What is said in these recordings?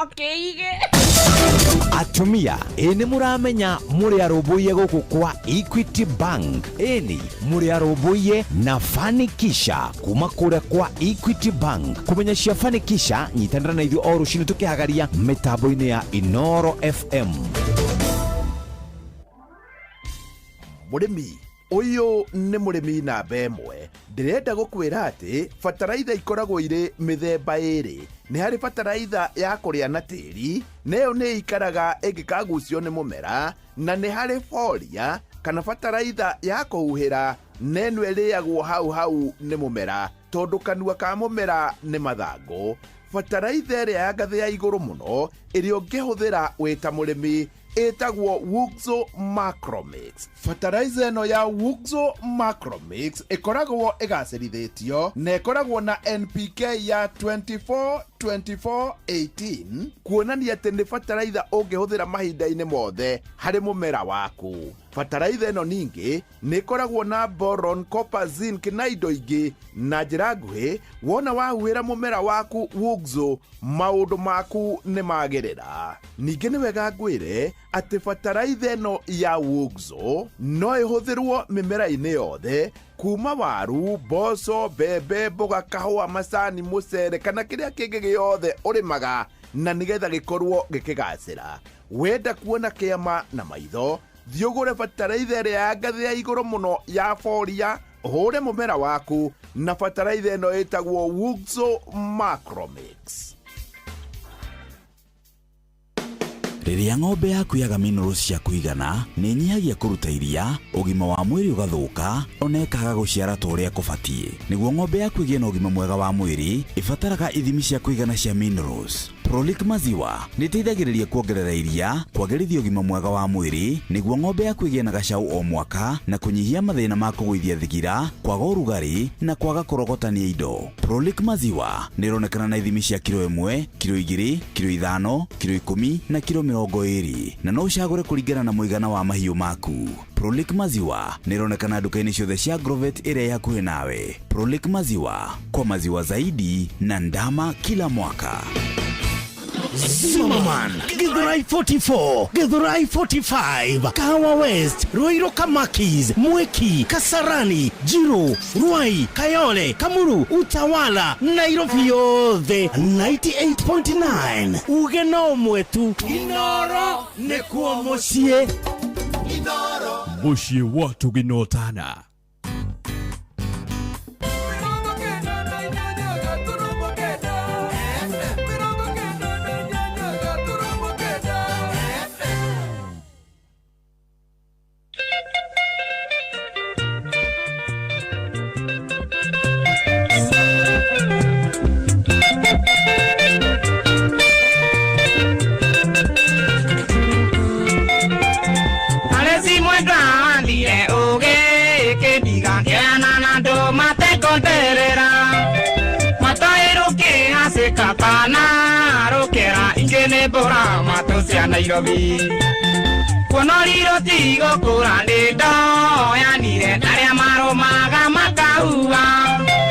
Kĩige. Atumia, ĩ nĩ mũramenya mũrĩ arũmbũiye gũkũ kwa Equity Bank? Ĩni mũrĩ arũmbũiye na Fanikisha kuma kũrĩa kwa Equity Bank. Kũmenya cia Fanikisha, nyitanĩra na ithuĩ o rũcinĩ tũkĩhagaria mĩtambo-inĩ ya Inoro FM. Mũrĩmi ũyũ nĩ mũrĩmi namba ĩmwe. Ndĩrenda gũkwĩra atĩ bataraitha ikoragwo irĩ mĩthemba ĩrĩ. Nĩ harĩ bataraitha ya kũrĩa na tĩri, na ĩyo nĩ ĩikaraga ĩngĩkagucio nĩ mũmera, na nĩ harĩ foria kana bataraitha ya kũhuhĩra, na ĩno ĩrĩagwo hau hau nĩ mũmera tondũ kanua ka mũmera nĩ mathangũ. Bataraitha ĩrĩa ya ngathĩ ya igũrũ mũno ĩrĩa ũngĩhũthĩra wĩ ta mũrĩmi ĩtagwo Wuxo Macromix. Fertilizer ĩno ya Wuxo Macromix ĩkoragwo ĩgacĩrithĩtio na ĩkoragwo na NPK ya 24 24 18, kuonania atĩ nĩ fertilizer ũngĩhũthĩra mahinda-inĩ mothe harĩ mũmera waku. Fertilizer ĩno ningĩ nĩ ĩkoragwo na boron, copper, zinc na indo ingĩ. Na njĩra nguhĩ, wona wahuhĩra mũmera waku Wuxo, maũndũ maku nĩ magĩrĩra. Ningĩ nĩ wega ngwĩre atĩ bataraitha ĩno ya Wuxo no ĩhũthĩrwo mĩmera-inĩ yothe, kuma waru, mboco, mbembe, mboga, kahũa, macani, mũcere kana kĩrĩa kĩngĩ gĩothe ũrĩmaga, na nĩgetha gĩkorwo gĩkĩgacĩra. Wenda kuona kĩama na maitho, thiĩ ũgũre bataraitha ĩrĩa ya ngathĩ ya igũrũ mũno ya foria, ũhũre mũmera waku na bataraitha ĩno ĩtagwo Wuxo Macromix. Rĩrĩa ng'ombe yaku yaga minerals cia kũigana, nĩ ĩnyihagia kũruta iria, ũgima wa mwĩrĩ ũgathũka, ona ĩkaga gũciara ta ũrĩa kũbatiĩ. Nĩguo ng'ombe yaku ĩgĩe na ũgima mwega wa mwĩrĩ, ĩbataraga ithimi cia kũigana cia minerals. Prolic Maziwa nĩ ĩteithagĩrĩria kuongerera iria, kwagĩrithia ũgima mwega wa mwĩrĩ, nĩguo ng'ombe yaku ĩgĩe na gacau o mwaka, na kũnyihia mathĩna ma kũgũithia thigira, kwaga ũrugarĩ, na kwaga kũrogotania indo. Prolic Maziwa nĩ ĩronekana na ithimi cia kiro 1, kiro 2, kiro 5, kiro 10 na kiro 20, na no ũcagũre kũringana na mũigana wa mahiũ maku. Prolic Maziwa nĩ ĩronekana nduka-inĩ ciothe cia Agrovet ĩrĩa ĩ hakuhĩ nawe. Prolic Maziwa, kwa maziwa zaidi na ndama kila mwaka. Zimmerman, Githurai 44, Githurai 45, Kahawa West, Ruiru Kamakis, Mwiki, Kasarani, Jiru, Ruai, Kayole, Kamuru, Utawala, Nairobi yothe 98.9. Uge no ũmwe tu, Inoro nĩkuo mũciĩ. Mũciĩ wa tũgĩnotana. Alesi mwendwa wandire uge kĩndiga kĩana na andũ matekonderera matoĩrũkĩ hacĩkatana rũkĩra ingĩ nĩ mbũra matũ cia Nairobi kuonoriro tigũkũra nĩ ndoyanire arĩa marũmaga makahua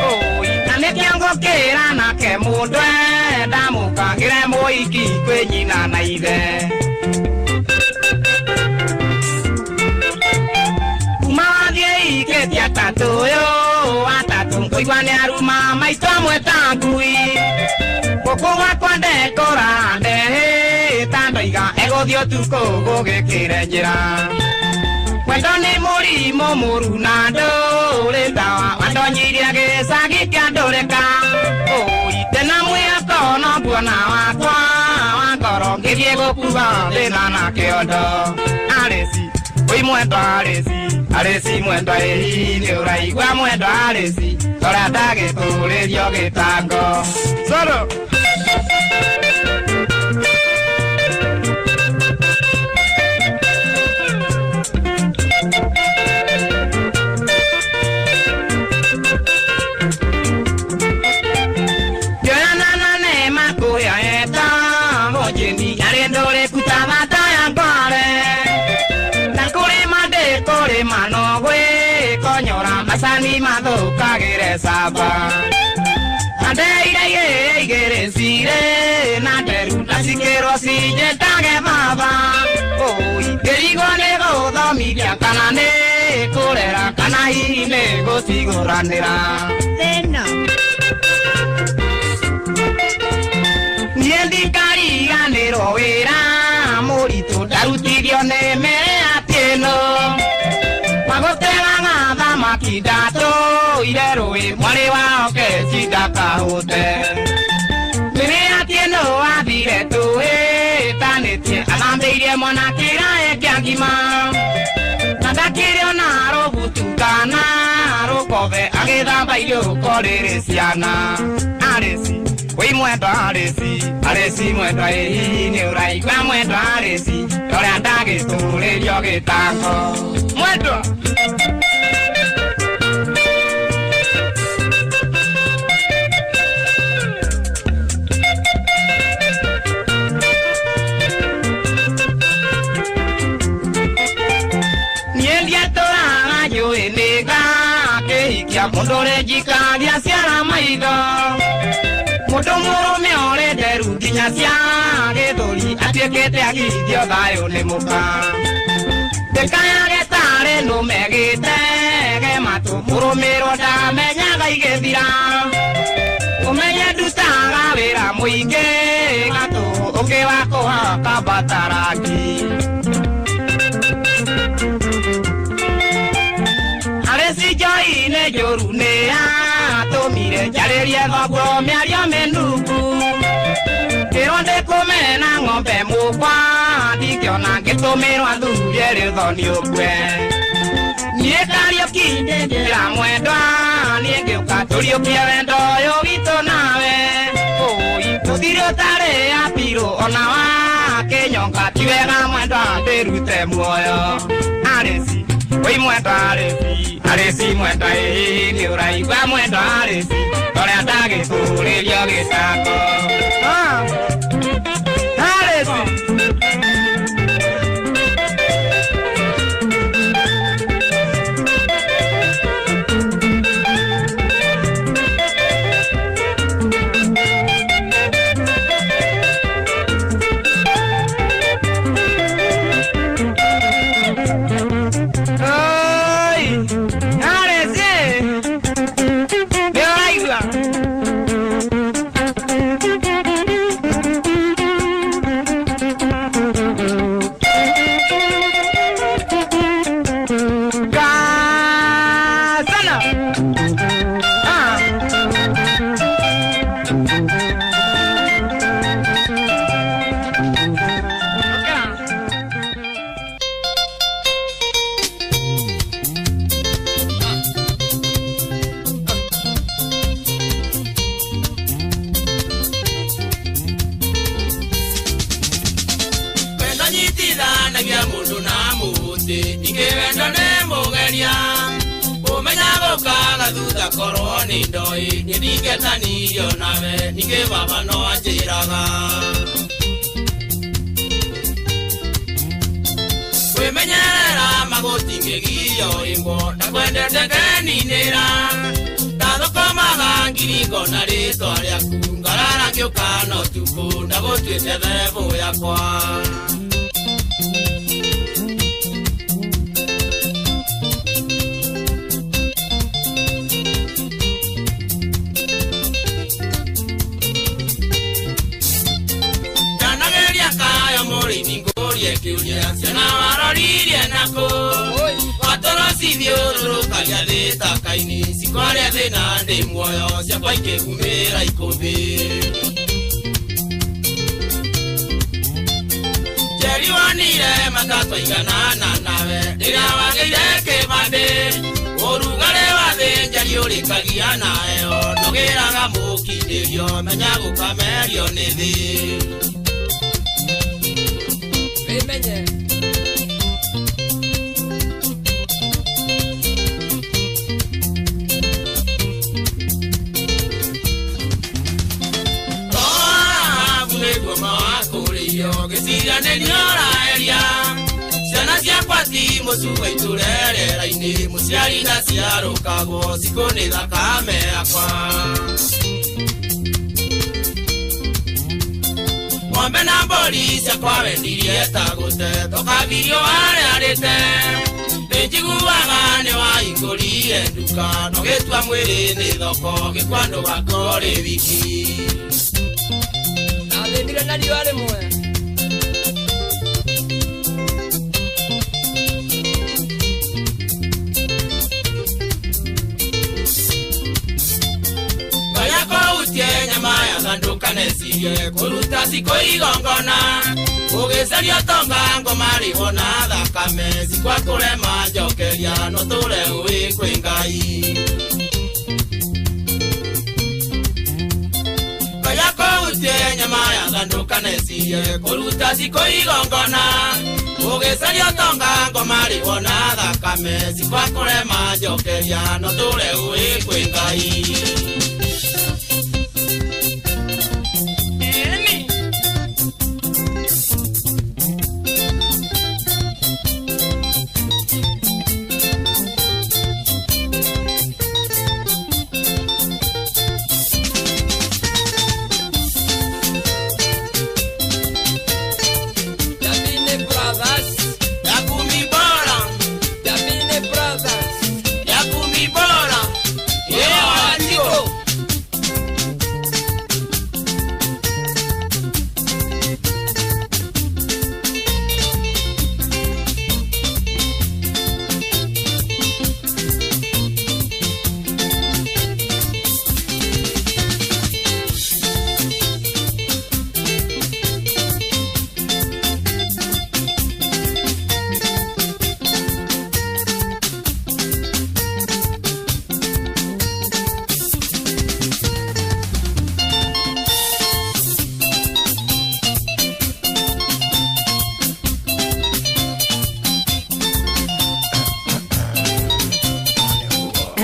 ũi na nĩkĩo ngũkĩra nake mũndũ ndamũkagĩre mũiki kwĩ nyina na ithe. Kuma wathiĩ ikĩtie atatũ ũyũ atatũ ngũigua nĩ aruma maitũ amwe ta ngui gũkũ gwakwa ndekũra ndehĩta ndoiga egũthiĩ ũtukũ gũgĩkĩre njĩra. Wendo nĩ mũrimũ mũru na ndũrĩ ndawa wandonyirie gĩcagi kĩa ndũrĩka ũite na mwĩhoko no nguona wakwa wa ngoro ngĩthiĩ gũkua thĩna na kĩondo. Arĩci wĩ mwendwa arĩci arĩci mwendwa ĩhi nĩ ũraigua mwendwa arĩci tora ndagĩtũrĩrio gĩtango soro. Macani mathũkagĩre camba andeire igĩrĩ cirĩ na nderu na cikĩrĩ. Kana nĩ kũrera kana hihi nĩ gũcigũranĩra. Thĩna. Niĩ ndikariganĩrwo wĩra mũritũ ndarutithio nĩ mere atieno wagũtegaga thamaki ndatũire rũĩ mwarĩ wao keci ndakahũte. Mĩrĩ atieno athire tũĩtanĩtie athambĩirie mwana kĩrae kĩa ngima na ndakĩrĩ ona rũbutu kana rũkobe agĩthamba irio rũko rĩrĩ ciana. Arĩci wĩ mwendwa arĩci arĩci mwendwa ĩ hihi nĩ ũraigua mwendwa arĩci torĩa ndagĩtũrĩrio gĩtango mwendwa. Niĩ ndiatũraga njũĩ nĩngakĩhikia mũndũ ũrĩ njikagia ciara maitho mũndũ mũrũme ũrĩ nderu nginya cia gĩthũri atuĩkĩte agithio thayũ nĩ mũka. Ndĩkayage tarĩ nũme gĩtege matũ mũrũmĩrwo ndamenyaga igĩthira ũmenye ndutaga wĩra mũingĩ gatũ ũngĩ wa kũhaka mbataraki. Arĩci njoi-inĩ njũru nĩ atũmire njarĩrie thoguo mĩario mĩnungu ngĩrwo ndĩkũmena ng'ombe mũkwa ndingĩona ngĩtũmĩrwo athurie rĩthoni ũkue. Niĩ Kariũki ndĩra mwendwa niĩ ngĩũka tũriũkie wendo ũyũ witũ nawe ũi tũthire ũtarĩ apirũ ona wa kĩnyonga ti wega mwendwa ndĩrute muoyo. Arĩci wĩ mwendwa arĩci arĩci mwendwa ĩ nĩ ũraigua mwendwa arĩci torĩa ndagĩtũrĩrio gĩtango. Arĩci. Oi, arĩci nĩ ũraigua. Gazana. Wendo nyitithanagia mũndũ na mũtĩ ningĩ wendo nĩ mũgeria ũmenya gũkaga thutha korwo nĩ ndoĩ niĩ ndingetanirio nawe ningĩ baba no anjĩraga kwĩmenyerera magũtingĩgio ĩmbo ndakwendete ngeninĩra ndathũkũmaga ngiringo na rĩtwa rĩaku ngarara ngĩũka no tukũ ndagũtuĩte thebũ yakwa. Ndanageria kayo mũrĩmi ngũrie kĩũria ciana waroririe nakũ watoro cithiũrũrũkagia thĩ taka-inĩ cikwaria thĩna ndĩ muoyo ciakwa ikĩgumĩra ikũmbĩ. Njeri wonire matatwaiganana nawe rĩrĩa wagĩire kĩbandĩ ũrugarĩ wa thĩ njeri ũrĩkagia nayo ndũgĩraga mũkindĩrio menya gũkamerio nĩ thĩ. Wĩmenye. Twahabu nĩguo mawakũrĩio ngĩciria nĩ nĩũraeria ciana ciakwa ti mũcuba itũre rĩera-inĩ mũciari ndaciarũkagwo cikũ nĩ thakame yakwa. Ng'ombe na mbũri ciakwa wendirie ta gũte tokabirio warĩarĩte Nĩnjiguaga nĩ wahingũrire nduka no gĩtua mwĩrĩ nĩ thoko gĩkwa ndũgakorwo rĩ wiki. Ndathĩnire na riũa rĩmwe. Ngoya kũhutie nyama ya thandũka necirie kũruta cikũ igongona ũgĩcaria ũtonga ngoma rĩho na thakame cikwa kũrema njokeria no tũre ũĩ kwĩ Ngai. Ngoya kũhutie nyama ya thandũka necirie kũruta cikũ igongona ũgĩcaria ũtonga ngoma rĩho na thakame cikwa kũrema njokeria no tũre ũĩ kwĩ Ngai. Davine Brothers. Yakumi bora, Davine Brothers. Yakumi bora, yewa watiko.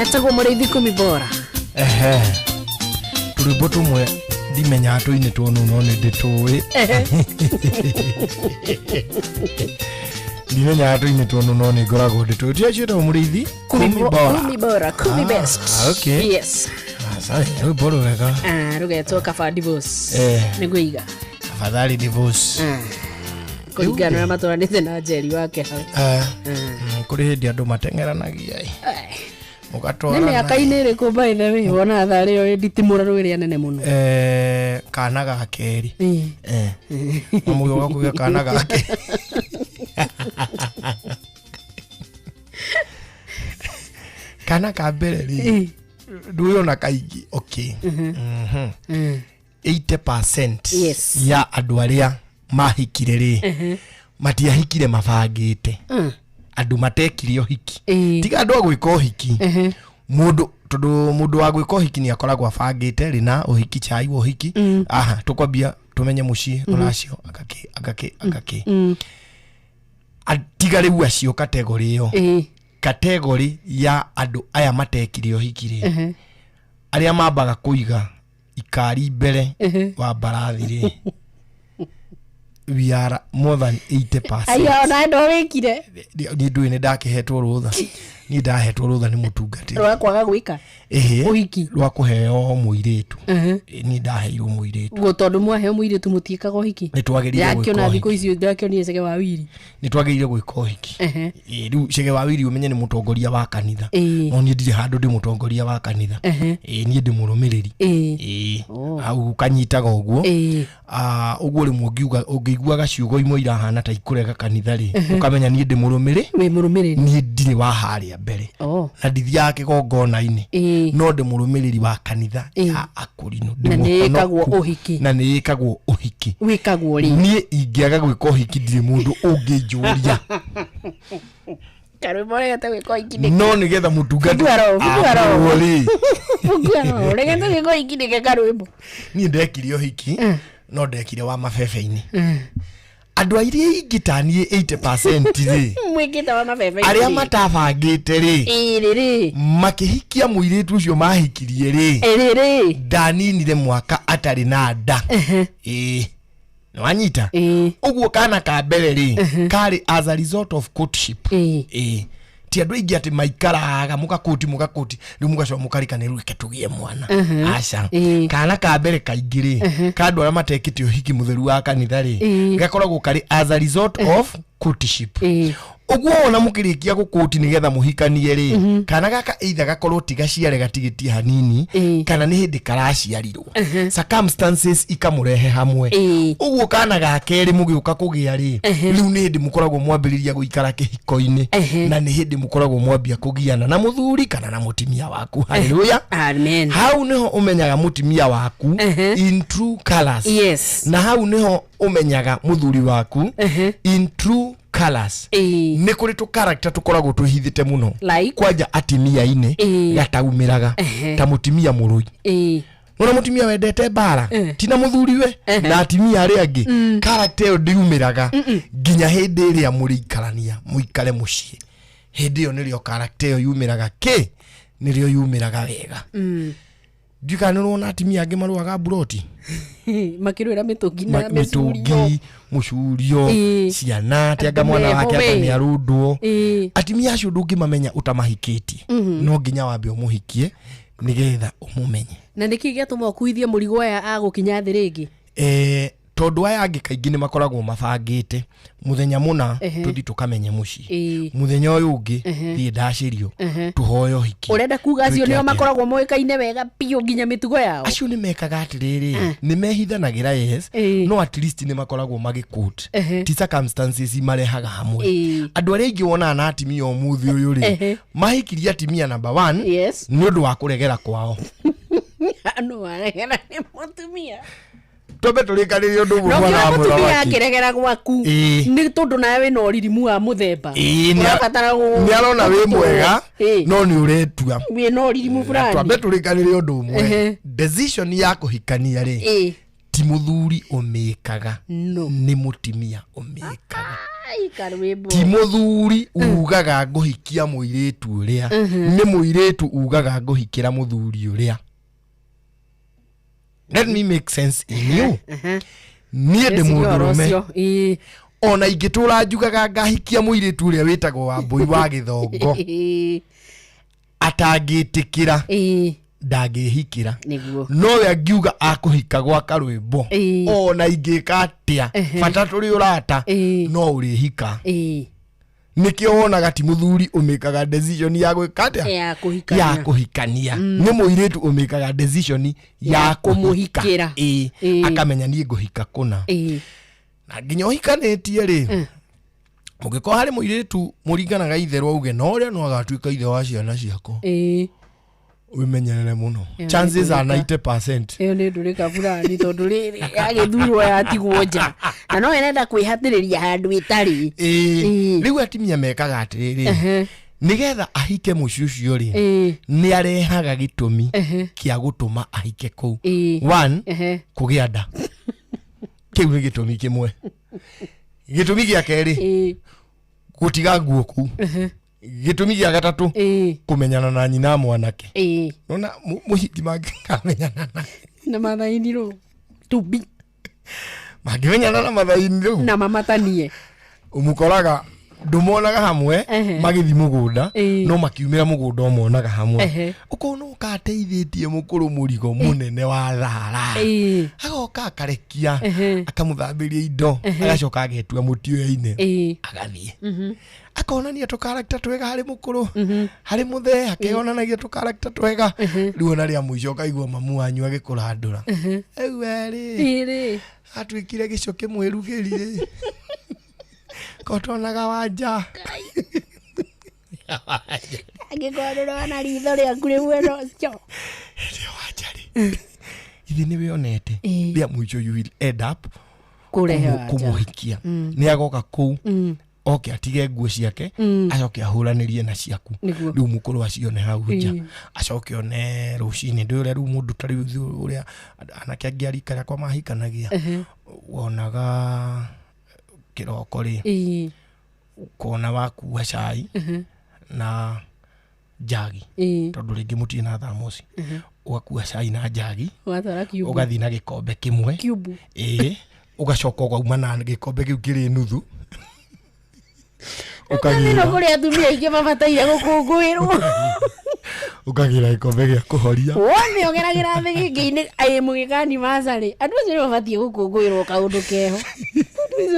Etagwo mũrĩithi kumi bora. Ehe, tũrwĩmbo tũmwe ndimenyaga tũinĩtwo nũ no nĩ ndĩtũĩ. Ndimenyaga tũinĩtwo nũ no nĩ ngoragwo ndĩtũĩ. Ti acio etagwo mũrĩithi Kumi kumi bora. Kumi bora, kumi Ah, best. okay. Yes. Ah, sawa, rwĩmbo rwega. Ah, rugetwo kaba divorce. Eh. Nĩguo iga. Afadhali divorce. Kũringana na ũrĩa matwaranĩte na Njeri wake hau. Eh, kũrĩ hĩndĩ andũ mateng'eranagia ĩ. Nĩ Mũgatwarana. mĩaka-inĩ ĩrĩkũ by the way wonaga tharĩ ĩyo ĩ nditimũrano ĩrĩa nene mũno? Eh, kana ga kerĩ. Eh. Mamũgĩ ũga kana ga kerĩ. Kana ka mbere rĩ ndũyona kaingĩ okay. Mhm. 80% Yes. ya andũ arĩa mahikire rĩ matiahikire mabangĩte. Andũ matekire ũhiki. Tiga andũ a gwĩka ũhiki. Mũndũ tondũ mũndũ wa gwĩka ũhiki nĩ akoragwo abangĩte rĩ na ũhiki chai wa ũhiki. Aha, tũkwambia tũmenye mũciĩ rũracio agakĩ agakĩ agakĩ. Tiga rĩu acio kategori ĩyo. Kategori ya andũ aya matekire ũhiki rĩ arĩa mambaga kũiga ikari mbere wa mbarathi rĩ we are more than 80%. Aya ona ndo wĩkire Niĩ ndũĩ nĩ ndakĩhetwo rũtha. Niĩ ndahetwo rũtha nĩ mũtungatĩri. rwa kwaga gwĩka Ĩhĩ, ũhiki. rwa kũheo mũirĩtu. Niĩ ndaheirwo mũirĩtu. Guo tondũ mwaheo mũirĩtu mũtiĩkaga ũhiki. Nĩ twagĩrĩire gwĩka Ndĩrakĩona ũhiki. thikũ icio ndĩrakĩonire Chege wa Wiri. Nĩ twagĩrĩire gwĩka ũhiki. Ĩ, rĩu Chege wa Wiri ũmenye nĩ mũtongoria wa kanitha. Ĩĩ. No niĩ ndirĩ handũ ndĩ mũtongoria wa kanitha. Ĩ, niĩ ndĩ mũrũmĩrĩri. Ĩĩ. Ĩ, hau kanyitaga ũguo. Ah, ũguo rĩmwe ũngiuga ũngĩiguaga ciugo imwe irahana ta ikũrega kanitha rĩ ũkamenya niĩ ndĩ mũrũmĩrĩ. Wĩ mũrũmĩrĩri. Niĩ ndirĩ wa harĩa mbere. Na ndithiaga kĩgongona-inĩ. No ndĩ mũrũmĩrĩri wa kanitha ya akũrinũ. Ndĩ Na nĩ ĩkagwo mũhonoku. ũhiki. Na nĩ ĩkagwo ũhiki. Wĩkagwo rĩ? Niĩ ingĩaga gwĩka ũhiki ndirĩ mũndũ ũngĩnjũria. Karwĩmbo regete gwĩka ũhiki nĩkĩ? No nĩgetha mũtungatĩri Fungua roho, fungua roho. amũrwo rĩ. Fungua roho, regete gwĩka ũhiki nĩkĩ karwĩmbo? Niĩ ndekire ũhiki no ndekire wa mabebe-inĩ. Andũ arĩa aingĩ ta niĩ 80% rĩ Mwĩkĩte wa mabebe arĩa matabangĩte rĩ ĩrĩ rĩ makĩhikia mũirĩtu ũcio mahikirie rĩ ĩrĩ rĩ ndaninire mwaka atarĩ na nda. Ĩĩ, nĩwanyita ũguo kana ka mbere rĩ karĩ as a result of courtship. Ĩĩ, ti andũ aingĩ atĩ maikaraga mũgakũti mũgakũti rĩu mũgacoka mũkarikanĩrwo reke tũgĩe mwana. Aca, kana ka mbere kaingĩ rĩ ka andũ arĩa matekĩte ũhiki mũtheru wa kanitha rĩ gakoragwo karĩ as a result of courtship. Ũguo wona mũkĩrĩkia gũkũti nĩgetha mũhikanie rĩ, kana gaka either gakorwo ti gaciare gatigĩtie hanini, kana nĩ hĩndĩ karaciarirwo, circumstances ikamũrehe hamwe. Ũguo kana ga kerĩ mũgĩũka kũgĩa rĩ, rĩu nĩ hĩndĩ mũkoragwo mwambĩrĩria gũikara kĩhiko-inĩ, na nĩ hĩndĩ mũkoragwo mwambia kũgiana na mũthuri kana na mũtimia waku. Haleluya. Amen. Hau nĩho ũmenyaga mũtimia waku in true colors. Na hau nĩho ũmenyaga mũthuri waku in true colors. Nĩ kũrĩ tũ character tũkoragwo twĩhithĩte mũno, Like? kwanja atimia-inĩ, gataumĩraga, ta mũtimia mũrũi. Nona mũtimia wendete mbara tina mũthuriwe na atimia arĩa angĩ, character ĩyo ndiumĩraga nginya hĩndĩ ĩrĩa mũrĩikarania, mũikare mũciĩ. Hĩndĩ ĩyo nĩrĩo character ĩyo yumĩraga, kĩ nĩrĩo yumĩraga wega. Ndiũĩ kana nĩũrona atimia angĩ marũaga mburoti. Makĩrwĩra mĩtũngi na mĩcurio. Mĩtũngi, mũcurio, ciana tianga Andũ mwana meho wake we. anga nĩ arũndwo. Atimia acio ndũngĩmamenya ũtamahikĩtie. No nginya wambe ũmũhikie nĩgetha ũmũmenye. Na nĩkĩ gĩatũma ũkuithie mũrigo aya agũkinya thĩ rĩngĩ? Tondũ aya angĩ kaingĩ nĩ makoragwo mabangĩte mũthenya mũna, tũthi tũkamenye mũciĩ, mũthenya ũyũ ũngĩ thiĩ ndacĩrio, tũhoe ũhiki. Ũrenda kuga acio Twĩke nĩo atĩa? makoragwo moĩkaine wega biũ nginya mĩtugo yao? Acio nĩ mekaga atĩrĩrĩ, nĩ mehithanagĩra, yes, no at least nĩ makoragwo magĩkũt ti circumstances marehaga hamwe. Andũ arĩa aingĩ wonaga na atimia ũmũthĩ ũyũ rĩ, mahikirie atimia number one nĩ ũndũ wa kũregera kwao. No aregera nĩ mũtumia. Twambe tũrĩkanĩrie ũndũ ũmwe, No mwana kĩo wa mũtumia mũthamaki. akĩregera gwaku nĩ tondũ nawe wĩna ũririmu wa mũthemba. Ĩĩ, Ũrabatara nĩ arona wĩ mwega, no nĩ ũretua. Wĩna ũririmu Na fulani. twambe tũrĩkanĩre ũndũ ũmwe, decision ya kũhikania rĩ, ti mũthuri ũmĩkaga, No. nĩ mũtimia ũmĩkaga. Ai, karwĩmbo. Ti mũthuri ugaga ngũhikia mũirĩtu ũrĩa, nĩ mũirĩtu ugaga ngũhikĩra mũthuri ũrĩa. Let me make sense in you. Niĩ ndĩ Rĩciria ũhoro mũndũrũme. ũcio. Ona ingĩtũra njugaga ngahikia mũirĩtu ũrĩa wĩtagwo Wambũi wa Gĩthongo, atangĩtĩkĩra, ndangĩhikĩra. Nĩguo. Nowe angiuga akũhika gwa karwĩmbo, ona ingĩka atĩa, bata tũrĩ ũrata, no ũrĩhika. Nĩkĩo wonaga ti mũthuri ũmĩkaga decision ya gwĩka atĩa? Ya kũhikania. Ya kũhikania. Nĩ mũirĩtu ũmĩkaga decision ya Ya kũhika. kũmũhikĩra. Akamenya niĩ ngũhika kũna. Na nginya ũhikanĩtie rĩ, mũngĩkorwo harĩ mũirĩtu mũringanaga itherũ, auge na ũrĩa no agatuĩka ithe wa ciana ciakwa, wĩmenyerere mũno. Ĩyo nĩ Chances are ndũrĩka. 90%. Ĩyo nĩ ndũrĩka fulani, tondũ rĩrĩ yagĩthurwo yatigwo nja na no ĩrenda kwĩhatĩrĩria handũ ĩtarĩ. Rĩu atimia mekaga atĩrĩrĩ, nĩgetha ahike mũciĩ ũcio rĩ, nĩ arehaga gĩtũmi kĩa gũtũma ahike kũu. One, kũgĩa nda. Kĩu nĩ gĩtũmi kĩmwe. Gĩtũmi gĩa kerĩ, gũtiga nguo kũu. Gĩtũmi gĩa gatatũ, kũmenyana na nyina mwanake. Nona mũhiki mangĩkamenyana na Na mathainirwo tumbi. Mangĩmenyana na mathaini rĩu, na mamatanie. Ũmũkoraga ndũmonaga hamwe magĩthiĩ mũgũnda, no makiumĩra mũgũnda ũmonaga hamwe. Ũkona ũkateithĩtie mũkũrũ mũrigo mũnene wa thara, agoka akarekia, akamũthambĩria indo, agacoka agetua mũtioya-inĩ, agathiĩ akonania tũkarakta twega harĩ mũkũrũ, harĩ mũthee, akeyonanagia tũkarakta twega. Rĩu ona rĩa mũico ũkaigua mamu wanyu agĩkũrandũra, rĩu werĩ Ĩrĩ. atuĩkire gĩcoke mwĩrugĩri rĩ, kotonaga wanja. Angĩkorwo ndũrona ritho rĩaku rĩ mwena ũcio. Ithe nĩ wĩonete, rĩa mũico you will end up Kũrehe wanja. Kũmũhikia. Nĩ agoka kũu, oke atige nguo ciake, acoke ahũranĩrie na ciaku. Rĩu mũkũrũ acione hau nja, acoke one rũcinĩ ndĩ ũrĩa rĩu mũndũ ta rĩu ithuĩ ũrĩa anake angĩ a rika rĩakwa mahikanagia, wonaga kĩroko rĩ, ũkona wakua cai na njagi, tondũ rĩngĩ mũtirĩ na thamosi, ũgakua cai na njagi. Ũgatwara kiumbu. Ũgathiĩ na gĩkombe kĩmwe. Kiumbu. Ĩĩ, ũgacoka ũkauma na gĩkombe kĩu kĩrĩ nuthu. Nĩno Ũkagĩra kũrĩ atumia aingĩ mabataire gũkũngũĩrwo. Ũkagĩra gĩkombe gĩa kũhoria. Wone ũgeragĩra thĩgĩngĩ-inĩ ĩ mũgĩka anniversary, andũ acio nĩ mabatiĩ gũkũngũĩrwo kaũndũ keho.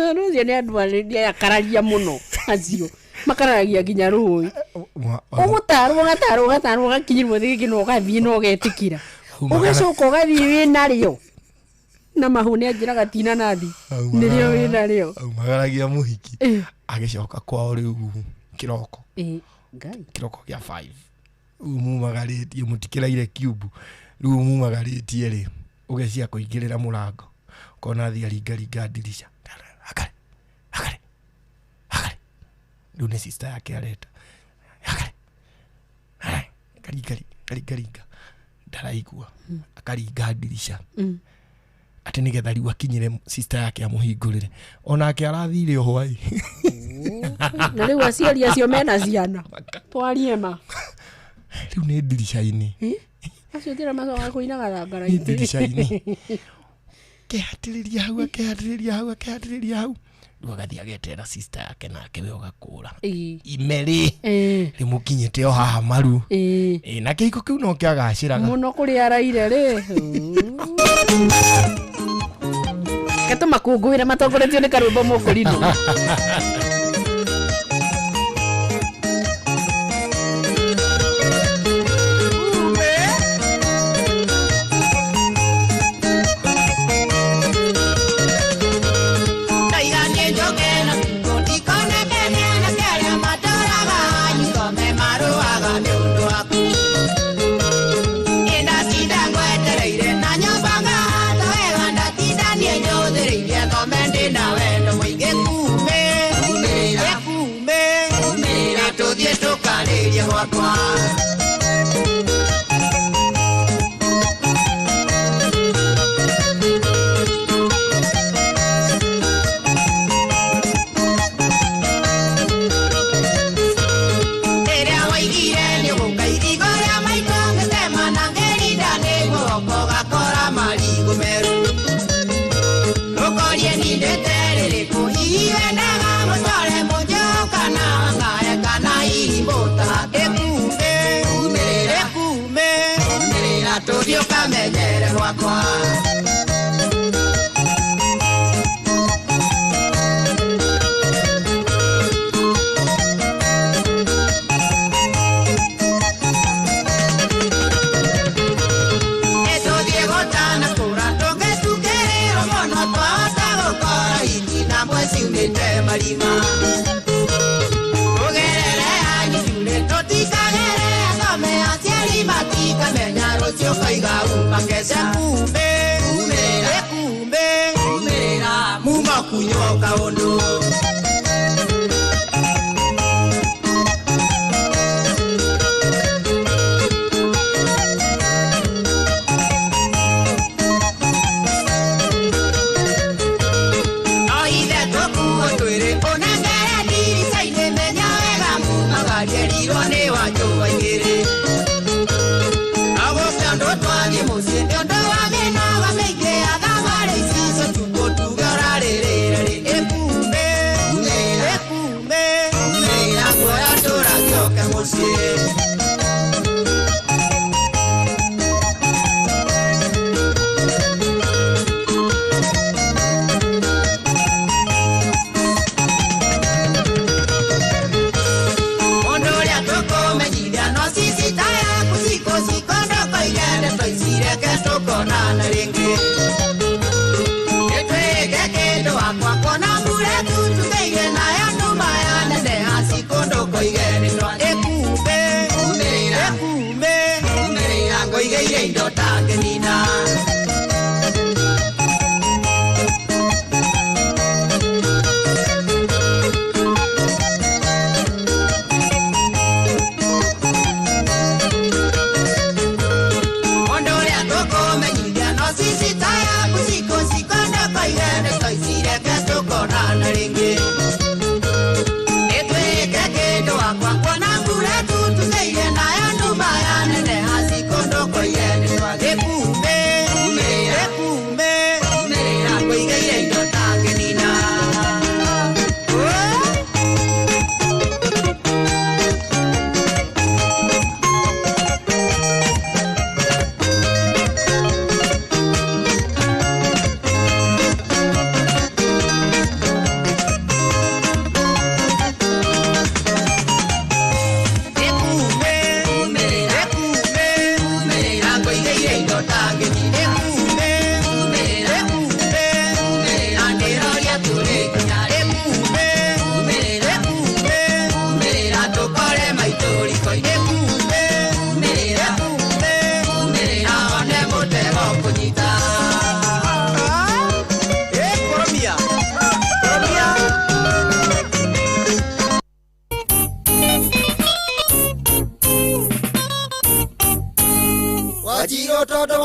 Andũ acio nĩ andũ akararia mũno acio. Makararagia nginya rũĩ. Ũgũtarwo ũgatarwo ũgatarwo ũgakinyĩrwo thĩ gĩkĩ na ũgathiĩ na ũgetĩkĩra. Ũgacoka ũgathiĩ wĩnarĩo. Na mahu nĩ anjĩraga ti inanathi. Nĩrĩo wĩnarĩo. Aumagaragia mũhiki. Agĩcoka kwao rĩu kĩroko. Ngai. Kĩroko kĩa 5. Rĩu mumagarĩtie mũtikĩraire cube. Rĩu mumagarĩtie rĩ ũgecia kũingĩrĩra mũrango. Ũkona athiĩ aringaringa ndirica. Akare. Akare. Akare. Rĩu nĩ sister yake areta. Akare. Akare. Karinga. Ndaraigua. Akaringa ndirica. Atĩ nĩgetha rĩu akinyĩre sister yake amũhingũrĩre. Onake arathire o hwaĩ. Na rĩu aciari acio mena ciana. Twarie ma. Rĩu nĩ ndirica-inĩ. Acio tira macokaga kũinaga thangara-inĩ. Ndirica-inĩ. Kehatĩrĩria hau, akehatĩrĩria hau, akehatĩrĩria hau. Rĩu agathiĩ agetera sister yake nake we ũgakũra. Ime rĩ rĩmũkinyĩte o haha maru. Na kĩhiko kĩu no kĩagacĩraga. Mũno kũrĩa araire rĩ. Gatũmakũngũĩra matongoretio nĩ karwĩmbo mũkũrinũ.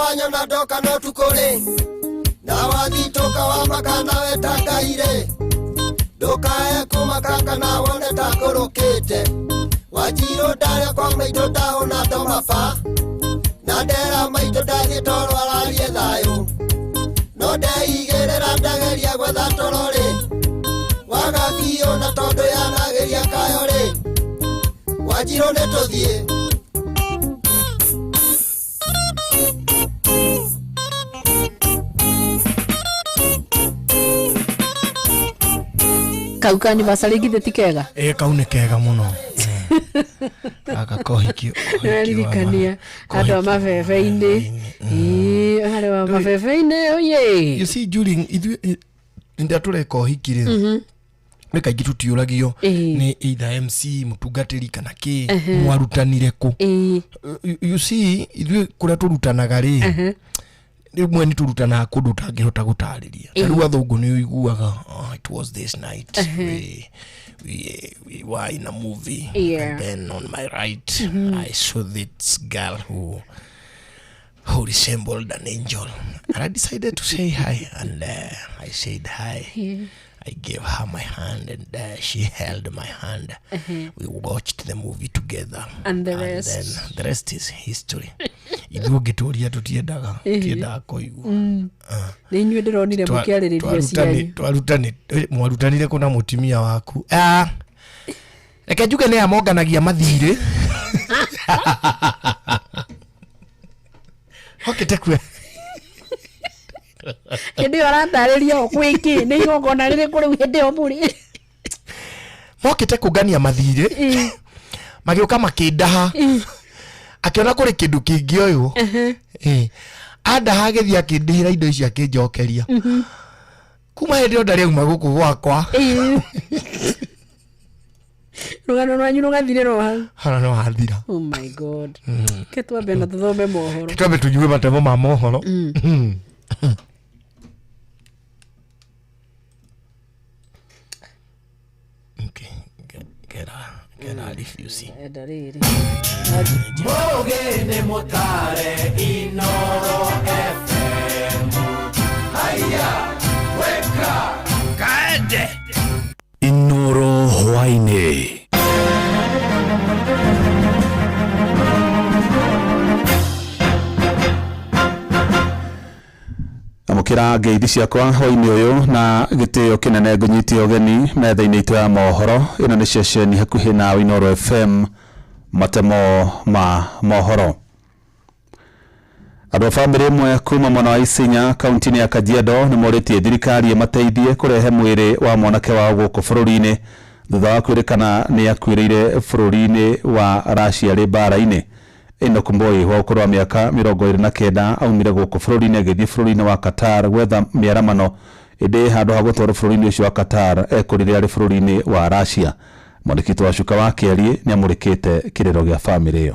Wanyona ndoka no tukũrĩ na wathitũka wa makana wetangaire ndũkae kũmaka kana wone ta ngũrũkĩte. Wanjirũ ndarĩa kwa maitũ ndahũna ndomaba na ndera maitũ ndathiĩ toro ararie thayũ no ndeigĩrĩra ndageria gwetha toro rĩ waga biũ na tondũ yanageria kayo rĩ. Wanjirũ nĩ tũthiĩ. Kau ka anniversary githĩ ti kega? Ĩ, kau nĩ kega mũno. Gaka kohiki. Nĩraririkania andũ a mabebe-inĩ. Ĩĩ, harĩ wa mabebe-inĩ oye. You see, during ithuĩ hĩndĩ ĩrĩa tũreka ũhiki rĩ, nĩ kaingĩ tũtiũragio nĩ either MC mũtungatĩri kana kĩ, mwarutanire kũ. You see, ithuĩ kũrĩa tũrutanaga rĩ, rĩmwe nĩ tũrutanaga kũndũ ũtangĩhota gũtarĩria. Ta rĩu athũngũ nĩ ũiguaga, "Oh, it was this night we were in a movie and then on my right I saw this girl who resembled an angel and I decided to say hi and I said hi. I gave her my hand and she held my hand. We watched the movie together and the rest, then the rest is history." Ithuĩ ũngĩtũria tũtiendaga kũigua. Nĩ inyuĩ ndĩronire mũkĩarĩrĩria cianyu. Mwarutanire kũ na mũtumia waku? Reke njuge nĩ amonganagia mathirĩ. Hokĩte kue. Hĩndĩ ĩyo aratarĩria o gwĩkĩ nĩ igongona rĩrĩkũ rĩu hĩndĩ ĩyo mũrĩ. Mokĩte kũngania mathirĩ magĩũka makĩndaha akĩona kũrĩ kĩndũ kĩngĩ ũyũ. Andaha agĩthiĩ akĩndĩhĩra indo icio akĩnjokeria. Kuma hĩndĩ ĩyo ndarĩ auma gũkũ gwakwa. Rũgano rwanyu rũgathirĩra o hau. Hana no wathira. Oh my God. Ke twambe na tũthome mohoro. Twambe tũnyue matemo ma mohoro. Okay, gera refuse. Enda rĩrĩ. Mũgĩ nĩ mũtare Inoro FM. Haya, weka kaende. Inoro hwaĩ-inĩ. Amũkĩra ngeithi ciakwa hwaĩ-inĩ ũyũ na gĩtĩo kĩnene ngũnyite ũgeni metha-inĩ itũ ya mohoro. Ĩno nĩ ceceni hakuhĩ na Inoro FM, matemo ma mohoro. Andũ a bamĩrĩ ĩmwe kuma mwena wa Isinya kaunti-inĩ ya Kajiado nĩ morĩtie thirikari ĩmateithie kũrehe mwĩrĩ wa mwanake wao gũkũ bũrũri-inĩ thutha wa kwĩrĩkana nĩ akuĩrĩire bũrũri-inĩ wa Russia rĩ mbara-inĩ. Enoch Mboi wa ũkũrũ wa mĩaka 29 aumire gũkũ bũrũri-inĩ agĩthiĩ bũrũri-inĩ wa Qatar gwetha mĩaramano, ĩndĩ handũ ha gũtwarwo bũrũri-inĩ ũcio wa Qatar ekũrire arĩ bũrũri-inĩ wa Russia. Mwandĩki wa Cuka wa Kĩarie nĩamũrĩkĩte kĩrĩro gĩa bamĩrĩ ĩyo.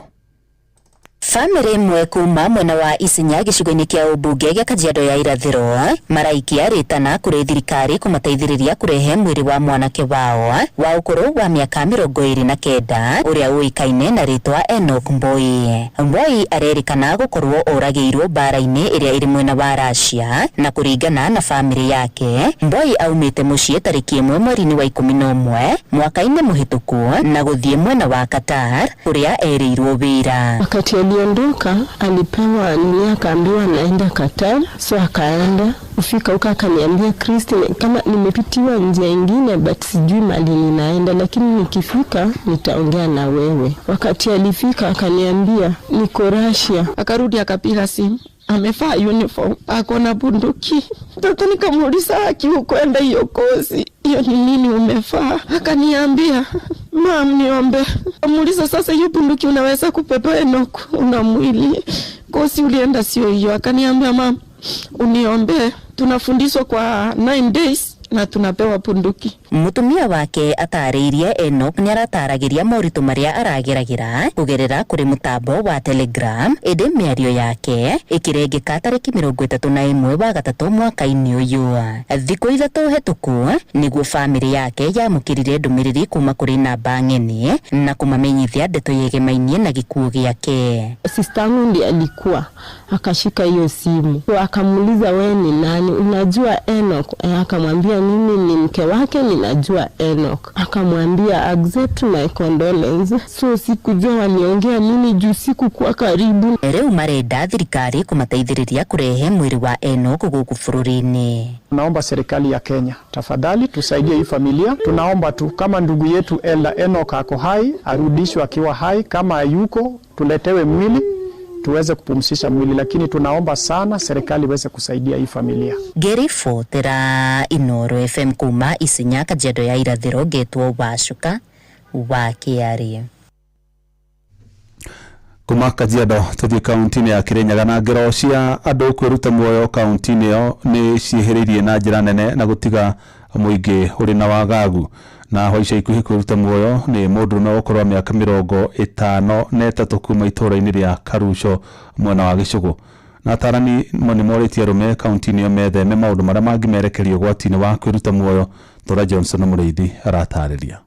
Bamĩrĩ ĩmwe kuma mwena wa Isinya gĩcigo-inĩ kĩa ũmbunge gĩa Kajiado ya irathĩro maraikia rĩtana kũrĩ thirikari kũmateithĩrĩria kũrehe mwĩrĩ wa mwanake wao wa ũkũrũ wa mĩaka 29 ũrĩa ũĩkaine na rĩtwa Enoch Mboi. Mboi arerĩkana gũkorwo oragĩirwo mbara-inĩ ĩrĩa ĩrĩ mwena wa Russia na kũringana na bamĩrĩ yake Mboi aumĩte mũciĩ tarĩki 1 mweri-inĩ wa 11 mwaka-inĩ mũhĩtũku na gũthiĩ mwena wa Qatar kũrĩa erĩirwo wĩra. Wakati aliondoka alipewa nini, akaambiwa naenda Qatar, so akaenda. Kufika huko akaniambia, Christine, kama nimepitiwa njia ingine but sijui mali ninaenda, lakini nikifika nitaongea na wewe. Wakati alifika akaniambia niko Russia. Akarudi akapiga simu, amevaa uniform, ako na bunduki. Mtoto nikamuuliza, akiukwenda hiyo kozi hiyo ni nini umevaa? Akaniambia, mam, niombe. Amuuliza, sasa hiyo bunduki unaweza kubeba Enoch, una mwili, kozi ulienda sio hiyo? Akaniambia, mam, uniombe, tunafundishwa kwa 9 days na tunapewa bunduki. Mutumia wake atarĩirie Enoch nĩarataragĩria moritũ marĩa arageragĩra kũgerera kũrĩ mũtambo wa Telegram, ĩndĩ mĩario yake ĩkĩrengeka tarĩki 31 wa gatatũ mwaka-inĩ ũyũ. Thikũ 3 hetũku nĩguo bamĩrĩ yake yamũkĩrire ndũmĩrĩri kuma kũrĩ namba ng'eni na kũmamenyithia ndeto yegemainie na gĩkuũ gĩake. Sistangu ndiye alikuwa akashika hiyo simu akamuuliza, we ni nani, unajua Enoch? Akamwambia mimi ni mke wake, ninajua Enoch. Akamwambia accept my condolence. So sikujua waliongea nini juu sikukuwa karibu. Rĩu marenda thirikari kũmateithĩrĩria kũrehe mwĩrĩ wa Enoch gũkũ bũrũri-inĩ. Tunaomba serikali ya Kenya tafadhali tusaidie hii familia. Tunaomba tu kama ndugu yetu Elder Enoch ako hai arudishwe akiwa hai, kama hayuko tuletewe mwili tuweze kupumzisha mwili, lakini tunaomba sana serikali iweze kusaidia hii familia. Ngĩribotera Inoro FM kuma Isinya, Kajiado ya Irathĩro, ngetwo Wacuka wa Kĩarĩ. Kuma Kajiado tuthie kaunti-inĩ ya Kirinyaga na ngero cia andũ kwĩruta muoyo kaunti-inĩ ĩyo nĩ ciĩhĩrĩirie na njĩra nene na gũtiga mũingĩ ũrĩ na wagagu. Na hwa ica ikuhĩ kwĩruta muoyo nĩ mũndũrũme ũkũrũ wa mĩaka 53 kuma itũũra-inĩ rĩa Karuco mwena wa Gĩcũgũ. Na atarani nĩ morĩtie arũme kaunti-inĩ ĩyo metheme maũndũ marĩa mangĩmerekeria ũgwati-inĩ wa kwĩruta muoyo. Tora Johnson Mũrĩithi aratarĩria.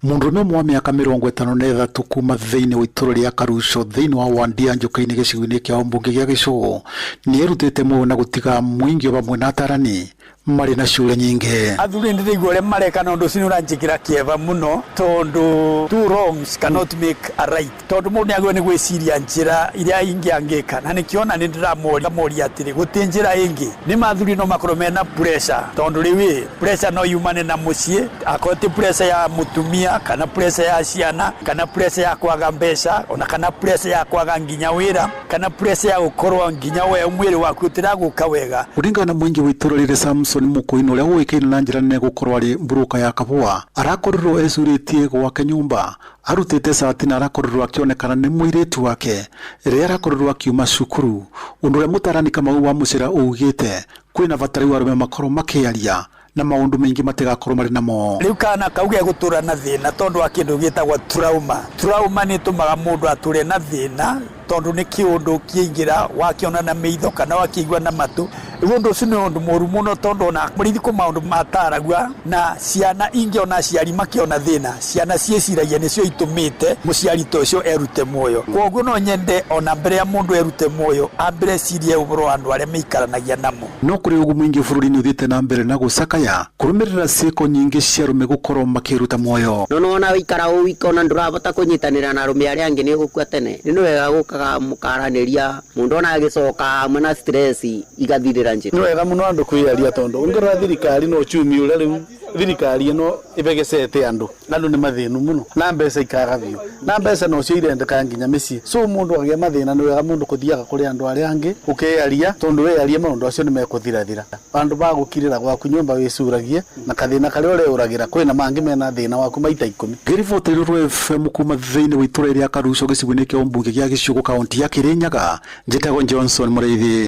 Mũndũrũme ũmwe wa mĩaka 53 kuma thĩinĩ wa itũũra rĩa Karuco thĩinĩ wa Wandia Njũka-inĩ gĩcigo-inĩ kĩa ũmbunge gĩa Gĩcũgũ nĩerutĩte muoyo na gũtiga mũingĩ vamwe na atarani marĩ na ciũria nyingĩ. Athuri ndĩraigua ũrĩa mareka na ũndũ ũcio nĩ ũranjĩkĩra kĩeva mũno, tondũ two wrongs cannot make a right, tondũ mũndũ nĩagĩrĩirwo nĩ gwĩciria njĩra iria ingĩ angĩka, na nĩkĩo ona nĩ ndĩramoria atĩrĩ gũtirĩ njĩra ĩngĩ. Nĩ ma athuri no makorwo mena pressure, tondũ rĩu ĩ pressure no yumane na mũciĩ, akorwo ti pressure ya mũtumia kana pressure ya ciana kana pressure ya kwaga mbeca, ona kana pressure ya kwaga nginya wĩra, kana pressure ya gũkorwo nginya we mwĩrĩ waku ũtiragũka wega. Kũringana na mũingĩ wa itũũra rĩrĩ Samson Mũkũinĩ ũrĩa ũĩkaine na njĩra nene gũkorwo arĩ mburũka ya Kabũa arakorirwo ecurĩtie gwake nyũmba arutĩte cati na arakorirwo akĩonekana nĩ mũirĩtu wake rĩrĩa arakorirwo akiuma cukuru, ũndũ ũrĩa mũtarani Kamau wa Mũcĩra ugĩte kwĩna bata rĩu arũme makorwo makĩaria na maũndũ maingĩ matigakorwo marĩ namo. Rĩu kana kau gegũtũra na thĩna tondũ wa kĩndũ gĩtagwo trauma. Trauma nĩ ĩtũmaga mũndũ atũre na thĩna tondũ nĩ kĩũndũ kĩaingĩra wakĩona na maitho kana wakĩigua na matũ. Rĩu ũndũ ũcio nĩ ũndũ mũru mũno, tondũ ona mũrĩithi kũ maũndũ mataragua na ciana ingĩona aciari makĩona thĩna, ciana ciĩciragia nĩcio itũmĩte mũciari ta ũcio erute muoyo. Kwoguo no nyende ona mbere ya mũndũ erute muoyo ambere ecirie ũhoro wa andũ arĩa maikaranagia namo. No kũrĩ ũguo mũingĩ bũrũri-inĩ ũthiĩte na mbere na gũcakaya kũrũmĩrĩra ciĩko nyingĩ cia arũme gũkorwo makĩruta muoyo. No nĩwona waikara ũũ wika ona ndũrahota kũnyitanĩra na arũme arĩa angĩ nĩ ũgũkua tene. Nĩ wega gũkaga mũkaranĩria mũndũ ona agĩcoka hamwe na stress igathirĩra njĩra. Nĩ wega mũno andũ kwĩyaria, tondũ ũngĩrora thirikari no uchumi ũrĩa rĩu thirikari ĩno ĩbegecete andũ, andũ nĩ mathĩnu mũno na mbeca ikaga biũ, na mbeca nocio irendeka nginya mĩciĩ. So mũndũ agĩa mathĩna nĩ wega mũndũ kũthiaga kũrĩ andũ arĩa angĩ ũkeyaria, tondũ weyaria maũndũ acio nĩ mekũthirathira. Andũ bagũkirĩra gwaku nyũmba wĩcuragie na kathĩna karĩa ũreũragĩra kwĩna mangĩ mena thĩna waku maita 10. Ngĩribotera Inooro FM kuma thĩinĩ wa itũũra rĩa Karuco gĩcigo-inĩ kĩa ũmbunge gĩa Gĩcũgũ kaunti ya Kirinyaga, njĩtagwo Johnson Mũrĩithi.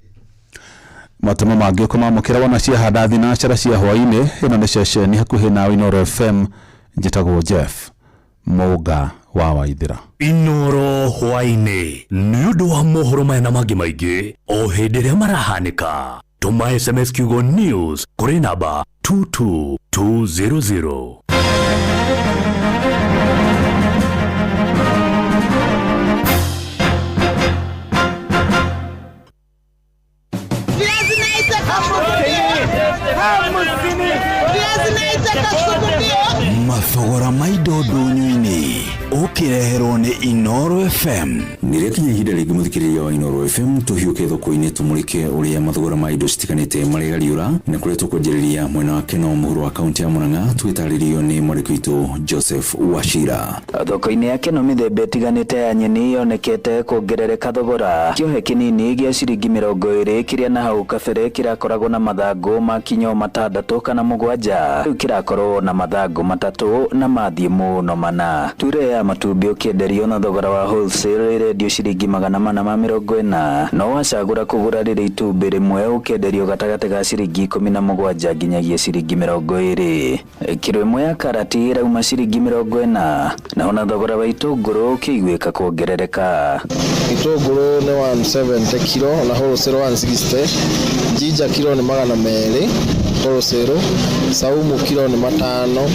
Matemo mangĩ ũkũmamũkĩra wona ciahanda thinacara cia hwaĩ-inĩ. Ĩno nĩ ceceni hakuhĩ nawe Inooro FM, njĩtagwo Jeff Mũnga wa Waithĩra. Inoro hwaĩ-inĩ nĩ ũndũ wa mohoro maya na mangĩ maingĩ o hĩndĩ ĩrĩa marahanĩka. Tũma SMS kiugo news kũrĩ namba 22200. Mathogora ma indo ndũnyũ-inĩ ũkĩreherwo nĩ Inooro FM. Nĩrĩakinya ihinda rĩngĩ mũthikĩrĩria wa Inooro FM tũhiũke thoko-inĩ tũmũrĩke ũrĩa mathogora ma indo citiganĩte marĩgariũra, na kũrĩa tũkwanjĩrĩria mwena wa Keno mũhuro wa kaunti ya Murang'a tũgĩtarĩrio nĩ mwandĩki witũ Joseph Wachira. Thoko-inĩ ya Keno mĩthemba ĩtiganĩte ya nyeni yonekete kuongerereka thogora. Kĩohe kĩnini gĩa ciringi 20 kĩrĩa na hau kabere kĩrakoragwo na mathangũ ma kinyo 6 kana 7 rĩu kĩra Kĩrakorwo na mathangũ matatũ na mathiĩ mũno mana. Ture ya matumbĩ ũkĩenderio na thogora wa wholesale ĩrendio ciringi 440, no wacagũra kũgũra rĩrĩ itumbĩ rĩmwe ũkenderio gatagatĩ ga ciringi 17 nginyagia ciringi 20. Kiro ĩmwe ya karati ĩrauma ciringi 40, naho na thogora wa itũngũrũ ũkĩiguĩka kuongerereka. Itũngũrũ nĩ 170 kiro na wholesale 160, ginger kiro nĩ 200 wholesale, saumu kiro nĩ 5,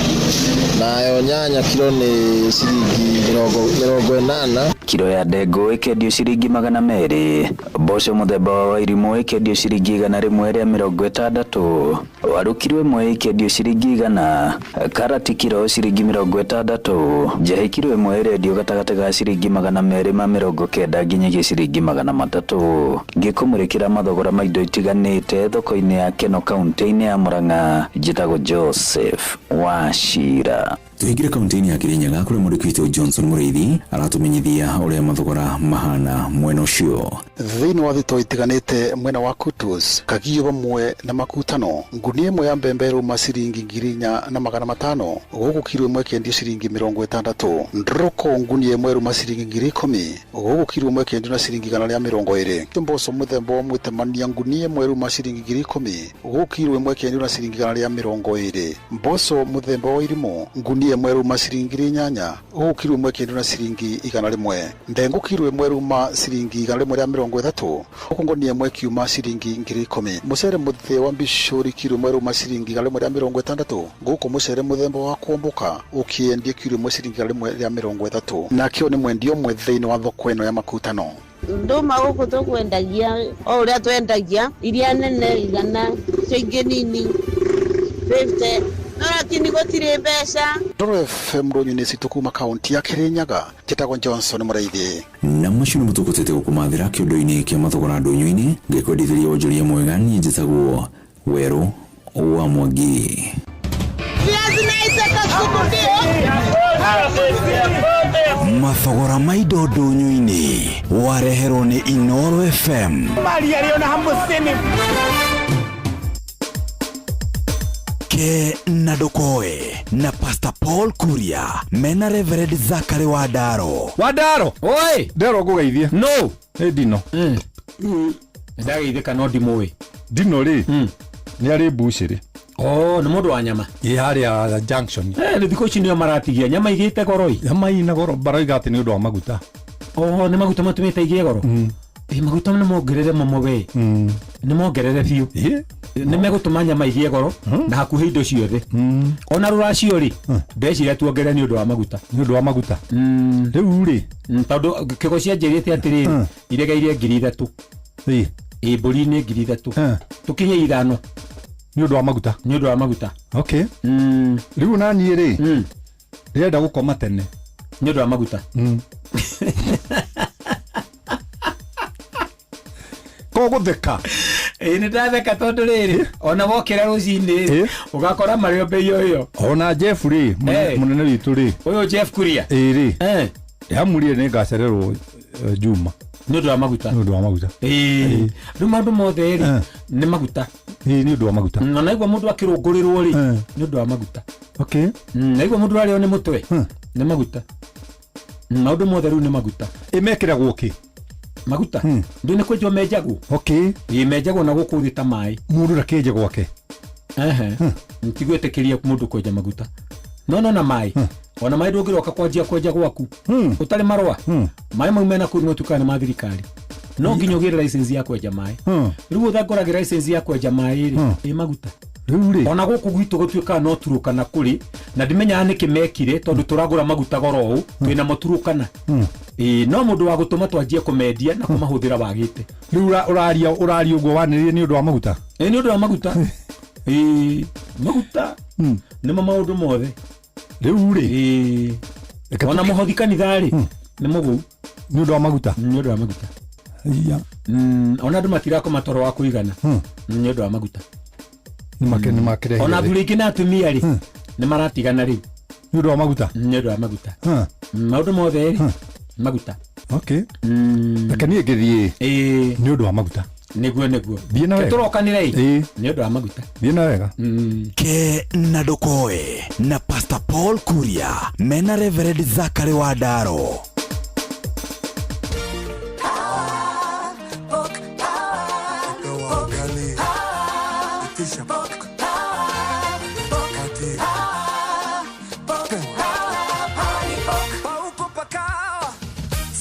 nayo nyanya kiro nĩ ciringi 80. Kiro ya ndengũ ĩkendio ciringi 200, mboco mũthemba wa wairimũ ĩkendio ciringi 160, waru kiro ĩmwe ĩkendio ciringi 100, karati kiro ciringi 60, njahĩ kiro ĩmwe ĩrendio gatagatĩ ga ciringi 290 nginyagia ciringi 300. Ngĩkũmũrĩkĩra mathogora ma indo itiganĩte thoko-inĩ ya Keno kaunti-inĩ ya Murang'a, njĩtagwo Joseph Wachira. Tuhingire kaunti-inĩ ya Kirinyaga kũrĩa mwandĩki witũ Johnson Mũrĩithi aratumenyithia ũrĩa mathogora mahana mwena ũcio. Thĩinĩ wa thito itiganĩte mwena wa Kutus, Kagio vamwe na Makutano, ngunia ĩmwe ya mbembe ĩrauma ciringi 4500, gũkũ kiro ĩmwe ĩkĩendio ciringi 60. Ndũrũkũ ngunia ĩmwe ĩrauma ciringi 10,000, gũkũ kiro ĩmwe ĩkĩendio na ciringi 120. Mboco mũthemba wa mwĩtemania ngunia ĩmwe ĩrauma ciringi 10,000, gũkũ kiro ĩmwe ĩkĩendio na ciringi 120. Mboco mũthemba wa irimũ ngunia ĩmwe ĩrauma ciringi 800, gũkũ kiro ĩmwe ĩkĩendio na ciringi 100. Ndengũ kiro ĩmwe ĩrauma ciringi 130, gũkũ ngunia ĩmwe ĩkiuma ciringi 10,000. Mũcere mũthĩ wa mbicũri kiro ĩmwe ĩrauma ciringi 160, gũkũ mũcere mũthemba wa kuomboka ũkĩendio kiro ĩmwe ciringi 130. Nakĩo nĩ mwendia ũmwe thĩinĩ wa thoko ĩno ya Makutano. Ndũma gũkũ tũkwendagia o ũrĩa twendagia, iria nene 100, icio ingĩ nini 50, no lakini gũtirĩ mbeca. Ndoro FM rũnyinĩ citũ kuma kaunti ya Kirinyaga, njĩtagwo Johnson Mũrĩithi. Na macio nĩ mũtũkũtĩte gũkũmathĩra kĩũndũ-inĩ kĩa mathogora ndũnyũ-inĩ, ngĩkwendithĩria wonjoria mwega. Niĩ njĩtagwo Werũ wa Mwangi. Mathogora ma indo ndũnyũ-inĩ wareherwo nĩ Inooro FM. Ke na Ndokoe na Pastor Paul Kuria mena Reverend Zachary Wandaro. Wandaro, oi, ndero ngũgeithie. No, nĩ Dino. Ndageithĩka no ndimũĩ. Dino rĩ, nĩ arĩ mbucĩrĩ. Oh, nĩ mũndũ wa nyama. Ĩ harĩa junction. Rĩu thikũ ici nĩo maratigia nyama igĩte goro ĩ. Nyama ina goro baroiga atĩ nĩ ũndũ wa maguta. Oh, nĩ maguta matũmĩte igĩe goro. Maguta nĩ mongerere mamo we. Nĩ mongerere biũ. Nĩ megũtũma nyama igĩe goro na hakuhĩ indo ciothe. Ona rũracio rĩ, ndeciria tuongerere nĩ ũndũ wa maguta. Nĩ ũndũ wa maguta. Rĩu rĩ, tondũ kĩgo cianjĩrĩte atĩrĩrĩ, iregeire 3,000. Ĩ mbũri nĩ 3,000. Tũkinye 5. Nĩ ũndũ wa maguta. Nĩ ũndũ wa maguta. Okay. Rĩu na niĩ rĩ, ndĩrenda gũkoma tene. Nĩ ũndũ wa maguta. Kogutheka. Ĩ nĩ ndatheka tondũ rĩrĩ, ona wokĩra rũcinĩ ũgakora marĩ o bei ĩyo. Ona Jeff rĩ, mũnene witũ rĩ. Ũyũ Jeff Kuria. Ĩ rĩ. Ndĩramwĩrire nĩ ngacererwo Juma. Nĩ ũndũ wa maguta. Nĩ ũndũ wa maguta. Ĩ. Rĩu maũndũ mothe rĩ, nĩ maguta. Ĩ nĩ ũndũ wa maguta. Na naigua mũndũ akĩrũngũrĩrwo rĩ, nĩ ũndũ wa maguta. Okay. Naigua mũndũ arĩo nĩ mũtwe, nĩ maguta. Maũndũ mothe rĩu nĩ maguta. Ĩ mekĩragwo kĩ? Maguta. Ndũ nĩ kwenjwo menjagwo. Okay. Ĩ menjagwo na gũkũ thĩ ta maĩ. Mũndũ ndakenje gwake. Ehe. Ntigwĩtĩkĩria mũndũ kwenja maguta. No no na maĩ. Ona maĩ ndũngĩroka kwanjia kwenja gwaku. Ũtarĩ marũa. Maĩ mau mena kũu nĩmatuĩkaga nĩ ma thirikari. No nginya ũgĩre license ya kwenja maĩ. Rĩu ũthangũragĩra license ya kwenja maĩ rĩ, ĩ maguta. Rĩu rĩ, ona gũkũ gwitũ gũtuĩkaga no Turukana kũrĩ, na ndimenyaga nĩkĩ mekire tondũ tũragũra maguta goro ũũ, twĩnamo Turukana. Ĩ no mũndũ wa gũtũma twanjie kũmendia na kũmahũthĩra wagĩte. Rĩu ũraria ũguo wanĩrĩire nĩ ũndũ wa maguta? Ĩ nĩ ũndũ wa maguta. Ĩ maguta nĩmo maũndũ mothe. Rĩu rĩ, ona mũhothi kanitha rĩ, nĩ mũgũu. Nĩ ũndũ wa maguta? Nĩ ũndũ wa maguta. Iya. Ona andũ matirakoma toro wa kũigana. Nĩ ũndũ wa maguta. Nĩ makĩrehe. Ona athuri aingĩ na atumia rĩ, nĩ maratigana rĩu. Nĩ ũndũ wa maguta? Nĩ ũndũ wa maguta. Maũndũ mothe rĩ, maguta. Okay. Reke niĩ ngĩthiĩ. Ĩ nĩ ũndũ wa maguta. Nĩguo nĩguo. Thiĩ na wega. Tũrokanĩre Ĩĩ. nĩ ũndũ wa maguta. Thiĩ na wega. Ke na ndũkoe na Pastor Paul Kuria mena Reverend Zachary Wandaro.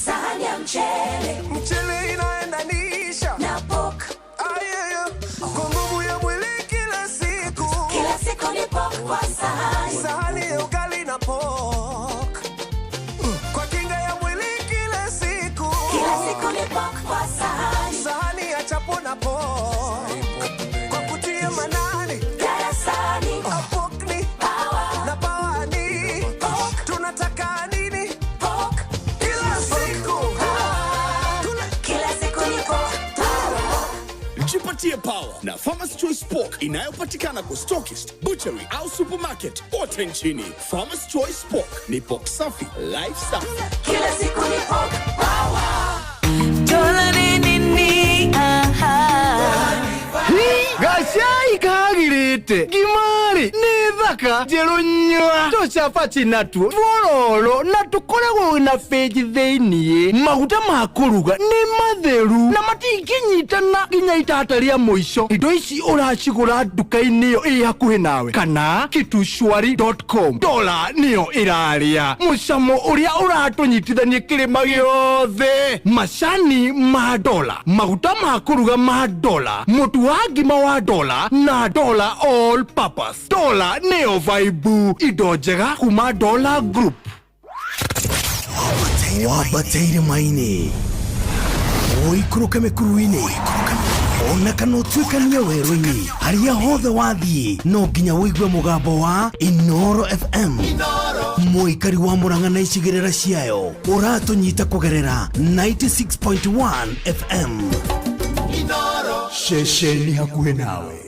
Sahani ya mchele, mchele inaendanisha na pork. Ayaya, kwa nguvu ya mwili kila siku, Kila siku ni pork kwa sahani. Sahani ya ugali na pork, kwa kinga ya mwili kila siku, Kila siku ni pork kwa sahani. Sahani ya chapo na pork, kwa kutia manani darasani. Pork ni power na power ni pork. Tunataka nini? Pork. Kila siku. Kila siku ni pork. Jipatie power na Farmers Choice Pork inayopatikana kwa stockist, butchery au supermarket kote nchini. Farmers Choice Pork ni pork safi, life safi. Kila siku ni pork power. Gacai kagirĩte ngima-rĩ nĩ thaka njerũ nyua tũcabaci natuo tuororo na tũkoragwo na bĩnji thĩiniĩ. Maguta ma kũruga nĩ matheru na matingĩnyitana nginya itata rĩa mũico. Indo ici ũracigũra nduka-inĩ ĩyo ĩ hakuhĩ nawe kana kitushwari.com. Dola nĩyo ĩrarĩa mũcamo ũrĩa ũratũnyitithania kĩrĩma gĩothe. Macani ma dola, maguta ma kũruga ma dola, mũtu wa ngima wa dola na dola all purpose. Dola nĩyo vaibu, indo njega kuma Dola Group. Wambate irĩma-inĩ, ũikũrũke mĩkuru-inĩ, ona kana ũtuĩkanie werũ-inĩ, harĩa hothe wathiĩ no nginya ũigue mũgambo wa Inoro FM. Mũikari wa Murang'a na icigĩrĩra ciayo ũratũnyita kũgerera 96.1 FM. Ceceni hakuhĩ nawe.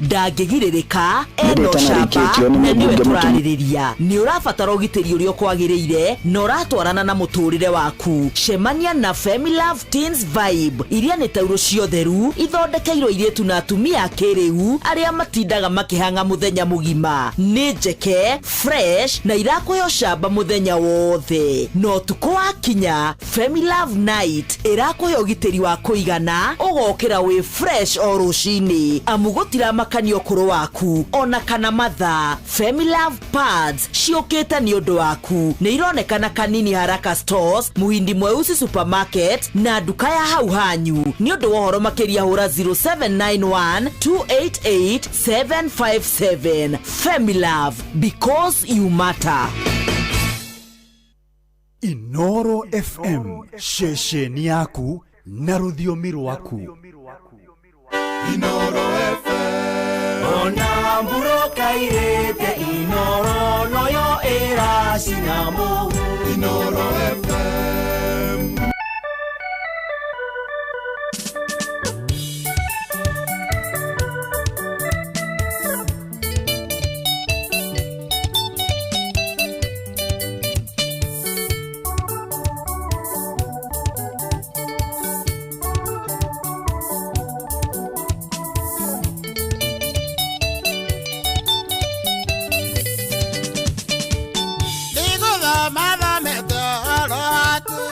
Ndangĩgirĩrĩka Nĩ ena rĩtana ũcamba rĩikĩtio nĩ na nĩwe mũmbunge mũtumia. tũrarĩrĩria. Nĩ ũrabatara ũgitĩri ũrĩa ũkwagĩrĩire na ũratwarana na mũtũrĩre waku. Cemania na Femilove Teens Vibe iria nĩ taurũ ciotheru ithondekeirwo airĩtu na atumia a kĩrĩu arĩa matindaga makĩhang'a mũthenya mũgima. Nĩ njeke fresh na irakũhe ũcamba mũthenya wothe, na ũtukũ wakinya Femilove Night ĩrakũhe ũgitĩri wa kũigana, ũgokĩra wĩ fresh o rũcinĩ, amu gũtiramakania ũkũrũ waku ona kana mathaa. Femilove Pads ciũkĩte nĩ ũndũ waku, nĩ ironekana Kanini Haraka Stores, Muhindi Mweusi Supermarket na nduka ya hau hanyu. Nĩ ũndũ wa ũhoro makĩria hũra 0791 288 757. Femilove, because you matter. Inoro FM, ceceni yaku na rũthiomi rwaku. Inoro FM. Ona mburoka irĩte Inoro noyo ĩracina mũhu. Inoro FM. Nĩgũthoma thomete ũhoro waku.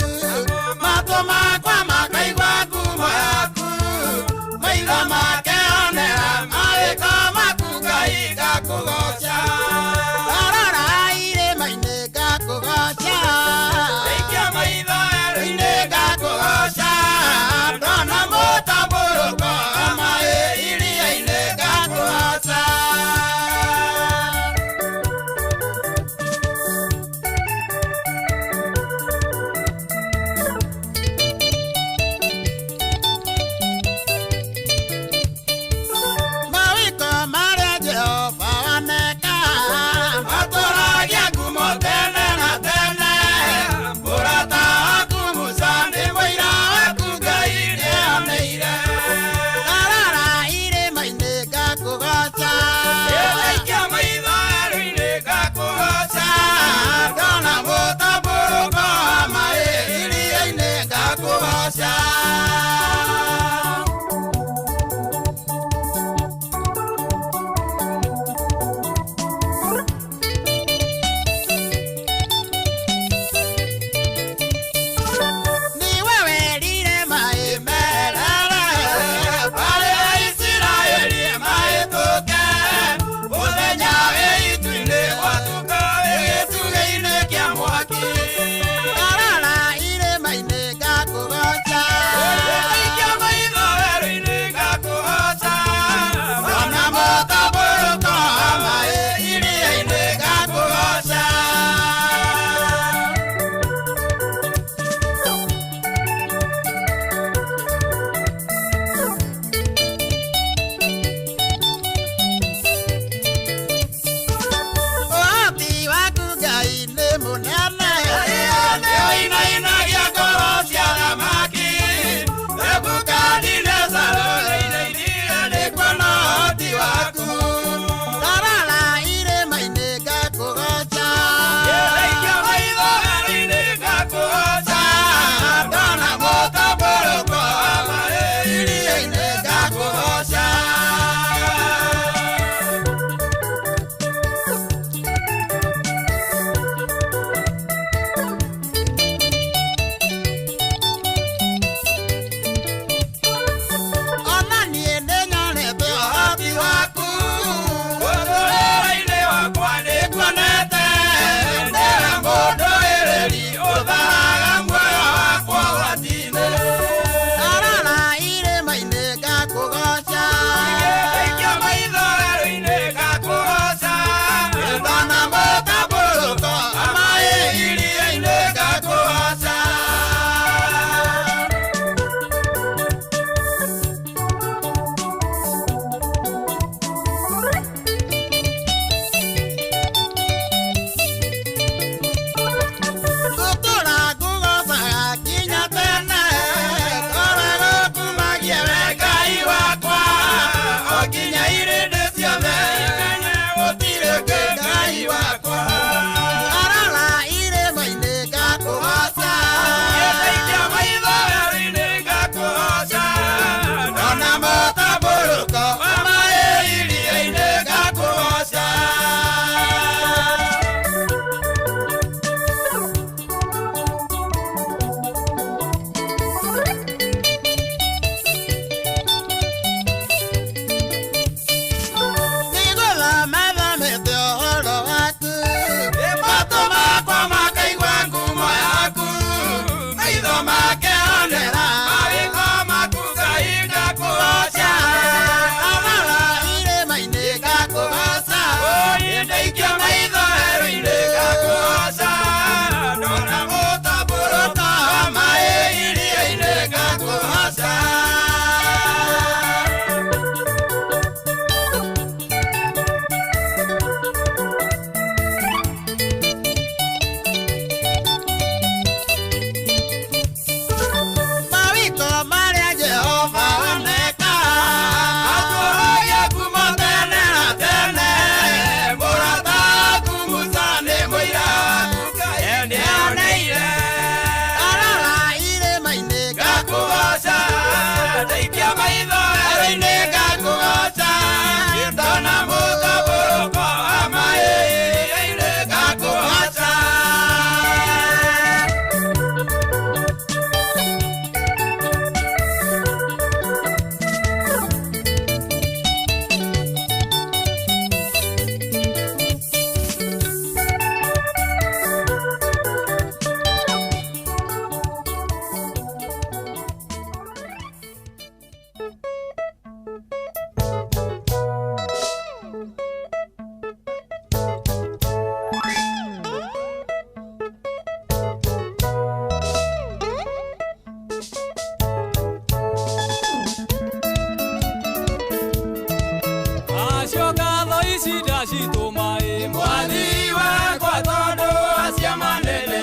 ici ndacitũma ĩ mwathi wakwa tondũ acia manene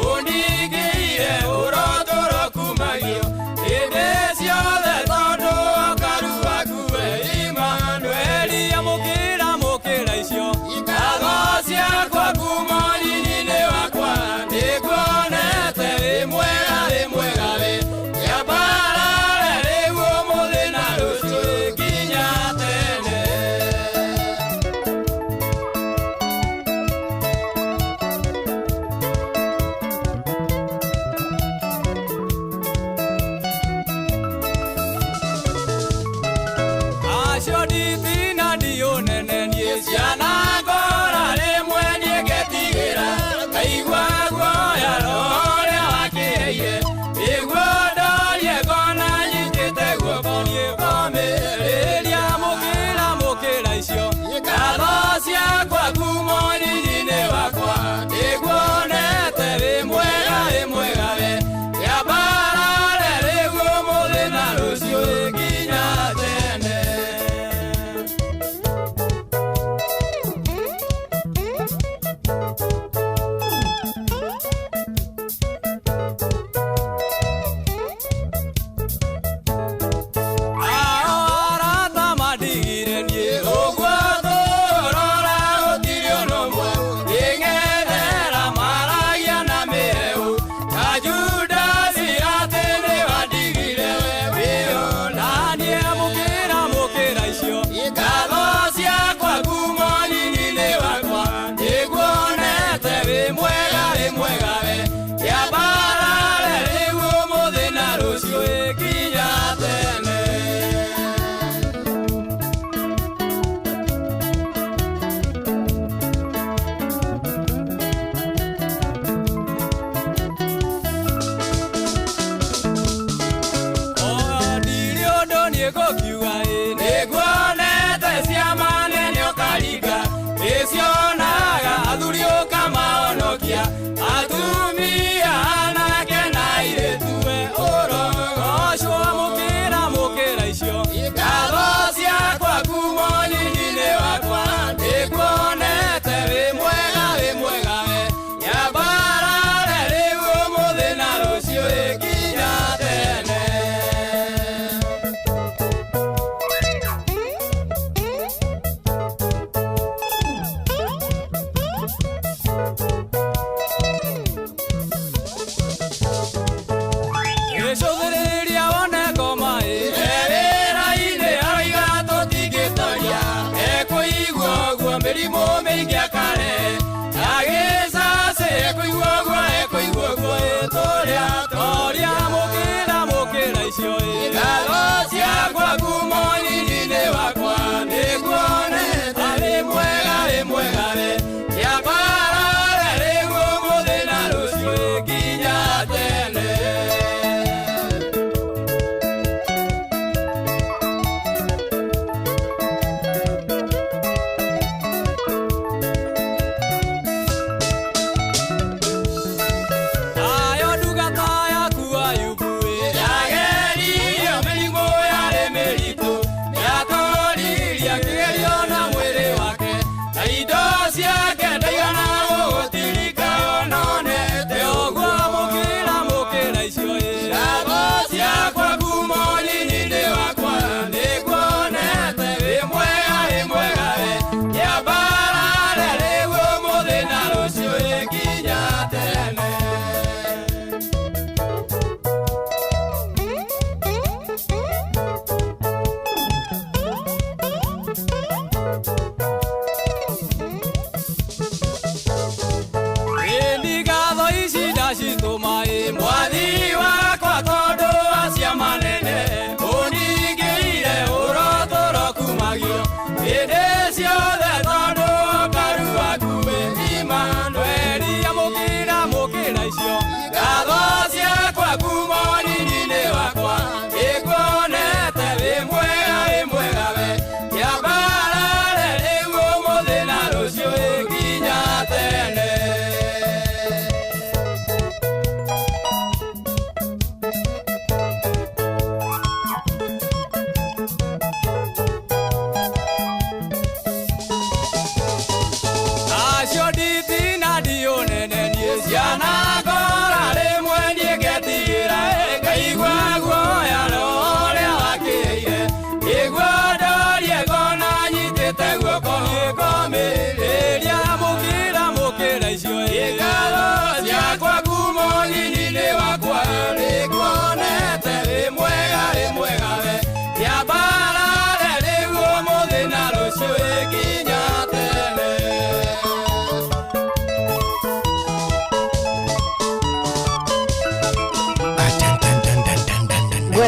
ũndigĩire ũrotũro kumagio hĩndĩ ciothe tondũ ũkaru waku we Imanueli amũkĩra mũkĩra icio ngatho ciakwa kuma nyinyi-inĩ wakwa nĩnguonete wĩ mwega wĩ mwega wĩ kĩambarare rĩu ũmũthĩ na rũciũ nginya tene. Acio nditina ndiũnene niĩ ciana ngora rĩmwe niĩ ngetigĩra ngaigua guoya roho ũrĩa wakĩheire nĩguo ndorie ngona nyitĩte guoko niĩ ngomĩrĩria mũkĩra mũkĩra icio ngatho ciakwa kuma ũnyinyi-inĩ wakwa nĩnguonete wĩ mwega wĩ mwega we kĩambarare rĩu ũmũthĩ na rũciũ nginya tene. Ao arata mandigire niĩ ũguo tũrora gũtirĩ ona ũmwe ngĩng'ethera maragia na mĩhehu ta Judasi atĩ nĩwandigire wĩyo na niĩ mũkĩra mũkĩra icio ngatho ciakwa kuma ũnyinyi-inĩ wakwa nĩnguonete wĩ mwega wĩ mwega we kĩambarare rĩu ũmũthĩ na rũciũ nginya tene. Ndirĩ ũndũ niĩ ngũkiuga ĩ nĩnguonete ciama nene ũkaringa nĩcionaga athuri ũkamahonokia atumia anake na airĩtu we ũrogocwo mũkĩra mũkĩra icio ngatho ciakwa kuma ũnyinyi-inĩ wakwa nĩnguonete wĩ mwega wĩ mwega we kĩambarare rĩu ũmũthĩ na rũciũ nginya tene. Gĩcũthĩrĩria wone ngoma ĩ wĩra-inĩ aroiga tũtingĩtoria ekũigua ũguo mĩrimũ mĩingĩ akare agĩcacĩ ekũigua ũguo ekũigua ũguo ĩ tũrĩa toria mũkĩra mũkĩra icio ĩ ngatho ciakwa kuma ũnyinyi-inĩ wakwa nĩnguonete wĩ mwega wĩ mwega we kĩambarare rĩu ũmũthĩ na rũciũ nginya tene.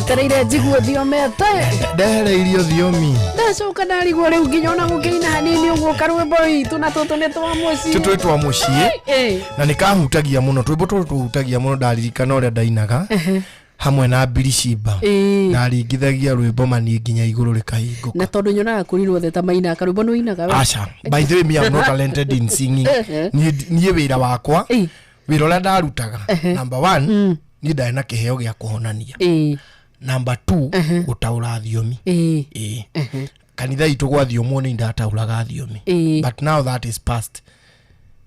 Ndetereire njigue thiomete. Ndehereirio thiomi. Ndacoka ndarigwo rĩu nginya ona gũkĩina hanini ũguo karwĩmbo witũ na tũtũ nĩ twa mũciĩ. Tũtũ twa mũciĩ. Eh. Na nĩ kahutagia mũno twĩmbo tũtũ tũhutagia mũno ndaririkana ũrĩa ndainaga hamwe na Birishimba. Ĩĩ. Ndaringithagia rwĩmbo mani nginya igũrũ rĩkahingũka. Na tondũ nyonaga kũrirwo othe ta maina karwĩmbo nĩ ũinaga we? Aca, by the way, me I'm not talented in singing. Niĩ wĩra wakwa, wĩra ũrĩa ndarutaga, number one, niĩ ndarĩ na kĩheo gĩa kũhonania. Number two, gũtaũra thiomi. Ĩĩ. Kanitha itũ gwathiomwo nĩ ndataũraga thiomi. But now that is past.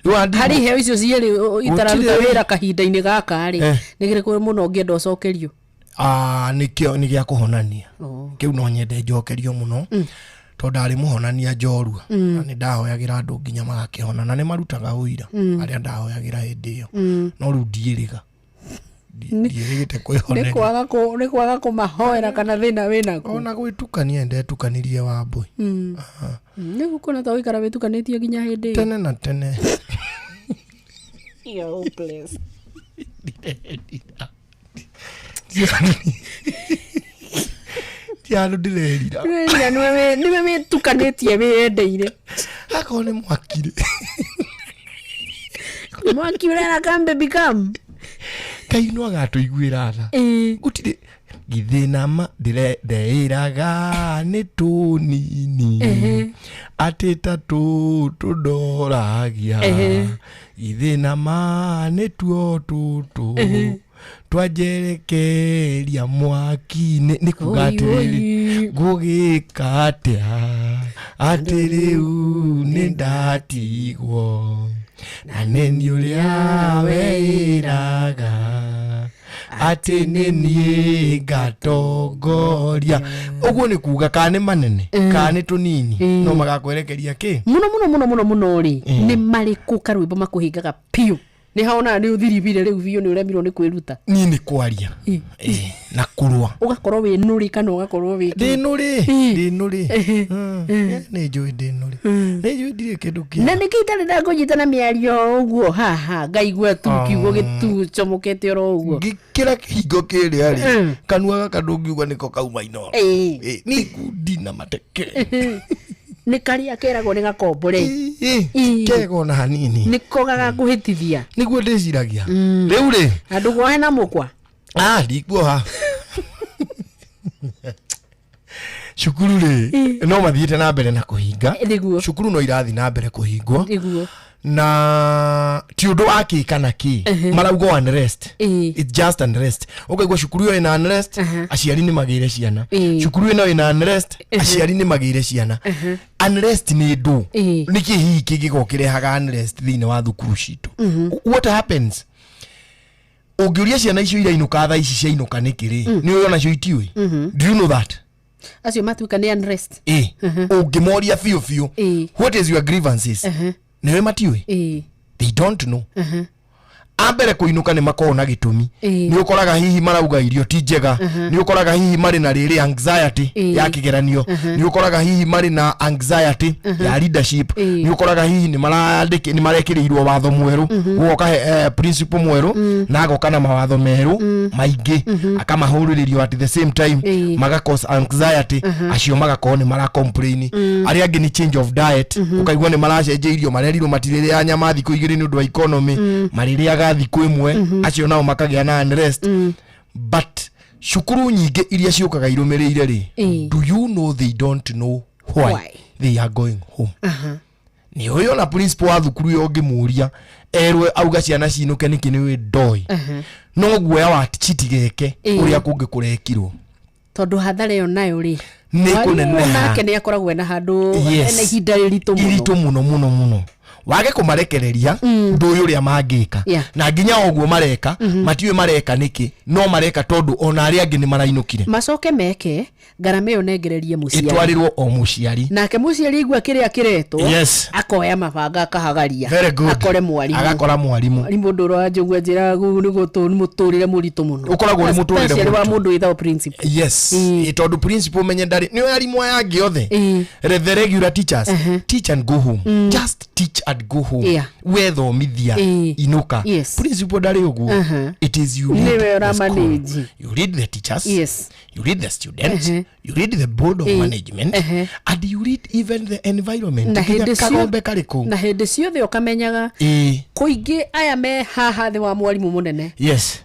Rĩu andi- Harĩ iheo icio cierĩ itararuta Gũtirĩ. wĩra kahinda-inĩ gaka rĩ, Eh. nĩ kĩrĩkũ mũno ũngĩenda ũcokerio? Ah, nĩkĩo nĩ gĩa kũhonania. Oh. Kĩu no nyende njokerio mũno tondũ ndarĩ mũhonania njorua na nĩ ndahoyagĩra andũ nginya magakĩhona na nĩ marutaga ũira arĩa ndahoyagĩra hĩndĩ ĩyo. No rĩu ndiĩrĩga, ndiĩrĩgĩte Nĩ kwĩhoneria. kwaga nĩ kwaga kũmahoera kana thĩna wĩnaguo? Ona gwĩtukania ndetukanirie Wambui. Nĩ gũkona ta ũikara wĩtukanĩtie nginya hĩndĩ ĩyo. Tene na tene. You're hopeless. Ti andũ ndĩrerira. Ndĩrerira nĩwe wĩtukanĩtie wĩyendeire. Akorwo nĩ mwaki rĩ. Mwaki ũrera come baby come. Ngai no agatũiguĩra tha. Gũtirĩ githĩ nama ndeĩraga nĩ tũnini atĩ ta tũtũ ndoragia. Githĩ nama nĩ tuo tũtũ twanjerekeria mwaki-inĩ. Nĩ kuga Oi, atĩrĩrĩ, oi. ngũgĩka atĩa atĩ rĩu nĩ ndatigwo na nĩ niĩ ũrĩa weĩraga atĩ nĩ niĩ ngatongoria. Ũguo nĩ kuga kana nĩ manene kana nĩ tũnini no magakwerekeria kĩ. Mũno mũno mũno mũno mũno rĩ, nĩ marĩkũ karwĩmbo makũhingaga piũ nĩ haonaga nĩ ũthiribire rĩu biũ nĩ ũremirwo nĩ kwĩruta? Niĩ nĩ kwaria. Ĩĩ, na kũrũa. Ũgakorwo wĩ nũrĩ kana ũgakorwo wĩ ndĩ nũrĩ, ndĩ nũrĩ. Nĩ njũĩ ndĩ nũrĩ, nĩ njũĩ ndirĩ kĩndũ kĩega. Na nĩkĩ itarĩ ndakũnyita na mĩario ũguo haha ngaigua tu kiugo gĩtucomokete oro ũguo? Ngĩkĩra kĩhingo kĩrĩa rĩ, kanua gaka ndũngiuga nĩko kauma inoro. Ĩĩ. Ĩĩ, nĩ ngundi na mateke. Nĩ karĩa keragwo nĩ gakombore. Kega ona hanini. Nĩko gagakũhĩtithia. Nĩguo ndĩciragia rĩu rĩ. Andũ kuohe na mũkwa. Ah, ndikuoha. Cukuru rĩ, no mathiĩte na mbere na kũhinga. Nĩguo. Cukuru no irathiĩ na mbere kũhingwo. Nĩguo. Na ti ũndũ wa kĩ kana kĩ marauga unrest. It's just unrest. Ũkaigua cukuru ĩyo ĩna unrest, aciari nĩ magĩire ciana. Cukuru ĩno ĩna unrest, aciari nĩ magĩire ciana. Unrest nĩ ndũ. Nĩkĩ hihi kĩngĩkorwo kĩrehaga unrest thĩinĩ wa thukuru citũ? What happens ũngĩũria ciana icio irainũka thaa ici ciainũka nĩkĩ rĩ, nĩ ũĩ onacio itiũĩ. Do you know that? Acio matuĩka nĩ unrest. Ĩ, ũngĩmoria biũ biũ, what is your grievances, nĩwe matiũĩ. They don't know. Ambere kũinũka nĩ makoragwo na gĩtũmi. Nĩ ũkoraga hihi marauga irio ti njega. Nĩ ũkoraga hihi marĩ na rĩrĩ anxiety ya kĩgeranio. Nĩ ũkoraga hihi marĩ na anxiety ya leadership. Nĩ ũkoraga hihi nĩ nĩ marekĩrĩirwo watho mwerũ. Gũgoka principal mwerũ na agoka na mawatho merũ maingĩ akamahũrĩrĩrio at the same time, maga cause anxiety. Acio magakorwo nĩ mara complain. Arĩa angĩ nĩ change of diet. Ũkaigua nĩ maracenjia irio, marerirwo matirĩrĩa nyama thikũ igĩrĩ nĩ ũndũ wa economy, marĩrĩaga thikũ ĩmwe. Acio nao makagĩa na unrest. But cukuru nyingĩ iria ciũkaga irũmĩrĩire rĩ, do you know they don't know why, Why? they are going home? Nĩ ũyũ ona principal wa thukuru ĩyo ũngĩmũria erwe auga ciana cinũke nĩkĩ, nĩ ndoĩ no guoya wa citigeke ũrĩa kũngĩ kũrekirwo. Tondũ hathara ĩyo nayo rĩ, Nĩ mwarimũ kũneneha. nake nĩ akoragwo ena handũ Yes. ena ihinda rĩritũ mũno. Iritũ mũno mũno mũno wage kũmarekereria ndũĩ ũrĩa mangĩka. Na nginya ũguo mareka matiũĩ mareka nĩkĩ, no mareka tondũ ona arĩa angĩ nĩ marainũkire. Macoke meke ngarama ĩyo nengererie mũciari. Ĩtwarĩrwo o mũciari. Nake mũciari igua kĩrĩa kĩretwo, Yes. akoya mabanga akahagaria. Very good. Akore mwarimũ. Agakora mwarimũ. Mwarimũ ũndũ ũrĩa wanjĩgua njĩra nĩ mũtũrĩre mũritũ mũno. Ũkoragwo ũrĩ mũtũrĩre Especially wa mũritũ. mũndũ wĩtagwo principal. Yes. Ĩ, tondũ principal menye ndarĩ nĩ arimũ aya angĩ othe, the regular teachers teach and go home. Just teach and and go home. Yeah. Wethomithia, Ĩĩ. inũka. Yes. Principal ndarĩ ũguo. It is you lead Nĩwe the school. ũramanage. You lead the teachers, Yes. you lead the students, you lead the board of management, and you lead even the environment, Na nginya hĩndĩ cio- kagombe karĩ kũu. Na hĩndĩ ciothe ũkamenyaga kũingĩ aya me haha thĩ wa mwarimũ mũnene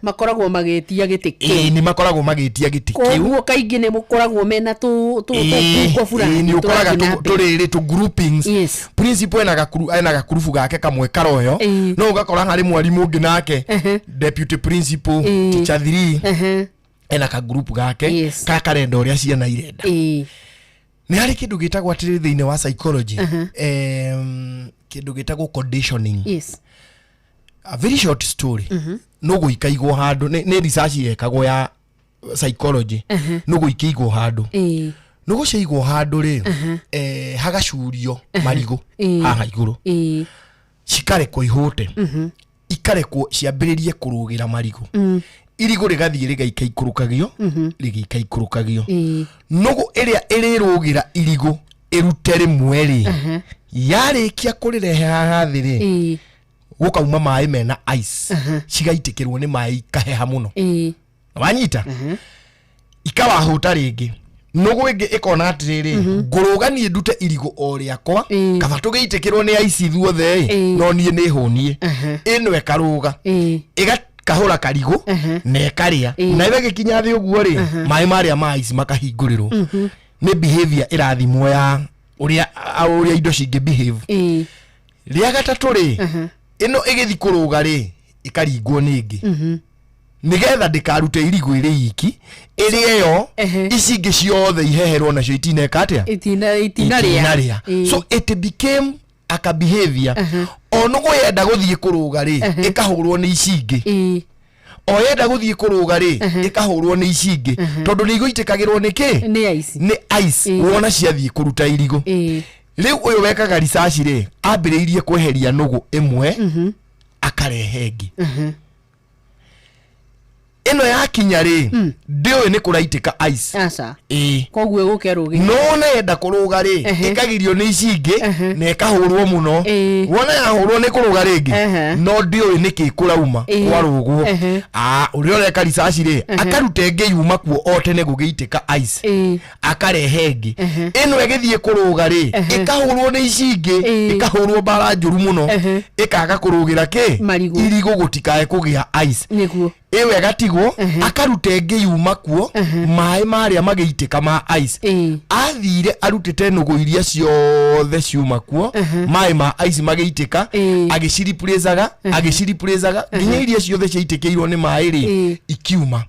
makoragwo magĩtia gĩtĩ Ĩĩ, kĩu. nĩ makoragwo magĩtia gĩtĩ kĩu. Koguo kaingĩ nĩ mũkoragwo mena tũnguko fulani Nĩ ũkoraga tũrathiĩ na mbere. tũrĩrĩ tũ groupings. Yes. Principal ena gakurubu gake kamwe karoyo, no ũgakora harĩ mwarimũ ũngĩ nake, deputy principal, teacher 3, ena kagurupu gake kakarenda ũrĩa ciana irenda. Nĩ harĩ kĩndũ gĩtagwo atĩrĩ thĩinĩ wa psychology, kĩndũ gĩtagwo conditioning. Yes. A very short story, no gũikaigwo handũ, nĩ research yekagwo ya psychology. No gũikĩigwo handũ, no gũciaigwo handũ rĩ, hagacurio marigũ haha igũrũ, cikarekwo ihũte, ikarekwo ciambĩrĩrie kũrũgĩra marigũ. Irigũ rĩgathiĩ rĩgaikaikũrũkagio, rĩgĩikaikũrũkagio. Nũgũ ĩrĩa ĩrĩrũgĩra irigũ ĩrute rĩmwe rĩ, yarĩkia kũrĩrehe haha thĩ rĩ, gũkauma maĩ mena ice, cigaitĩkĩrwo nĩ maĩ, ikaheha mũno. Wanyita, ikawahũta rĩngĩ. Nũgũ ĩngĩ ĩkona atĩrĩrĩ, ngũrũga niĩ ndute irigũ o rĩakwa, kaba tũgĩitĩkĩrwo nĩ aici ithuothe ĩ, no niĩ nĩ hũnie. Ĩno ĩkarũga, ĩgakahũra karigũ na ĩkarĩa, na ĩgagĩkinya thĩ ũguo rĩ, maĩ marĩa ma ici makahingũrĩrwo. Nĩ behavior ĩrathimwo ya ũrĩa indo cingĩ behave. Rĩa gatatũ rĩ, ĩno ĩgĩthi kũrũga rĩ, ĩkaringwo nĩ ĩngĩ, nĩgetha ndĩkarute irigũ ĩrĩ iki ĩrĩ ĩyo, ici ingĩ ciothe iheherwo nacio itineka atĩa? Itina rĩa. Itinarĩa. So it became a behavior. O nũgũ yenda gũthiĩ kũrũga rĩ, ĩkahũrwo nĩ ici ingĩ. O yenda gũthiĩ kũrũga rĩ, ĩkahũrwo nĩ ici ingĩ, tondũ nĩ igũitĩkagĩrwo nĩ kĩ? Nĩ ice. Nĩ ice. Wona ciathiĩ kũruta irigũ. Rĩu ũyũ wekaga research rĩ, ambĩrĩirie kweheria nũgũ ĩmwe, akarehe ĩngĩ. Ĩno yakinya rĩ, ndĩũĩ nĩ kũraitĩka ice. Aca. Ĩĩ. Koguo ĩgũke rũgĩ. Nona yenda kũrũga rĩ, ĩkagirio nĩ ici ingĩ na ĩkahũrwo mũno. Wona yahũrwo nĩ kũrũga rĩngĩ, no ndĩũĩ nĩkĩ kũrauma kwarũgwo. Ah, ũrĩa ũreka research rĩ, akaruta ĩngĩ yuma kuo o tene gũgĩitĩka ice, akarehe ĩngĩ. Ĩno ĩgĩthiĩ kũrũga rĩ, ĩkahũrwo nĩ ici ingĩ, ĩkahũrwo mbara njũru mũno, ĩkaga kũrũgĩra kĩ? Marigũ. Irigũ gũtikae kũgĩa ice. Nĩguo. Ĩyo ĩgatigwo, akaruta ĩngĩ yuma kuo, maĩ marĩa magĩitĩka ma ice. Athire arutĩte nũgũ iria ciothe ciuma kuo, maĩ ma ice magĩitĩka, agĩciripurĩcaga, agĩciripurĩcaga nginya iria ciothe ciaitĩkĩirwo nĩ maĩ rĩ, ikiuma.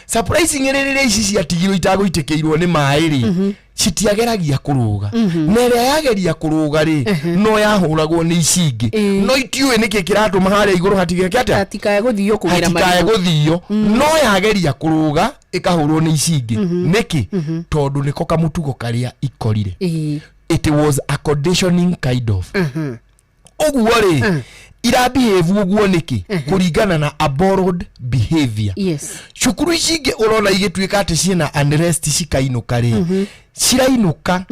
Surprisingly, rĩrĩa ici ciatigirwo itagũitĩkĩirwo nĩ maĩ rĩ, citiageragia kũrũga, na ĩrĩa yageria kũrũga rĩ, no yahũragwo nĩ ici ingĩ, no itiũĩ nĩkĩ kĩratũma harĩa igũrũ hatigeke atĩa? Hatikae gũthio kũgĩra Hatikae marigũ. Gũthio. No yageria kũrũga, ĩkahũrwo nĩ ici ingĩ. Nĩkĩ? Tondũ nĩko kamũtugo karĩa ikorire. It was a conditioning kind of ũguo rĩ, ira behave ũguo nĩkĩ? Kũringana na a borrowed behavior. Yes. Cukuru ici ingĩ ũrona igĩtuĩka atĩ ciĩna unrest, cikainũka rĩ, cirainũka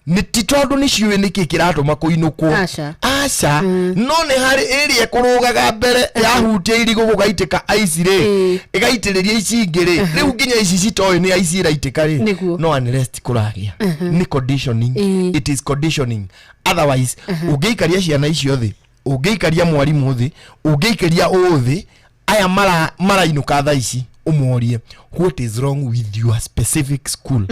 nĩ ti tondũ nĩ ciũĩ nĩkĩ kĩratũma kũinũkwo. Aca. Aca, no nĩ harĩ ĩrĩa ĩkũrũgaga mbere, yahutia irigũ gũgaitĩka ice rĩ, ĩgaitĩrĩria ici ingĩ rĩ. Rĩu nginya ici citoĩ nĩ ice ĩraitĩka rĩ, Nĩguo. no unrest kũragĩa. Nĩ conditioning. It is conditioning. Otherwise, ũngĩikaria ciana icio thĩ, ũngĩikaria mwarimũ thĩ, ũngĩikaria ũũ thĩ, aya marainũka thaa ici, ũmorie what is wrong with your specific school.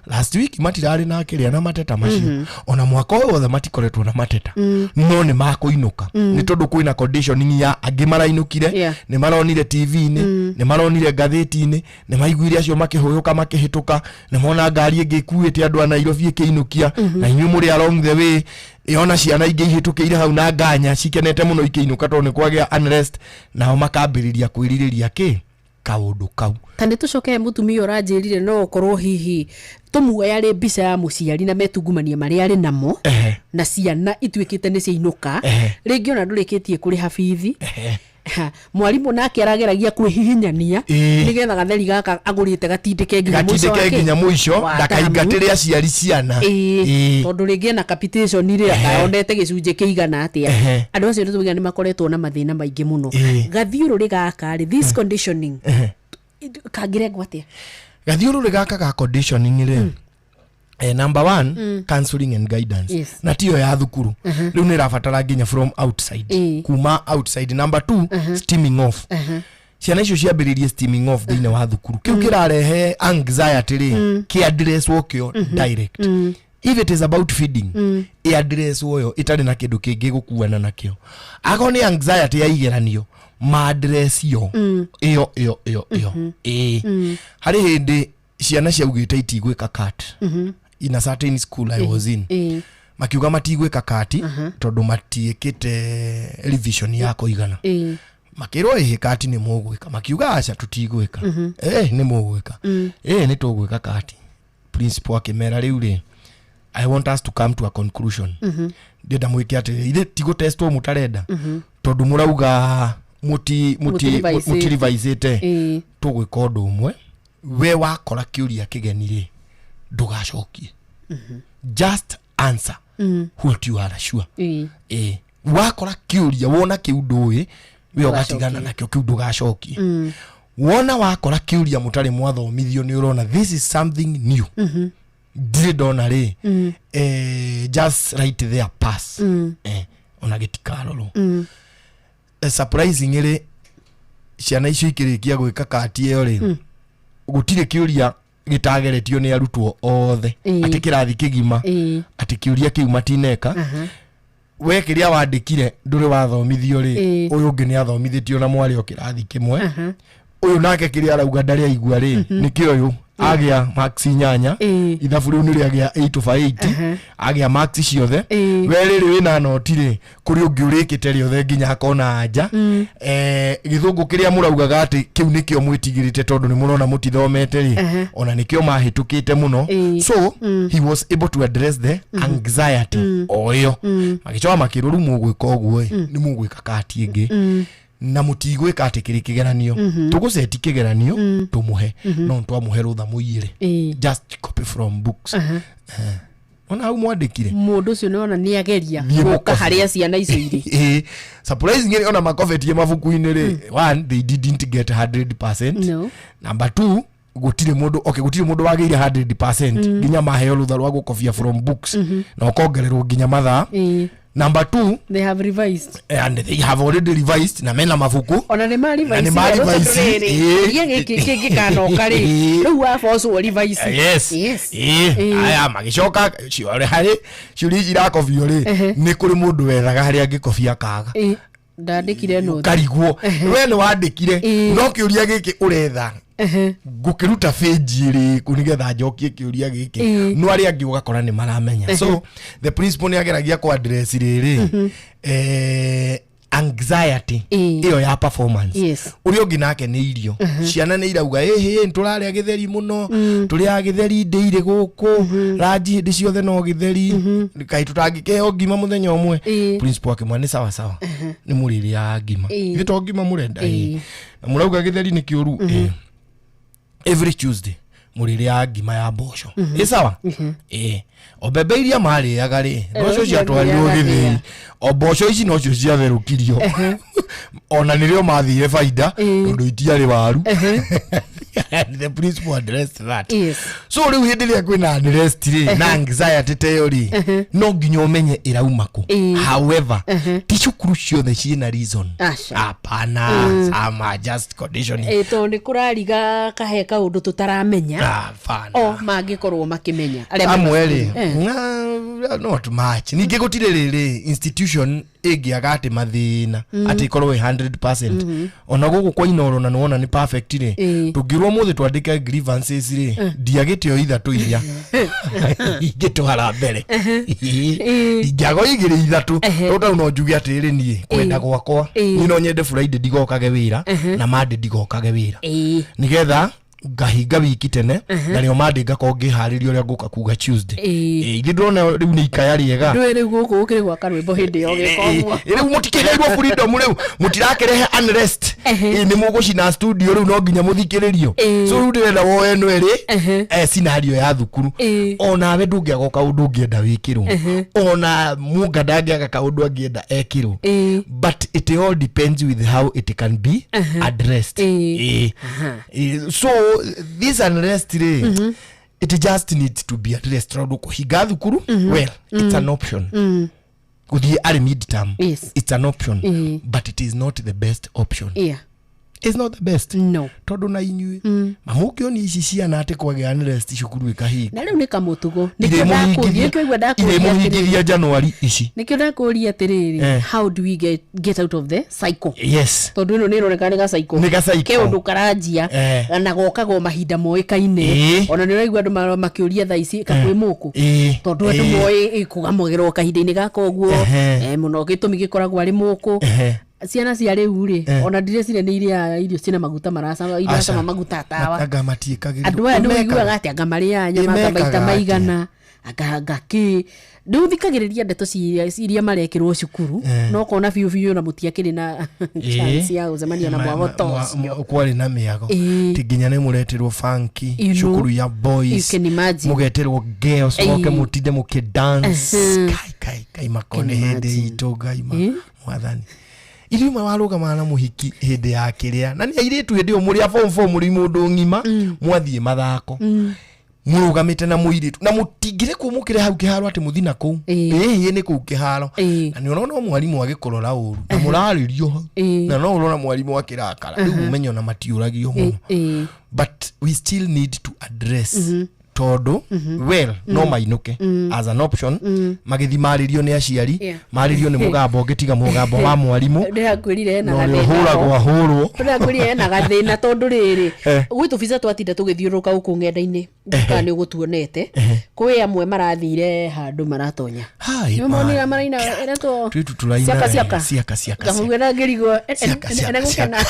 Last week matirarĩ na kĩrĩa na mateta macio. Ona mwaka ũyũ wothe matikoretwo na mateta, no nĩ makũinũka, nĩ tondũ kwĩna conditioning ya angĩ marainũkire. Nĩ maronire TV-inĩ, nĩ maronire ngathĩti-inĩ, nĩ maiguire acio makĩhũyũka makĩhĩtũka, nĩ mona ngari ĩngĩ ĩkuĩte andũ a Nairobi ĩkĩinũkia, na inyuĩ mũrĩ along the way. Yona ciana ingĩ ihĩtũkĩire hau na nganya cikenete mũno ikĩinũka tondũ nĩ kwagĩa unrest, nao makambĩrĩria kwĩrirĩria kĩ kaũndũ kau. Ta nä tå coke må tumia å ranjä rire no okorwo hihi tå muoya rä mbica ya må ciari na metungumania marä arä namo na ciana ituä kä te nä ciainå ka. Rĩngĩ ona ndũrĩkĩtie kũrĩha bithi. Ha, mwarimũ nake arageragia kwĩhihinyania Ĩĩ. nĩgetha gatheri gaka agũrĩte gatindĩke nginya mũico gatindĩke wa kĩ? nginya mũico Wa ndakaingatĩre tamu. aciari ciana Ĩĩ, Ĩĩ. tondũ rĩngĩ ena capitation rĩ Ehe. akaonete gĩcunjĩ kĩigana atĩa Ehe. andũ acio nĩtũmenya nĩ makoretwo na mathĩna maingĩ mũno Ĩĩ. gathiũrũrĩ gaka rĩ this conditioning Ehe. kangĩrengwo atĩa gathiũrũrĩ gaka ga conditioning rĩ number one counseling and guidance Yes. na tiyo ya thukuru rĩu nĩ ĩrabatara nginya from outside Ĩĩ. kuma outside number two steaming off ciana icio ciambĩrĩrie steaming off thĩinĩ wa thukuru kĩu kĩrarehe anxiety rĩ kĩaddresswo kĩo direct if it is about feeding ĩaddresswo yo ĩtarĩ na kĩndũ kĩngĩ gũkuana nakĩo akorwo nĩ anxiety ya igeranio maaddress yo ĩyo ĩyo ĩyo ĩyo ĩĩ harĩ hĩndĩ ciana ciaugĩte itigwĩka cat in a certain school I was in Ĩĩ. makiuga matigwĩka kati tondũ matiĩkĩte revision ya kũigana Ĩĩ. makĩrwo ĩhĩ kati nĩ mũgwĩka makiuga aca tũtigwĩka ĩ nĩ mũgwĩka ĩ nĩ tũgwĩka kati principal akĩmera rĩu rĩ i want us to come to a conclusion ndĩenda mwĩke atĩrĩ ithe ti gũtestwo mũtarenda tondũ mũrauga Mũtirivaicĩte. mũtirivaicĩte Ĩĩ. tũgwĩka ũndũ ũmwe we wakora kĩũria kĩgeni rĩ ndũgacokie just answer what you are sure Ĩĩ. ĩ wakora kĩũria wona kĩu ndũĩ we ũgatigana Ndũgacokie. nakĩo kĩu ndũgacokie wona wakora kĩũria mũtarĩ mwathomithio nĩ ũrona this is something new ndirĩ ndona rĩ just right there pass ona gĩtikarorwo surprising rĩ ciana icio ikĩrĩkia gwĩka kati ĩyo rĩ gũtirĩ kĩũria gĩtageretio nĩ arutwo othe Ĩĩ. atĩ kĩrathi kĩgima Ĩĩ. atĩ kĩũria kĩu matineka we kĩrĩa wandĩkire ndũrĩ wathomithio rĩ Ĩĩ. ũyũ ũngĩ nĩ athomithĩtio na mwarĩ o kĩrathi kĩmwe ũyũ nake kĩrĩa arauga ndarĩ aigua rĩ nĩkĩo ũyũ agĩa max inyanya Ĩĩ. ithabu rĩu nĩrĩ agĩa 8 over 8 agĩa max ciothe Ĩĩ. we rĩrĩ wĩna noti rĩ kũrĩ ũngĩ ũrĩkĩte rĩothe nginya akona anja gĩthũngũ kĩrĩa mũraugaga atĩ kĩu nĩkĩo mwĩtigĩrĩte tondũ nĩ mũrona mũtithomete rĩ ona nĩkĩo mahĩtũkĩte mũno Ĩĩ. so he was able to address the anxiety o ĩyo magĩcoka makĩrwo rĩu mũgwĩka ũguo ĩ nĩ mũgwĩka kati ĩngĩ na mũtigwĩka atĩ kĩrĩ kĩgeranio tũgũceti kĩgeranio tũmũhe no twamũhe rũtha mũiyĩre Ĩĩ. just copy from books ona hau mwandĩkire mũndũ ũcio nĩona nĩ ageria Thiĩ gũka mũkobi. harĩa ciana icio irĩ Ĩĩ. surprisingly ona makobetie mabuku-inĩ rĩ one they didn't get 100% No. number two gũtirĩ mũndũ okay gũtirĩ mũndũ wagĩire 100% nginya maheo rũtha rwa gũkobia from books na ũkongererwo nginya mathaa Ĩĩ. number two they have revised and they have already revised na mena mabuku ona nä Na nĩ marevise, ĩĩ. gä kä ngä kanoka rä Ĩĩ. rä u wabocwo revise yes Yes. Ĩĩ. Ĩĩ. aya magĩcoka ciore harĩ ciũria ici irakobio rĩ nĩ kũrĩ mũndũ wethaga harĩa angĩkobia akaga Ĩĩ. ndandĩkire nũthi karigwo we nĩ wandĩkire Ĩĩ. no kĩũria gĩkĩ ũretha ngũkĩruta bĩnji ĩrĩkũ nĩgetha njokie kĩũria gĩkĩ Ĩĩ. no arĩa angĩ ũgakora nĩ maramenya so the principal nĩ ageragia kũ address rĩrĩ anxiety Ĩĩ. ĩyo ya performance Yes. ũrĩa ũngĩ nake nĩ irio ciana nĩ irauga ĩhĩ tũrarĩa gĩtheri mũno tũrĩaga gĩtheri ndĩirĩ gũkũ ranji hĩndĩ ciothe no gĩtheri kaĩ tũtangĩkĩheo ngima mũthenya ũmwe Ĩĩ. principal akĩmwĩra nĩ sawa sawa nĩ mũrĩrĩaga ngima Ĩĩ. ithuĩ to ngima mũrenda Ĩĩ. ĩĩ na mũrauga gĩtheri nĩ kĩũru ĩĩ every tuesday mũrĩrĩaga ngima ya mboco ĩ sawa ĩĩ o mbembe iria marĩaga rĩ nocio ciatwarirwo gĩthĩi o mboco ici nocio ciatherũkirio ona nĩrĩo mathire baida tondũ itiarĩ waru And the principal addressed that Yes. so rĩu hĩndĩ ĩrĩa kwĩna unrest rĩ na anxiety ta ĩyo rĩ no nginya ũmenye ĩrauma kũ Ĩĩ. however ti cukuru ciothe ciĩna reason Aca. hapana some are just conditioning Ĩĩ, tondũ nä kå rariga kahe kaå ndå tå taramenya Hapana. o mangä korwo makä menya Arĩa mena amwe rĩ cukuru. Eh. not much ningä gå tirä rä rä institution ĩngĩaga atĩ mathĩna atĩ ĩkorwo ĩ 100% ona gũkũ kwa inoro na nĩwona nĩ perfect rĩ Ĩĩ. tũngĩrwo mũthĩ twandĩke grievances rĩ ndiagĩte o ithatũ inya ingĩtwara mbere ingĩaga o igĩrĩ ithatũ tondũ tau no njuge atĩrĩrĩ niĩ kwenda gwakwa Ĩĩ. niĩ no nyende Friday ndigokage wĩra na Monday ndigokage wĩra Ĩĩ. nigetha Ngahinga wiki tene, narĩo Monday ngakorwo ngĩharĩria ũrĩa ngũka kuga Tuesday. Ĩĩ. Ĩĩ, ithuĩ ndĩrona rĩu nĩ ikaya rĩega. Ndũĩ rĩu gũkũ gũkĩrĩ gwa karwĩmbo hĩndĩ ĩyo gĩka ũguo. Ĩĩ, rĩu mũtikĩheirwo freedom, rĩu mũtirakĩrehe unrest. Ĩĩ, nĩ mũgũcina studio, rĩu no nginya mũthikĩrĩrio. So rĩu ndĩrenda woe ĩno ĩrĩ scenario ya thukuru. Onawe ndũngĩaga kaũndũ ũngĩenda wĩkĩrwo, ona munga ndangĩaga kaũndũ angĩenda ekĩrwo, but it all depends with how it can be addressed. Ĩĩ. Ĩĩ, so this unrest rĩ, it just needs to be addressed, tondũ kũhinga thukuru, well, it's an option. Gũthiĩ arĩ midterm, it's an option, but it is not the best option. It's not the best. No. Tondũ na inyuĩ mamũngĩonia ici ciana atĩ kwagĩa unrest cukuru ĩkahinga. Na rĩu nĩ kamũtugo, nĩkĩo ndakũria, nĩkĩo igua ndakũria atĩrĩrĩ. Irĩmũhingithia Januari ici. Nĩkĩo ndakũria atĩrĩrĩ, how do we get out of the cycle? Tondũ ĩno nĩ ĩroneka nĩ gacycle. Nĩ ga-cycle. Ke ũndũ karanjia na gokaga o mahinda moĩkaine. Ona nĩ ũraigua andũ makĩũria thaa ici kakwĩ mũkũ, tondũ andũ moĩ kũgamagĩrwo kahinda-inĩ gaka ũguo. Mũno gĩtũmi gĩkoragwo arĩ mũkũ. Ciana cia rĩu rĩ, ona ndireciria nĩ irĩaga irio ciĩna maguta maracama, iracama maguta tawa. Anga matiĩkagĩrĩrwo. Andũ aya nĩ Mekaga. ũiguaga atĩ anga marĩaga nyama anga maita Mekaga atĩa? maigana, anga kĩ. Rĩu thikagĩrĩria ndeto iria marekĩrwo cukuru, no kona biũ biũ na mũtiakĩrĩ na chance ya gũcemania na mwago ta ũcio. Kwarĩ na mĩago. Ti nginya nĩ mũreterwo funky You know, cukuru ya boys, you can imagine. mũgeterwo girls, moke mũtinde mũkĩdance. Kai kai kai, makone Can hĩndĩ imagine. itũ ngai ma mwathani ithuĩ imwe warũgamaga na mũhiki hĩndĩ ya kĩrĩa na nĩ airĩtu hĩndĩ ĩyo mũrĩ a form four, mũrĩ mũndũ ng'ima, mwathiĩ mathako mũrũgamĩte na mũirĩtu na mũtingĩrekwo mũkĩre hau kĩharo atĩ mũthi na kũu ĩhĩ nĩ kũu kĩharo, na nĩ ũrona o mwarimũ agĩkũrora ũru na mũrarĩrio hau, na no ũrona mwarimũ akĩrakara. Rĩu ũmenye ona matiũragio mũno, but we still need to address, tondũ well, no mainũke as an option, magĩthi marĩrio nĩ aciari, marĩrio nĩ mũgambo ũngĩ tiga mũgambo wa mwarimũ Ndĩrakwĩrire hena na ũrĩa gathĩna. ũhũragwo ahũrwo. Ndĩrakwĩrire hena gathĩna, tondũ rĩrĩ, gwĩ tũbica twatinda tũgĩthiũrũrũka gũkũ ng'enda-inĩ, kana nĩ ũgũtuonete. Kwĩ amwe marathire handũ maratonya. Hai, Nĩmonire maraina ĩretwo Tũitu tũraina ciaka ciaka. Ciaka ciaka. Ngamũigua na ngĩrigwo Ciaka, ciaka, enegũkena.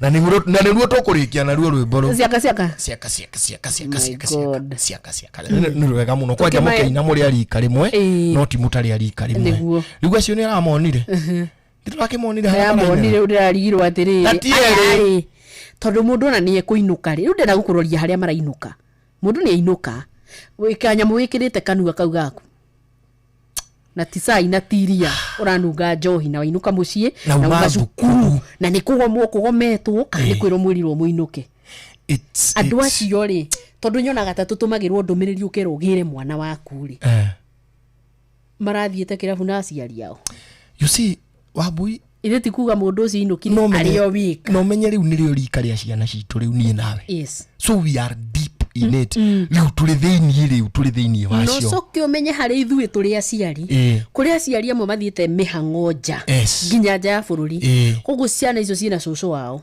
Na nĩruo tũkũrĩkia naruo rwĩmbo rũu. Ciaka ciaka. Ciaka ciaka ciaka ciaka My ciaka ciaka God. ciaka ciaka. Nĩ rwega mũno kwanja Tũkĩmae- mũkĩina mũrĩ a rika rĩmwe, no ti mũtarĩ a rika rĩmwe. Rĩu acio nĩ aramonire, nĩ tũrakĩmonire harĩa Ndĩramonire. marainĩra. Rĩu ndĩrarigirwo atĩrĩrĩ, Na ti erĩ. aya rĩ, tondũ mũndũ ona nĩ ekũinũka rĩ, rĩu ndĩrenda gũkũroria harĩa marainũka. Mũndũ nĩ ainũka kanyamũ wĩkĩrĩte kanua kau gaku na ti cai na ti iria, ũranunga njohi, na wainũka mũciĩ Na uma uma cukuru, na nĩ kũgomwo kũgometwo kana nĩ kwĩrwo mwĩrirwo mũinũke. Andũ acio rĩ, tondũ nyonaga ta tũtũmagĩrwo ndũmĩrĩri ũkerwo ũgĩre mwana waku rĩ, marathiĩte kĩrabu na aciari ao. You see, Wambui, ithe ti kuga mũndũ ũcio inũkire no arĩ o wika. No menye rĩu nĩrĩo rika rĩa ciana citũ rĩu niĩ nawe. So we are deep in it rĩu, tũrĩ thĩiniĩ, rĩu tũrĩ thĩiniĩ No wacio. coke ũmenye harĩ ithuĩ tũrĩ aciari, kũrĩ aciari amwe mathiĩte mĩhang'o nja, nginya nja ya bũrũri. Koguo ciana icio ciĩna cũcũ wao.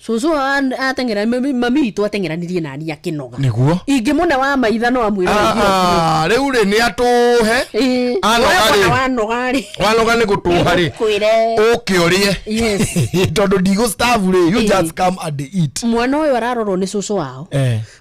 Cũcũ wao ateng'era, mami witũ ateng'eranirie nani akĩnoga. Nĩguo. Ingĩmũne wa maitha no amwĩre. Ah, ah, rĩu rĩ nĩ atũhe Anoga rĩ. Wanoga rĩ. Wanoga nĩ gũtũha rĩ. Kwĩre. Ũke ũrĩe. Tondũ ndigũ rĩ, you just come and eat. Mwana ũyũ ararorwo nĩ cũcũ wao.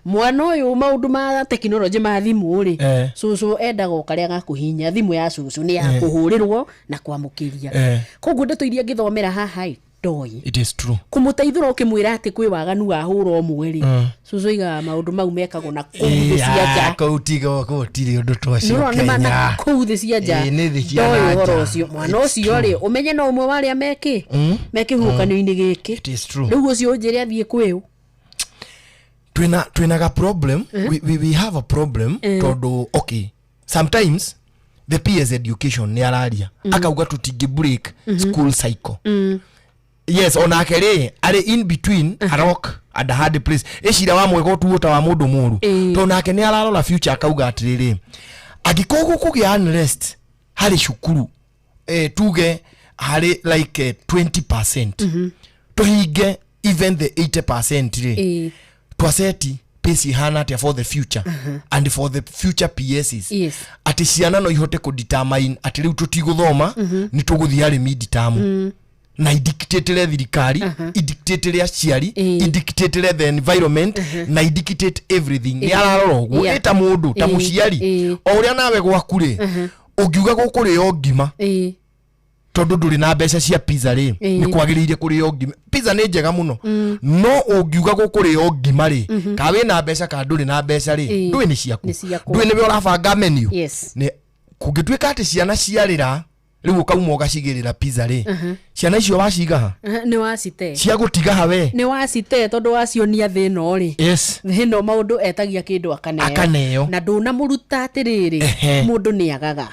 Mwana ũyũ maũndũ ma tekinoronjĩ ma thimũ rĩ, cũcũ endaga o karĩa gakũhihinya thimũ ya cũcũ nĩ ya kũhũrĩrwo na kwamũkĩria. Koguo ndeto iria ngĩthomera haha ĩ ndoi. It is true. Kũmũteithũra ũkĩmwĩra atĩ kwĩ waganu wa hũra ũmwe rĩ, cũcũ aigaga maũndũ mau mekagwo na kũu thĩ cia nja. Kũu tiga gũtirĩ ũndũ twacio Nĩũrona nĩ ma na Kenya. kũu thĩ cia nja. Ĩĩ, nĩ thĩ cia Ndoĩ na ũhoro nja. ũcio mwana It's ũcio rĩ, true. ũmenye no ũmwe wa arĩa mekĩ mekĩhuhũkanio-inĩ gĩkĩ. It is true. Rĩu ũcio ũnjĩre athiĩ kwĩũ. Twina ga problem. We have a problem, tondũ okay, sometimes the PS education nĩ araria, akauga tũtingĩ break school cycle. Yes, onake rĩ arĩ in between a rock and a hard place, ĩcira wa mwega ũtuo ta wa mũndũ mũru, tondũ nake nĩ ararora future, akauga atĩrĩrĩ, angĩkorwo gũkũgĩa unrest harĩ cukuru, tuge harĩ like 20%, tũhinge even the 80% rĩ, twaceti pace ihana atĩa for the future and for the future PSs, atĩ ciana no ihote kũdetermine atĩ rĩu tũtigũthoma, nĩ tũgũthiĩ harĩ midterm. Na idictatĩre thirikari, idictatĩre aciari, idictatĩre the environment, na idictate everything. Nĩ ararora ũguo. Ĩ ta mũndũ, ta mũciari, o ũrĩa nawe gwaku rĩ, ũngiuga gũkũrĩo ngima tondũ ndũrĩ na mbeca cia pizza rĩ, nĩ kwagĩrĩire kũrĩo ngima. Pizza nĩ njega mũno, no ũngiuga gũkũrĩo ngima rĩ, ka wĩna mbeca ka ndũrĩ na mbeca rĩ, ndũĩ nĩ ciaku. Nĩ ciaku. Ndũĩ nĩwe ũrabanga menu. Nĩ kũngĩtuĩka atĩ ciana ciarĩra rĩu ũkauma ũgacigĩrĩra pizza rĩ, ciana icio waciga ha? Nĩ wacite. Cia gũtiga ha we? Nĩ wacite, tondũ wacionia thĩna rĩ, thĩna maũndũ etagia kĩndũ akaneo. Akaneo. Na ndũnamũruta atĩrĩrĩ, mũndũ nĩ agaga.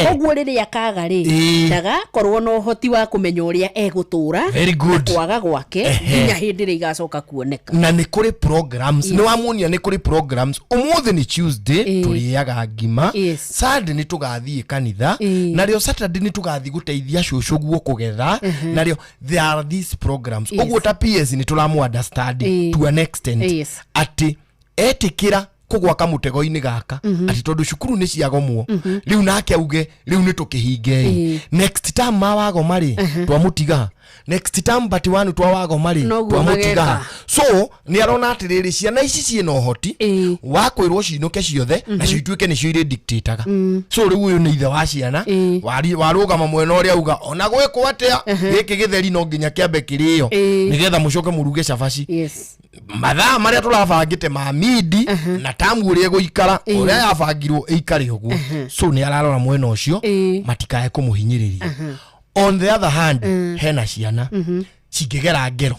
Koguo rĩrĩa akaga rĩ, ndagakorwo na ũhoti wa kũmenya ũrĩa egũtũra Very good. na kwaga gwake nginya hĩndĩ ĩrĩa igacoka kuoneka. Na nĩ kũrĩ programs. Nĩ wamuonia nĩ kũrĩ programs. Ũmũthĩ nĩ Tuesday, tũrĩaga ngima. Sunday nĩ tũgathiĩ kanitha. Narĩo Saturday nĩ tũgathiĩ gũteithia cũcũ guo kũgetha. Narĩo there are these programs. Ũguo ta PS nĩ tũramũ understand to an extent atĩ etĩkĩra kũgwa kamũtego-inĩ gaka, atĩ tondũ cukuru nĩ ciagomwo, rĩu nake auge rĩu nĩ tũkĩhinge. Next term mawagoma rĩ, twamũtiga. Next term but one twawagoma rĩ, Noguo twamũtiga. mageka. So nĩ arona atĩrĩrĩ, ciana ici ciĩna ũhoti wa kwĩrwo cinũke ciothe, nacio ituĩke nĩcio irĩ dictataga. So rĩu ũyũ nĩ ithe wa ciana. Warũgama mwena ũrĩa auga ona gwĩkwo atĩa, gĩkĩ gĩtheri no nginya kĩambe kĩrĩo nĩgetha mũcoke mũruge cabaci. Mathaa marĩa tũrabangĩte ma midi na tamu ũrĩa ĩgũikara, ũrĩa yabangirwo ĩikare ũguo. So nĩ ararora mwena ũcio matikae kũmũhinyĩrĩria. On the other hand, hena ciana cingĩgera ngero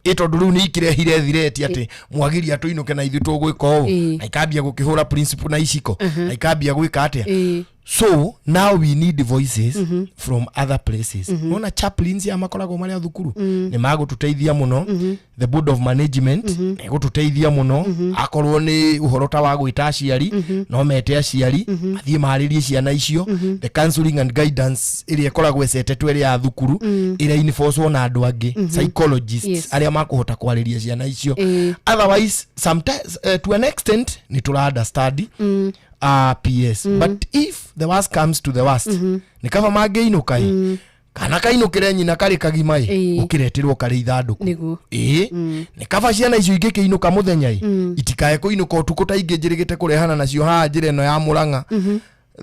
ĩ tondũ rĩu nĩ ikĩrehire thireti atĩ mwagiria tũinũke na ithuĩ tũgwĩka ũũ, na ikambia gũkĩhũra principal na iciko, na ikambia gwĩka atĩa. So now we need voices from other places. Nona chaplains ya makoragwo marĩ a thukuru nĩ magũtũteithia mũno. The board of management nĩ gũtũteithia mũno. Akorwo nĩ ũhoro ta wa gwĩta aciari, no mete aciari mathiĩ marĩrie ciana icio. The counseling and guidance ĩrĩa ĩkoragwo ĩcetetwo ĩrĩ ya thukuru, ĩrĩa enforcwo na andũ angĩ, psychologists arĩa makũhota kwarĩria ciana icio. Otherwise, sometimes, to an extent nĩ tũra understand PS, but if the worst comes to the worst, nĩ kaba mangĩinũka ĩ, kana kainũkĩre nyina karĩ kagima ĩ, gũkĩreterwo karĩ ithandũkũ. Ĩ nĩ kaba ciana icio ingĩkĩinũka mũthenya ĩ, itikae kũinũka ũtukũ ta ingĩ njĩrĩgĩte kũrehana nacio haha njĩra ĩno ya Mũrang'a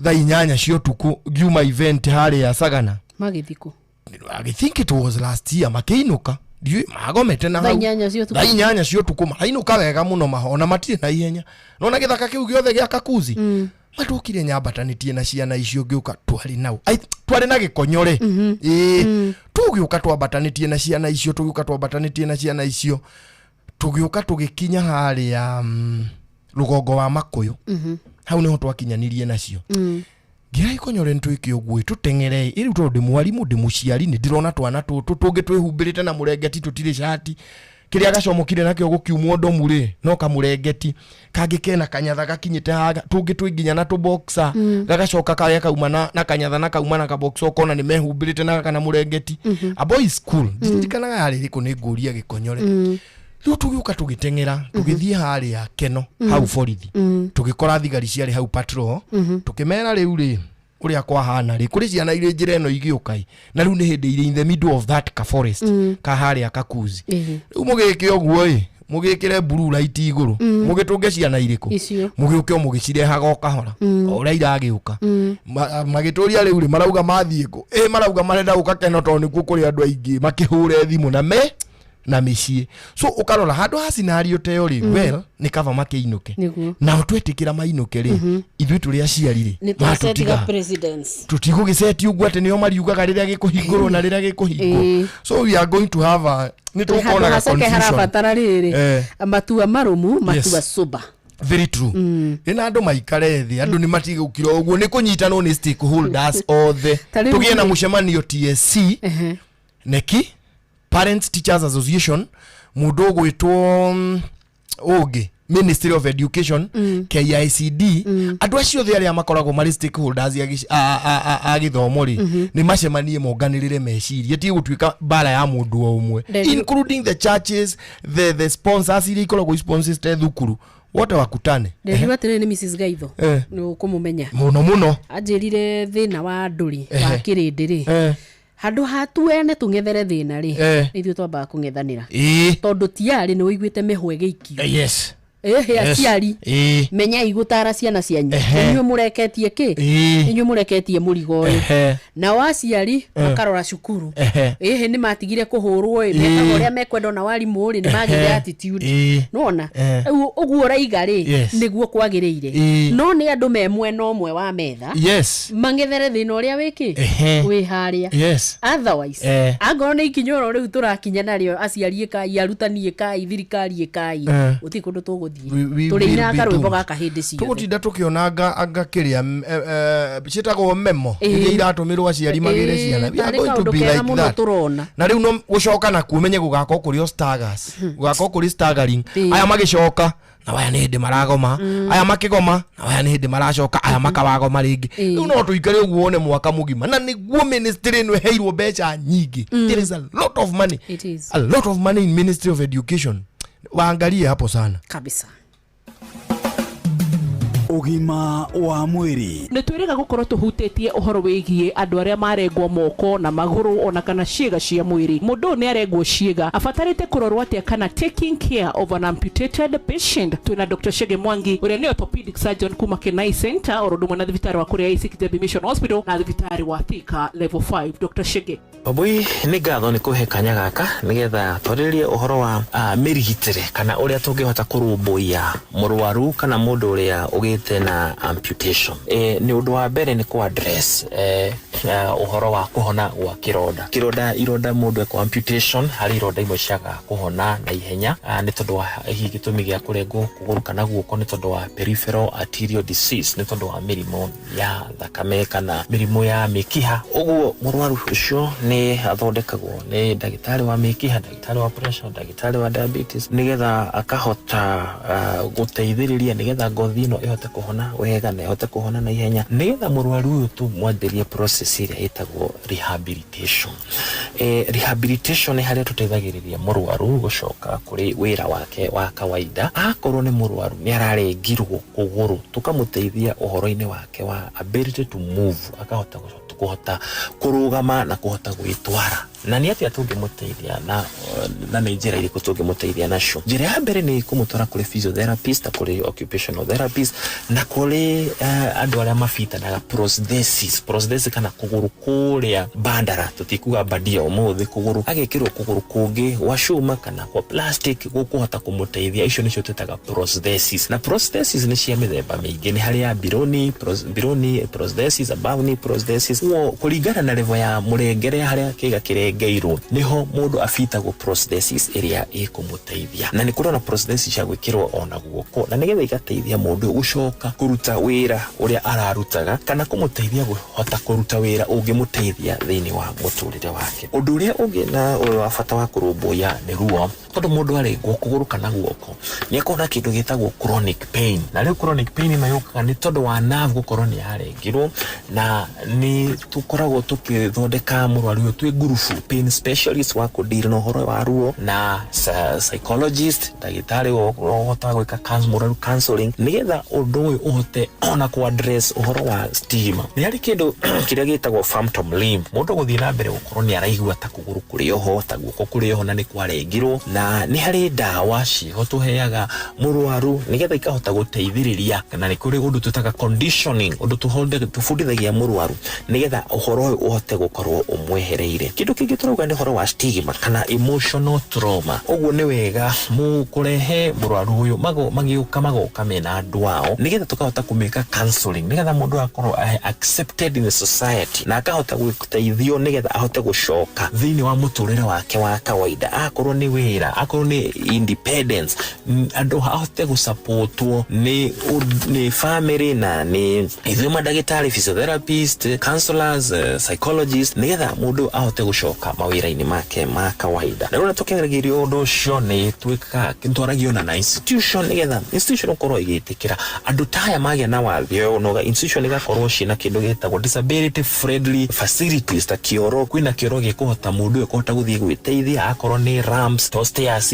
thaa 8 cia ũtukũ ngiuma event harĩa Sagana. Magĩthikũ? I think it was last year makĩinũka. Ndiũĩ magomete na Thaa hau. 8 cia ũtukũ. Thaa 8 cia ũtukũ marainũka wega mũno, ona matirĩ na ihenya. Nona gĩthaka kĩu gĩothe gĩa Kakuzi matũkire nyambatanĩtie na ciana icio ngĩũka twarĩ nau. Ai, twarĩ na gĩkonyore. Ĩĩ, tũgĩũka twambatanĩtie na ciana icio, tũgĩũka twambatanĩtie na ciana icio, tũgĩũka tũgĩkinya harĩa rũgongo wa Makũyũ. Hau nĩho twakinyanirie nacio. Ngira ikonyore nĩ twĩke ũguo ĩ, tũteng'ere ĩ. Rĩu tondũ ndĩ mwarimũ, ndĩ mũciari, nĩ ndĩrona twana tũtũ tũngĩ twĩhumbĩrĩte na mũrengeti, tũtirĩ cati, kĩrĩa gacomokire nakĩo gũkiumwo ndomu rĩ, no kamũrengeti kangĩ kena kanyatha gakinyĩte haha, tũngĩ twĩ nginya na tũboxer. Gagacoka karĩa kauma na kanyatha na kauma na kaboxer, ũkona nĩ mehumbĩrĩte na gaka na mũrengeti. A boys school. Ndirikanaga yarĩ ĩrĩkũ, nĩ ngũria gĩkonyore. Rĩu tũgĩũka tũgĩteng'era tũgĩthiĩ harĩa Keno, hau borithi, tũgĩkora thigari ciarĩ hau patrol. Tũkĩmera rĩu rĩ, ũrĩa kwahana rĩ, kũrĩ ciana irĩ njĩra ĩno igĩũka ĩ, na rĩu nĩ hĩndĩ irĩ in the middle of that ka forest ka harĩa Kakuzi. Rĩu mũgĩke ũguo ĩ, mũgĩkĩre blue light igũrũ, mũgĩtũnge ciana irĩkũ Icio. Mũgĩũke o mũgĩcirehaga o kahora, o ũrĩa iragĩũka. Magĩtũria rĩu rĩ, marauga mathiĩ kũ? Ĩ marauga marenda gũka Keno tondũ nĩkuo kũrĩ andũ aingĩ, makĩhũre thimũ na me na mĩciĩ. So ũkarora handũ ha scenario ta ĩyo rĩ, well, nĩ kaba makĩinũke. Nao twetĩkĩra mainũke rĩ, ithuĩ tũrĩ aciari rĩ, Nĩ twacetiga matũtiga presidents. Tũtigũgĩceti ũguo atĩ nĩo mariugaga rĩrĩa gĩkũhingũrwo na rĩrĩa gĩkũhingwo. So we are going to have a nĩ tũgũkorwo Handũ na hacoke confusion. harabatara rĩrĩ, matua marũmu, matua sober. Very true. Ĩna andũ maikare thĩ, andũ nĩ matigũkira ũguo, nĩ kũnyitanwo nĩ stakeholders othe. Ta rĩu Tũgĩe na mũcemanio TSC, neki Parents Teachers Association, mũndũ ũgwĩtwo ũngĩ, Ministry of Education, KICD, andũ acio othe arĩa makoragwo marĩ stakeholders a gĩthomo rĩ, nĩ macemanie monganĩrĩre meciria, ti gũtuĩka mbara ya mũndũ o ũmwe, including the churches, the sponsors iria ikoragwo sponsors thukuru, wote wakutane. Ndendiwa atĩrĩrĩ, nĩ Mrs Gaitho, nĩ ũkũmũmenya? Mũno mũno. Anjĩrire thĩna wa andũ rĩ, wa kĩrĩndĩ rĩ, Handũ ha tuene tũng'ethere thĩna rĩ, nĩ ithuĩ twambaga kũng'ethanĩra. Tondũ tiarĩ nĩ ũiguĩte mĩhwa ĩgĩikio. Yes. Ĩhĩ, Yes. aciari, menyai gũtara ciana cianyu. Inyuĩ mũreketie kĩ? Inyuĩ mũreketie mũrigo ũyũ. Nao aciari makarora cukuru. Ĩhĩ, nĩ matigire kũhũrwo ĩ, mekaga ũrĩa mekwenda, ona warimũ rĩ, nĩ magĩire attitude. Nĩwona? Rĩu ũguo ũraiga rĩ, nĩguo kwagĩrĩire. No nĩ andũ me mwena ũmwe wa metha, mang'ethere thĩna ũrĩa wĩkĩ wĩ harĩa. Otherwise, angorwo nĩ ikinya oro rĩu tũrakinya narĩo, aciari ĩkai, arutani ĩkai, thirikari ĩkai, gũtirĩ kũndũ tũgũthiĩ. We Tũrĩinaga will be karwĩmbo doomed. gaka hĩndĩ ciothe. Tũgũtinda tũkĩona anga kĩrĩa ciĩtagwo memo iria iratũmĩrwo aciari magĩre ciana. We are Tarĩ going to kaũndũ be kega like mũno that. tũrona. Na rĩu no gũcoka nakuo ũmenye gũgakorwo kũrĩ o staggers, gũgakorwo kũrĩ staggering. Aya magĩcoka na aya nĩ hĩndĩ maragoma, aya makĩgoma na aya nĩ hĩndĩ maracoka, aya makawagoma rĩngĩ. Rĩu no tũikare ũguo wone mwaka mũgima, na nĩguo ministry ĩno ĩheirwo mbeca nyingĩ. There is a lot of money. It is. A lot of money in Ministry of Education. Waangalie hapo sana. Kabisa. Ũgima wa mwĩrĩ. Nä twä rä ga gå korwo tå hutä tie å horo wä giä andå arä a marengwo moko na magå ona kana ciäga cia mwä rä. Må ndå å nä arengwo ciäga, abatarä te kå rorwo atä kana taking care of an amputated patient. Twä na Dr Chege Mwangi å rä a nä orthopedic surgeon kuma Kenai Center, oro ũndũ ũmwe na thibitarĩ wa kũrĩa IC Kijabi Mission Hospital na thibitarĩ wa Thika Level 5. Dr Chege. Wambui, nĩ ngatho nĩ kũhe kanya gaka nĩgetha twarĩrĩrie ũhoro wa mĩrigitĩre kana ũrĩa tũngĩhota kũrũmbũiya mũrwaru kana mũndũ ũrĩa ũgĩte na amputation. Nĩ ũndũ wa mbere nĩ kũ address ũhoro wa kũhona gwa kĩronda. Kĩronda, ironda mũndũ ekwo amputation, harĩ ironda imwe ciagaga kũhona na ihenya, nĩ tondũ wa hihi gĩtũmi gĩa kũrengwo kũgũrũ kana guoko, nĩ tondũ wa peripheral arterial disease, nĩ tondũ wa mĩrimũ ya thakame kana mĩrimũ ya mĩkiha. Ũguo mũrwaru ũcio nĩ athondekagwo nĩ ndagĩtarĩ wa mĩkiha, ndagĩtarĩ wa pressure, ndagĩtarĩ wa diabetes, nĩgetha akahota gũteithĩrĩria nĩgetha ngothi ĩno ĩhote kũhona wega na ĩhote kũhona na ihenya, nĩgetha mũrwaru ũyũ tũmwambĩrie process ĩrĩa ĩtagwo rehabilitation. Rehabilitation nĩ harĩa tũteithagĩrĩria mũrwaru gũcoka kũrĩ wĩra wake wa kawaida. Akorwo nĩ mũrwaru nĩ ararengirwo kũgũrũ, tũkamũteithia ũhoro-inĩ wake wa ability to move, akahota kũhota kũrũgama na kũhota gwĩtwara. Na nĩ atĩa tũngĩmũteithia na nĩ njĩra irĩkũ tũngĩmũteithia nacio? Njĩra ya mbere nĩ kũmũtwara kũrĩ physiotherapist na kũrĩ occupational therapist na kũrĩ andũ arĩa mabitanaga prosthesis. Prosthesis kana kũgũrũ kũrĩa bandara, tũtikuga bandia ũmũthĩ, kũgũrũ agekĩrwo kũgũrũ kũngĩ gwa cuma kana gwa plastic gũkũhota kũmũteithia. Icio nĩcio twĩtaga prosthesis. Na prosthesis nĩ cia mĩthemba mĩingĩ, nĩ harĩ ya below knee, below knee prosthesis, above knee prosthesis. Ũguo kũringana na level ya mũrengere harĩa kĩga kĩrengeirwo, nĩho mũndũ abitagwo prosthesis ĩrĩa ĩkũmũteithia. Na nĩ kũrĩ ona prosthesis cia gwĩkĩrwo ona guoko, na nĩgetha igateithia mũndũ ũyũ gũcoka kũruta wĩra ũrĩa ararutaga kana kũmũteithia kũhota kũruta wĩra ũngĩmũteithia thĩinĩ wa mũtũrĩre wake. Ũndũ ũrĩa ũngĩ na ũrĩa wa bata wa kũrũmbũiya nĩ ruo, tondũ mũndũ arengwo kũgũrũ kana guoko nĩ akoragwo na kĩndũ gĩtagwo chronic pain, na rĩu chronic pain ĩno yũkaga nĩ tondũ wa nerve gũkorwo nĩ yarengirwo, na nĩ tũkoragwo tũkĩthondeka mũrwaru ũyũ twĩ ngurubu, pain specialist wa kũdeal na ũhoro wa ruo, na psychologist, ndagĩtarĩ ũhotaga gwĩka mũrwaru counseling, nĩgetha ũndũ ũyũ ũhote ona kũ address ũhoro wa stigma. Nĩ harĩ kĩndũ kĩrĩa gĩtagwo phantom limb, mũndũ gũthiĩ na mbere gũkorwo nĩ araigua ta kũgũrũ kũrĩ oho, ta guoko kũrĩ oho, na nĩ kwarengirwo. Na nĩ harĩ ndawa ciĩho tũheaga mũrwaru nĩgetha ikahota gũteithĩrĩria, na nĩ kũrĩ ũndũ twĩtaga conditioning, ũndũ tũbundithagia mũrwaru nĩgetha ũhoro ũyũ ũhote gũkorwo ũmwehereire. Kĩndũ kĩngĩ tũrauga nĩ ũhoro wa stigma kana emotional trauma. Ũguo nĩ wega kũrehe mũrwaru ũyũ magĩũka magoka mena andũ ao, nĩgetha tũkahota kũmĩka counseling, nĩgetha mũndũ akorwo accepted in the society na akahota gũteithio nĩgetha ahote gũcoka thĩinĩ wa mũtũrĩre wake wa kawaida, akorwo nĩ wĩra, akorwo nĩ independence, andũ ahote gũsupportwo nĩ family na nĩ ithuĩ mandagĩtarĩ, physiotherapist, counselors, psychologist, nĩgetha mũndũ ahote gũcoka mawĩra-inĩ make ma kawaida. Na rĩu tũkĩgeria ũndũ ũcio nĩ twĩkaga, twaragia ona na institution, nĩgetha institution gũkorwo ĩgĩtĩkĩra andũ ta aya magĩa na wathe ũyũ, na institution ĩgakorwo ciĩna kĩndũ gĩtagwo disability friendly facilities, ta kĩoro, kwĩna kĩoro gĩkũhota mũndũ ũyũ kũhota gũthiĩ gwĩteithia, akorwo nĩ ramps, to stairs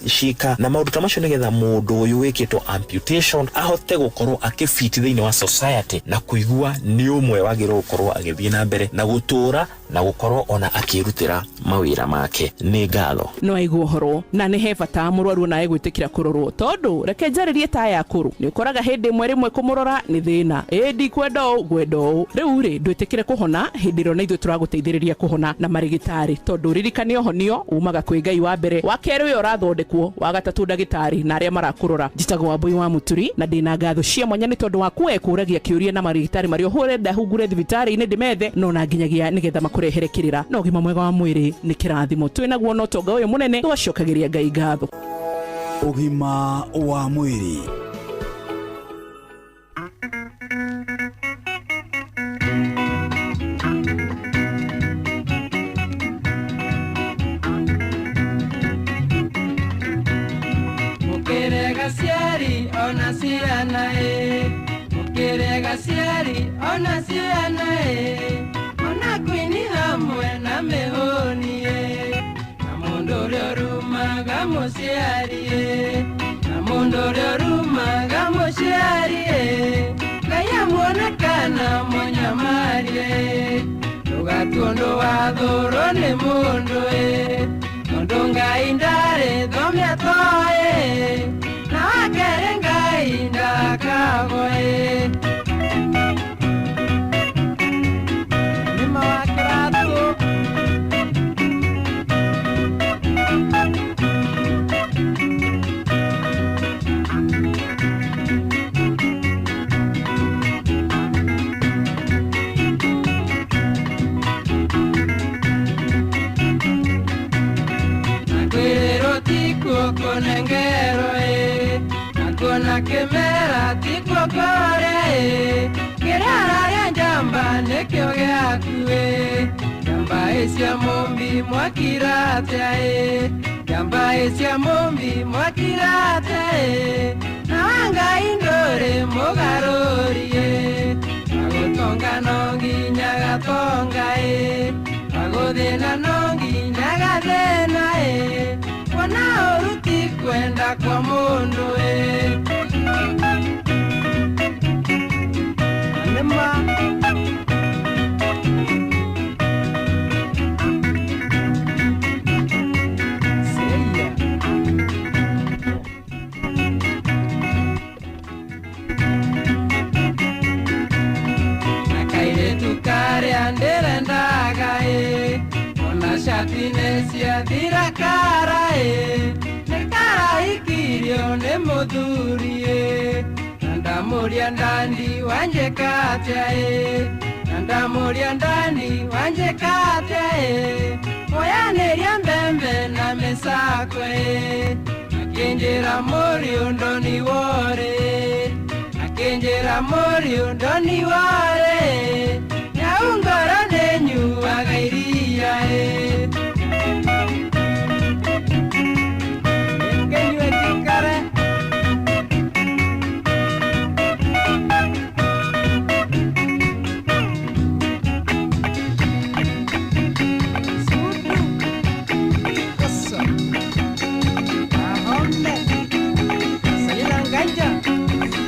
cika na maũndũ ta macio, nĩgetha mũndũ ũyũ wĩkĩtwo amputation ahote gũkorwo akĩfit thĩinĩ wa society na kũigua nĩ ũmwe wagĩrĩirwo gũkorwo agĩthiĩ na mbere na gũtũra Na gũkorwo ona akĩrutĩra mawĩra make. Nĩ ngatho. No aigua ũhoro na nĩ he bata mũrwaru onawe gwĩtĩkĩra kũrorwo, tondũ reke njarĩrie ta aya akũrũ, nĩ ũkoraga hĩndĩ ĩmwe rĩmwe kũmũrora nĩ thĩna, ĩ ndikwenda ũũ, ngwenda ũũ. Rĩu rĩ, ndwĩtĩkĩre kũhona hĩndĩ ĩrĩa ona ithuĩ tũragũteithĩrĩria kũhona na marĩgĩtarĩ, tondũ ririkane ũhonio umaga kwĩ Ngai wa mbere, wa kerĩ ũyũ ũrathondekwo, wa gatatũ ndagĩtarĩ na arĩa marakũrora. Njĩtagwo Wambũi wa Mũturi na ndĩna ngatho cia mwanya nĩ tondũ waku we kũragia kĩũria na marĩgĩtarĩ marĩa ũhũre hungure thibitarĩ-inĩ ndĩmethe no na nginyagia nĩgetha makũrehere kĩrĩra. Na ũgima mwega wa mwĩrĩ nĩ kĩrathimo twĩnaguo na ũtonga ũyũ mũnene, tũgacokagĩria Ngai ngatho. Ũgima wa mwĩrĩ. Mũkĩrega ciari ona ciana ĩ, mũkĩrega ciari ona ciana ĩ, ona kwini hamwe na mĩhũni ĩ, na mũndũ ũrĩa ũrumaga mũciari ĩ, na mũndũ ũrĩa ũrumaga mũciari ĩ, Ngai amuone kana mũnyamari ĩ, ndũgatue ũndũ wathũrwo nĩ mũndũ ĩ, tondũ Ngai ndarĩ thome atoĩ, na wakerĩ Ngai ndakagwo ĩ. Nĩma wa kĩratũ. Nakwĩrĩrwo tikuo kũnengerwo ĩ, nakuona kĩmera tikuo kũrĩa ĩ, kĩrĩa ararĩa njamba nĩkĩo gĩaku ĩ, njamba ĩ cia mũmbi mwakira atĩa ĩ, njamba ĩ cia mũmbi mwakira atĩa ĩ, na wa Ngai ndũrĩ mũgarũri ĩ, agũtonga no nginya gatonga ĩ, agũthĩna no nginya gathĩna ĩ, kuona ũru ti kwenda kwa mũndũ ĩ. Nĩma. Seia. Na kairĩtu karĩa ndĩrendaga ĩ, ona cati nĩ ciathira kara ĩ, nĩ karahikirio nĩ mũthuri ĩ, na ndamũria ndandi wanjĩka atĩa ĩ, na ndamũria ndandi wanjĩka atĩa ĩ, oyanĩria mbembe na mĩcakwe ĩ, akĩnjĩra mũriũ ndoni worĩ, akĩnjĩra mũriũ ndoni worĩ, nyau ngoro nĩnyuaga iria ĩ. Ngenyue njikare.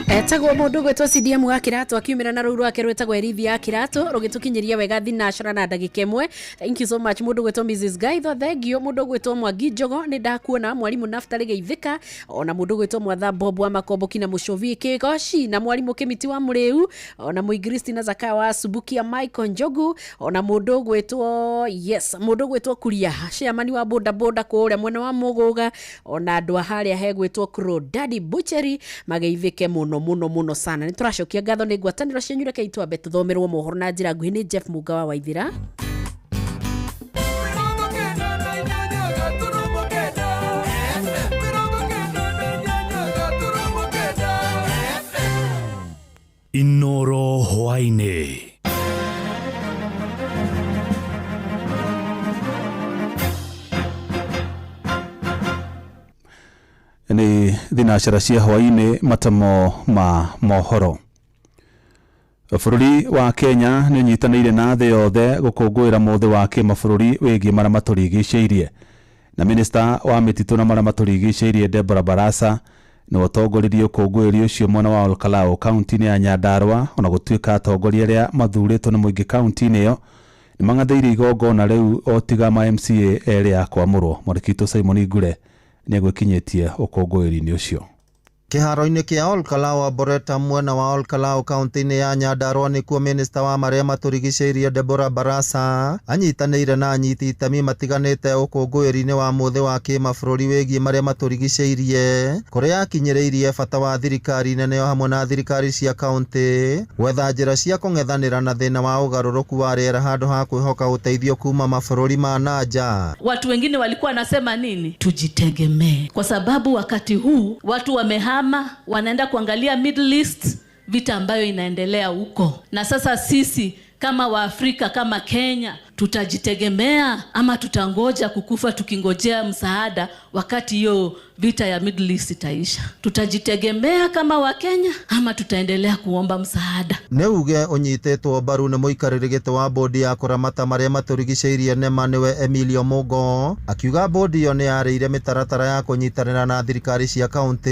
Etagwo mũndũ gwĩtwo CDM wa Kĩratũ akiumĩra na rũu rwake rwĩtagwo Erithi ya Kĩratũ rũgĩtũkinyĩria wega thinacora na ndagĩka ĩmwe. Thank you so much mũndũ gwĩtwo Mrs Gaitho, thank you mũndũ gwĩtwo Mwangi Njogo, nĩ ndakuona mwarimũ Naftali Geithĩka, ona mũndũ gwĩtwo Mwatha Bob wa Makomboki na Mũcũvi Kĩgoci, na mwarimũ Kĩmiti wa Mũrĩu, ona Mũingiristi na Zakayo wa Subukia Michael Njogu, ona mũndũ gwĩtwo yes mũndũ gwĩtwo Kuria chairman wa boda boda kũrĩa mwena wa Mũgũga, ona andũ a harĩa hegwĩtwo Crow Daddy Butchery mageithĩke mũno mũno mũno sana. Nĩ tũracokia ngatho nĩ ngwatanĩro cianyu, reke twambe tũthomerwo mohoro na njĩra nguhĩ nĩ Jeff Muga wa Waithĩra. Inoro hwaĩ-inĩ. Nĩ thinacara cia hwaĩ-inĩ, matemo ma mohoro. Bũrũri wa Kenya nĩ ũnyitanĩire na thĩ yothe gũkũngũĩra mũthĩ wa kĩmabũrũri wĩgiĩ marĩa matũrigicĩirie, na minista wa mĩtitũ na marĩa matũrigicĩirie Deborah Barasa nĩwe ũtongoririe ũkũngũĩri ũcio mwena wa Olkalau kaunti-inĩ ya Nyandarua, ona gũtuĩka atongoria arĩa mathurĩtwo nĩ mũingĩ kaunti-inĩ ĩyo Nĩ mang'athĩirie igongona rĩu o tiga ma MCA erĩ a kwamũrwo. Mwandĩki witũ Simon Ngure nĩ egwĩkinyĩtie ũkũngũĩri-inĩ ũcio. Kĩharo-inĩ kĩa Olkalau Arboretum mwena wa Olkalau kaunti-inĩ ya Nyandarua nĩkuo minista wa marĩa matũrigicĩirie Deborah Barasa anyitanĩire na anyiti itemi matiganĩte ũkũngũĩri-inĩ wa mũthĩ wa kĩmabũrũri wĩgiĩ marĩa matũrigicĩirie, kũrĩa akinyĩrĩirie bata wa thirikari nene o hamwe na thirikari cia kaunti gwetha njĩra cia kũng'ethanĩra na thĩna wa ũgarũrũku wa rĩera handũ ha kwĩhoka ũteithio kuma mabũrũri ma na nja. Watu wengine walikuwa nasema nini? Tujitegemee, kwa sababu wakati huu watu wamehama, wanaenda kuangalia Middle East, vita ambayo inaendelea huko. Na sasa sisi kama Waafrika, kama Kenya, tutajitegemea ama tutangoja kukufa tukingojea msaada wakati hiyo vita ya Middle East itaisha? Tutajitegemea kama Wakenya ama tutaendelea kuomba msaada? Nĩ uge ũnyitĩtwo mbaru nĩ mũikarĩri gĩtĩ wa bodi ya kũramata marĩa matũrigicĩirie NEMA nĩwe Emilio Mugo, akiuga bodi ĩyo nĩ yarĩire mĩtaratara ya kũnyitanĩra na thirikari cia kaunti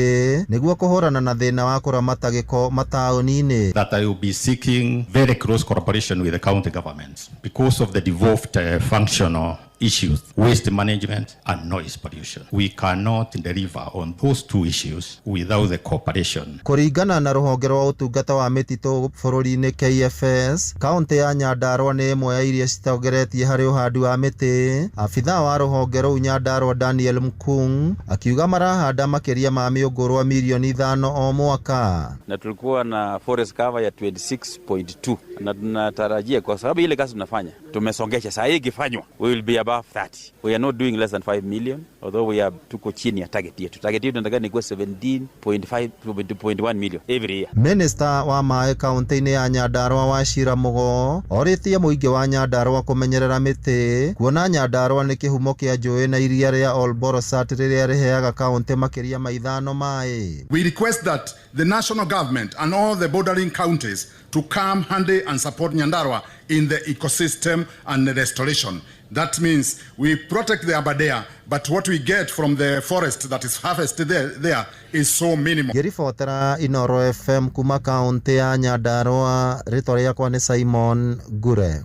nĩguo kũhũrana na thĩna wa kũramata gĩko mataũni-inĩ. That I will be seeking very close cooperation with the county governments because of the devolved functional issues, waste management and noise pollution. We cannot deliver on those two issues without the cooperation. Kũringana na rũhonge rwa ũtungata wa mĩtitũ bũrũri-inĩ KFS, kaunti ya Nyandarua nĩ ĩmwe ya iria citongoretie harĩ ũhandi wa mĩtĩ. Abithaa wa rũhonge rũu Nyandarua Daniel Mkung akiuga marahanda makĩria ma mĩũngũrwa milioni 5 o mwaka. Na tulikuwa na forest cover ya 26.2 na tunatarajia kwa sababu ile kazi tunafanya tumesongesha, saa hii ikifanywa we will be above 30. We are not doing less than 5 million, although we are tuko chini ya target yetu. Target yetu tunataka ni kuwa 17.5.1 million every year. Minister wa maĩ kaunti-inĩ ya Nyandarua Wachira Mugo orĩtie mũingĩ wa Nyandarua kũmenyerera mĩtĩ, kuona Nyandarua nĩ kĩhumo kĩa njũĩ na iria rĩa Olborosat rĩrĩa rĩheaga kaunti makĩria ma 5 maĩ. We request that the national government and all the bordering counties to come handy and support Nyandarua in the ecosystem and the restoration. That means we protect the Aberdare, but what we get from the forest that is harvested there is so minimal. Ngĩribotera Inoro FM kuma kaunti ya Nyandarua, rĩtwa rĩakwa nĩ Simon Ngure.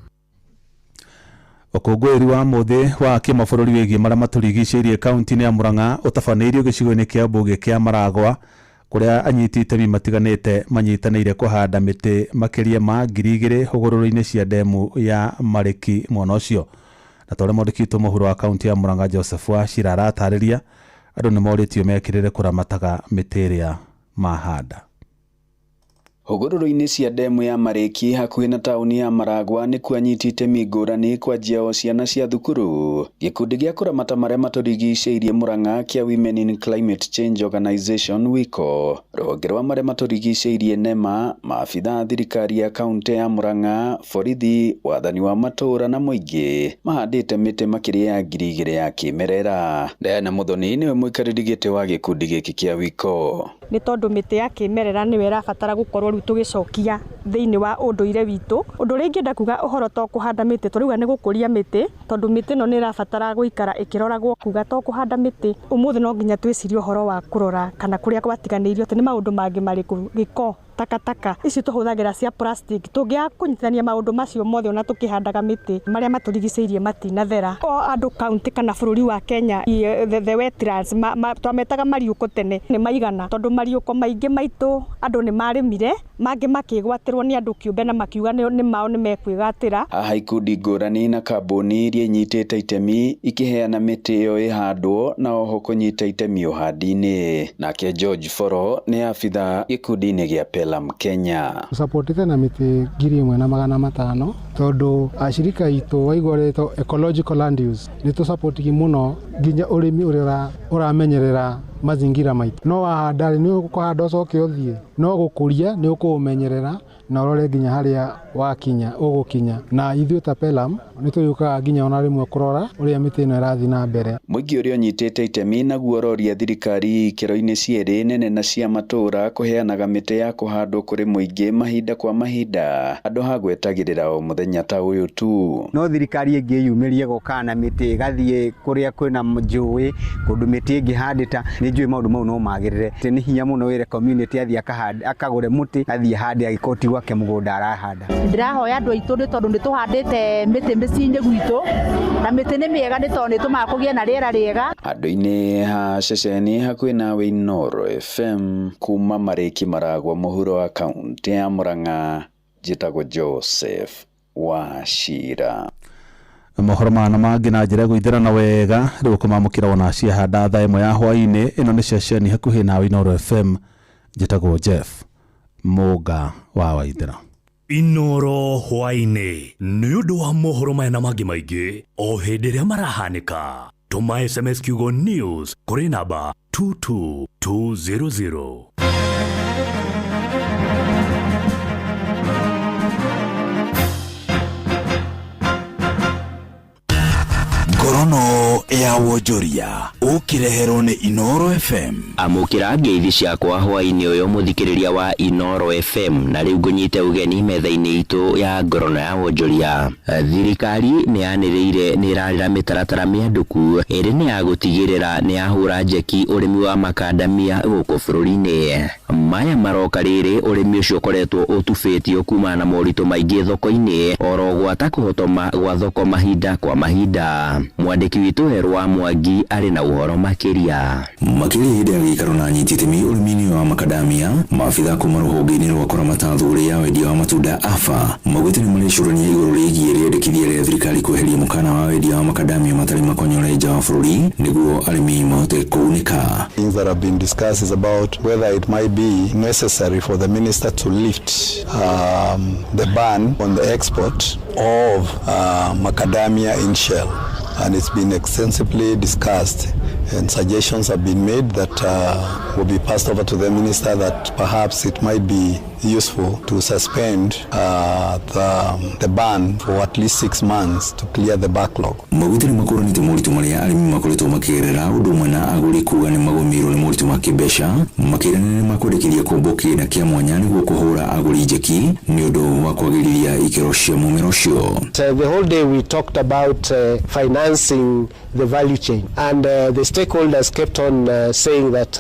Ũkũngũĩri wa mũthĩ wa kĩmabũrũri wĩgiĩ marĩa matũrigicĩirie kaunti-inĩ ya Murang'a ũtabanĩirio gĩcigo-inĩ kĩa mbunge kĩa Maragwa, kũrĩa anyiti itemi matiganĩte manyitanĩire kũhanda mĩtĩ makĩria ma 2,000 hũgũrũrũ-inĩ cia ndemu ya Marĩki mwena ũcio. Na ta ũrĩa mwandĩki witũ mũhuro wa kaunti ya Murang'a Joseph Wachira aratarĩria, andũ nĩ morĩtio mekĩrĩre kũramataga mĩtĩ ĩrĩa mahanda. Hũgũrũrũ-inĩ cia ndemu ya Marĩki hakuhĩ na taũni ya Maragwa nĩkuo anyiti itemi ngũrani kwanjia o ciana cia thukuru. Gĩkundi gĩa kũramata marĩa matũrigicĩirie Murang'a kĩa Women in Climate Change Organization WICO, rũhonge rwa marĩa matũrigicĩirie NEMA, maabitha a thirikari ya kaunti ya Murang'a, borithi, wathani wa matũũra na mũingĩ mahandĩte mĩtĩ makĩria ya 2,000 ya kĩmerera. Diana Muthoni nĩwe mũikarĩri gĩtĩ wa gĩkundi gĩkĩ kĩa WICO. Nĩ tondũ mĩtĩ ya kĩmerera nĩyo ĩrabatara gũkorwo rĩu tũgĩcokia thĩinĩ wa ũndũire witũ. Ũndũ ũrĩa ingĩenda kuga ũhoro to kũhanda mĩtĩ, tũrauga nĩ gũkũria mĩtĩ, tondũ mĩtĩ ĩno nĩ ĩrabatara gũikara ĩkĩroragwo, kuga to kũhanda mĩtĩ. Ũmũthĩ no nginya twĩcirie ũhoro wa kũrora kana kũrĩa gwatiganĩirio atĩ nĩ maũndũ mangĩ marĩkũ, gĩko, takataka ici tũhũthagĩra cia plastic, tũngĩaga kũnyitithania maũndũ macio mothe ona tũkĩhandaga mĩtĩ, marĩa matũrigicĩirie matinathera. O andũ kaunti kana bũrũri wa Kenya, the wetlands twametaga mariũko tene nĩ maigana, tondũ mariũko maingĩ maitũ andũ nĩ marĩmire, mangĩ makĩgwatĩrwo nĩ andũ kĩũmbe na makiuga nĩ mao nĩ mekwĩgatĩra. Haha ikundi ngũrani na kambuni iria inyitĩte itemi ikĩheana mĩtĩ ĩyo ĩhandwo na oho kũnyita itemi ũhandi-inĩ. Nake George Foro nĩ abitha gĩkundi-inĩ gĩa Pela Kenya. Supportite na mĩtĩ 1,500 tondũ ashirika itũ waigua rĩtwa ecological land use nĩ tũsupportigi mũno nginya ũrĩmi ũrĩa ũramenyerera mazingira maitũ. No wahanda rĩ, nĩ ũkũhanda ũcoke ũthiĩ, no gũkũria nĩ ũkũũmenyerera na ũrore nginya harĩa wakinya ũgũkinya. Na ithuĩ ta Pelam nĩ tũgĩũkaga nginya ona rĩmwe kũrora ũrĩa mĩtĩ ĩno ĩrathiĩ na mbere. Mũingĩ ũrĩa ũnyitĩte itemi naguo ũroria thirikari ikĩro-inĩ cierĩ nene na cia matũũra kũheanaga mĩtĩ ya kũhandwo kũrĩ mũingĩ mahinda kwa mahinda handũ ha gwetagĩrĩra o mũthenya ta ũyũ tu. No thirikari ĩngĩyumĩrie gũkaga na mĩtĩ ĩgathiĩ kũrĩa kwĩna njũĩ kũndũ mĩtĩ ĩngĩhandĩta, nĩ njũĩ maũndũ mau no magĩrĩre. Nĩ hinya mũno wĩre community athiĩ akagũre mũtĩ athiĩ ahande angĩkorwo ti gwake gwake mũgũnda arahanda. Ndĩrahoya andũ aitũ nĩ tondũ nĩ tũhandĩte mĩtĩ mĩciĩ-inĩ gwitũ na mĩtĩ nĩ mĩega nĩ tondũ nĩ ĩtũmaga kũgĩe na rĩera rĩega. Andũ-inĩ ha ceceni hakuhĩ nawe Inooro FM kuma Marĩki Maragwa mũhuro wa kaũntĩ ya Murang'a njĩtagwo Joseph Wachira. Mohoro maya na mangĩ na njĩra ĩgũithĩrana wega rĩu ũkũmamũkĩra ona ciahanda thaa ĩmwe ya hwaĩ-inĩ. Ĩno nĩ ceceni hakuhĩ nawe Inooro FM, njĩtagwo Jeff Mũnga wa Waithĩra. Inooro hwaĩ-inĩ nĩ ũndũ wa mohoro maya na mangĩ maingĩ o hĩndĩ ĩrĩa marahanĩka. Tũma SMS kiugo news kũrĩ namba 22200. Ngorono ya wonjoria ũkĩreherwo nĩ Inooro FM. Amũkĩra ngeithi ciakwa hwaĩ-inĩ ũyũ mũthikĩrĩria wa Inooro FM, na rĩu ngũnyite ũgeni metha-inĩ itũ ya ngorono ya wonjoria. Thirikari nĩ yanĩrĩire nĩ ĩrarĩra mĩtaratara mĩandũku ĩrĩ nĩ ya gũtigĩrĩra nĩ yahũra njeki ũrĩmi wa makandamia gũkũ bũrũri-inĩ. Maya maroka rĩrĩ ũrĩmi ũcio ũkoretwo ũtubĩtio kumana na moritũ maingĩ thoko-inĩ oro gwata kũhotoma gwa thoko mahinda kwa mahinda. Mwandĩki witũ Werũ wa Mwangi arĩ na ũhoro makĩria. Makĩria hĩndĩ ya gĩikaro na anyiti itemi ũrĩmi-inĩ wa makadamia, maabitha kuma rũhonge-inĩ rwa kũramata thũgũrĩ ya wendia wa matunda AFA maugĩte nĩ marecũrania igũrũ rĩgiĩ rĩendekithia rĩa thirikari kweheria mũkana wa wendia wa makadamia matarĩ makonyore nja wa bũrũri nĩguo arĩmi mahote kũgunĩka. Things that have been discussed is about whether it might be necessary for the minister to lift the ban on the export of macadamia in shell. And it's been extensively discussed and suggestions have been made that will be passed over to the minister that perhaps it might be useful to suspend the ban for at least 6 months to clear the backlog. Maugĩte nĩ makũranĩte moritũ marĩa arĩmi makoretwo makĩgerera ũndũ ũmwe na agũri kuga nĩ magũmĩirwo nĩ moritũ ma kĩmbeca, makĩrana nĩ makwendekithia kũmbwo kĩgĩna kĩa mwanya nĩguo kũhũra agũri njeki nĩ ũndũ wa kwagĩrithia ikĩro cia mũmera ũcio. The whole day we talked about financing the value chain, and the stakeholders kept on saying that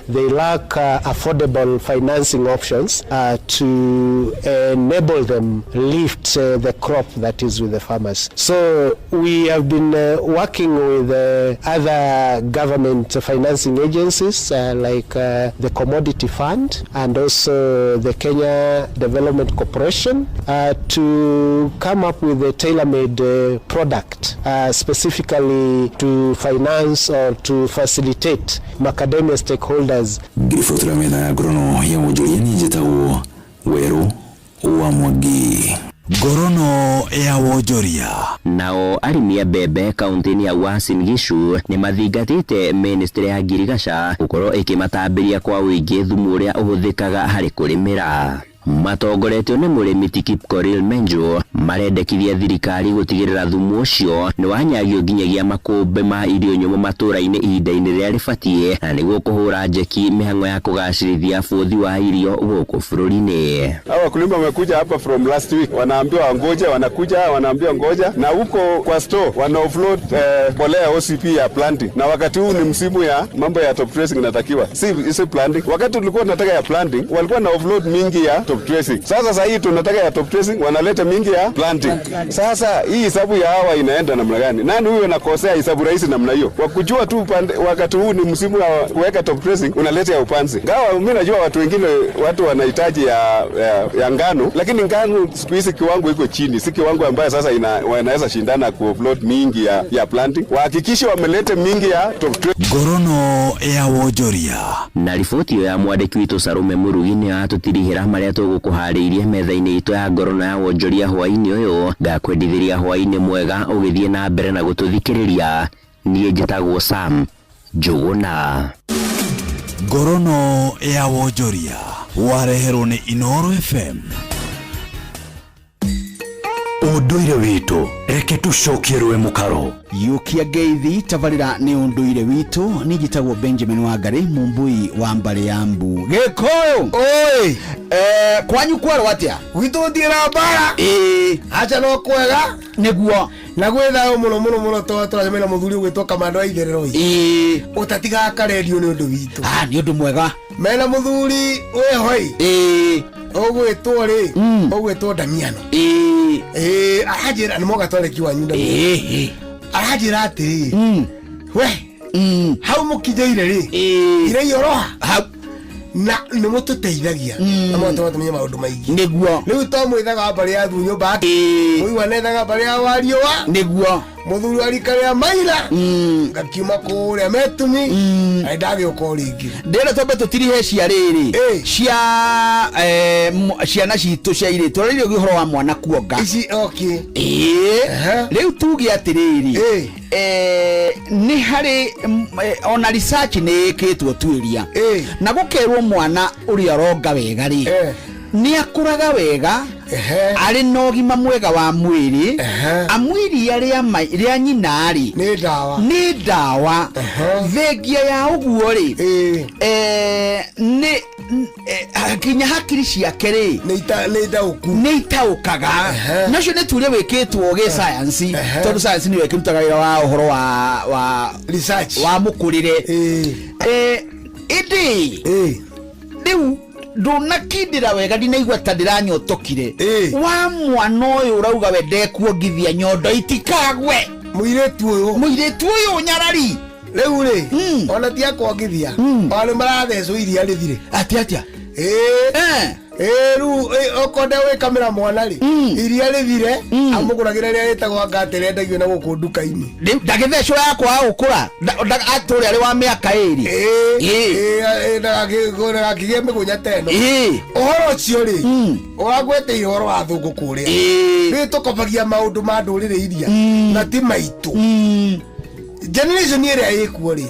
they lack affordable financing options to enable them lift the crop that is with the farmers. So we have been working with other government financing agencies like the Commodity Fund and also the Kenya Development Corporation to come up with a tailor-made product specifically to finance or to facilitate macadamia stakeholders. Ngĩribotera metha ya ngorono ya wonjoria niĩ njĩtagwo Werũ wa Mwangi. Ngorono ya wonjoria. Nao arĩmi a mbembe kaunti-inĩ ya Uasin Gishu nĩ mathingatĩte ministry ya ngirigaca gũkorwo ĩkĩmatambĩria kwa ũingĩ thumu ũrĩa ũhũthĩkaga harĩ kũrĩmĩra. Matongoretio nĩ mũrĩmi Tikip Koril Menjo marendekithia thirikari gũtigĩrĩra thumu ũcio nĩ wanyagio nginyagia makũmbĩ ma irio nyũmũ matũra-inĩ ihinda-inĩ rĩrĩa rĩbatiĩ na nĩguo kũhũra njeki mĩhang'o ya kũgacĩrithia bũthi wa irio gũkũ bũrũri-inĩ. Hawa wakulima wamekuja hapa from last week, wanaambiwa wangoje, wanakuja wanaambiwa ngoja, na huko kwa store wana offload mbolea OCP ya planting, na wakati huu ni msimu ya mambo ya top dressing inatakiwa, si planting. Wakati tulikuwa tunataka ya planting walikuwa na offload mingi ya top dressing. Sasa hii tunataka ya top dressing, wanaleta mingi ya planting. Sasa hii hesabu ya hawa inaenda namna gani? Nani huyo anakosea hesabu rahisi namna hiyo? Kwa kujua tu wakati huu ni msimu wa kuweka top dressing, unaleta ya upanzi. Ngawa mimi najua watu wengine watu wanahitaji ya ngano, lakini ngano siku hizi kiwango iko chini, si kiwango ambayo sasa wanaweza shindana ku offload mingi ya planting. Wahakikishe wameleta mingi ya top dressing. Ngorono ya wonjoria. Na riboti ĩyo ya mwandĩki witũ Sarume Murugi nĩ yatũtirihĩra marĩa tũgũkũharĩirie metha-inĩ itũ ya ngorono ya wonjoria hwaĩ-inĩ ũyũ. Ngakwendithĩria hwaĩ-inĩ mwega ũgĩthiĩ na mbere na gũtũthikĩrĩria. Niĩ njĩtagwo Sam Njũgũna. Ngorono ya wonjoria wareherwo nĩ Inooro FM. Ũndũire witũ reke tũcokie rũĩ mũkaro. Yũkia ngeithi tabarĩra nĩ ũndũire witũ. Niĩ njĩtagwo Benjamin Wangari, mũmbui wa mbarĩ ya Mbu. Gĩkũyũ oi, kwanyu kwerwo atĩa? Gwitũ gũtirĩ mbara. Ĩĩ. Acha no kwega. Nĩguo. Na gwĩ thayũ mũno mũno mũno tondũ tũracemania na mũthuri ũgwĩtwo Kamando wa Itherero. Ĩĩ. Ũtatigaga karendio nĩ ũndũ witũ. Ah, nĩ ũndũ mwega. Mena mũthuri wĩho ĩ. Ĩĩ. Ũgwĩtwo rĩ, ũgwĩtwo Damiano. Ĩĩ, aranjĩra nĩ mũgatoreki wanyu Damiano. Aranjĩra atĩrĩ, we hau mũkinyĩire rĩ, ireioroha hau na nĩ mũtũteithagia na mũgatũma tũmenye maũndũ maingĩ. Nĩguo. Rĩu to mwĩthaga wa mbarĩ ya thu nyũmba yake, mũigua nethaga mbarĩ ya wariũa. Nĩguo. Mũthuri wa rika rĩa maira ngakiuma kũrĩa metumi na ndagĩũka o rĩngĩ. Ndĩrenda twambe tũtirihe cia rĩrĩ cia ciana citũ cia irĩtu ũraririe ũhoro wa mwana kuonga. Ici okay. Ĩĩ, rĩu tuge atĩrĩrĩ, nĩ harĩ ona research nĩ ĩkĩtwo tuĩria na gũkerwo mwana ũrĩa ũronga wega rĩ, nĩ akũraga wega, arĩ na ũgima mwega wa mwĩrĩ, amu iria rĩa nyina rĩ nĩ ndawa, nĩ ndawa. Thengia ya ũguo rĩ, nĩ nginya hakiri ciake rĩ nĩ itaũkaga. Nacio nĩ tuure wĩkĩtwo gĩ science, tondũ science nĩyo ĩkĩrutaga wĩra wa ũhoro wa research wa mũkũrĩre. Ĩndĩ rĩu ndũnakindĩra wega, ndinaigua ta ndĩranyotokire wa mwana ũyũ ũrauga we ndekuongithia nyondo itikagwe. Mũirĩtu ũyũ, mũirĩtu ũyũ nyarari rĩu rĩ, ona ti akwongithia, ona nĩ marathecwo iria rĩthire. Atĩa atĩa? Ĩĩ, rĩu okorwo ndegwĩkamĩra mwana rĩ, iria rĩthire amũgũragĩra rĩrĩa rĩtagwo ngate rĩendagio na gũkũ nduka-inĩ. Rĩu ndagĩthecwo ya kwaga gũkũra atũrĩa arĩ wa mĩaka ĩrĩ. Ndagakĩgĩe mĩgũnya ta ĩno. Ũhoro ũcio rĩ, ũragweteire ũhoro wa thũngũ kũrĩa. Rĩu tũkobagia maũndũ ma ndũrĩrĩ iria na ti maitũ. Generation ĩrĩa ĩkuo rĩ,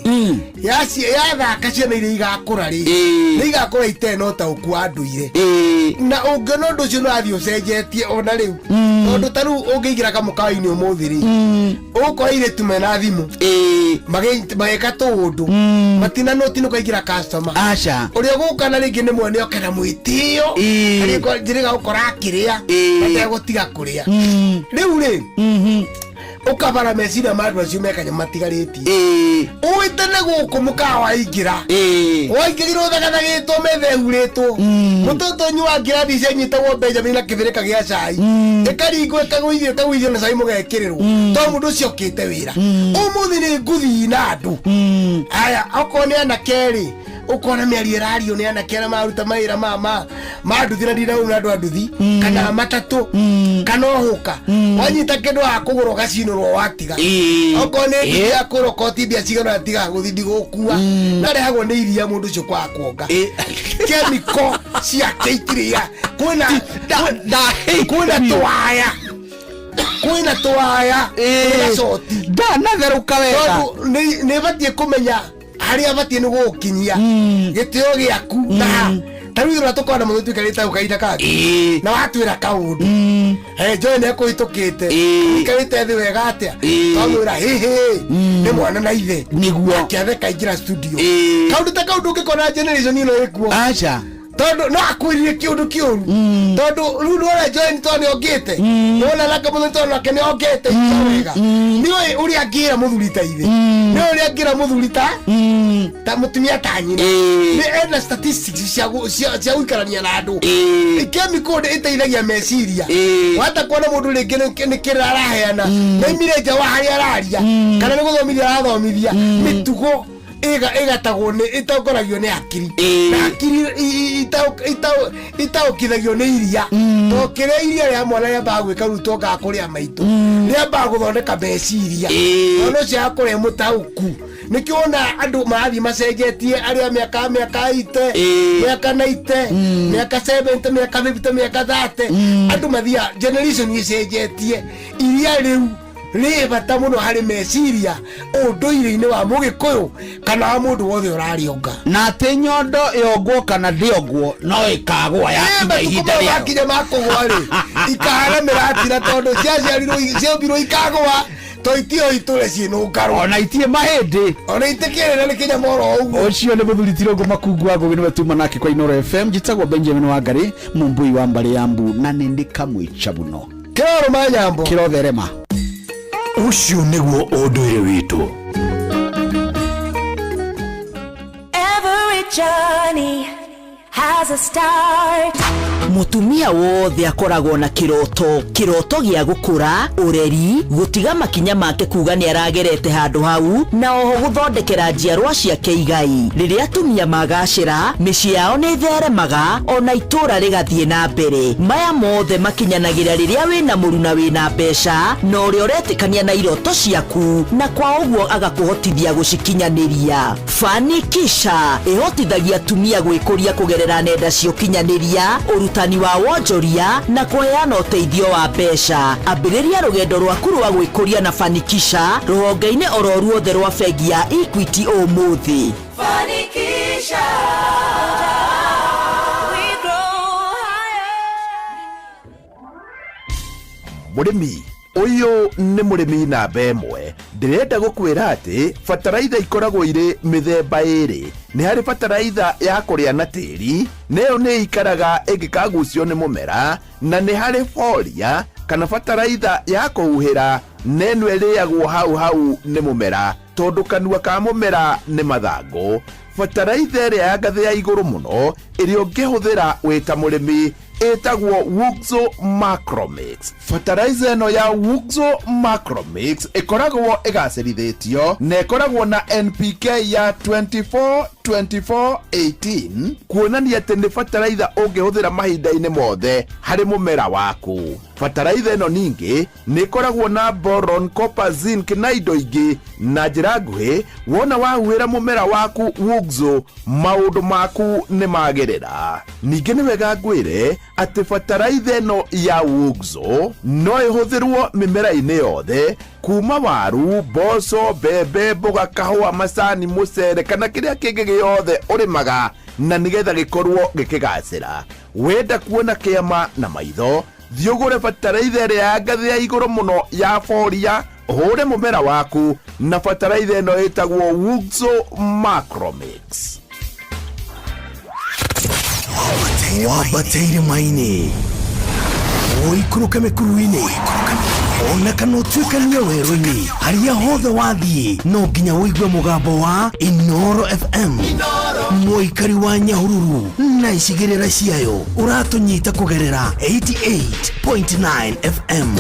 yathaka ciana iria igakũra rĩ, nĩ igakũra itarĩ na ũtaũku wa ndũire. Na ũngĩona ũndũ ũcio nĩ wathiĩ ũcenjetie ona rĩu, tondũ ta rĩu ũngĩingĩra kamũkawa-inĩ ũmũthĩ rĩ, ũgũkora airĩtu mena thimũ magĩka tũũndũ, matina noti nĩ ũkaingĩra customer. Aca. Ũrĩa ũgũka na rĩngĩ nĩ mwene oke na mwĩtĩo, njĩrĩga gũkora akĩrĩa ategũtiga kũrĩa. Rĩu rĩ, ũkabara meciria ma andũ acio mekanya matigarĩtie ũĩ tene gũkũ mũkawa waingĩra waingĩrirwo thagathagĩtwo metha ĩhurĩtwo mũtũtũ nyu wa ngirathi cianyitagwo Benjamin na kĩbĩrĩka gĩa cai ĩkaringwo ĩkagũithio ĩkagũithio na cai mũgekĩrĩrwo to mũndũ ũcio okĩte wĩra ũmũthĩ nĩ nguthi na andũ aya. Okorwo nĩ anake rĩ, ũkona mĩario ĩrario nĩ anake arĩa maruta mawĩra ma nduthi na ndinau na andũ a nduthi kana matatũ kana ũhũka wanyita kĩndũ wa kũgũra ũgacinũrwo watiga. Okorwo nĩ nduthi ya kũgũra ũkoti mbia cigana tiga gũthi ndigũkua narehagwo nĩ iria mũndũ ũcio kwaga kuonga kemiko ciake itirĩa kwĩna tũwaya, kwĩna tũwaya, kwĩna coti ndanatherũka wega. Tondũ nĩ batiĩ kũmenya harĩa batiĩ nĩ gũgũkinyia gĩtĩo gĩaku na ta rĩu ũrĩa tũkorwo na mũthĩ tuikarĩte hau kahinda kangĩ na watwĩra kaũndũ njoĩ nĩ ekũhĩtũkĩte ikarĩte thĩ wega atĩa twamwĩra hĩhĩ nĩ mwana na ithe nĩguo akĩatheka aingĩra studio. Kaũndũ ta kau ndũngĩkona generation ĩno ĩkuo. Aca. Tondũ no akwĩrire kĩũndũ kĩũru, tondũ rĩu nĩwona Joy tondũ nĩongĩte, nĩwona nake mũthuri tondũ nake nĩongĩte icio wega, nĩũĩ ũrĩa angĩra mũthuri ta ithe, nĩũĩ ũrĩa angĩra mũthuri ta mũtumia ta nyina, nĩ ena statistics cia gũikarania na andũ. Chemical ĩteithagia meciria wata kuona mũndũ rĩngĩ nĩ kĩrĩra araheana na imire nja wa harĩa araria kana nĩ gũthomithia arathomithia mĩtugo ĩgatagwo nĩ ĩtongoragio nĩ hakiri na hakiri itaũkithagio nĩ iria, to kĩrĩa iria rĩa mwana rĩambaga gwĩka rĩu tongaga kũrĩa maitũ rĩambaga gũthondeka meciria mwana ũcio akũrĩa mũtaũku. Nĩkĩo wona andũ marathiĩ macenjetie arĩa mĩaka ite mĩaka 90 mĩaka 70 mĩaka 50 mĩaka 30 andũ mathiaga generation ĩcenjetie. Iria rĩu rĩ bata mũno harĩ meciria ũndũire-inĩ wa mũgĩkũyũ kana wa mũndũ wothe ũrarĩonga. Na atĩ nyondo yongwo kana ndĩongwo no ĩkagwa yakinya ihinda matukũ rĩayo. Makinya makũgwa rĩ, ikahana mĩratira tondũ ciaciarirwo ciombirwo ikagwa to itio itũre ciĩnũngarwo ona itirĩ mahĩndĩ ona itikĩrĩ nĩ kĩnyamoro ũguo. Ũcio nĩ mũthuri Tirũngũ Makungu wa Ngũgĩ, nĩwe tuma nake kwa Inoro FM. Njĩtagwo Benjamin Wangari Mũmbui wa mbarĩ ya mbu na nĩ ndĩ kamwĩcha mũno. Kĩrorũma nyambo. Kĩrotherema. Ũcio nĩguo ũndũire witũ. Every journey has a start. Mutumia wothe akoragwo na kiroto, kiroto gia gukura, ureri, gutiga makinya make kuga ni aragerete handu hau, na oho guthondekera njiarwa ciake igai. Riria atumia magacira, mĩciĩ yao nĩ ĩtheremaga, ona itũra rĩgathiĩ na mbere. Maya mothe makinyanagira riria wĩna mũruna wĩna mbeca, na ũrĩa ũretĩkania na iroto ciaku, na kwa ũguo agakũhotithia gũcikinyanĩria. Fanikisha ĩhotithagia atumia gwĩkũria kũgerera nenda cia ũkinyanĩria, ũrutani wa wonjoria na kũheana ũteithio wa mbeca. Ambĩrĩria rũgendo rwaku rwa gwĩkũria na Fanikisha rũhonge-inĩ oro ruothe rwa bengi ya Equity ũmũthĩ. Fanikisha. We grow higher. Mũrĩmi ũyũ nĩ mũrĩmi namba ĩmwe. Ndĩrenda gũkwĩra atĩ bataraitha ikoragwo irĩ mĩthemba ĩrĩ. Nĩ harĩ bataraitha ya kũrĩa na tĩri, nayo nĩ ikaraga ĩngĩkagucio nĩ mũmera, na nĩ harĩ foria kana bataraitha ya kũhuhĩra, na ĩno ĩrĩagwo hau hau nĩ mũmera, tondũ kanua ka mũmera nĩ mathangũ. Bataraitha ĩrĩa ya ngathĩ ya igũrũ mũno ĩrĩa ũngĩhũthĩra wĩ ta mũrĩmi ĩtagwo Wuxo Macromix. Fertilizer ĩno ya Wuxo Macromix ĩkoragwo ĩgacĩrithĩtio na ĩkoragwo na NPK ya 24 24 18, kuonania atĩ nĩ fertilizer ũngĩhũthĩra mahinda-inĩ mothe harĩ mũmera waku. Fertilizer ĩno ningĩ nĩ ĩkoragwo na boron, copper, zinc na indo ingĩ. Na njĩra nguhĩ, wona wahuhĩra mũmera waku Wuxo, maũndũ maku nĩ magĩrĩra. Ningĩ nĩ wega ngwĩre atĩ fertilizer ĩno ya Wuxo no ĩhũthĩrwo mĩmera-inĩ yothe, kuma waru, mboco, mbembe, mboga, kahũa, macani, mũcere kana kĩrĩa kĩngĩ gĩothe ũrĩmaga, na nĩgetha gĩkorwo gĩkĩgacĩra. Wenda kuona kĩama na maitho, thiĩ ũgũre bataraitha ĩrĩa ya ngathĩ ya igũrũ mũno ya foria, ũhũre mũmera waku na bataraitha ĩno ĩtagwo Wuxo Macromix. Wambate irĩma-inĩ, ũikũrũke mĩkuru-inĩ, ona kana ũtuĩkanie werũ-inĩ, harĩa hothe wathiĩ no nginya ũigue mũgambo wa Inooro FM. Mũikari wa Nyahururu na icigĩrĩra ciayo ũratũnyita kũgerera 88.9 FM.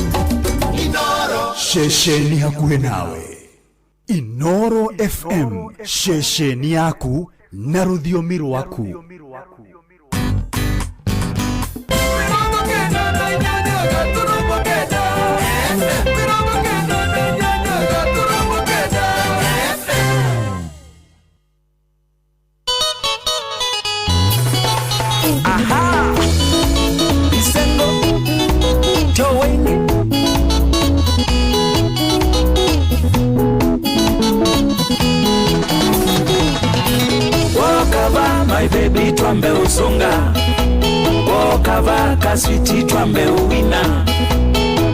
Ceceni hakuhĩ nawe, Inooro FM, ceceni yaku na rũthiomi rwaku. Aha! Bisengo Joweni. Wakava my baby twambe usonga, wakava kaswiti twambe uwina,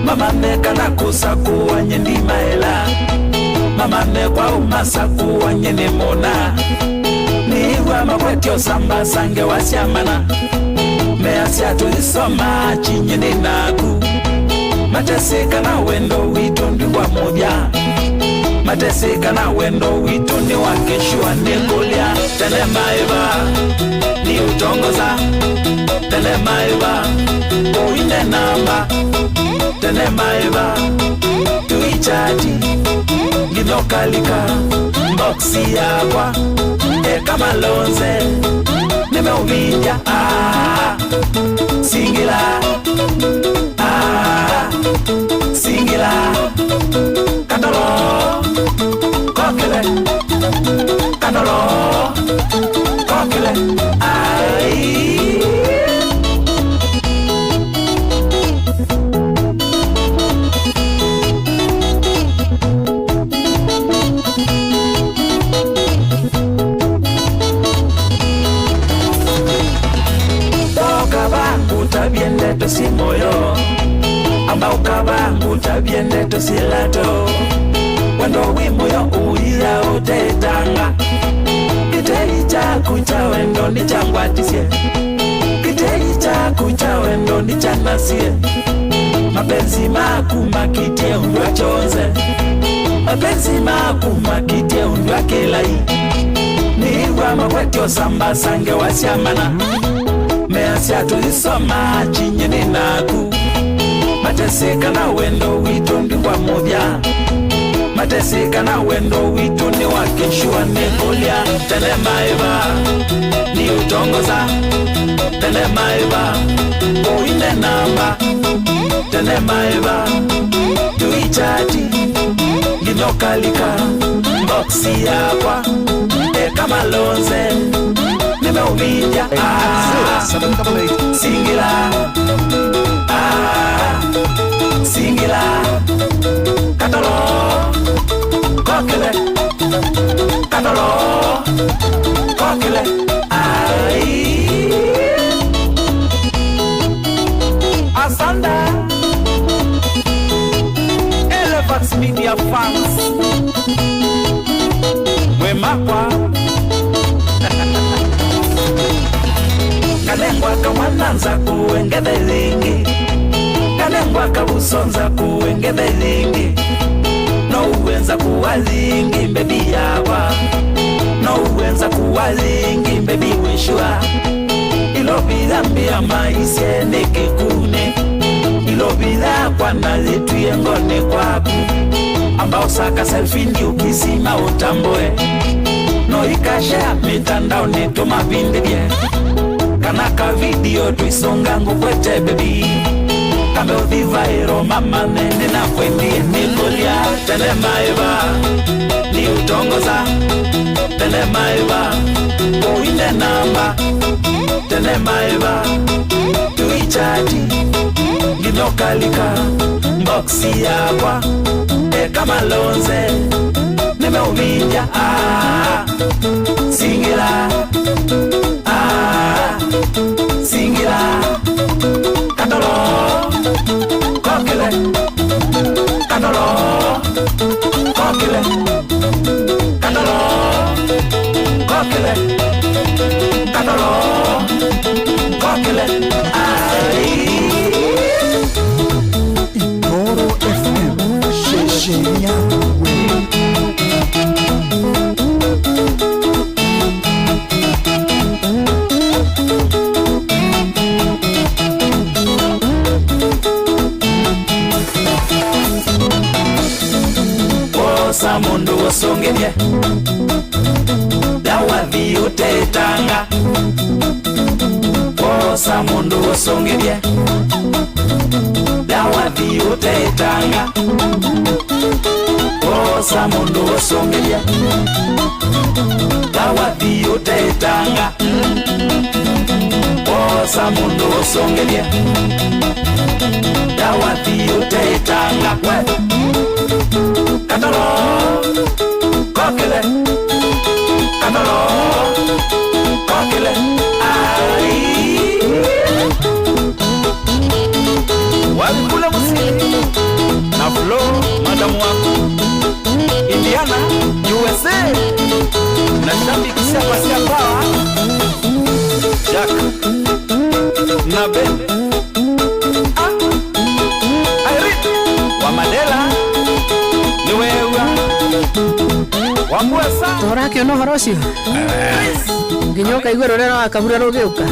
mama meka na kusakuwa nyendi maela, mama mekwa umasakuwa nyene mona, niwa makwetyo samba sange wasiamana, measia tuisoma chinyene naku, mateseka na wendo wito ndi wa mudya, mateseka na wendo wito ni wa keshua nikulia, tele maiva ni utongoza, tele maiva uinde namba, tele maiva tuichati nginokalika boxi yakwa eka malonze nimeuminja singila singila katolo kokele katolo kokele ai. Utabiende simoyo amba ukabangu utabiende tosilato wendo wimoyo uya utetanga kitei chaku cha wendo ni changwatisie kitei chaku cha wendo ni chanasie mapenzi maku makitie undwa chonze mapenzi maku makitie undwa kelai ni wa makwetyo samba sange wasiamana. Siana siatuisoma chinyeni naku mateseka na wendo wito ndi wa mudya mateseka na wendo wito ni wakeshua nikulia telemaiva ni utongoza telemaiva uinde namba telemaiva tuichati nginokalika boksi yakwa ekamalonze nimeuminya ah, singila ah, singila katolo kokele katolo kokele ai asanda Elephants Media fans mwemakwa kanengwa kamwananza kuengethelingi kanengwa kabusonza kuengethelingi no uwenza kuwalingi mbebi yakwa no uwenza kuwalingi mbebi weshua ilobila maisye nikikune ilobila kwana letu ngone kwaku ambao saka selfie ndi ukisima utamboe no ikasha mitandao nitumavindilye kana ka video tuisonga ngukwete bebi kambe uthivairo mama nene na kwendie nikulia telemaiva ni utongoza telemaiva uinde namba telemaiva tuichati nginokalika boksi yakwa ekamalonze nimeuminya ah, singila ah, singila katolo kokele katolo kokele katolo kokele katolo kokele ai. Inoro FM ceceni yaku we. Wosa mundu wosongerie dawathi utetanga wosa mundu wosongerie dawathi utetanga wosa mundu wosongerie dawathi utetanga wosa mundu wosongerie dawathi utetanga katolo kokele katolo kokele ai walikula musili na flo madamu wako Indiana USA na shambi kusiapa siapa Jack na Ben ah Irene wa Mandela ni wewe wamwesa Ũrakĩona ũhoro ũcio nginya ũkaigua rũrĩa rwa kabura rũgĩũka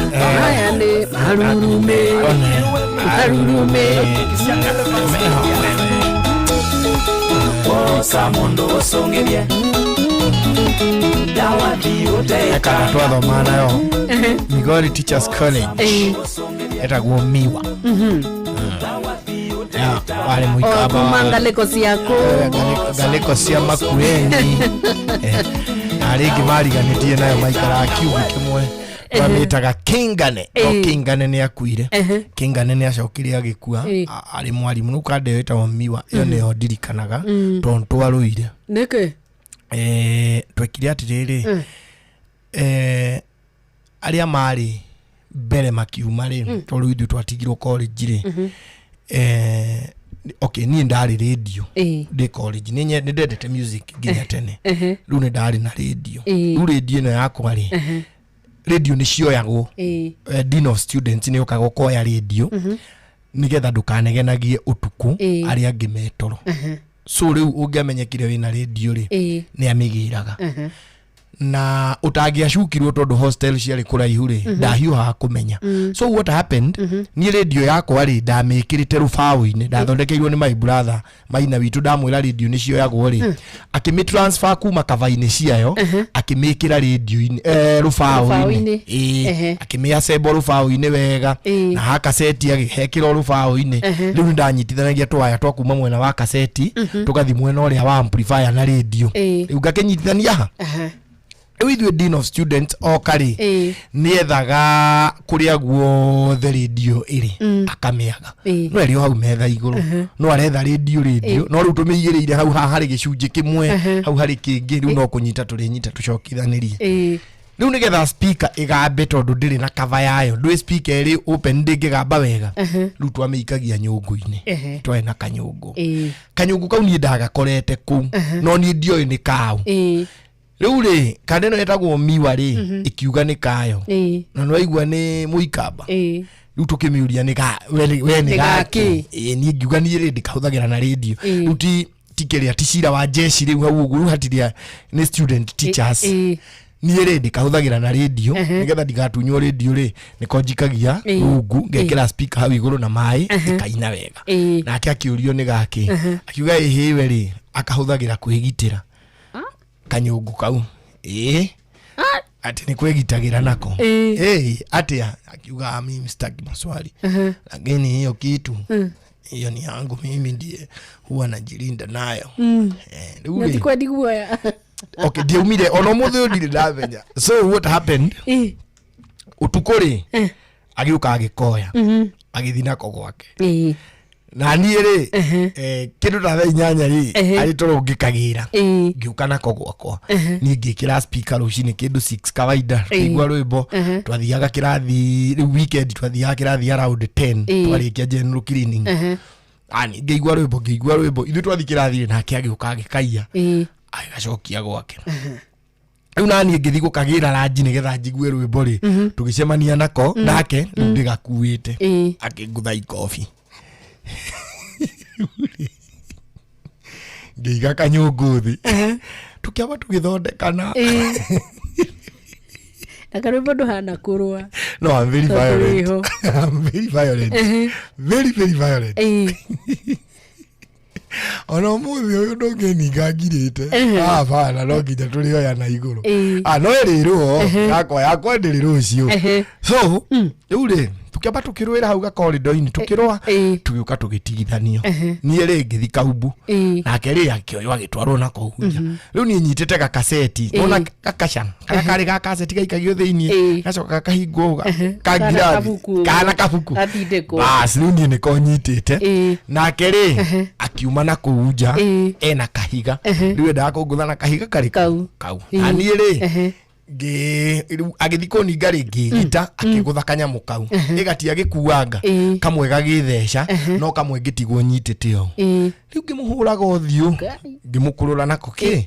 aya nĩ marurume marurume wosa mundu wosongerie dawathi Kana twathoma nayo Migori Teachers College etagwo Miwa. Ya, warĩ mũikamba kuma ngalĩko ciaku ngalĩko cia Makueni. Na arĩa angĩ mariganĩtie nayo maikaraga kiugũ kĩmwe twamĩtaga Kingane no Kingane nĩ akuire. Kingane nĩ acokire agĩkua arĩ mwarimũ rĩu kanda ĩyo ĩtagwo Miwa ĩyo nĩyo ndirikanaga tondũ twarũire. Nĩkĩ? Twekire atĩrĩrĩ arĩa marĩ mbere makiuma rĩ tondũ ithuĩ twatigirwo college rĩ okay niĩ ndarĩ radio ndĩ college nĩ ndendete music nginya tene rĩu nĩ ndarĩ na radio rĩu radio ĩno yakwa rĩ radio nĩ cioyagwo dean of students nĩ okaga ũkoya radio nĩgetha ndũkanegenagie ũtukũ arĩa angĩ metoro so rĩu ũngĩamenyekire wĩna radio rĩ nĩ amĩgĩraga. Na ũtangĩacukirwo tondũ hostel ciarĩ kũraihu rĩ, ndahiũhaga kũmenya. So what happened, niĩ rĩndio yakwa rĩ, ndamĩkĩrĩte rũbaũ-inĩ ndathondekeirwo nĩ my brother maina witũ. Ndamwĩra rĩndio nĩ cioyagwo rĩ, akĩmĩ transfer kuma kaba-inĩ ciayo, akĩmĩkĩra rĩndio-inĩ, rũbaũ-inĩ. Rũbaũ-inĩ. Ĩĩ, akĩmĩ assemble rũbaũ-inĩ wega, na ha kaseti agĩhekĩra rũbaũ-inĩ. Rĩu nĩ ndanyitithanagia twaya twa kuma mwena wa kaseti, tũgathi mwena ũrĩa wa amplifier na rĩndio. Rĩu ngakĩnyitithania ha. Rĩu ithuĩ dean of students oka rĩ, nĩethaga kũrĩa guothe rĩndio ĩrĩ, akamĩaga. No ĩrĩ o hau metha igũrũ, no aretha rĩndio, rĩndio, no rĩu tũmĩigĩrĩire hau. Haha harĩ gĩcunjĩ kĩmwe, hau harĩ kĩngĩ. Rĩu no kũnyita tũrĩnyita tũcokithanĩrie. Rĩu nĩgetha speaker ĩgambe, tondũ ndĩrĩ na cover yayo, ndwĩ speaker ĩrĩ open ndĩngĩgamba wega. Rĩu twamĩikagia nyũngũ-inĩ. Twarĩ na kanyũngũ. Kanyũngũ kau niĩ ndagakorete kũu, no niĩ ndioĩ nĩ kau. Rĩu rĩ, kana ĩno ĩtagwo miwa rĩ, ĩkiuga nĩ kayo, na nĩwaigua nĩ mũikamba. Rĩu tũkĩmĩũria nĩ ga we nĩ Nĩ gakĩ? gakĩ? Ĩĩ, niĩ ngiuga niĩ rĩ, ndĩkahũthagĩra na rĩndio. Rĩu ti kĩrĩa, ti cira wa jeshi rĩu hau ũguo, rĩu hatirĩa nĩ student teachers. Niĩ rĩ, ndĩkahũthagĩra na rĩndio, nĩgetha ndigatunywo rĩndio rĩ, nĩko njikagia rungu, ngekĩra speaker hau igũrũ na maĩ, ĩkaina wega. Nake akĩũrio nĩ gakĩ, akiuga ĩhĩwe rĩ, akahũthagĩra kwĩgitĩra kanyũngũ kau, ĩĩ, atĩ nĩ kwĩgitagĩra nako. Ĩĩ, atĩa? Akiuga, "Ah, mimi sitaki maswali, lakini hiyo kitu hiyo ni yangu, mimi ndiye huwa najilinda nayo." Eh, rĩu Na rĩ, ti kwendi guoya. Okay, ndiaumire ona ũmũthĩ ũyũ ndirĩ ndamenya. So what happened, ũtukũ rĩ, agĩũka agĩkoya, agĩthiĩ nako gwake. Na niĩ rĩ, kĩndũ ta thaa 8 rĩ, arĩ toro ngĩkagĩra, ngĩũka nako gwakwa. Niĩ ngĩkĩra speaker rũcinĩ kĩndũ 6 kawaida, tũkĩigua rwĩmbo. Twathiaga kĩrathi rĩu weekend, twathiaga kĩrathi around 10, twarĩkia general cleaning. Ani ngĩigua rwĩmbo, ngĩigua rwĩmbo, ithuĩ twathi kĩrathi rĩ, nake agĩũka agĩkaiya, agĩgacokia gwake. Rĩu naniĩ ngĩthiĩ gũkagĩra ranji nĩgetha njigue rwĩmbo rĩ, tũgĩcemania nako nake. Rĩu ndĩgakuĩte, akĩngũtha ikobi, ngĩiga kanyũngũ thĩ, tũkĩamba tũgĩthondekana. Na karwĩmbo ndũhana kũrũa. No, I'm very Tondũ violent. wĩho. I'm very violent, very very violent. Ona ũmũthĩ ũyũ ndũngĩninga ngirĩte. Abana no nginya tũrĩoya na igũrũ. Ah, no ĩrĩrwo yakwa, yakwa ndĩrĩ rũciũ. So rĩu rĩ, tũkĩamba tũkĩrũĩra hau gakorido-inĩ, tũkĩrũa, tũgĩũka tũgĩtigithanio. Niĩ rĩ, ngĩthi kaumbu, nake rĩ, akĩoywo agĩtwarwo na kũu nja. Rĩu niĩ nyitĩte gakaseti, nona gakaca karĩa karĩ ga kaseti gaikagio thĩiniĩ, gacoka gakahingwo Kana kangirathi kabuku ũguo. kana kabuku. Gatindĩkwo. Bas, rĩu niĩ nĩko nyitĩte. Nake rĩ, akiuma na kũu nja ena kahiga. Rĩu endaga kũngũtha na kahiga karĩ kau kau. Na niĩ rĩ, rĩu agĩthiĩ kũninga rĩ, ngĩgita, akĩgũtha kanyamũ kau, ĩgatia gĩkuanga kamwe gagĩtheca, no kamwe ngĩtigwo nyitĩte ũũ. Rĩu ngĩmũhũraga ũthiũ, ngĩmũkũrũra nako kĩ,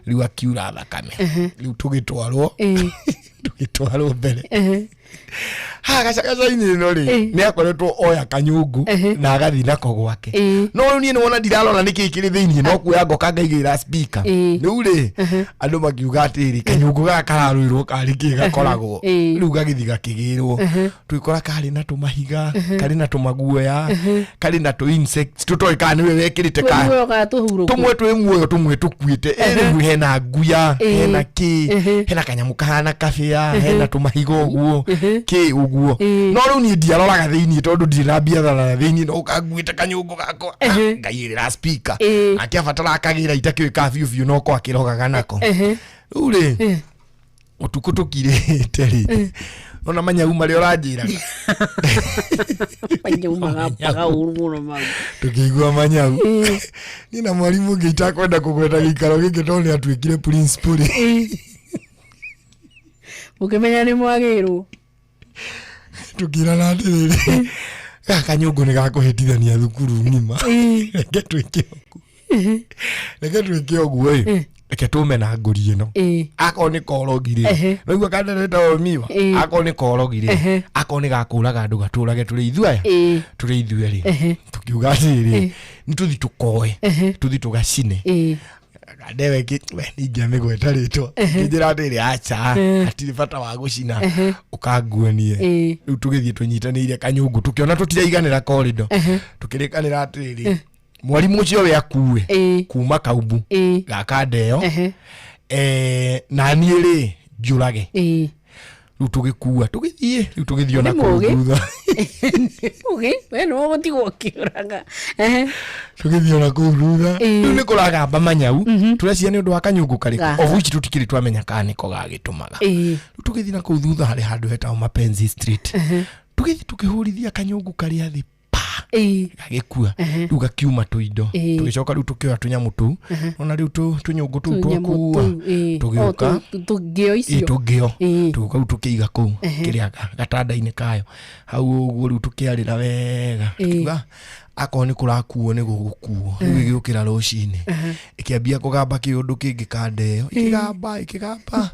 rĩu akiura thakame. Rĩu tũgĩtwarwo mbere haha gacagaca-inĩ ĩno rĩ, nĩ akoretwo oya kanyũngũ na agathiĩ nako gwake. No rĩu niĩ nĩwona ndirarora nĩkĩ kĩrĩ thĩiniĩ, no kuoya ngoka ngaigĩrĩra speaker. Rĩu rĩ, andũ makiuga atĩrĩ, kanyũngũ gaka kararũirwo karĩ kĩ gakoragwo. Rĩu gagĩthiĩ gakĩgĩrwo, tũgĩkora karĩ na tũmahiga, karĩ na tũmaguoya, karĩ na tũ insects tũtoĩ kana nĩwe wekĩrĩte Twĩ muoyo kana tũhurũku. Tũmwe twĩ muoyo, tũmwe tũkuĩte. Ĩ, rĩu hena nguya, hena kĩ, hena kanyamũ kahana kabĩa, hena tũmahiga ũguo, kĩ ũguo. No rĩu niĩ ndiaroraga thĩiniĩ tondũ ndirĩ na biathara na thĩiniĩ, no ũkanguĩte kanyũngũ gakwa, ngaigĩrĩra speaker. Nake abatara akagĩra itakĩũĩ ka biũ biũ, no ko akĩrogaga nako. Rĩu rĩ, ũtukũ tũkirĩte rĩ, ona manyau marĩa ũranjĩraga. Manyau magapaga ũru mũno mau. Tũkĩigua manyau, niĩ na mwarimũ ũngĩ itakwenda kũgweta gĩikaro gĩkĩ tondũ nĩ atuĩkire principal rĩ. Mũkĩmenya nĩ mwagĩrwo. Tũkĩrana atĩrĩrĩ, gaka kanyũngũ nĩ gakũhĩtithania thukuru ng'ima, reke twĩke ũguo, reke twĩke ũguo ĩ, reke tũme na ngũri ĩno. Akorwo nĩ korogi rĩ, noigua kanderetagwo miwa, akorwo nĩ korogi rĩ, akorwo nĩ gakũraga andũ gatũrage tũrĩ ithuĩ aya, tũrĩ ithuĩ rĩ. Tũkiuga atĩrĩrĩ, nĩ tũthi tũkoe, tũthi tũgacine. Kandewe we ningĩamĩgweta rĩtwa kĩnjĩra atĩrĩ aca hatirĩ bata wa gũcina ũkanguonie. Rĩu tũgĩthiĩ tũnyitanĩire kanyũngũ, tũkĩona tũtiraiganĩra corridor, tũkĩrĩkanĩra atĩrĩrĩ, mwarimũ ũcio we akue kuma kaumbu gaka ndeo, na niĩ rĩ njũrage. Rĩu tũgĩkua tũgĩthiĩ, rĩu tũgĩthiĩ ona Nĩ kũu mũũgĩ. thutha. Ũgĩ, we nĩwe ũgũtigwo ũkĩũraga. Tũgĩthiĩ ona kũu thutha, rĩu nĩ kũragamba manyau, tũrecia nĩ ũndũ wa kanyũngũ karĩkũ, Gaka. of which tũtikĩrĩ twamenya kana nĩko gagĩtũmaga. Rĩu tũgĩthiĩ na kũu thutha, harĩ handũ hetagwo Mapenzi Street, tũgĩthiĩ tũkĩhũrithia kanyũngũ karĩa thĩ pa, gagĩkua. Rĩu gakiuma tũindo. Tũgĩcoka rĩu tũkĩoya tũnyamũ tũu, ona rĩu tũnyũngũ tũu Tũnyamũ twakua, tũu, ĩĩ. tũgĩũka. O, tũngĩo icio. Tũngĩo tũgĩũka rĩu tũkĩiga kũu kĩrĩa gatanda-inĩ kayo hau ũguo. Rĩu tũkĩarĩra wega, tũkiuga akorwo nĩ kũrakuo nĩ gũgũkuo. Rĩu ĩgĩũkĩra rũcinĩ, ĩkĩambia kũgamba kĩũndũ kĩngĩ kandeo, ĩkĩgamba ĩkĩgamba,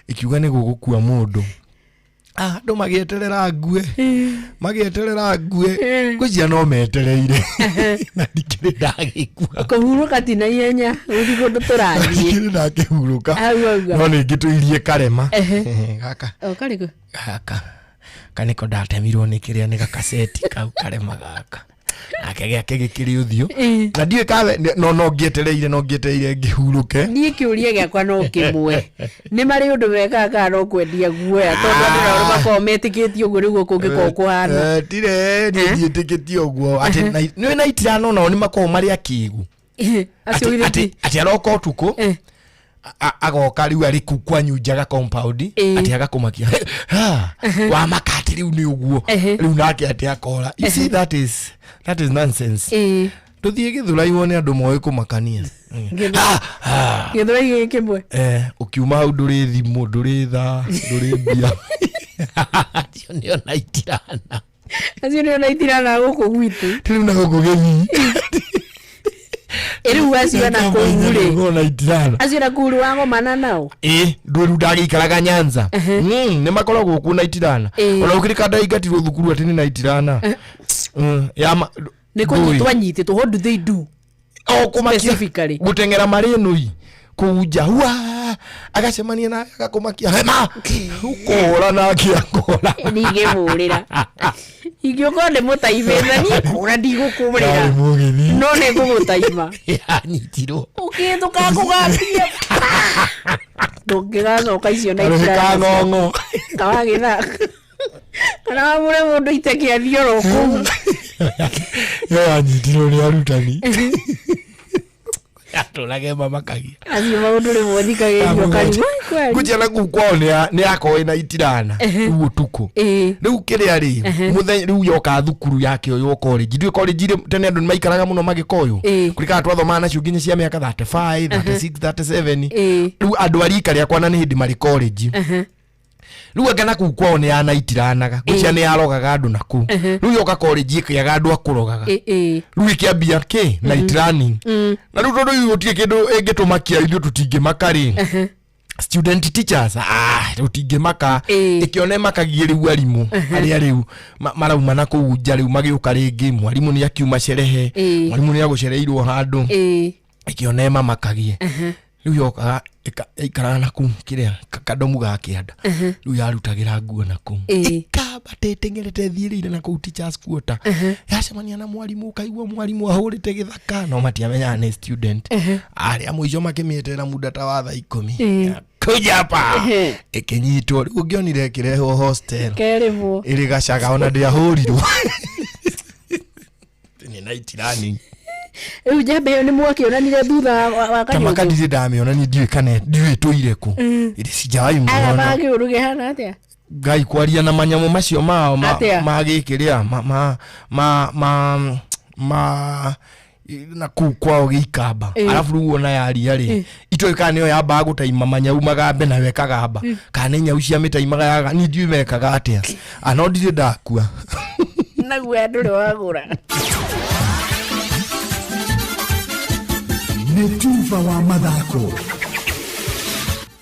ĩkiuga nĩ gũgũkua mũndũ. Andũ magĩeterera ngue, magĩeterera ngue, ngwĩciria no metereire na ndikĩrĩ ndagĩkua. Kũhurũka ti na ihenya, gũthiĩ kũndũ tũrathiĩ. Ndikĩrĩ ndakĩhurũka. Hau auga. No nĩ ngĩtũirie karema. Gaka. O, karĩkũ? Gaka kaniko ndatemirwo nĩ kĩrĩa nĩ gakaceti kau karema gaka, nake gĩake gĩkĩrĩ ũthiũ na ndiũĩ kawe no ngĩetereire, no ngĩetereire ngĩhurũke. Niĩ kĩũria gĩakwa no kĩmwe, nĩ marĩ ũndũ mekaga kana no kwendia guoya? Tondũ andũ nao makoragwo metĩkĩtie ũguo nĩguo kũngĩkorwo kũhana. Tire niĩ ndiĩtĩkĩtie ũguo atĩ nĩ na itirano nao nĩ makoragwo marĩ akĩgu. Acio Atĩ- githĩ atĩ aroka ũtukũ, agoka rĩu arĩ kuu kwanyu njaga compound, atĩ agakũmakia. Ha, wamaka atĩ rĩu nĩ ũguo rĩu nake atĩ akora. You see, that is nonsense. Tũthiĩ Gĩthũrai wone andũ moĩ kũmakania. Ha, ha. Gĩthũrai gĩkĩ kĩmwe. Ũkiuma hau ndũrĩ thimũ, ndũrĩ thaa, ndũrĩ mbia. Acio nĩo na itirana. Acio nĩo na itirana gũkũ gwitũ. Rĩu na gũkũ gĩthii. Rĩu acio na kũu rĩ, na itirana. Acio na kũu rĩ, wagomana nao? Ĩ ndwĩru ndagĩikaraga Nyanza. Nĩ makoragwo kuo na itirana. Ona ũkĩrĩ ndaingatirwo thukuru atĩ nĩ na itirana. Ya Nĩ kũnyitwo anyitĩtwo? What do they do O kũmakia. specifically? Gũteng'era marĩ nũi kũu nja hua, agacemania nawe agakũmakia hema ũkũhũra nake akũhũra. Ningĩmũrĩra ingĩũkorwo ndĩ mũtaimĩte, niĩ kũra ndigũkũrĩra. Ndarĩ mũgeni. No nĩ ngũgũtaima. Anyitirwo. Ũkĩthũka kũgambia ndũngĩgacoka icio na Karũhĩ ka itirana. ng'ong'o. Kawagĩthaka kana wamũre mũndũ ite kĩathio oro kũu. Yo yanyitirwo nĩ arutani atũrage mamakagia. Acio maũndũ rĩmwe thikagĩrĩrio karigũ kweri. Ngũcia na kuu kwao nĩ yakorwo ĩna itirana rĩu ũtukũ rĩu kĩrĩa rĩ mũthenya rĩu yoka thukuru yakĩoywo college. Ndiũĩ college rĩ, tene andũ nĩ maikaraga mũno magĩkoywo kũrikana twathomaga nacio nginya cia mĩaka 35, 36, 37. Rĩu andũ a rika rĩakwa na nĩ hĩndĩ marĩ college. Rĩu anga na kuu kwao nĩ yanaitiranaga, ngũcia nĩ yarogaga andũ na kuu. Rĩu yoka college ĩkĩaga andũ a kũrogaga. Rĩu ĩkĩambia kĩ night running. Na rĩu tondũ ithuĩ gũtirĩ kĩndũ ĩngĩtũmakia, ithuĩ tũtingĩmaka rĩ, student teachers, tũtingĩmaka. Ĩkĩona ĩmakagie rĩu arimũ arĩa rĩu marauma na kũu nja, rĩu magĩũka rĩngĩ, mwarimũ nĩ akiuma cerehe, mwarimũ nĩ agũcereirwo handũ, ĩkĩona ĩmamakagie. Rĩu yokaga ĩikaraga na kũu kĩrĩa kadomu ga kĩanda. Rĩu yarutagĩra nguo na kũu, ĩkamba ĩteng'erete ĩthiĩrĩire na kũu teachers quarter, yacemania na mwarimũ, ũkaigua mwarimũ ahũrĩte gĩthaka, no matiamenyaga nĩ student. Arĩa mũico makĩmĩeterera muda ta wa thaa 10, kuja hapa, ĩkĩnyitwo. Rĩu ũngĩonire ĩkĩrehwo hostel Kerĩbwo. Ĩrĩ gacaga, ona ndĩahũrirwo nĩ night running. Rĩu njamba ĩyo nĩ mwakĩonanire thutha wa Kama kanyũngũ? Kandirĩ ndamĩona niĩ, ndiũĩ kana ndiũĩ tũire kũ. Ĩrĩ sijawahi Aya muona. magĩũrũ kĩhana atĩa? Ngai kwaria na manyamũ macio mao ma, Atĩa? ma gĩkĩ rĩa ma ma ma ma, ma na kuu kwao gĩikamba. Arabu rĩu ona yaria rĩ, itoĩ kana nĩyo yambaga gũtaima manyau magambe nayo ĩkagamba, kana nĩ nyau cia mĩtaimaga yaga, niĩ ndiũĩ mekaga atĩa. Ano ndirĩ ndakua. Naguo ndũrĩ wagũra. Nĩ tuba wa mathako.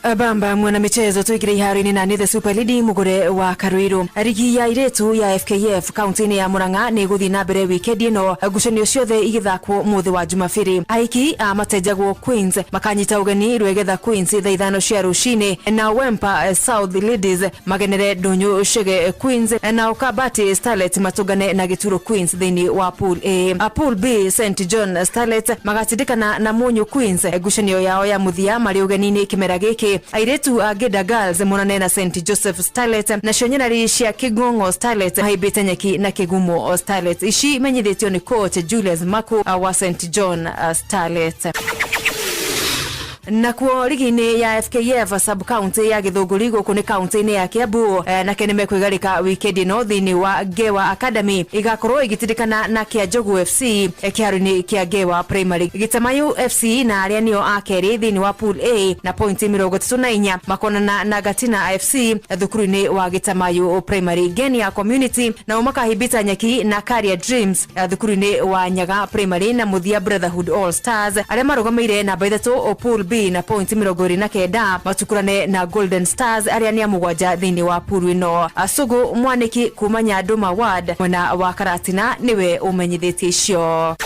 Bamba mwana michezo tuikire iharo-inĩ na nĩ the super lady mugure wa Karuiru. Rigi ya iretu ya FKF kaunti-inĩ ya Murang'a nĩ ĩgũthiĩ na mbere wikendi ĩno, ngucanio ciothe igĩthakwo mũthĩ wa Jumabiri. Aiki a Matenjagwo Queens makanyita ũgeni Rwegetha Queens thaa 5 cia rũcinĩ, na Wempa South Ladies magenere Ndũnyũ Chege Queens, na Kabati Starlet matũngane na Gĩturo Queens thĩinĩ wa pool A. A Pool B, St John Starlet magatindĩkana na Mũnyũ Queens ngucanio yao ya mũthia marĩ ũgeni-inĩ kĩmera gĩkĩ. Airĩtu a Geda Girls monane na St Joseph Starlet, nacio nyarari cia Kĩng'ong'o Starlet mahĩmbĩte nyeki na Kĩgumo Starlet. Ici menyithĩtio nĩ coach Julius Maku wa St John Starlet. Nakuo rigi-inĩ ya FKF sub county ya Gĩthũngũri gũkũ nĩ kaunti-inĩ ya Kiambu, nake nĩmekwigarĩka wikendi ĩno thĩinĩ wa Ngewa Academy igakorwo igĩtindĩkana na Kĩanjogu FC kĩharo-inĩ kĩa Ngewa Primary. Gĩtamayu FC na arĩa nĩo a kerĩ thĩinĩ wa pool A na pointi 34 makonana na Gatina FC thukuru-inĩ wa Gĩtamayu Primary. Ngenia Community nao makahimbita nyeki na Career Dreams thukuru-inĩ wa Nyaga Primary, na mũthia Brotherhood All Stars arĩa marũgamĩire namba 3 pool B na pointi 29 matukurane na Golden Stars arĩa nĩ a 7 thĩinĩ wa pool ĩno. Asugu Mwaniki kuma Nyandũma Ward mwena wa Karatina nĩwe ũmenyithĩtie icio.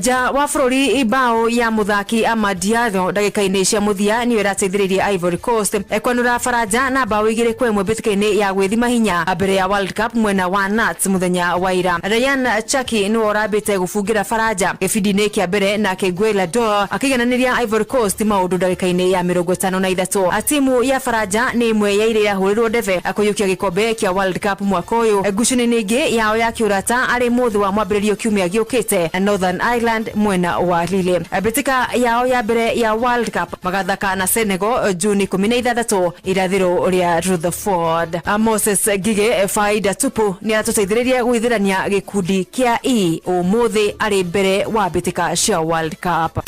Ja wa bũrũri ibao ya mũthaki Amad Diallo ndagĩka-inĩ cia mũthia nĩyo ĩrateithĩrĩirie Ivory Coast kwanũra Faranja na bao 2-1 mbĩtĩka-inĩ ya gwĩthima hinya mbere ya World Cup mwena wa Nats mũthenya wa ira. Ryan Chaki nĩwe ũrambĩte gũbungĩra Faranja gĩbindi-inĩ kĩa mbere, nake Guela Dor akĩigananĩria Ivory Coast maũndũ ndagĩka-inĩ ya 53. Timu ya Faranja nĩ ĩmwe ya iria irahũrĩrwo ndebe kũiyũkia gĩkombe kĩa World Cup mwaka ũyũ. Ngucanio-inĩ ĩngĩ yao ya kĩũrata arĩ mũthĩ wa mwambĩrĩrio kiumia gĩũkĩte Northern Ireland mwena wa Lille. Mbĩtĩka yao ya mbere ya World Cup magathaka na Senegal Juni 16 irathĩro rĩa Rutherford. Moses Ngige faida tupu nĩ aratũteithĩrĩria gwĩthĩrania gĩkundi kĩa E ũmũthĩ arĩ mbere wa mbĩtĩka cia World Cup.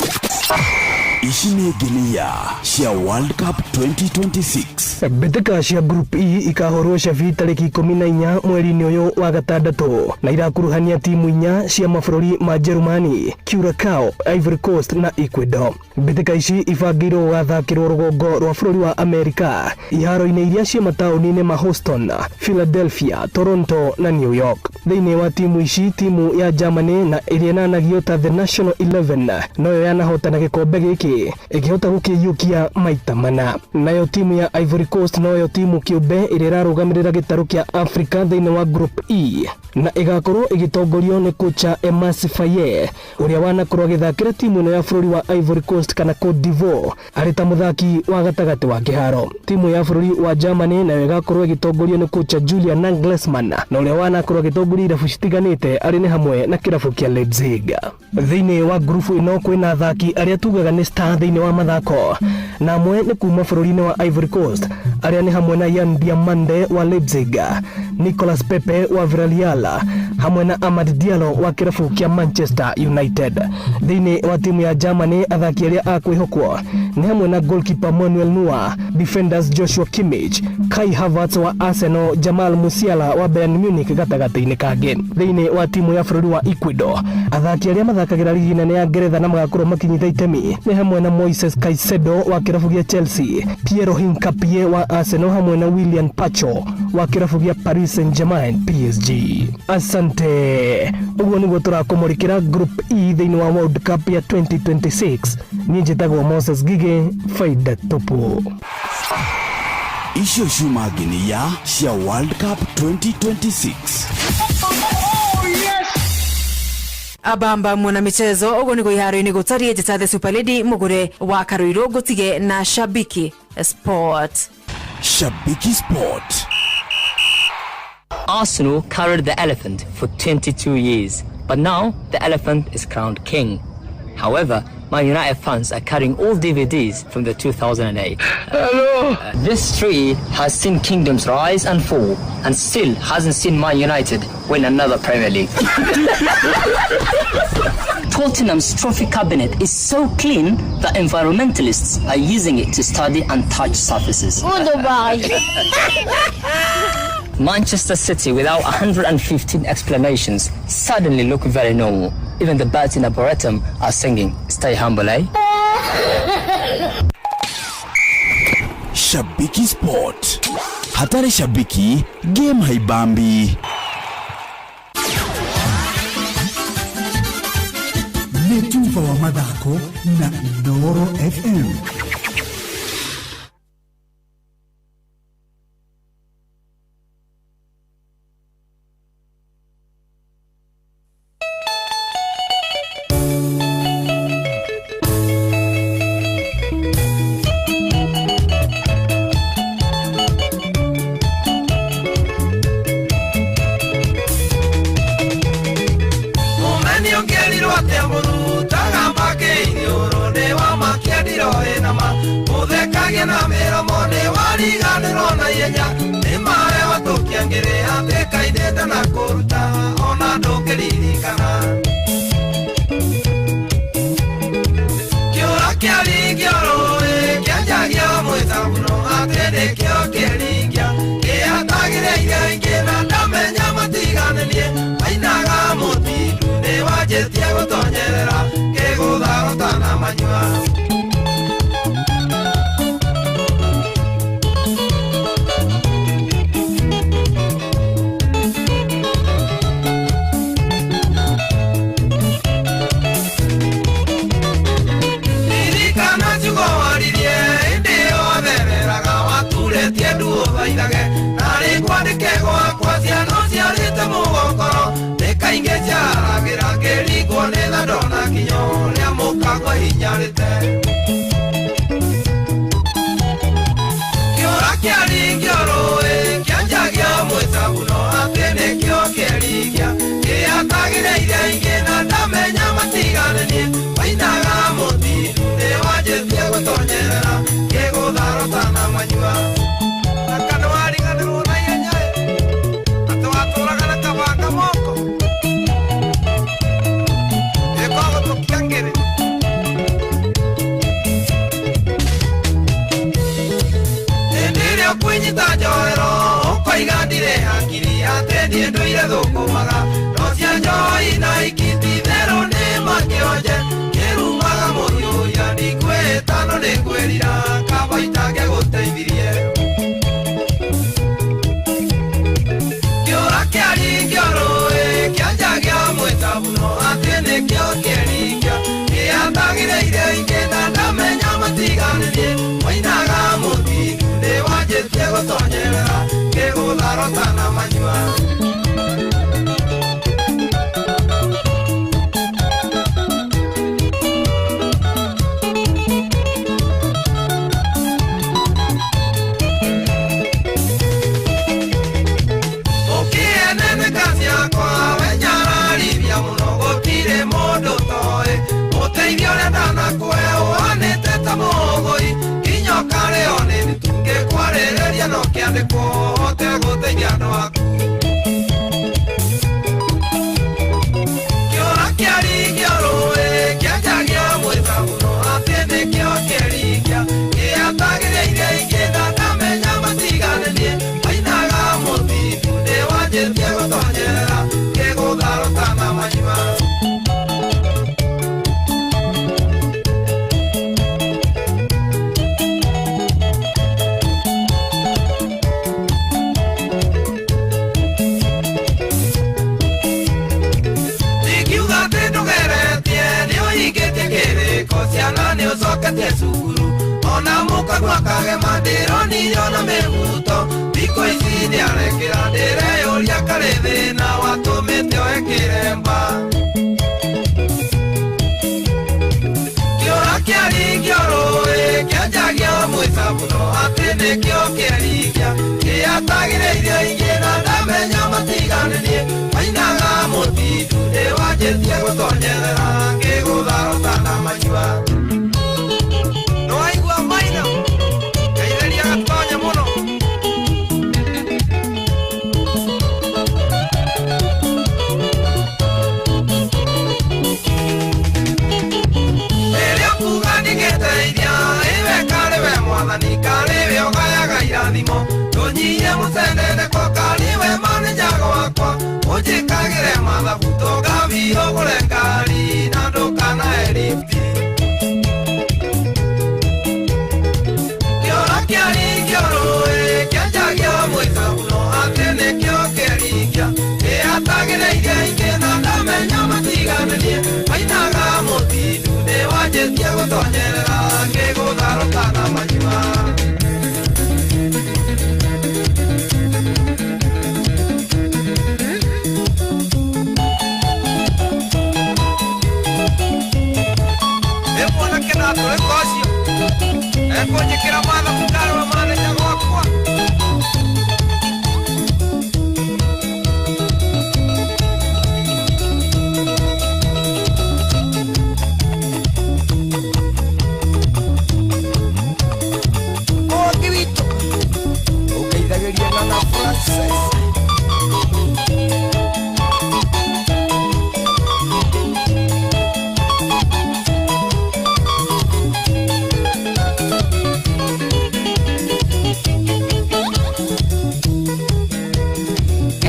Ici nĩ nginia cia World Cup 2026. Mbĩtĩka cia Group E ikahũrwo cabi tarĩki 14 mweri-inĩ ũyũ wa gatandatũ na irakuruhania timu 4 cia mabũrũri ma Jerumani, Curacao, Ivory Coast na Ecuador. Mbĩtĩka ici ibangĩirwo gũgathakĩrwo rũgongo rwa bũrũri wa Amerika iharo-inĩ iria ciĩ mataũni-inĩ ma Houston, Philadelphia, Toronto na New York. Thĩinĩ wa timu ici, timu ya Germany na ĩrĩa ĩnanagio ta The National 11 noyo yanahotana gĩkombe gĩkĩ ĩkĩhota gũkĩiyũkia maita mana. Nayo timu ya Ivory Coast noyo timu kĩũmbe ĩrĩa ĩrarũgamĩrĩra gĩtarũ kĩa Africa thĩinĩ wa Group E na ĩgakorwo ĩgĩtongorio nĩ kocha Emerse Faye ũrĩa wanakorwo agĩthakĩra timu ĩno ya bũrũri wa Ivory Coast kana Cote d'Ivoire arĩ ta mũthaki wa gatagatĩ wa kĩharo. Timu ya bũrũri wa Germany nayo ĩgakorwo ĩgĩtongorio nĩ kocha Julian Nagelsmann na ũrĩa wanakorwo agĩtongoria irabu citiganĩte arĩ nĩ hamwe na kĩrabu kĩa Leipzig. Thĩinĩ wa ngurubu ĩno kwĩna athaki arĩa tugaga nĩ star thĩinĩ wa mathako na amwe nĩ kuma bũrũri-inĩ wa Ivory Coast arĩa nĩ hamwe na Yan Diamande wa Leipzig, Nicolas Pepe wa Villarreal hamwe na Amad Diallo wa kĩrabu kĩa Manchester United. Thĩinĩ wa timu ya Germany athaki arĩa a kwĩhokwo nĩ hamwe na goalkeeper Manuel Neuer, defenders Joshua Kimmich, Kai Havertz wa Arsenal, Jamal Musiala wa Bayern Munich gatagatĩ-inĩ kangĩ. Thĩinĩ wa timu ya bũrũri wa Ecuador athaki arĩa mathakagĩra rigi nene ya Ngeretha na magakorwo makinyita itemi nĩ hamwe na Moises Caicedo wa kĩrabu gĩa Chelsea, Piero Hincapie wa Arsenal hamwe na William Pacho wa kĩrabu gĩa Paris Saint-Germain PSG. Asante. Ũguo nĩguo tũrakũmũrĩkĩra Group E thĩinĩ wa World Cup ya 2026. Niĩ njĩtagwo Moses Ngige, faida tupu. Icio ciuma nginia cia World Cup 2026. Abamba mwana michezo ũguo nĩguo iharo-inĩ gũtariĩ. Njĩta the super lady mũgũre wa Karuiru ngũtige na Shabiki Sport. Shabiki Sport. Arsenal carried the elephant for 22 years, but now the elephant is crowned king. However, Man United fans are carrying all DVDs from the 2008. Hello. This tree has seen kingdoms rise and fall, and still hasn't seen Man United win another Premier League. Tottenham's trophy cabinet is so clean that environmentalists are using it to study untouched surfaces. Goodbye. Manchester City, without 115 explanations, suddenly look very normal. Even the birds in Arboretum are singing, "Stay humble, eh?" Shabiki Sport. Hatari shabiki, game haibambi. Nĩ tuba wa mathako na Inooro FM. Mũmeni ũngĩerirwo atĩa mũrutaga makĩiniũrũ nĩ wa makĩendirwo ĩnama mũthekagie na mĩromo nĩ wariganĩrwo na ihenya nĩ mawe watũkiangĩrĩ atĩ kainĩte na kũruta ona ndũngĩririkana kĩũra kĩaringio rũĩ kĩanjagia mwĩtabuno atĩ nĩkĩo kĩringia kĩatagĩrĩire ingĩ na ndamenya matiganĩrie mainaga mũtindu nĩ wanjĩtie gũtonyerera kĩgũtharũta na manyua. Ririkana ciugo waririe ĩndĩ yothereraga waturĩtie nduũ thaithage narĩ kwandĩke gwakwa ciana ciarĩte mũgokoro nĩ kaingĩ ciaragĩra ngĩringwo nĩ thando na kinyo rĩa mũkagwa hinyarĩte. Kĩũra kĩaringio rũĩ kĩanjagia mwĩtabuno atĩ nĩkĩo kĩringia kĩatagĩrĩire ingĩ na ndamenya matiganĩrie wainaga mũtindu nĩ wanjĩtie gũtonyerera kĩgũtharũta na manyua. Na kana wariganĩrwo na ihenya ĩ atĩ watũraga na kabanga moko ĩkogũtũkia ngĩrĩ. Hĩndĩ ĩrĩa ũkwĩnyita njohero ũkoiga ndirĩ hakiri atĩ niĩ ndũire thũkũmaga no cia njoi na ikiti therũ nĩ makĩonje kĩrumaga mũhiũhia ndikwĩtano nĩ kwĩrira kaba itangĩgũteithirie. Kĩũra kĩaringio rũĩ kĩanjagia mwĩtabuno atĩ nĩkĩo kĩringia kĩatagĩrĩire ingĩ na ndamenya matiganĩrie wainaga mũtindu nĩ wanjĩtie gũtonyerera kĩgũtharũta na manyua. Ũkĩeneneka ciakwa wenyararithia mũno gũtirĩ mũndũ toĩ ũteithio ũrĩa ndanakũhe ũhanĩte ta mũgũi nginya ũkarĩo nĩ mĩtungĩ kwarĩrĩria no kĩandĩkwo ũhote gũteithia andũ aku. Kĩũra kĩaringio rũĩ kĩanjagia mwĩtabuno atĩ nĩkĩo kĩringia kĩatagĩrĩire ingĩ na ndamenya matiganĩrie mainaga mũtindu nĩ wanjĩtie gũtonyerera kĩgũtharũta na manyua. Ndingiuga atĩ ndũgeretie nĩ ũhingĩtie kĩrĩko ciana nĩ ũcoketie cukuru ona mũkagua kagema ndĩronirio na mĩhuto thikũ ici nĩarekĩra ndĩreyũria karĩ thĩna watũmĩte oe kĩremba. Kĩũra kĩaringio rũĩ kĩanjagia mwĩtabuno atĩ nĩkĩo kĩringia kĩatagĩrĩire ingĩ na ndamenya matiganĩrie mainaga mũtindu nĩ wanjĩtie gũtonyerera ngĩgũtharũta na manyua. Nĩwaigua maina ngeithĩria gatonya mũno. Rĩrĩa ũkuga ndingĩteithia ĩwe karĩ we mwathani karĩ we ũgayaga irathimo ndũnyihie mũceneneko karĩ we manĩnjago wakwa ũnjĩkagĩre mathabu tũgathiĩ ũgũre ngari na ndũkanahe lifti. Kĩũra kĩaringio Kĩanjĩtie gũtonyerera ngĩgũtharũka na manyua. Ĩ mwanake na tũrĩka ũcio ekũnjĩkĩra mathabu ndarũa manĩja gwakwa. Mũhongi witũ ũngeithagĩria na na Francis.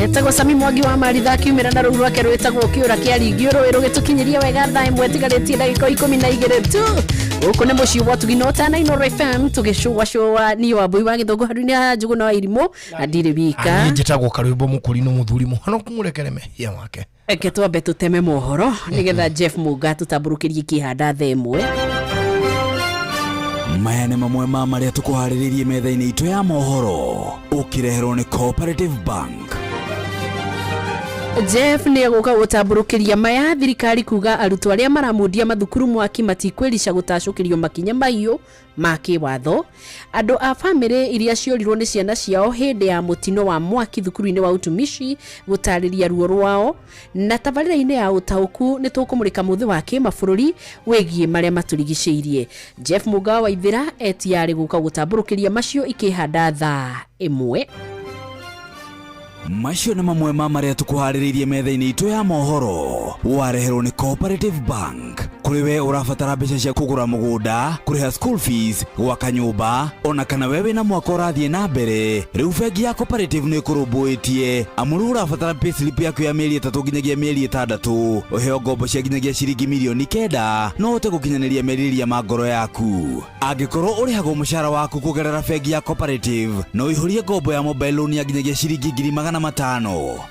Etagwo Sami Mwangi wa Maritha akiumĩra na rũu rwake rwĩtagwo kĩũra kĩa ringio rũĩ rũgĩtũkinyĩria wega thaa ĩmwe ĩtigarĩtie ndagĩka 12 tu. Gũkũ nĩ mũciĩ wa Tugino Tana Inooro FM tũgĩcũacũa niĩ Wambui wa Gĩthũngũ handũ-inĩ ha Njũgũna wa Irimũ na ndirĩ wika. Niĩ njĩtagwo Karwĩmbo Mũkũrinũ mũthuri mũhonoku mũrekere mehia make. Reke twambe tũteme mohoro nĩgetha Jeff Mũnga tũtambũrũkĩrie kĩhanda thaa ĩmwe. Maya nĩ mamwe ma marĩa tũkũharĩrĩirie metha-inĩ itũ ya mohoro ũkĩreherwo nĩ Cooperative Bank. Jeff nĩ egũka gũtambũrũkĩria maya thirikari kuga arutwo arĩa maramundia mathukuru mwaki matikwĩrica gũtacũkĩrio makinya mahiũ ma kĩwatho. Andũ a bamĩrĩ iria ciorirwo nĩ ciana ciao hĩndĩ ya mũtino wa mwaki thukuru-inĩ wa utumishi gũtarĩria ruo rwao. Na tabarĩra-inĩ ya ũtaũku nĩ tũkũmũrĩka mũthĩ wa kĩmabũrũri wĩgiĩ marĩa matũrigicĩirie. Jeff Mũga wa Ithĩra etiarĩ gũka gũtambũrũkĩria macio ikĩhanda thaa ĩmwe. Macio nĩ mamwe ma marĩa tũkũharĩrĩirie metha-inĩ itũ ya mohoro wareherwo nĩ Cooperative Bank. Kũrĩ we ũrabatara mbeca cia kũgũra mũgũnda, kũrĩha school fees, gwaka nyũmba, ona kana we wĩna mwaka ũrathiĩ na mbere, rĩu bengi ya Cooperative nĩ ĩkũrũmbũĩtie. Amu rĩu ũrabatara payslip yaku ya mĩeri 3 nginyagia mĩeri 6, ũheo ngombo cia nginyagia ciringi mirioni 9, no ũhote gũkinyanĩria merirĩria ma ngoro yaku. Angĩkorwo ũrĩhagwo mũcara waku kũgerera bengi ya Cooperative, no ũihũrie ngombo ya mobile loan ya nginyagia ciringi 500,000.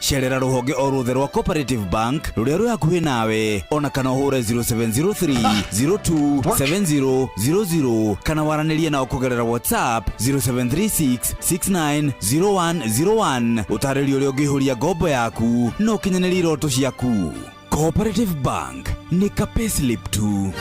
Cerera rũhonge o ruothe rwa Cooperative Bank rũrĩa rwĩ hakuhĩ nawe, ona kana ũhũre 0703 02 70 00 kana waranĩrie nao kũgerera WhatsApp 0736 69 0101. Ũtarĩrio ũrĩa ũngĩihũria ngombo yaku na ũkinyanĩrie iroto ciaku. Cooperative Bank nĩ ka payslip tu.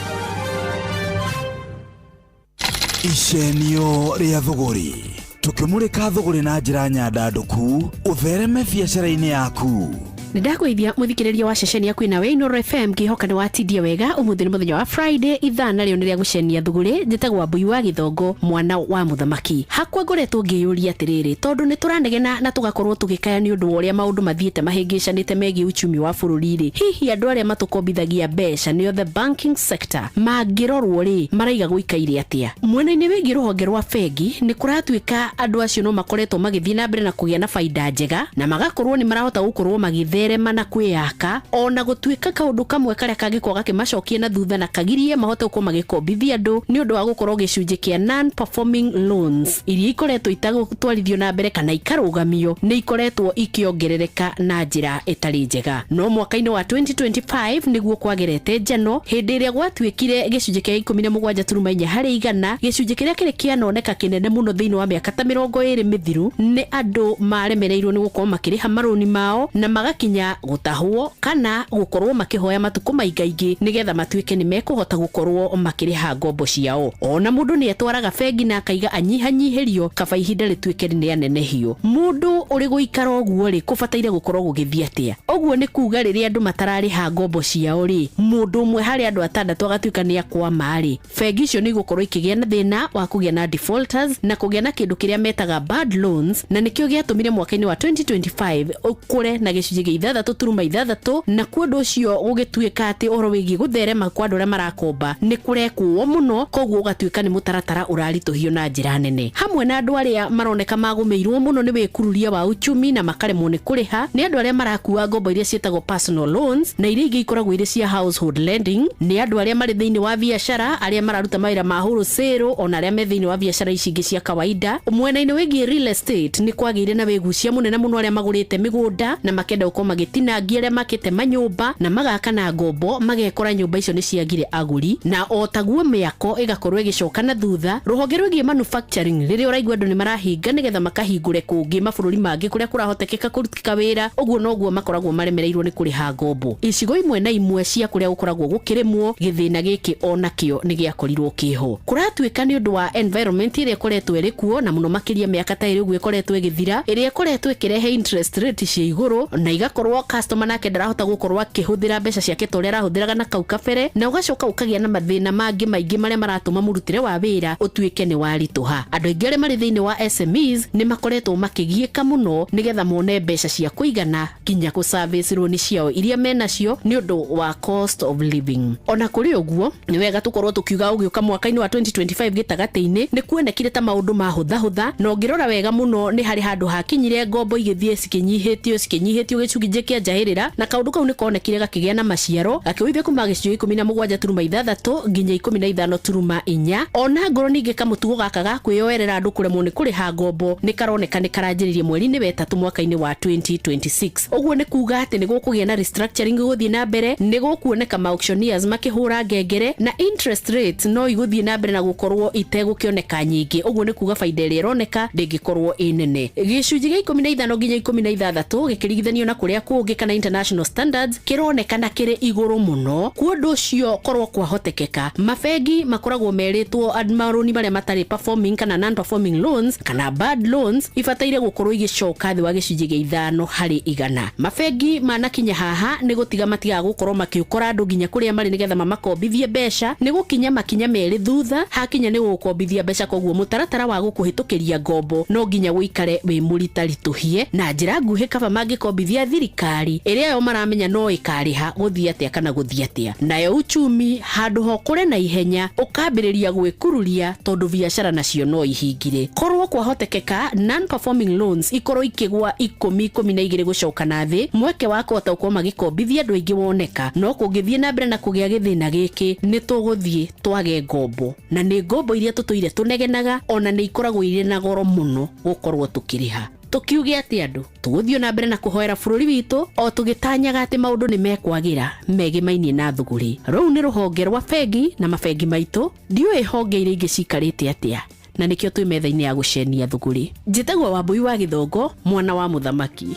Icenio rĩa thũgũrĩ tũkĩmũrĩka thũgũrĩ na njĩra nyandandũku ũthereme biacara-inĩ yaku. Nĩndakũgeithia mũthikĩrĩria wa ceceni yaku ĩna we Inooro FM ngĩhoka nĩ watindia wega. Ũmũthĩ nĩ mũthenya wa Friday, ithaa narĩo nĩ rĩa gũcenia thũgũrĩ. Njĩtagwo Wambui wa Gĩthongo mwana wa mũthamaki. Hakwa ngoretwo ngĩyũria atĩrĩrĩ, tondũ nĩ tũranegena na tũgakorwo tũgĩkaya nĩ ũndũ wa ũrĩa maũndũ mathiĩte mahĩngĩcanĩte megiĩ uchumi wa bũrũri rĩ, hihi andũ arĩa matũkombithagia mbeca nĩo the banking sector mangĩrorwo rĩ, maraiga gũikaire atĩa? Mwena-inĩ wĩgiĩ rũhonge rwa bengi nĩ kũratuĩka andũ acio no makoretwo magĩthiĩ na mbere na kũgĩa na baida njega na magakorwo nĩ marahota gũkorwo magĩtherema na kwĩyaka, ona gũtuĩka kaũndũ kamwe karĩa kangĩkorwo gakĩmacokia na thutha na kagirie mahote gũkorwo magĩkombithia andũ nĩ ũndũ wa gũkorwo gĩcunjĩ kĩa non-performing loans iria ikoretwo itagũtwarithio na mbere kana ikarũgamio nĩ ikoretwo ikĩongerereka na njĩra ĩtarĩ njega. No mwaka-inĩ wa 2025 nĩguo kwagerete njano hĩndĩ ĩrĩa gwatuĩkire gĩcunjĩ kĩa 17.4 harĩ igana, gĩcunjĩ kĩrĩa kĩrĩ kĩanoneka kĩnene mũno thĩinĩ wa mĩaka ta 20 mĩthiru, nĩ andũ maremereirwo nĩ gũkorwo makĩrĩha marũni mao na magakinya gũtahwo kana gũkorwo makĩhoya matukũ maingaingĩ nĩgetha matuĩke nĩ mekũhota gũkorwo makĩrĩha ngombo ciao. Ona mũndũ nĩ etwaraga bengi na akaiga anyihanyihĩrio kaba ihinda rĩtuĩke nĩ anenehio. Mũndũ ũrĩ gũikara ũguo rĩ, kũbataire gũkorwo gũgĩthiĩ atĩa? Ũguo nĩ kuga rĩrĩa andũ matararĩha ngombo ciao rĩ, mũndũ ũmwe harĩ andũ atandatũ agatuĩka nĩ akwama rĩ, bengi icio nĩ igũkorwo ikĩgĩa na thĩna wa kũgĩa na defaulters na kũgĩa na kĩndũ kĩrĩa metaga bad loans, na nĩkĩo gĩatũmire mwaka-inĩ wa 2025 ũkũre na gĩcunjĩ kĩa 6.6, na kuo ũndũ ũcio gũgĩtuĩka atĩ ũhoro wĩgiĩ gũtherema kwa andũ arĩa marakomba nĩ kũrekwo mũno, koguo ũgatuĩka nĩ mũtaratara ũraritũhio na njĩra nene. Hamwe na andũ arĩa maroneka magũmĩirwo mũno nĩ wĩkururia wa uchumi na makaremwo nĩ kũrĩha nĩ andũ arĩa marakua ngombo iria ciĩtagwo personal loans na iria ingĩ ikoragwo irĩ cia household lending, nĩ andũ arĩa marĩ thĩinĩ wa biacara, arĩa mararuta mawĩra ma wholesale, ona arĩa me thĩinĩ wa biacara ici ingĩ cia kawaida. Mwena-inĩ wĩgiĩ real estate nĩ kwagĩire na wĩgucia mũnene mũno arĩa magũrĩte mĩgũnda na makenda gũkorwo magĩtinangia arĩa makĩte manyũmba na magaka na ngombo, magekora nyũmba icio nĩ ciagire agũri, na o taguo mĩako ĩgakorwo ĩgĩcoka na thutha. Rũhonge rwĩgiĩ manufacturing rĩrĩa ũraigua andũ nĩ marahinga nĩgetha makahingũre kũngĩ mabũrũri mangĩ kũrĩa kũrahotekeka kũrutĩka wĩra, ũguo noguo makoragwo maremereirwo nĩ kũrĩha ngombo. Icigo imwe na imwe cia kũrĩa gũkoragwo gũkĩrĩmwo, gĩthĩna gĩkĩ onakĩo nĩ gĩakorirwo kĩho. Kũratuĩka nĩ ũndũ wa environment ĩrĩa ĩkoretwo ĩrĩ kuo, na mũno makĩria mĩaka ta ĩrĩ ũguo ĩkoretwo ĩgĩthira, ĩrĩa ĩkoretwo ĩkĩrehe interest rate cia igũrũ, na igakorwo customer nake ndarahota gũkorwo akĩhũthĩra mbeca ciake ta ũrĩa arahũthĩraga na kau kabere, na ũgacoka ũkagĩa na mathĩna mangĩ maingĩ marĩa maratũma mũrutĩre wa wĩra ũtuĩke nĩ waritũha. Andũ aingĩ arĩa marĩ thĩinĩ wa SMEs nĩ makoretwo makĩgiĩka mũno nĩgetha mone mbeca cia kũigana nginya kũ service loan ciao iria menacio nĩ ũndũ wa cost of living. Ona kũrĩ ũguo, nĩ wega tũkorwo tũkiuga ũgĩũka mwaka-inĩ wa 2025 gĩtagatĩ-inĩ nĩ kuonekire ta maũndũ mahũthahũtha, na ũngĩrora wega mũno nĩ harĩ handũ hakinyire ngombo igĩthiĩ cikĩnyihĩtio gĩcunjĩ kĩa njahĩrĩra, na kaũndũ kau nĩ konekire gakĩgĩa na maciaro gakĩũithia kuma gĩcunjĩ 17.6 nginya 15.4. Ona ngorwo ningĩ kamũtugo gaka ga kwĩyoerera andũ kũremwo nĩ kũrĩha ngombo nĩ karoneka nĩ karanjĩrĩria mweri-inĩ wa ĩtatũ mwaka-inĩ wa 2026. Ũguo nĩ kuga atĩ nĩ gũkũgĩa na restructuring gũthiĩ na mbere, nĩ gũkuoneka ma auctioneers makĩhũra ngengere, na interest rates no igũthiĩ na mbere na gũkorwo itegũkĩoneka nyingĩ. Ũguo nĩ kuga baida ĩrĩa ĩroneka ndĩngĩkorwo ĩ nene. Gĩcunjĩ gĩa 15 nginya 16 gĩkĩringithanio na kũrĩa kũngĩ kana international standards kĩronekana kĩrĩ igũrũ mũno. Kwa ũndũ ũcio korwo kwahotekeka, mabengi makoragwo merĩtwo marũni marĩa matarĩ performing kana non performing loans kana bad loans ibataire gũkorwo igĩcoka thĩ wa gĩcunjĩ gĩa 5 harĩ igana. Mabengi manakinya haha nĩ gũtiga matigaga gũkorwo makĩũkora andũ nginya kũrĩa marĩ nĩgetha mamakombithie mbeca, nĩ gũkinya makinya merĩ thutha hakinya nĩ gũgũkombithia mbeca. Koguo mũtaratara wa gũkũhĩtũkĩria ngombo no nginya wĩikare wĩ mũritaritũhie na njĩra nguhĩ, kaba mangĩkombithia thirikari ĩrĩa yo maramenya no ĩkarĩha gũthiĩ atĩa kana gũthiĩ atĩa. Nayo uchumi handũ ho kũre na ihenya ũkambĩrĩria gwĩkururia tondũ biacara nacio no ihingire. Korwo kwahotekeka non performing loans ikorwo ikĩgwa 10 12 gũcoka na thĩ, mweke wa kũhota gũkorwo magĩkombithia andũ aingĩ woneka. No kũngĩthiĩ na mbere na kũgĩa gĩthĩna gĩkĩ, nĩ tũgũthiĩ twage ngombo, na nĩ ngombo iria tũtũire tũnegenaga, ona nĩ ikoragwo irĩ na goro mũno gũkorwo tũkĩrĩha. Tũkiuge atĩ andũ tũgũthiĩ na mbere na kũhoera bũrũri witũ o tũgĩtanyaga atĩ maũndũ nĩ mekwagĩra megĩmainie na thũgũrĩ. Rũu nĩ rũhonge rwa bengi na mabengi maitũ, ndiũĩ honge iria ingĩ cikarĩte atĩa, na nĩkĩo twĩ metha-inĩ ya gũcenia thũgũrĩ. Njĩtagwo Wambui wa Gĩthongo, mwana wa mũthamaki.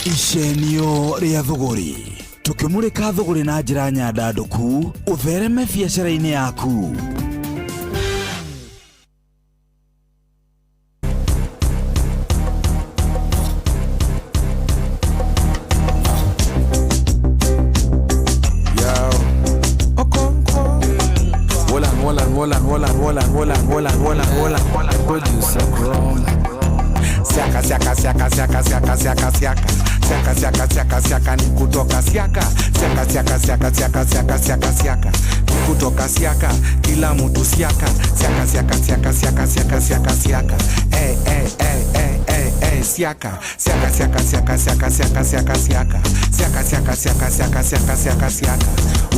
Icenio rĩa thũgũrĩ, tũkĩmũrĩka thũgũrĩ na njĩra nyandandũku ũthereme biacara-inĩ yaku. Producer Crown. Siaka siaka siaka siaka siaka siaka siaka siaka siaka siaka siaka ni kutoka siaka siaka siaka siaka siaka siaka siaka siaka ni kutoka siaka, kila mtu siaka siaka siaka siaka siaka siaka siaka siaka eh eh eh eh eh eh siaka siaka siaka siaka siaka siaka siaka siaka siaka siaka siaka siaka siaka siaka siaka.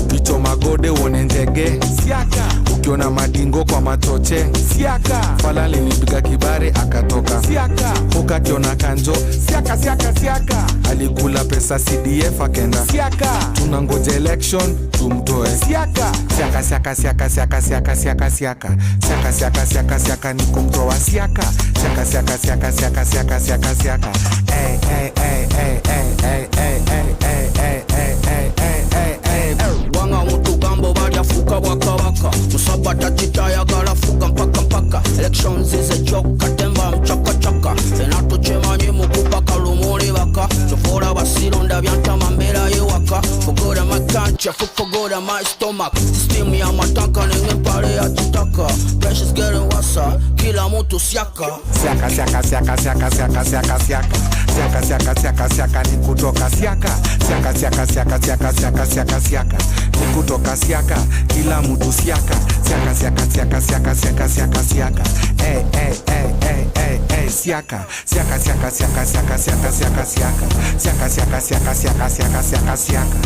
Ukichoma gode uone ndege siaka, ukiona madingo kwa machoche siaka, fala linipiga kibare akatoka siaka, ukakiona kanjo siaka siaka siaka, alikula pesa CDF akenda siaka, tunangoja election tumtoe siaka siaka siaka siaka siaka siaka siaka siaka siaka siaka siaka siaka ni kumtoa siaka siaka siaka siaka siaka siaka siaka siaka eh eh eh eh eh eh eh eh eh eh eh eh eh eh. Wanga mutu gambo baliafuka waka waka musabata chitaya galafuka mpaka mpaka elections is a joke katemba mchaka chaka enatuchemanyi mukupa kalumuli baka chofora basilonda byantama mbera yewaka forgot my conscience, forgot my stomach system ya mataka nengempale ya chitaka pressure's getting worse kila mtu siaka siaka siaka siaka siaka siaka siaka siaka siaka siaka siaka siaka ni kutoka siaka siaka siaka siaka siaka siaka siaka siaka ni kutoka siaka, kila mtu siaka siaka siaka siaka siaka siaka siaka siaka eh eh eh eh eh eh siaka siaka siaka siaka siaka siaka siaka siaka siaka siaka siaka siaka siaka siaka siaka.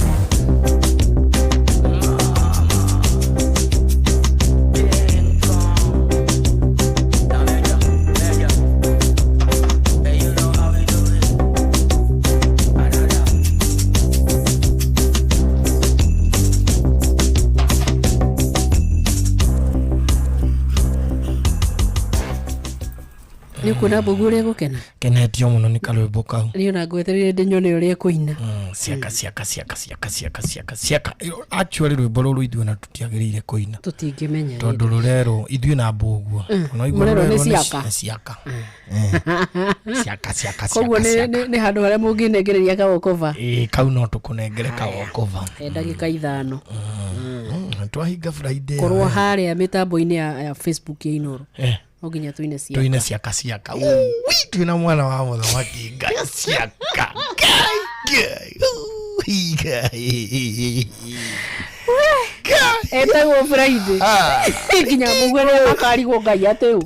Nĩ ũkuona mbũgu ũrĩa gũkena. Kenetio mũno nĩ karwĩmbo kau. Niĩ ona ngwetereire ndĩnyone ũrĩa ekũina. Ciaka ciaka ciaka ciaka ciaka ciaka ciaka. Actually rwĩmbo rũrũ ithuĩ ona tũtiagĩrĩire kũina. Tũtingĩmenya. Tondũ rũrerwo ithuĩ na mbũguo. Ona waigua Mũrerwo nĩ rũrerwo ciaka. nĩ ciaka. Ciaka ciaka Koguo ciaka nĩ ciaka. nĩ handũ harĩa mũngĩnengereria kawokova. Ĩĩ kau no tũkũnengere kawokova. He ndagĩka 5. Twahinga Friday. Korwo harĩa mĩtambo-inĩ ya Facebook ya Inoro. Eh. No nginya tuine ciaka. Tuine ciaka ciaka. Ui, twina mwana wa mũthamaki Ngai ciaka. Ngai Ngai. Ui, Ngai. Etagwo Friday. Nginya mũguo nĩ makarigwo Ngai atĩ ũ.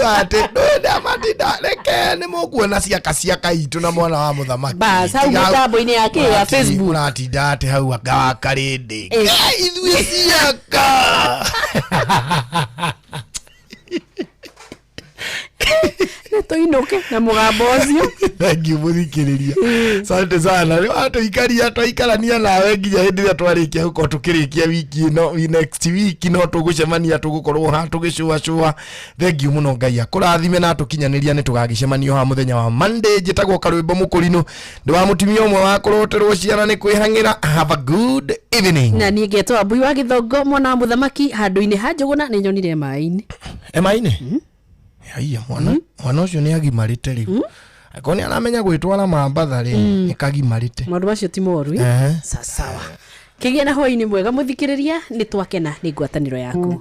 Atĩ ndwenda matinda reke nĩ mũkuona ciaka ciaka itũ na mwana wa mũthamaki. Bas, hau Tiga- mĩtambo-inĩ ya kĩ ya Facebook. Ũratinda atĩ hau anga wa karĩndĩ. Eh. Ngai ithuĩ ciaka. Nĩ tũinũke na mũgambo ũcio. Thank you mũthikĩrĩria. Asante sana. Rĩu watũikaria twaikarania nawe nginya hĩndĩ ĩrĩa twarĩkia gũkorwo tũkĩrĩkia wiki ĩno next week no tũgũcemania tũgũkorwo haha tũgĩcũacũa. Thank you mũno Ngai akũrathime na atũkinyanĩria nĩ tũgagĩcemanio haha mũthenya wa Monday. Njĩtagwo Karwĩmbo Mũkũrinũ ndĩ wa mũtumia ũmwe wa kũroterwo ciana nĩ kwĩhang'ĩra. Have a good evening. Na niĩ ngetwo Ambui wa Gĩthongo mwana wa mũthamaki handũ-inĩ ha Njũgũna nĩ nyonire maĩ-inĩ. E maĩ-inĩ? Haiya mwana mwana ũcio nĩ agimarĩte rĩu. Angĩkorwo nĩ aramenya gwĩtwara mambatha rĩ nĩ kagimarĩte. Maũndũ macio ti moru. Ehe. Sasawa. Kĩgĩa na hwaĩ-inĩ mwega mũthikĩrĩria nĩ twakena nĩ ngwatanĩro yaku.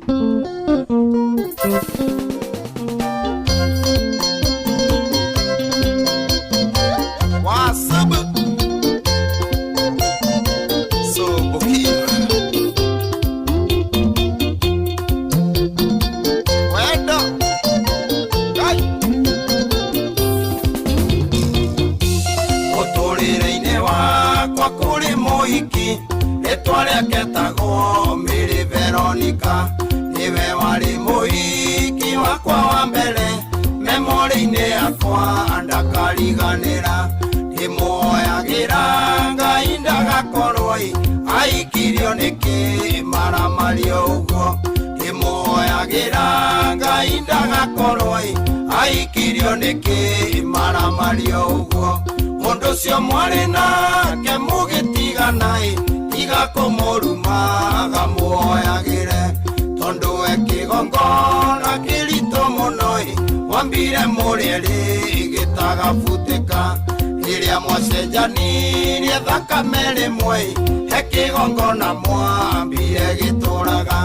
Wasabu Soboki Wendo Kai Mũtũrĩre-inĩ wakwa kũrĩ mũhiki rĩtwa rĩake etagwo Mary Veronica nĩwe warĩ mũhiki wakwa wa mbere memorĩ-inĩ yakwa ndakariganĩra ndĩmuoyagĩra Ngai ndagakorwo ĩ aikirio nĩkĩ maramario ũguo ndĩmuoyagĩra Ngai ndagakorwo ĩ aikirio nĩkĩ maramario ũguo mũndũ ũcio mwarĩ nake mũgĩtigana ĩ tiga kũmũruma gamuoyagĩre tondũ we kĩgongona kĩritũ mũno ĩ wambire mũrĩerĩ gĩtagabutĩka rĩrĩa mwacenjanirie thakame rĩmwe ĩ he kĩgongona mwambire gĩtũraga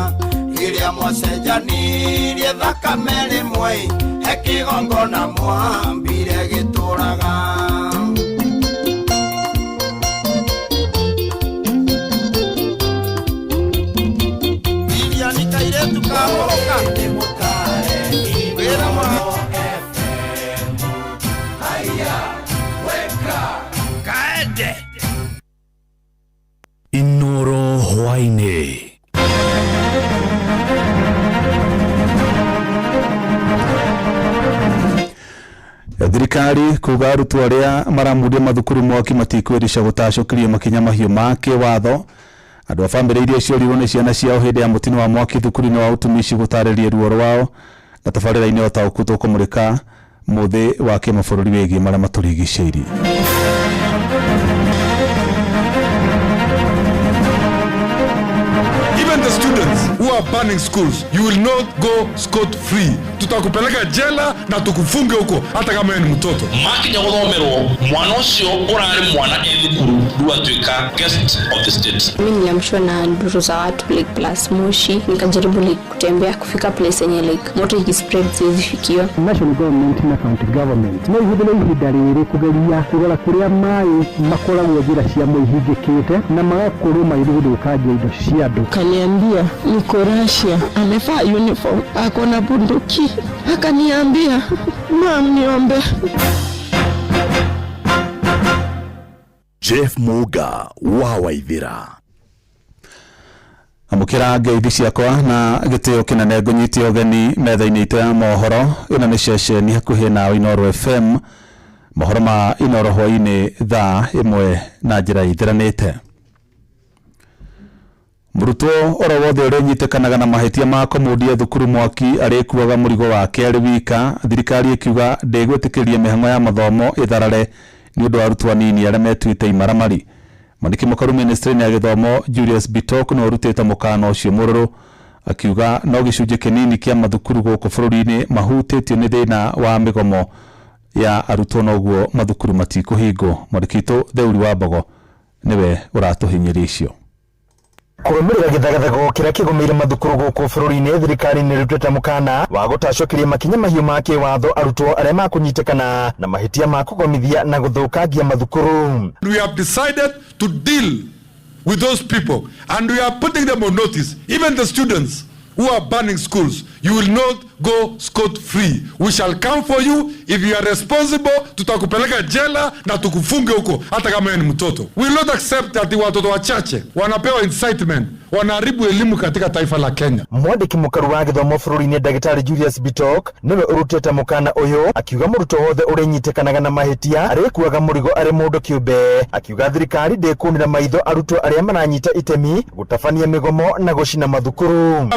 rĩrĩa mwacenjanirie thakame rĩmwe ĩ he kĩgongona mwambire gĩtũraga. Iria nĩ kairĩtu kahũrũka wĩra mwa kaende. Inoro hwaĩ-inĩ. Thirikari kuga arutwo arĩa maramundia mathukuru mwaki matikwĩrica gũtacũkĩrio makinya mahiũ ma kĩwatho. Andũ a bamĩrĩ iria ciorirwo nĩ ciana ciao hĩndĩ ya mũtino wa mwaki thukuru-inĩ wa ũtumishi gũtarĩria ruo rwao. Na tabarĩra-inĩ ũtaũku tũkũmũrĩka mũthĩ wa kĩmabũrũri wĩgiĩ marĩa matũrigicĩirie. Even the students who are burning schools, you will not go scot free. Tutakupeleka jela na tukufunge huko hata kama wewe ni mtoto. Makinya guthomerwo mwana ucio urari mwana e thukuru rĩu atuĩka guest of the state. Mi niliamshwa na nduru za watu like plus moshi, nikajaribu like kutembea kufika place yenye like moto ikispread siwezi fikiwa. National government na county government no ihũthĩre ihinda rĩrĩ kũgeria kũrora kũrĩa maĩ makoragwo njĩra ciamo ihingĩkĩte na magakorwo magĩthiĩ gũthũkangia indo cia andũ. Kaniambia niko Russia, amevaa uniform, ako na bunduki. Akaniambia mam, niombe. Jeff Muga wa Waithira. Amũkĩra ngeithi ciakwa na gĩtĩo kĩnene ngũnyite ũgeni metha-inĩ itũ ya mohoro. Ĩno nĩ ceceni hakuhĩ nawe Inooro FM. Mohoro ma Inooro hwaĩ-inĩ thaa 1 na njĩra ĩthiranĩte. Mũrutwo oro wothe ũrĩa ũnyitĩkanaga na mahĩtia ma kũmundia thukuru mwaki arĩkuaga mũrigo wake arĩ wika. Thirikari ĩkiuga ndĩgwĩtĩkĩria mĩhang'o ya mathomo ĩtharare nĩ ũndũ wa arutwo anini arĩa metuĩte imaramari. Mwandĩki mũkaru ministry-inĩ ya gĩthomo Julius Bitok nĩwe ũrutĩte mũkana ũcio mũrũrũ, akiuga no gĩcunjĩ kĩnini kĩa mathukuru gũkũ bũrũri-inĩ mahutĩtio nĩ thĩna wa mĩgomo ya arutwo, noguo mathukuru matikũhingwo. Mwandĩki witũ Theuri wa Mbogo nĩwe ũratũhinyĩria icio. Kũrũmĩrĩra gĩthagathago kĩrĩa kĩgũmĩire mathukuru gũkũ bũrũri-inĩ, thirikari nĩ ĩrutĩte mũkana wa gũtacũkĩria makinya mahiũ ma kĩwatho arutwo arĩa makũnyitĩkana na mahĩtia ma kũgomithia na gũthũkangia mathukuru. We have decided to deal with those people and we are putting them on notice. Even the students who are burning schools, you will not go scot free. We shall come for you if you are responsible. Tutakupeleka jela na tukufunge huko hata kama wewe ni mtoto. We will not accept ati watoto wachache wanapewa incitement, wanaharibu elimu katika taifa la Kenya. Mwandĩki mũkaru wa gĩthomo bũrũri-inĩ Ndagĩtarĩ Julius Bitok nĩwe ũrutĩte mũkana ũyũ, akiuga mũrutwo wothe ũrĩa ũnyitĩkanaga na mahĩtia arĩkuaga mũrigo arĩ mũndũ kĩũmbe, akiuga thirikari ndĩkũnĩra maitho arutwo arĩa maranyita itemi gũtabania mĩgomo na gũcina mathukuru.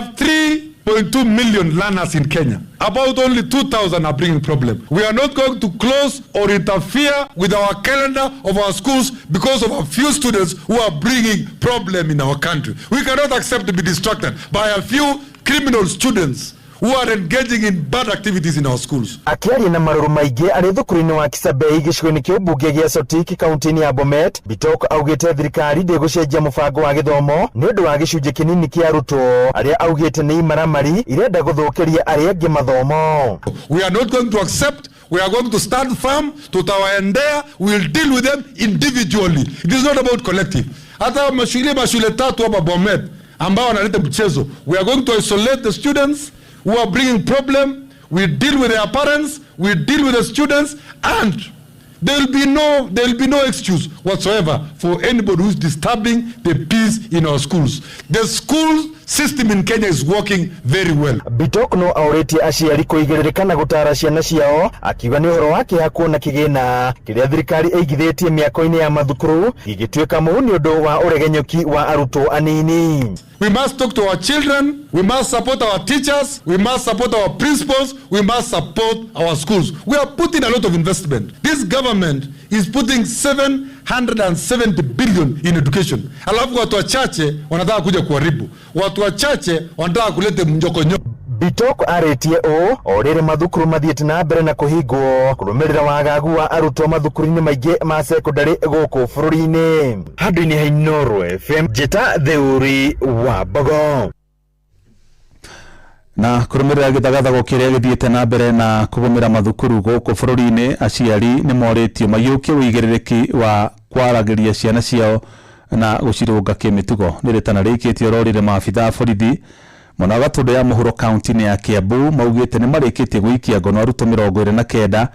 3.2 million learners in Kenya. About only 2,000 are bringing problem. We are not going to close or interfere with our calendar of our schools because of a few students who are bringing problem in our country. We cannot accept to be distracted by a few criminal students who are engaging in bad activities in our schools. Akĩaria na marũrũ maingĩ arĩ thukuru-inĩ wa Kisabei gĩcigo-inĩ kĩa ũmbunge gĩa Sotik kaunti-inĩ ya Bomet, Bitok augĩte thirikari ndĩgũcenjia mũbango wa gĩthomo nĩ ũndũ wa gĩcunjĩ kĩnini kĩa arutwo arĩa augĩte nĩ imaramari irenda gũthũkĩria arĩa angĩ mathomo. We are not going to accept. We are going to stand firm. Tutawaendea. We will deal with them individually. It is not about collective. Hata mashule tatu hapa Bomet ambao wanaleta mchezo, we are going to isolate the students who are bringing problem. We deal with their parents, we deal with the students, and there will be no excuse whatsoever for anybody who is disturbing the peace in our schools. The school system in Kenya is working very well. Bitok no aũrĩtie aciari kũigĩrĩrĩka na gũtara ciana ciao, akiuga nĩ ũhoro wa kĩeha kuona kĩgĩna kĩrĩa thirikari ĩigithĩtie mĩako-inĩ ya mathukuru gĩgĩtuĩka mũhu nĩ ũndũ wa ũregenyũki wa arutwo anini. We must talk to our children, we must support our teachers, we must support our principals, we must support our schools. We are putting a lot of investment. This government is putting 770 billion in education. Alafu watu wachache wanataka kuja kuharibu. Watu wachache wanataka kuleta mnyokonyo. Bitok arĩtie ũũ o rĩrĩ mathukuru mathiĩte na mbere na kũhingwo kũrũmĩrĩra wagagu wa arutwo mathukuru-inĩ maingĩ ma sekondari gũkũ bũrũri-inĩ. Handũ-inĩ ha Inooro FM, njĩta Theuri wa Mbogo. Na kũrũmĩrĩra gĩthagathago kĩrĩa gĩthiĩte na mbere na kũgũmĩra mathukuru gũkũ bũrũri-inĩ, aciari nĩ morĩtio maiyũkie ũigĩrĩrĩki wa kwaragĩria ciana ciao na gũcirũnga kĩmĩtugo. Nĩ rĩtana rĩikĩtio rorire maabitha a borithi mwena wa Gatũndũ ya mũhuro kaunti-inĩ ya Kiambu maugĩte nĩ marĩkĩtie gũikia ngono arutwo 29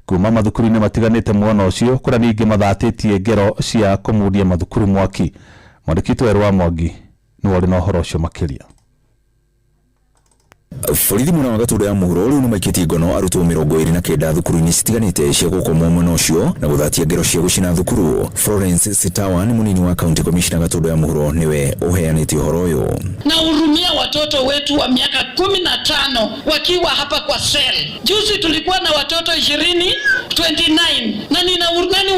kuma mathukuru-inĩ matiganĩte mwena ũcio, kũrĩa ningĩ mathatĩtie ngero cia kũmundia mathukuru mwaki. Mwandĩki witũ Werũ wa Mwangi nĩwe ũrĩ na ũhoro ũcio makĩria. Borithi mwena wa Gatũndũ ya mũhuro rĩu nĩmaikĩtie ngono arutwo 29 thukuru-inĩ citiganĩte cia gũkomwo mwena ũcio na gũthatia ngero cia gũcina thukuru. Florence Sitawa nĩ mũnini wa county commissioner Gatũndũ ya mũhuro nĩwe ũheanĩte ũhoro ũyũ. Nahurumia watoto wetu wa miaka 15 wakiwa hapa kwa cell. Juzi tulikuwa na watoto 29 na nina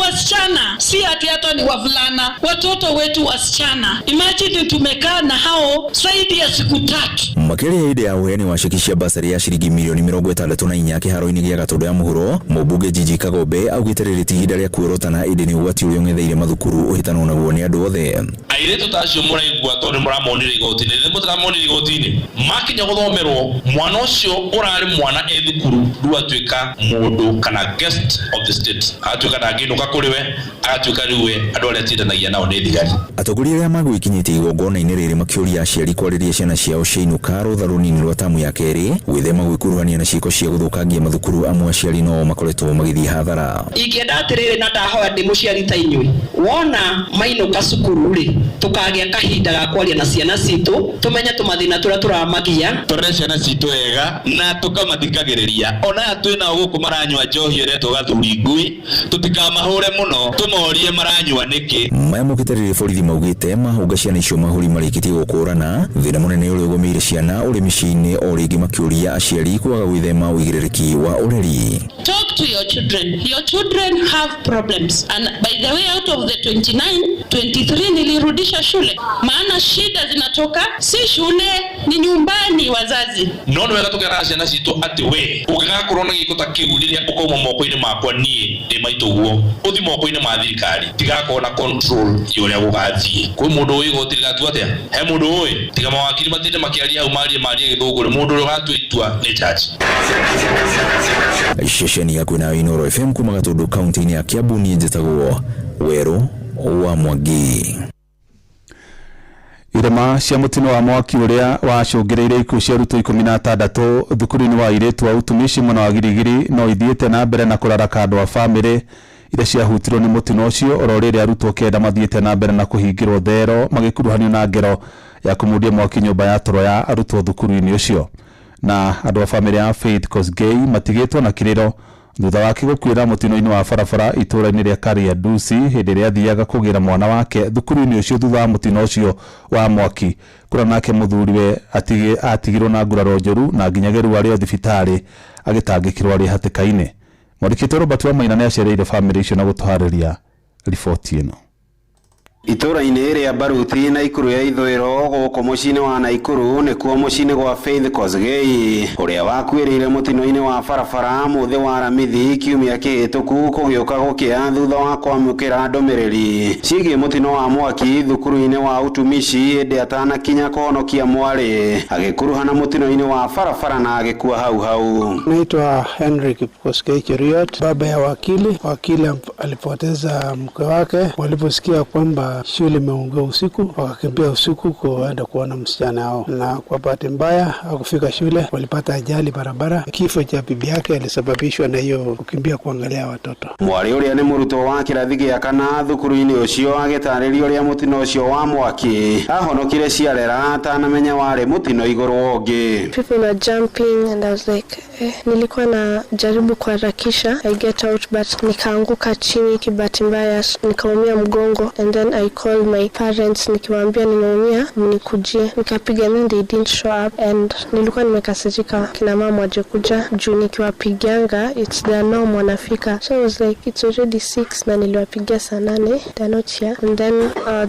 wasichana, si ati hata ni wavulana, watoto wetu wasichana. Imagine tumekaa na hao zaidi ya siku 3. Makĩria hĩndĩ ya ũheani wa ceki cia basarĩ ya ciringi milioni 64 kĩharo-inĩ gĩa Gatũndũ ya mũhuro, mũmbunge Jiji Kagombe augĩte rĩrĩ ti ihinda rĩa kuorotana ĩndĩ nĩ ũgwati ũrĩa ũng'etheire mathukuru ũhĩtanwo naguo nĩ andũ othe. Airĩtu ta acio mũraigua tondũ nĩmũramonire igoti-inĩ, rĩrĩa mũtiramonire igoti-inĩ makinya gũthomerwo, mwana ũcio ũrarĩ mwana e thukuru rĩu atuĩka mũndũ kana guest of the state, agatuĩka ndangĩinũka kũrĩ we, agatuĩka rĩu we andũ arĩa atindanagia nao nĩ thigari. Atongoria arĩa magwĩkinyĩtie igongona-inĩ rĩrĩ makĩũria aciari kwarĩria ciana ciao ciainũka rũtha rũnini rwa tamu ya kerĩ gwĩthema gwĩkuruhania na ciĩko cia gũthũkangia mathukuru, amwe aciari no makoretwo magĩthiĩ hathara. Ingĩenda atĩrĩrĩ na ndahoya ndĩ mũciari ta inyuĩ, wona mainũka cukuru rĩ, tũkagĩa kahinda ga kwaria na ciana citũ, tũmenye tũmathĩna tũrĩa tũramagia, tũrere ciana citũ wega na tũkamathikagĩrĩria. Ona aya twĩ nao gũkũ maranyua njohi ĩretwo gathuri ngui, tũtikamahure mũno, tũmorie maranyua nĩkĩ. Maya mokĩte rĩrĩa borithi maugĩte mahũnga ciana icio mahũri marĩkĩtie gũkũrana thĩna mũnene ũrĩa ũgũmĩire ciana ũrĩ mĩciĩ-inĩ o rĩngĩ makĩũria aciari kwaga gwĩthema ũigĩrĩrĩki wa ũreri. Talk to your children. Your children have problems. And by the way, out of the 29, 23 nilirudisha shule. Maana shida zinatoka si shule, ni nyumbani wazazi. No nĩ wega tũkeraga ciana citũ atĩ we ũngĩgakorwo na gĩko ta kĩu rĩrĩa ũkauma moko-inĩ makwa niĩ ndĩ maitũ guo ũthi moko-inĩ ma thirikari tigakorwo na control ya ũrĩa gũgathiĩ. Kwĩ mũndũ ũĩ igoti rĩgatua atĩa? He mũndũ ũĩ? Tiga mawakiri matinde makĩaria hau marie marie gĩthũngũ rĩ, mũndũ ũrĩa ũgatua itua nĩ judge. Ceceni yaku nayo Inooro FM kuma Gatundu kaunti-inĩ ya Kiambu niĩ njĩtagwo Werũ wa Mwangi. Irema cia mũtino wa mwaki ũrĩa wacũngĩrĩirie ikuũ cia arutwo 16 thukuru-inĩ wa airĩtu wa utumishi mwena wa Girigiri no ithiĩte na mbere na kũraraka andũ a bamĩrĩ iria ciahutirwo nĩ mũtino ũcio oro rĩrĩa arutwo 9 mathiĩte na mbere na kũhingĩrwo thero magĩkuruhanio na ngero ya kũmundia mwaki nyũmba ya toro ya arutwo thukuru-inĩ ũcio. Na andũ a bamĩrĩ ya Faith Kosgei matigĩtwo na kĩrĩro thutha wake gũkuĩra mũtino-inĩ wa barabara itũũra-inĩ rĩa Kariandusi hĩndĩ ĩrĩa athiaga kũgĩra mwana wake thukuru-inĩ ũcio thutha wa mũtino ũcio wa mwaki kũrĩa nake mũthuriwe atigirwo na nguraro njũru na nginyagia rĩu arĩ o thibitarĩ agĩtangĩkĩrwo arĩ hatĩka-inĩ. Mwandĩki Robert Wamaina nĩ acereire bamĩrĩ icio na gũtũharĩria riboti ĩno. Itũũra-inĩ rĩa Baruti Naikuru ya ithũĩro gũkũ mũciĩ-inĩ wa Naikuru nĩkuo mũciĩ-inĩ gwa Faith Kosgei ũrĩa wakuĩrĩire mũtino-inĩ wa barabara mũthĩ wa Aramithi kiumia kĩhĩtũku kũgĩũka gũkĩa thutha wa kwamũkĩra ndũmĩrĩri ciĩgiĩ mũtino wa mwaki thukuru-inĩ wa utumishi hĩndĩ atanakinya kũhonokia mwarĩ agĩkuruhana mũtino-inĩ wa barabara na agĩkua hau hau. Naitwa Henry Kipkosgei Cheruiyot, baba ya wakili. Wakili alipoteza mke wake waliposikia kwamba shule imeungua usiku, wakakimbia usiku kuenda kuona msichana wao, na kwa bahati mbaya hakufika shule, walipata ajali barabara. Kifo cha bibi yake alisababishwa na hiyo kukimbia kuangalia watoto. Mwarĩ ũrĩa nĩ mũrutwo wa kĩrathi gĩa kana thukuru-inĩ ũcio agĩtarĩria ũrĩa mũtino ũcio wa mwaki ahonokire ciarera atanamenya warĩ mũtino igũrũ ũngĩ. People were jumping and I was like, nilikuwa na jaribu kuharakisha I get out but nikaanguka chini kibahati mbaya nikaumia mgongo and then I called my parents nikiwaambia nimeumia mnikujie, nikapiga and they didn't show up and nilikuwa nimekasirika kina mama waje kuja juu nikiwapigianga it's their norm wanafika, so I was like it's already 6 na niliwapigia saa 8 they're not here. And then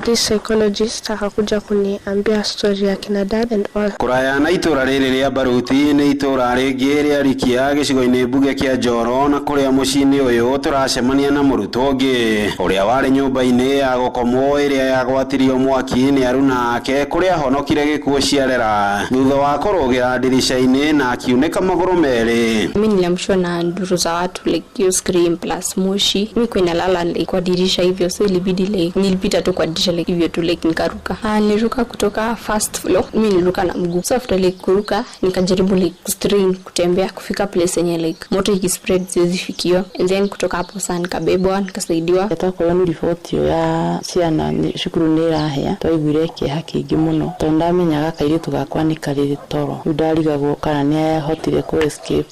this psychologist akakuja kuniambia story ya kina dad and all. Kũraya na itũũra rĩrĩ rĩa Baruti nĩ itũũra rĩngĩ rĩa Rikia gĩcigo-inĩ mbunge kĩa Njoro na kũrĩa mũciĩ-inĩ ũyũ tũracemania na mũrutwo ũngĩ ũrĩa warĩ nyũmba-inĩ ya gũkomwo ĩrĩa yagwatirio mwaki nĩ aruna ake kũrĩa ahonokire gĩkuũ ciarera thutha wa kũrũgĩra ndirica-inĩ na akiunĩka magũrũ merĩ. Mimi niliamshwa na nduru za watu like you scream plus moshi. Mimi kwa nalala like kwa dirisha hivyo, so ilibidi like nilipita tu kwa dirisha like hivyo tu like nikaruka. Niliruka kutoka first floor. Mimi niliruka na mguu. So after like kuruka nikajaribu like strain kutembea kufika place yenye like moto ikispread siwezi fikiwa. And then kutoka hapo sana nikabebwa nikasaidiwa. Twakorwo nĩ riboti ya ciana cukuru nĩ ĩrahĩa twaiguire kĩeha kĩingĩ mũno tondũ ndamenyaga kairĩtu gakwa nĩ karĩ toro rĩu ndarigagwo kana nĩ ahotire kũ escape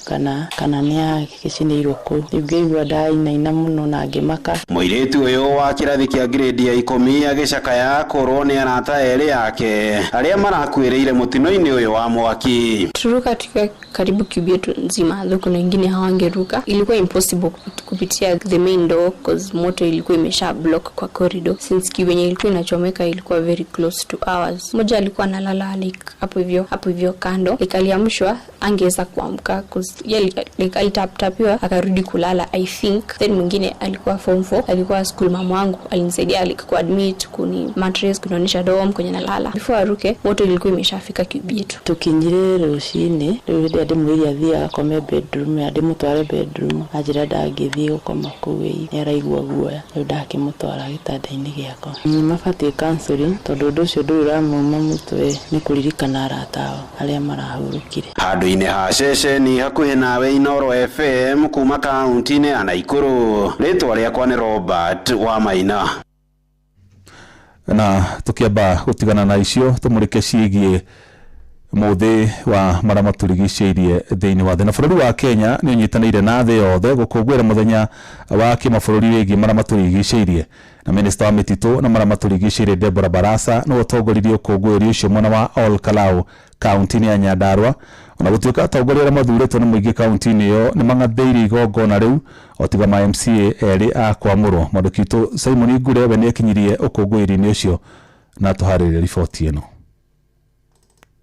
kana nĩ agĩcinĩirwo kũu rĩu ngĩigua ndainaina mũno na ngĩmaka. Mũirĩtu ũyũ wa kĩrathi kĩa grade ya 10 agĩcakaya kũrwo nĩ arata erĩ ake arĩa marakuĩrĩire mũtino-inĩ ũyũ wa mwaki. Turuka tukiwa karibu cube yetu nzima, though kuna wengine hawangeruka. Ilikuwa impossible kupitia the main door cause moto ilikuwa imesha block kwa corridor since cube yenye ilikuwa inachomeka ilikuwa very close to ours. Mmoja alikuwa analala like hapo hivyo kando, like aliamshwa angeweza kuamka cause yeye like alitaptapiwa akarudi kulala I think. Then mwingine alikuwa form 4, alikuwa school mama wangu alinisaidia like kuadmit, kuni mattress, kunionyesha dorm kwenye nalala. Before aruke moto ilikuwa imeshafika cube yetu. Tukinyire rucini riu hĩndĩ ĩrĩa ndĩmwĩrire athiĩ agakome bedroom ndĩmũtware bedroom anjĩra ndangĩthiĩ gũkoma kũu ĩ nĩ araigua guoya rĩu ndakĩmũtwara gĩtanda-inĩ gĩakwa. Nĩ mabatiĩ counseling tondũ ũndũ ũcio ndũrĩ ũramauma mũtwe nĩ kũririkana arata ao arĩa marahurũkire. Handũ-inĩ ha ceceni hakuhĩ nawe Inooro FM kuma kaunti-inĩ ya Naikuru, rĩtwa rĩakwa nĩ Robert Wamaina. Na tukiamba gũtigana na icio tũmũrĩke ciĩgiĩ Mũthĩ wa marĩa matũrigicĩirie thĩinĩ wa thĩ. Na bũrũri wa Kenya nĩ ũnyitanĩire na thĩ yothe gũkũngũĩra mũthenya wa kĩmabũrũri wĩgiĩ marĩa matũrigicĩirie. Na minista wa mĩtitũ na marĩa matũrigicĩirie Deborah Barasa nĩwe ũtongoririe ũkũngũĩri ũcio mwena wa Ol Kalou kaunti-inĩ ya Nyandarua. Ona gũtuĩka atongoria arĩa mathurĩtwo nĩ mũingĩ kaunti-inĩ ĩyo nĩ mang'athĩirie igongona rĩu o tiga ma MCA erĩ a kwamũrwo. Mwandĩki witũ Simon Ngure we nĩ ekinyirie ũkũngũĩri-inĩ ũcio na atũharĩrĩria riboti ĩno.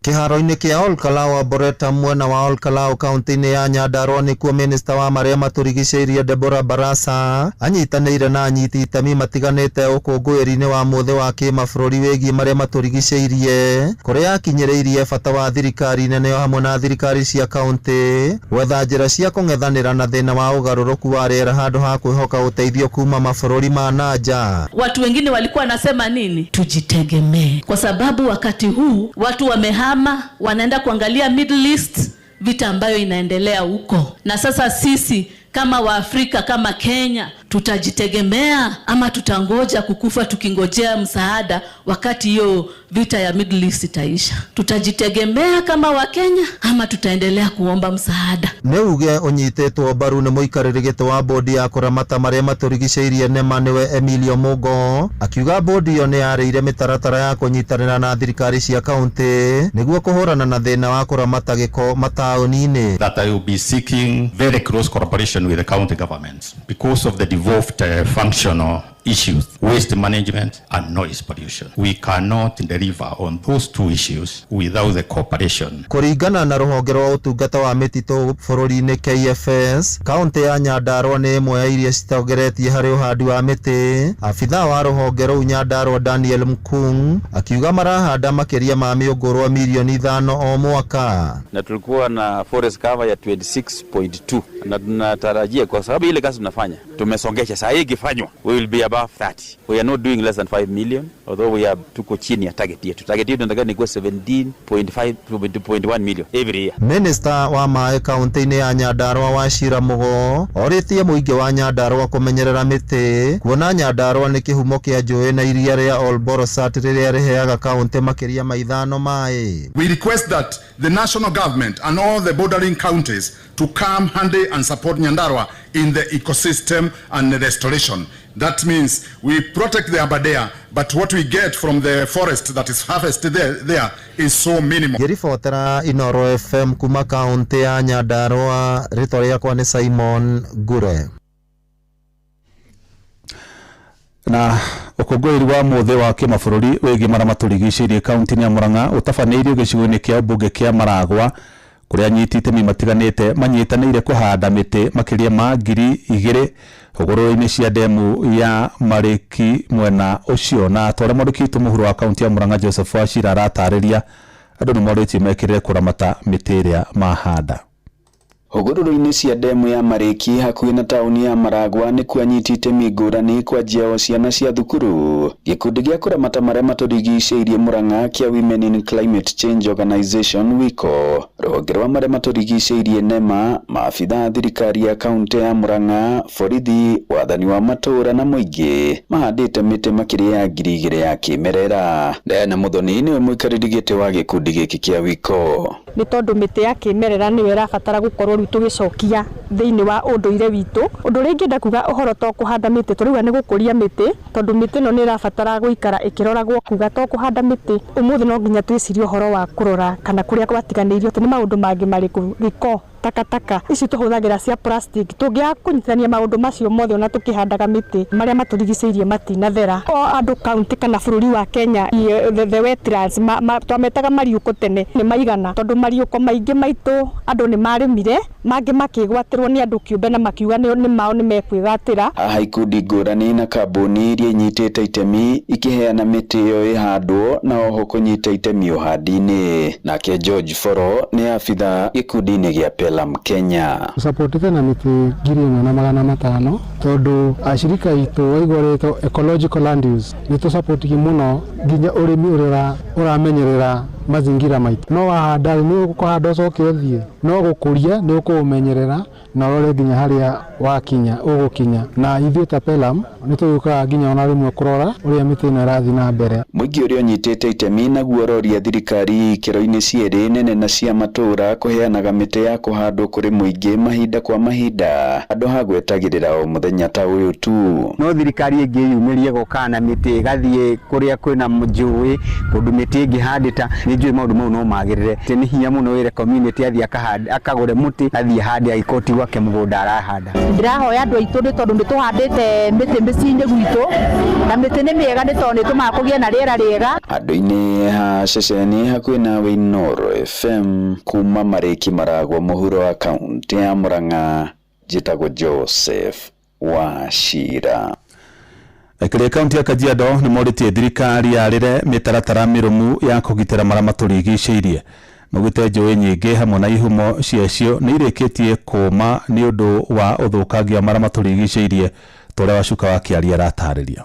Kĩharo-inĩ kĩa Ol Kalou Arboretum mwena wa Ol Kalou kaunti-inĩ ya Nyandarua nĩkuo minista wa marĩa matũrigicĩirie Deborah Barasa anyitanĩire na anyiti itemi matiganĩte ũkũngũĩri-inĩ wa mũthĩ wa kĩmabũrũri wĩgiĩ marĩa matũrigicĩirie, kũrĩa akinyĩrĩirie bata wa thirikari nene o hamwe na thirikari cia kaunti gwetha njĩra cia kũng'ethanĩra na thĩna wa ũgarũrũku wa rĩera handũ ha kwĩhoka ũteithio kuma mabũrũri ma na nja. Watu wengine walikuwa wanasema nini? Tujitegemee, kwa sababu wakati huu watu wamehama, wanaenda kuangalia Middle East, vita ambayo inaendelea huko. Na sasa sisi kama Waafrika, kama Kenya, tutajitegemea ama tutangoja kukufa tukingojea msaada wakati hiyo vita ya Middle East itaisha? Tutajitegemea kama Wakenya ama tutaendelea kuomba msaada? Nĩ uge ũnyitĩtwo mbaru nĩ mũikarĩri gĩtĩ wa bodi ya kũramata marĩa matũrigicĩirie NEMA nĩwe Emilio Mugo, akiuga bodi ĩyo nĩ yarĩire mĩtaratara ya kũnyitanĩra na thirikari cia kaunti nĩguo kũhũrana na thĩna wa kũramata gĩko mataũni-inĩ. That I will be seeking very close cooperation with the county governments because of the devolved functional issues, waste management and noise pollution. We cannot deliver on those two issues without the cooperation. Kũringana na rũhonge rwa ũtungata wa mĩtitũ bũrũri-inĩ KFS, kaunti ya Nyandarua nĩ ĩmwe ya iria citongoretie harĩ ũhandi wa mĩtĩ. Abithaa wa rũhonge rũu Nyandarua Daniel Mkung akiuga marahanda makĩria ma mĩũngũrwa mirioni 5 o mwaka. Na tulikuwa na forest cover ya 26.2 na tunatarajia kwa sababu ile kazi tunafanya tumesongesha, saa hii ikifanywa we will be above 30. We are not doing less than 5 million, although we are tuko chini ya target yetu. Target yetu tunataka ni kuwa 17.5.1 million every year. Minister wa maĩ kaunti-inĩ ya Nyandarua Wachira Mugo orĩtie mũingĩ wa Nyandarua kũmenyerera mĩtĩ, kuona Nyandarua nĩ kĩhumo kĩa njũĩ na iria rĩa Ol Borossat rĩrĩa rĩheaga kaunti makĩria ma 5 maĩ. We request that the national government and all the bordering counties to come handy and support Nyandarua in the ecosystem and the restoration. That means we protect the Aberdare, but what we get from the forest that is harvested there is so minimal. Ngĩribotera Inoro FM kuma kaunti ya Nyandarua, rĩtwa rĩakwa nĩ Simon Ngure. Na ũkũngũĩri wa mũthĩ wa kĩmabũrũri wĩgiĩ marĩa matũrigicĩirie kaunti-inĩ ya Murang'a ũtabanĩirio gĩcigo-inĩ kĩa ũmbunge kĩa Maragwa, kũrĩa anyiti itemi matiganĩte manyitanĩire kũhanda mĩtĩ makĩria ma 2,000 hũgũrũrũ-inĩ cia ndemu ya Marĩki mwena ũcio. Na ta ũrĩa mwandĩki witũ mũhuro wa kaunti ya Murang'a Joseph Wachira aratarĩria, andũ nĩ morĩtio mekĩrĩre kũramata mĩtĩ ĩrĩa mahanda. Hũgũrũrũ-inĩ cia ndemu ya Marĩki hakuhĩ na taũni ya Maragwa nĩkuo anyiti itemi ngũrani kwanjia o ciana cia thukuru. Gĩkundi gĩa kũramata marĩa matũrigicĩirie Murang'a kĩa Women in Climate Change Organization WICO, rũhonge rwa marĩa matũrigicĩirie NEMA, maabitha a thirikari ya kaunti ya Murang'a, borithi, wathani wa matũũra na mũingĩ mahandĩte mĩtĩ makĩria ya 2,000 ya kĩmerera. Diana Muthoni nĩwe mũikarĩri gĩtĩ wa gĩkundi gĩkĩ kĩa WICO. Nĩ tondũ mĩtĩ ya kĩmerera nĩyo ĩrabatara gũkorwo rĩu tũgĩcokia thĩinĩ wa ũndũire witũ. Ũndũ ũrĩa ingĩenda kuga ũhoro to kũhanda mĩtĩ, tũrauga nĩ gũkũria mĩtĩ, tondũ mĩtĩ ĩno nĩ ĩrabatara gũikara ĩkĩroragwo, kuga to kũhanda mĩtĩ. Ũmũthĩ no nginya twĩcirie ũhoro wa kũrora kana kũrĩa gwatiganĩirio atĩ nĩ maũndũ mangĩ marĩkũ, gĩko, takataka ici tũhũthagĩra cia plastic. Tũngĩaga kũnyitithania maũndũ macio mothe ona tũkĩhandaga mĩtĩ, marĩa matũrigicĩirie matinathera. O andũ kaunti kana bũrũri wa Kenya, the wetlands, twametaga mariũko tene, nĩ maigana, tondũ mariũko maingĩ maitũ andũ nĩ marĩmire, mangĩ makĩgwatĩrwo nĩ andũ kĩũmbe na makiuga nĩ mao nĩ mekwĩgatĩra. Haha ikundi ngũrani na kambuni iria inyitĩte itemi ikĩheana mĩtĩ ĩyo ĩhandwo na oho kũnyita itemi ũhandi-inĩ. Nake George Foro nĩ abitha gĩkundi-inĩ gĩa Pelham Kenya. Tũcapotete na mĩtĩ 1500 tondũ ashirika itũ waigua rĩtwo ecological land use nĩ tũcapotigi mũno nginya ũrĩmi ũrĩa ũramenyerera mazingira maitũ. No wahanda nĩ ũkũhanda ũcoke ũthiĩ, no gũkũria nĩ ũkũũmenyerera na ũrore nginya harĩa wakinya ũgũkinya, na ithuĩ ta Pelham nĩ tũgĩũkaga nginya ona rĩmwe kũrora ũrĩa mĩtĩ ĩno ĩrathiĩ na mbere. Mũingĩ ũrĩa ũnyitĩte itemi naguo ũroria thirikari ikĩro-inĩ cierĩ nene na cia matũũra kũheanaga mĩtĩ ya kũhandwo kũrĩ mũingĩ mahinda kwa mahinda andũ ha gwetagĩrĩra o mũthenya ta ũyũ tu. No thirikari ĩngĩyumĩrie gũkaga na mĩtĩ ĩgathiĩ kũrĩa kwĩna njũĩ kũndũ mĩtĩ ĩngĩhandĩta nĩ njũĩ maũndũ mau no magĩrĩre. Nĩ hinya mũno wĩre community athiĩ akagũre mũtĩ athiĩ ahande angĩkorwo ti gwake mũgũnda arahanda. Ndĩrahoya andũ aitũ nĩ tondũ nĩ tũhandĩte mĩtĩ mĩciĩ-inĩ gwitũ na mĩtĩ nĩ mĩega nĩ tondũ nĩ ĩtũmaga kũgĩe na rĩera rĩega. Andũ-inĩ ha ceceni hakuhĩ na Inooro FM kuma Marĩki Maragwa mũhuro wa kaunti ya Murang'a, njĩtagwo Joseph Wachira. Aikari a kaunti ya Kajiado nĩ morĩtie thirikari yarĩre mĩtaratara mĩrũmu ya kũgitĩra marĩa matũrigicĩirie. Maugĩte njũĩ nyingĩ hamwe na ihumo ciacio nĩ irĩkĩtie kũma nĩ ũndũ wa ũthũkangia wa marĩa matũrigicĩirie ta ũrĩa Wacuka wa Kĩaria aratarĩria.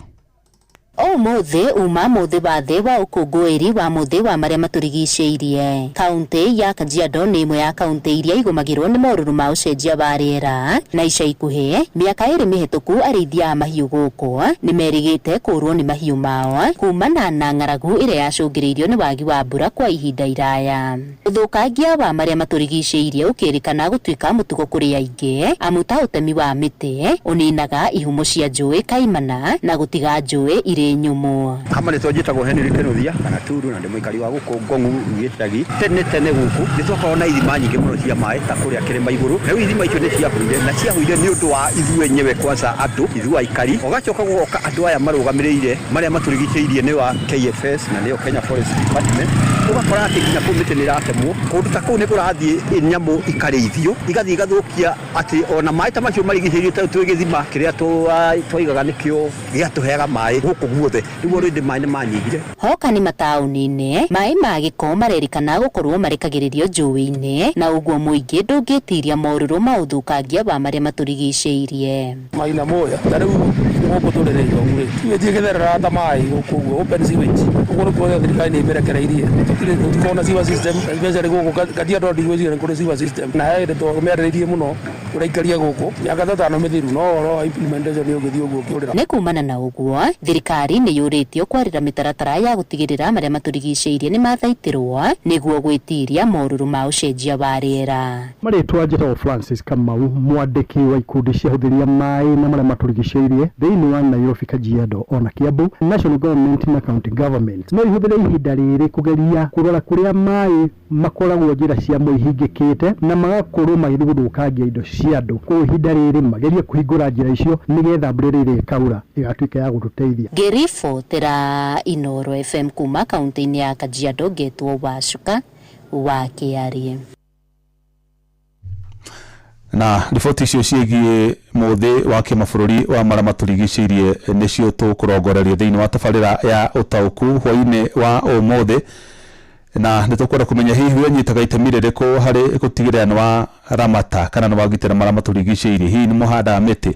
Ũmũthĩ uma mũthĩ wa thĩ wa ũkũngũĩri wa mũthĩ wa marĩa matũrigicĩirie. Kaunti ya Kajiado nĩ ĩmwe ya kaunti iria igũmagĩrwo nĩ morũrũ ma ũcenjia wa rĩera, na ica ikuhĩ mĩaka 2 mĩhĩtũku arĩithia a mahiũ gũkũ nĩ merĩgĩte kũrwo nĩ mahiũ mao kumana na ng'aragu ĩrĩa yacũngĩrĩirio nĩ wagi wa mbura kwa ihinda iraya. Ũthũkangia wa marĩa matũrigicĩirie ũkĩrĩkana gũtuĩka mũtugo kũrĩ aingĩ, amu ta ũtemi wa mĩtĩ ũninaga ihumo cia njũĩ kaimana na gũtiga njũĩ irĩ nyũmũ. Kama nĩ njĩtagwo Henry Kĩnuthia kana Turu na ndĩ mũikari wa gũkũ Ngong'u gĩcagi. Tene tene gũkũ nĩ twakoragwo na ithima nyingĩ mũno cia maĩ ta kũrĩa kĩrĩma igũrũ. Rĩu ithima icio nĩ ciahũire na ciahũire nĩ ũndũ wa ithuĩ enyewe kwanza andũ ithuĩ aikari, ũgacoka gũgoka andũ aya marũgamĩrĩire marĩa matũrigicĩirie nĩ wa KFS na nĩyo Kenya Forest Department. Ũgakora atĩ nginya kũu mĩtĩ nĩ ĩratemwo kũndũ ta kũu nĩ kũrathiĩ nyamũ ikarĩithio igathiĩ igathũkia atĩ ona maĩ ta macio marigicĩirie ta twĩ gĩthima kĩrĩa twaigaga nĩkĩo gĩatũheaga maĩ gũkũ guothe nĩguo rĩndĩ maĩ nĩ manyihire. Hoka nĩ mataũni-inĩ maĩ ma gĩko marerĩkana gũkorwo marekagĩrĩrio njũĩ-inĩ na ũguo mũingĩ ndũngĩtiria morũrũ ma ũthũkangia wa marĩa matũrigicĩirie. Maina moya ta rĩu gũkũ tũrĩrĩ Ngong'u rĩ sewage ĩgĩtherera ta maĩ gũkũ ũguo open sewage ũguo nĩ kuonania thirikari nĩ ĩmĩrekereirie. Tũtirĩ na sewer system especially gũkũ Kajiado ndigwĩciria nĩ kũrĩ sewer system na he hĩndĩ twamĩarĩrĩirie mũno ũraikaria gũkũ mĩaka ta 5 mĩthiru no ũhoro wa implementation nĩ ũgĩthiĩ ũguo ũkĩũrĩra. Nĩ kumana na ũguo thirikari nĩ yũrĩtio kwarĩra mĩtaratara ya gũtigĩrĩra marĩa matũrigicĩirie nĩ mathaitĩrwo nĩguo gwĩtiria morũrũ ma ũcenjia wa rĩera. Marĩtwa njĩtagwo Francis Kamau, mwandĩki wa ikundi cia hũthĩria maĩ na marĩa matũrigicĩirie thĩinĩ wa Nairobi, Kajiado ona Kiambu. National government na county government no ihũthĩre ihinda rĩrĩ kũgeria kũrora kũrĩa maĩ makoragwo njĩra ciamo ihingĩkĩte na magakorwo magĩthiĩ gũthũkangia indo cia andũ. Koguo ihinda rĩrĩ magerie kũhingũra njĩra icio nĩgetha mbura ĩrĩa ĩkaura ĩgatuĩka ya gũtũteithia. Ngĩribotera Inooro FM kuma kaunti-inĩ ya Kajiado ngetwo Wacuka wa Kĩarie. Na riboti icio ciĩgiĩ mũthĩ wa kĩmabũrũri wa marĩa matũrigicĩirie nĩcio tũkũrongoreria thĩinĩ wa tabarĩra ya ũtaũku hwaĩ-inĩ wa ũmũthĩ, na nĩ tũkwenda kũmenya hihi we ũnyitaga itemi rĩrĩkũ harĩ gũtigĩrĩra nĩ wa ramata kana nĩ wagitĩra marĩa matũrigicĩirie. Hihi nĩ mũhandaga mĩtĩ,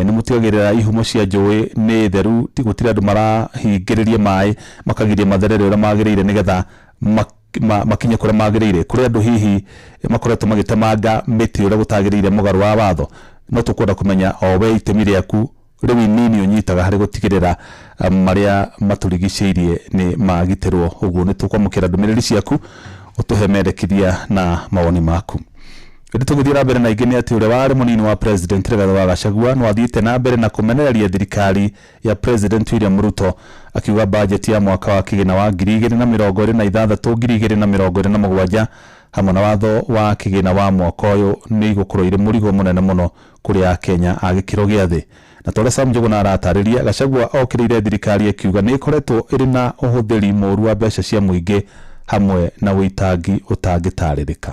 nĩ mũtigagĩrĩra ihumo cia njũĩ nĩ theru, gũtirĩ andũ marahingĩrĩria maĩ makagiria matherere ũrĩa magĩrĩire nĩgetha makinye kũrĩa magĩrĩire. Kũrĩ andũ hihi makoretwo magĩtemanga mĩtĩ ũrĩa gũtagĩrĩire mũgarũ wa watho. No tũkwenda kũmenya o we itemi rĩaku rĩu inini ũnyitaga harĩ gũtigĩrĩra marĩa matũrigicĩirie nĩ magitĩrwo. Ũguo nĩ tũkwamũkĩra ndũmĩrĩri ciaku ũtũhe mendekithia na mawoni maku. Ĩndĩ tũgĩthiĩ na mbere na ingĩ nĩ atĩ ũrĩa warĩ mũnini wa President Rigathĩ wa Gachagua no athiĩte na mbere na kũmenereria thirikari ya President William Ruto akiuga bajeti ya mwaka wa kĩgĩna wa 2026 2027 hamwe na watho wa kĩgĩna wa mwaka ũyũ nĩ igũkorwo irĩ mũrigo mũnene mũno kũrĩ Akenya a gĩkĩro gĩa thĩ. Na ta ũrĩa Sam Njũgũna aratarĩria, Gachagua okĩrĩire thirikari akiuga nĩ ĩkoretwo ĩrĩ na ũhũthĩri mũũru wa mbeca cia mũingĩ hamwe na ũitangi ũtangĩtarĩrĩka.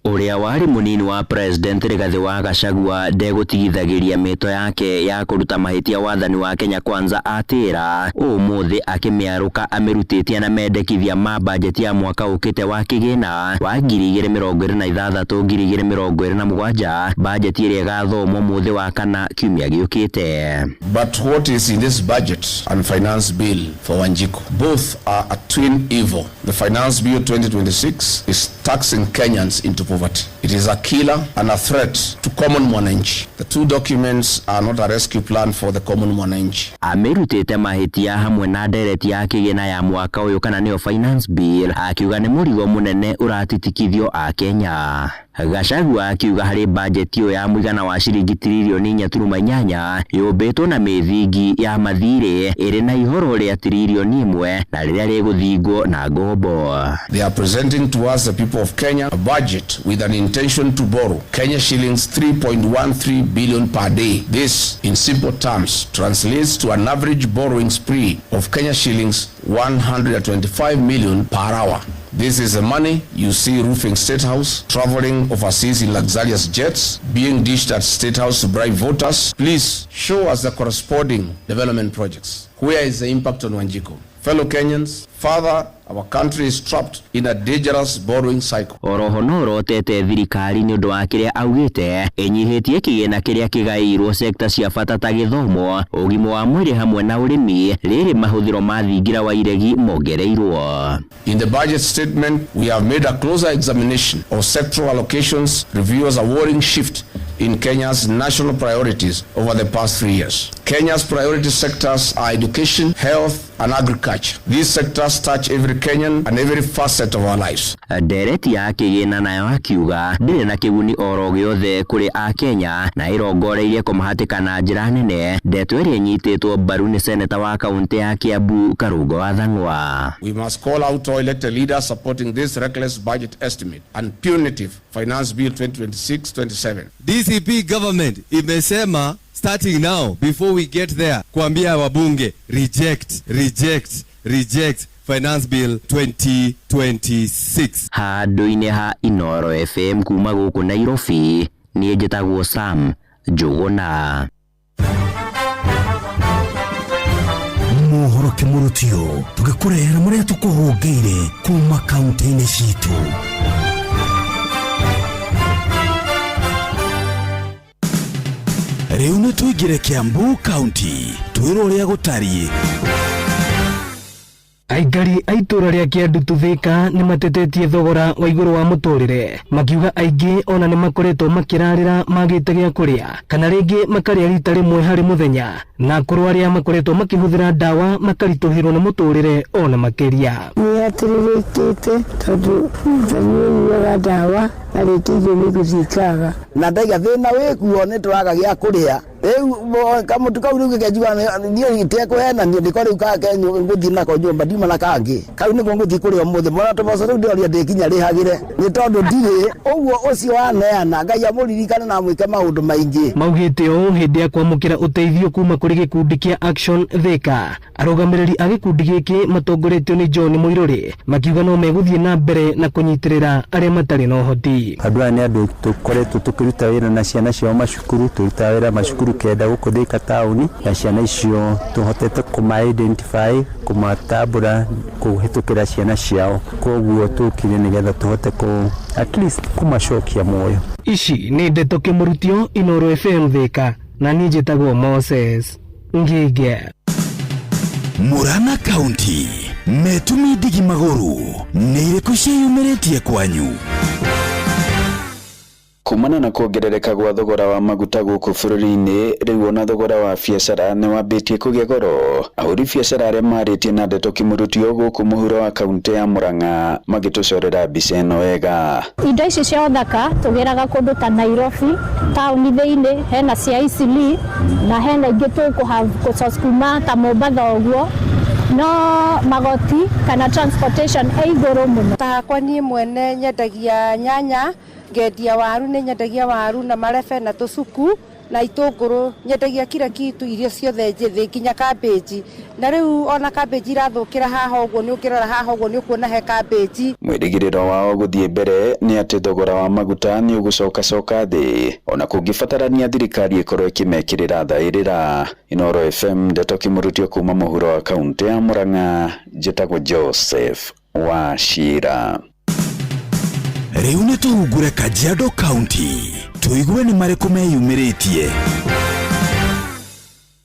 Ũrĩa warĩ mũnini wa president Rigathĩ wa Gachagua ndegũtigithagĩria mĩto yake ya kũruta mahĩtia wathani wa Kenya Kwanza atĩra ũmũthĩ akĩmĩarũka amĩrutĩtie na mendekithia ma bajeti ya mwaka ũkĩte wa kĩgĩna wa 2026 2027, bajeti ĩrĩa ĩgathomwo mũthĩ wa kana kiumia gĩũkĩte. But what is in this budget and finance bill for Wanjiku? Both are a twin evil. The finance bill 2026 is taxing Kenyans into poverty. It is a killer and a threat to common mwananchi. The two documents are not a rescue plan for the common mwananchi. Amĩrutĩte mahĩtia hamwe na ndereti ya kĩgĩna ya mwaka ũyũ kana nĩyo finance bill, akiuga nĩ mũrigo mũnene ũratitikithio Akenya. Gachagua akiuga harĩ bajeti ĩyo ya mũigana wa ciringi tiririoni 4.8 yũmbĩtwo na mĩthingi ya mathirĩ ĩrĩ na ihoro rĩa tiririoni 1 na rĩrĩa rĩgũthingwo na ngombo. They are presenting to us, the people of Kenya, a budget with an intention to borrow Kenya shillings 3.13 billion per day. This, in simple terms, translates to an average borrowing spree of Kenya shillings 125 million per hour. This is the money you see roofing State House, traveling overseas in luxurious jets, being dished at State House to bribe voters. Please show us the corresponding development projects. Where is the impact on Wanjiku? Fellow Kenyans, further, our country is trapped in a dangerous borrowing cycle. Oroho no ũrotete thirikari nĩ ũndũ wa kĩrĩa augĩte ĩnyihĩtie kĩgĩna kĩrĩa kĩgaĩirwo sekta cia bata ta gĩthomo, ũgima wa mwĩrĩ hamwe na ũrĩmi, rĩrĩ mahũthĩro ma thingira wa iregi mongereirwo. In the budget statement, we have made a closer examination of sectoral allocations, reveals a worrying shift in Kenya's national priorities over the past 3 years. Kenya's priority sectors are education, health, and agriculture. These sectors touch every Kenyan and every facet of our lives. Ndereti ya kĩgĩna nayo akiuga ndĩrĩ na kĩguni oro gĩothe kũrĩ Akenya na ĩrongoreirie kũmahatĩka na njĩra nene, ndeto ĩrĩa ĩnyitĩtwo mbaru nĩ seneta wa kaũntĩ ya Kiambu Karungo wa Thang'wa. We must call out all elected leaders supporting this reckless budget estimate and punitive finance bill 2026-27. DCP government imesema starting now before we get there kuambia wabunge reject, reject, reject finance bill 2026. Handũ-inĩ ha Inoro FM kuma gũkũ Nairobi, niĩ njĩtagwo Sam Njũgũna. Mohoro kĩmũrutio tũgĩkũrehera marĩa tũkũhũngĩire kuma kaunti-inĩ citũ. Rĩu nĩ tũingĩre Kiambu County twĩrwo ũrĩa gũtariĩ. Aikari a itũra rĩa Kĩandutu Thika nĩ matetetie thogora wa igũrũ wa mũtũrĩre, makiuga aingĩ ona nĩ makoretwo makĩrarĩra magĩte gĩa kũrĩa kana rĩngĩ makarĩa rita rĩmwe harĩ mũthenya, na kũrĩ arĩa makoretwo makĩhũthĩra ndawa makaritũhĩrwo nĩ mũtũrĩre ona makĩria. Nĩ atĩrĩrĩkĩte tondũ nyuaga ndawa na rĩngĩ irio nĩ gũthiĩ ikaga. Na ndaiga thĩna wĩkuo nĩ tũraga gĩa kũrĩa. Rĩu kamũtu kau rĩu gĩkenjuga niĩ itekũhenania ndĩko rĩu ngũthiĩ nako nyũmba ndiuma na kangĩ kau nĩko ngũthiĩ kũrĩa ũmũthĩ mwana tũboco rĩu ndĩroria ndĩkinya rĩhagĩre nĩ tondũ ndirĩ ũguo ũcio waneana Ngai amũririkane na amwĩke maũndũ maingĩ. Maugĩte ũũ hĩndĩ ya kwamũkĩra ũteithio kuma kũrĩ gĩkundi kĩa Action Thika. Arũgamĩrĩri a gĩkundi gĩkĩ matongoretio nĩ John Mũirũrĩ makiuga no megũthiĩ na mbere na kũnyitĩrĩra arĩa matarĩ na ũhoti. Andũ aya nĩ andũ tũkoretwo tũkĩruta wĩra na ciana ciao macukuru, tũrutaga wĩra macukuru 9 gũkũ Thika taũni, na ciana icio tũhotete kũma identify, kũmatambũra kũhĩtũkĩra ciana ciao, koguo tũkire nĩgetha tũhote kũ at least kũmacokia muoyo. Ici nĩ ndeto kĩmũrutio Inoro FM Thika, na niĩ njĩtagwo Moses Ngige. Murang'a County metumi ndigi magũrũ nĩ irĩkũ ciĩyumĩrĩtie kwanyu? Kumana na kuongerereka gwa thogora wa maguta gũkũ bũrũri-inĩ, rĩu ona thogora wa biacara nĩ wambĩtie kũgĩa goro. Ahũri biacara arĩa marĩtie na ndeto kĩmũrutio gũkũ mũhuro wa kaunti ya Murang'a magĩtũcorera mbica ĩno wega. Indo ici cia ũthaka tũgĩraga kũndũ ta Nairobi taũni thĩinĩ, hena cia Eastleigh na hena ingĩ tũkũ kuma ta Mombatha ũguo, no magoti kana transportation ĩ igũrũ mũno. Ta hakwa niĩ mwene nyendagia nyanya, ngendia waru, nĩ nyendagia waru na marebe na tũcuku Na itũngũrũ, nyendagia kila kitu, irio ciothe njĩthĩ nginya kambĩnji. Na rĩu ona kambĩnji irathũkĩra haha ũguo, nĩ ũngĩrora haha ũguo nĩ ũkuona he kambĩnji. Mwĩrĩgĩrĩro wao gũthiĩ mbere nĩ atĩ thogora wa maguta nĩ ũgũcokacoka thĩ ona kũngĩbatarania thirikari ĩkorwo ĩkĩmekĩrĩra thaĩrĩra. Inooro FM ndeto kĩmũrutio kuma mũhuro wa kaũntĩ ya Murang'a, njĩtagwo Joseph Wachira. Rĩu nĩ tũhungure Kajiado County tũigue nĩ marĩkũ meyumĩrĩtie.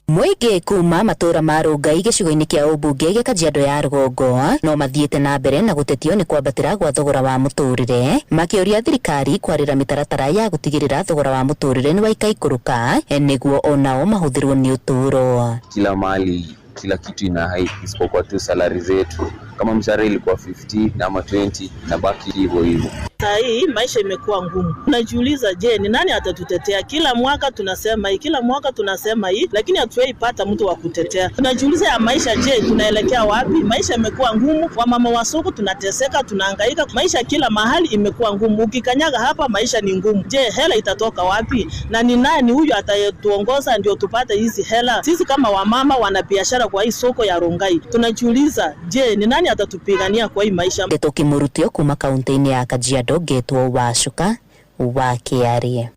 Mũingĩ kuma matũra ma Rongai gĩcigo-inĩ kĩa ũmbunge gĩa Kajiado ya rũgongo no mathiĩte na mbere na gũtetio nĩ kwambatĩra gwa thogora wa mũtũrĩre, makĩũria thirikari kwarĩra mĩtaratara ya gũtigĩrĩra thogora wa mũtũrĩre nĩ waikaikũrũka nĩguo onao mahũthĩrwo nĩ ũtũũro. Kila mahali kila kitu ina hike isipokuwa tu salary zetu. Kama mshahara ilikuwa 15 ama 20, inabaki hivyo hivyo. Saa hii maisha imekuwa ngumu, tunajiuliza, je, ni nani atatutetea? Kila mwaka tunasema hii, kila mwaka tunasema hii, lakini hatuwezi pata mtu wa kutetea. Tunajiuliza ya maisha, je, tunaelekea wapi? Maisha imekuwa ngumu, wamama wa soko tunateseka, tunahangaika, maisha kila mahali imekuwa ngumu. Ukikanyaga hapa maisha ni ngumu. Je, hela itatoka wapi? Na ni nani huyu atayetuongoza ndio tupate hizi hela? Sisi kama wamama wanabiashara kwa hii soko ya Rongai tunajiuliza, je, ni nani atatupigania kwa hii maisha? Ndeto kĩmũrutio kuma kaunti-inĩ ya Kajiado ngetwo Wacuka wa Kĩarie.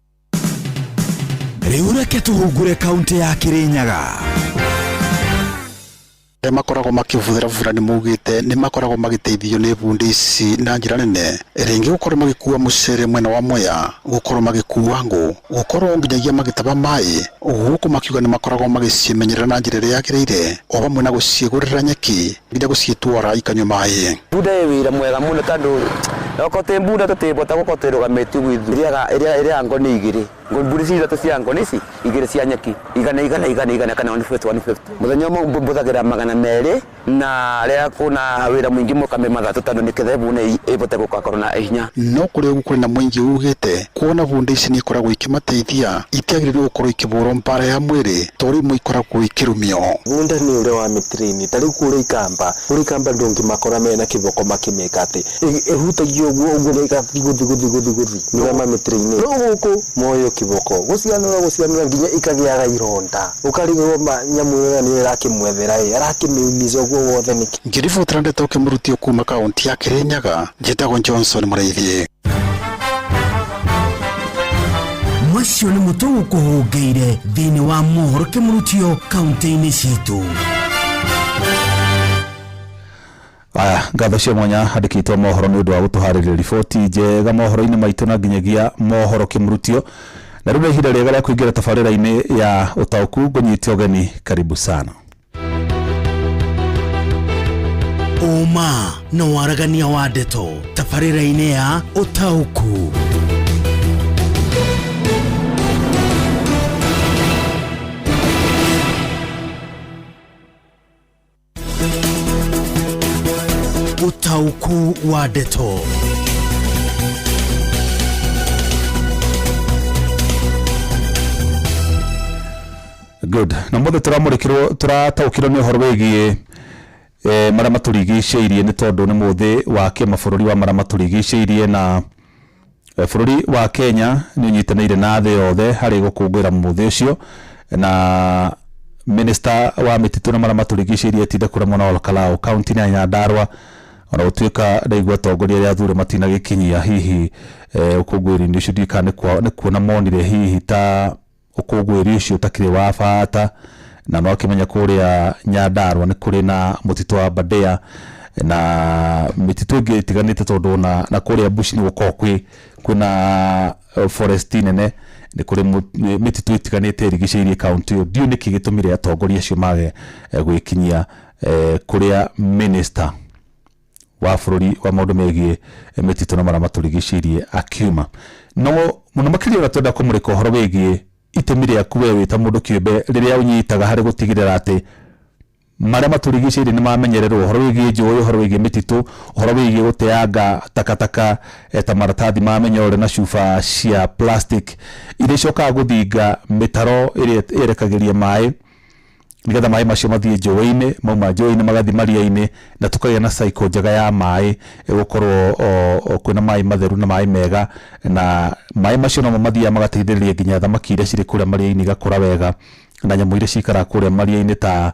Rĩu reke tũhungure kaũntĩ ya Kirinyaga. Arĩa makoragwo makĩbuthĩra bura nĩ maugĩte nĩ makoragwo magĩteithio nĩ bundi ici na njĩra nene, rĩngĩ gũkorwo magĩkua mũcere mwena wa Mwea, gũkorwo magĩkua ngũ, gũkorwo nginyagia magĩtaba maĩ, gũkũ makiuga nĩ makoragwo magĩcimenyerera na njĩra ĩrĩa yagĩrĩire, o hamwe na gũciĩgũrĩra nyeki nginya gũciĩtwara ikanyua maĩ. Bunda ĩ wĩra mwega mũno tondũ okorwo tĩ bunda tũtĩbota gũkorwo twĩrũgamĩtie ũguo ithuĩ. Ĩrĩaga ngoni igĩrĩ, mburi ici ithatũ cia ngoni ici igĩrĩ cia nyeki, igana igana igana igana kana 150 150. Mũthenya ũmwe mbũthagĩra 200 na rĩrĩa kwĩna wĩra mũingĩ mũkame mathatũ tondũ nĩketha bunda ĩbote gũgakorwo na hinya. No kũrĩ ũguo kũrĩ na mũingĩ ugĩte kuona bunda ici nĩ ikoragwo ikĩmateithia itiagĩrĩirwo gũkorwo ikĩbũrwo mbara ya mwĩrĩ tondũ imwe ikoragwo ikĩrumio. Bunda nĩ ũrĩa wa mĩtĩrĩini, ta rĩu kũrĩa Ikamba, kũrĩa Ikamba ndũngĩmakora mena kĩboko makĩmĩka atĩ ĩhutagia ũguo ũguo na ĩgathiĩ gũthiĩ gũthiĩ gũthiĩ gũthiĩ nĩ ũrĩa mamĩtĩrĩinĩ. No gũkũ moyo kĩboko gũcianũra gũcianũra nginya ikagĩaga ironda, ũkarigwo ma nyamũ ĩyo nĩyo ĩrakĩmwethera ĩ arakĩmĩumiza ũguo wothe nĩkĩ. Ngĩribotera ndeto kĩmũrutio kuma kaunti ya Kirinyaga, njĩtagwo Johnson Mũrĩithi. Macio nĩ mũtũ gũkũhũngĩire thĩinĩ wa mohoro kĩmũrutio kaunti-inĩ citũ. Aya, ngatho cia mwanya andĩkĩtwo mohoro nĩ ũndũ wa gũtũharĩrĩria riboti njega mohoro-inĩ maitũ na nginyagia mohoro kĩmũrutio. Na rĩu nĩ ihinda rĩega rĩa kũingĩra tabarĩra-inĩ ya ũtaũku, ngũnyite ũgeni, karibu sana. Ũma na waragania wa ndeto tabarĩra-inĩ ya ũtaũku. Ũtaũku wa ndeto. Good. Na mothe tũramũrĩkĩrwo tũrataũkĩrwo nĩ ũhoro wĩgiĩ marĩa matũrigicĩirie nĩ tondũ nĩ mũthĩ wa kĩmabũrũri wa marĩa matũrigicĩirie na bũrũri wa Kenya nĩ ũnyitanĩire na thĩ yothe harĩ gũkũngũĩra mũthĩ ũcio, na minister wa mĩtitũ na marĩa matũrigicĩirie Tinde kũrĩa mwena wa Olkalau kaunti-inĩ ya Nyandarua, ona gũtuĩka ndaigua atongoria arĩa athure matinagĩkinyia hihi ũkũngũĩri-inĩ ũcio, ndiũĩ kana nĩ kuona monire hihi ta ũkũngũĩri ũcio ũtakĩrĩ wa bata, na no akĩmenya kũrĩa Nyandarua nĩ kũrĩ na mũtitũ wa Aberdare na mĩtitũ ĩngĩ ĩtiganĩte, tondũ na kũrĩa Bush nĩ gũkoragwo kwĩna forest nene, nĩ kũrĩ mĩtitũ ĩtiganĩte ĩrigicĩirie kaunti ĩyo. Ndiũĩ nĩkĩ gĩtũmire atongoria acio mage gwĩkinyia kũrĩa minister wa bũrũri wa maũndũ megiĩ mĩtitũ na marĩa matũrigicĩirie akiuma. No mũno makĩria ũrĩa twenda kũmũrĩka ũhoro wĩgiĩ itemi rĩaku we wĩ ta mũndũ kĩũmbe rĩrĩa ũnyitaga harĩ gũtigĩrĩra atĩ marĩa matũrigicĩirie nĩ mamenyererwo, ũhoro wĩgiĩ njũĩ, ũhoro wĩgiĩ mĩtitũ, ũhoro wĩgiĩ gũteanga takataka ta maratathi ma mĩnyore na cuba cia plastic iria icokaga gũthinga mĩtaro ĩrĩa ĩrekagĩria maĩ Nĩgetha maĩ macio mathiĩ njũĩ-inĩ, mauma njũĩ-inĩ magathiĩ maria-inĩ, na tũkagĩa na cycle njega ya maĩ, ĩgũkorwo kwĩna maĩ matheru na maĩ mega, na maĩ macio nomo mathiaga magateithĩrĩria nginya thamaki iria cirĩ kũrĩa maria-inĩ igakũra wega, na nyamũ iria cikaraga kũrĩa maria-inĩ ta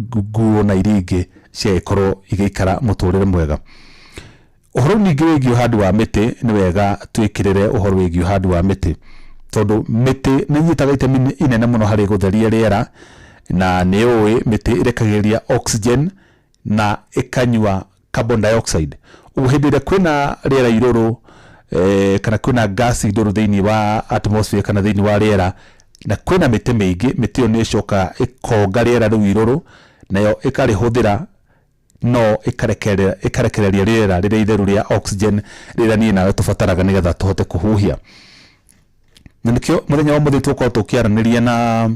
nguo na iria ingĩ cigagĩkorwo igĩikara mũtũrĩre mwega. Ũhoro ningĩ wĩgiĩ ũhandi wa mĩtĩ, nĩ wega twĩkĩrĩre ũhoro wĩgiĩ ũhandi wa mĩtĩ, tondũ mĩtĩ nĩ ĩnyitaga itemi inene mũno harĩ gũtheria rĩera, na nĩ ũĩ mĩtĩ ĩrekagĩrĩria oxygen na ĩkanyua carbon dioxide. Ũguo hĩndĩ ĩrĩa kwĩna rĩera irũrũ, kana kwĩna gas ndũrũ thĩinĩ wa atmosphere kana thĩinĩ wa rĩera, na kwĩna mĩtĩ mĩingĩ, mĩtĩ ĩyo nĩ ĩcokaga ĩkonga rĩera rĩu irũrũ, nayo ĩkarĩhũthĩra, no ĩkarekereria rĩera rĩrĩa itheru rĩa oxygen rĩrĩa niĩ nawe tũbataraga nĩgetha tũhote kũhuhia. Na nĩkĩo mũthenya wa ũmũthĩ tũgũkorwo tũkĩaranĩria na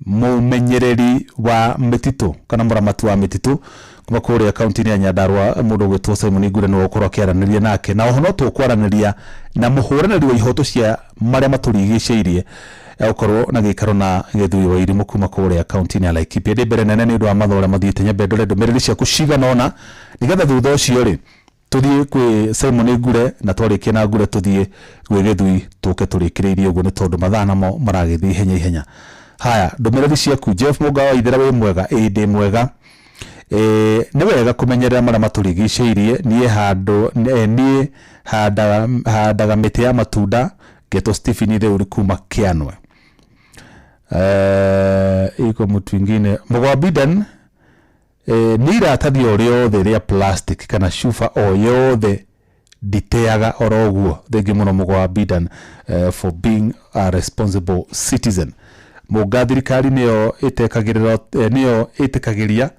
mũmenyereri wa mĩtitũ kana mũramati wa mĩtitũ kuma kũrĩa kaunti-inĩ ya Nyandarua, mũndũ ũgwĩtwo Simon Ngure nĩwe ũgũkorwo akĩaranĩria nake. Na oho no tũkwaranĩria na mũhũranĩri wa ihoto cia marĩa matũrigicĩirie, egũkorwo na gĩikaro na Gĩthui wa Irimũ kuma kũrĩa kaunti-inĩ ya Laikipia. Ndĩ mbere nene nĩ ũndũ wa mathaa ũrĩa mathiĩte, nyambe ndore ndũmĩrĩri ciaku cigana ũna, nĩgetha thutha ũcio rĩ tũthiĩ kwĩ Simon Ngure, na twarĩkia na Ngure tũthiĩ gwĩ Gĩthui tũke tũrĩkĩrĩirie ũguo, nĩ tondũ mathaa namo maragĩthiĩ ihenya ihenya. Haya, ndũmĩrĩri ciaku. Jeff Mũgawa Ithera, wĩ mwega? Ĩĩ ndĩ mwega. Nĩ wega kũmenyerera marĩa matũrigicĩirie. Niĩ handũ niĩ handaga mĩtĩ ya matunda, ngetwo Stephen Theuri kuma Kĩanwe. Iko mũtu ingine Mũgwa Bidan, nĩ iratathi o rĩothe rĩa plastic kana cuba o yothe nditeaga oro ũguo. Thengiũ mũno Mũgwa Bidan, for being a responsible citizen. Mũnga thirikari nĩyo ĩtekagĩrĩra, nĩyo ĩtĩkagĩria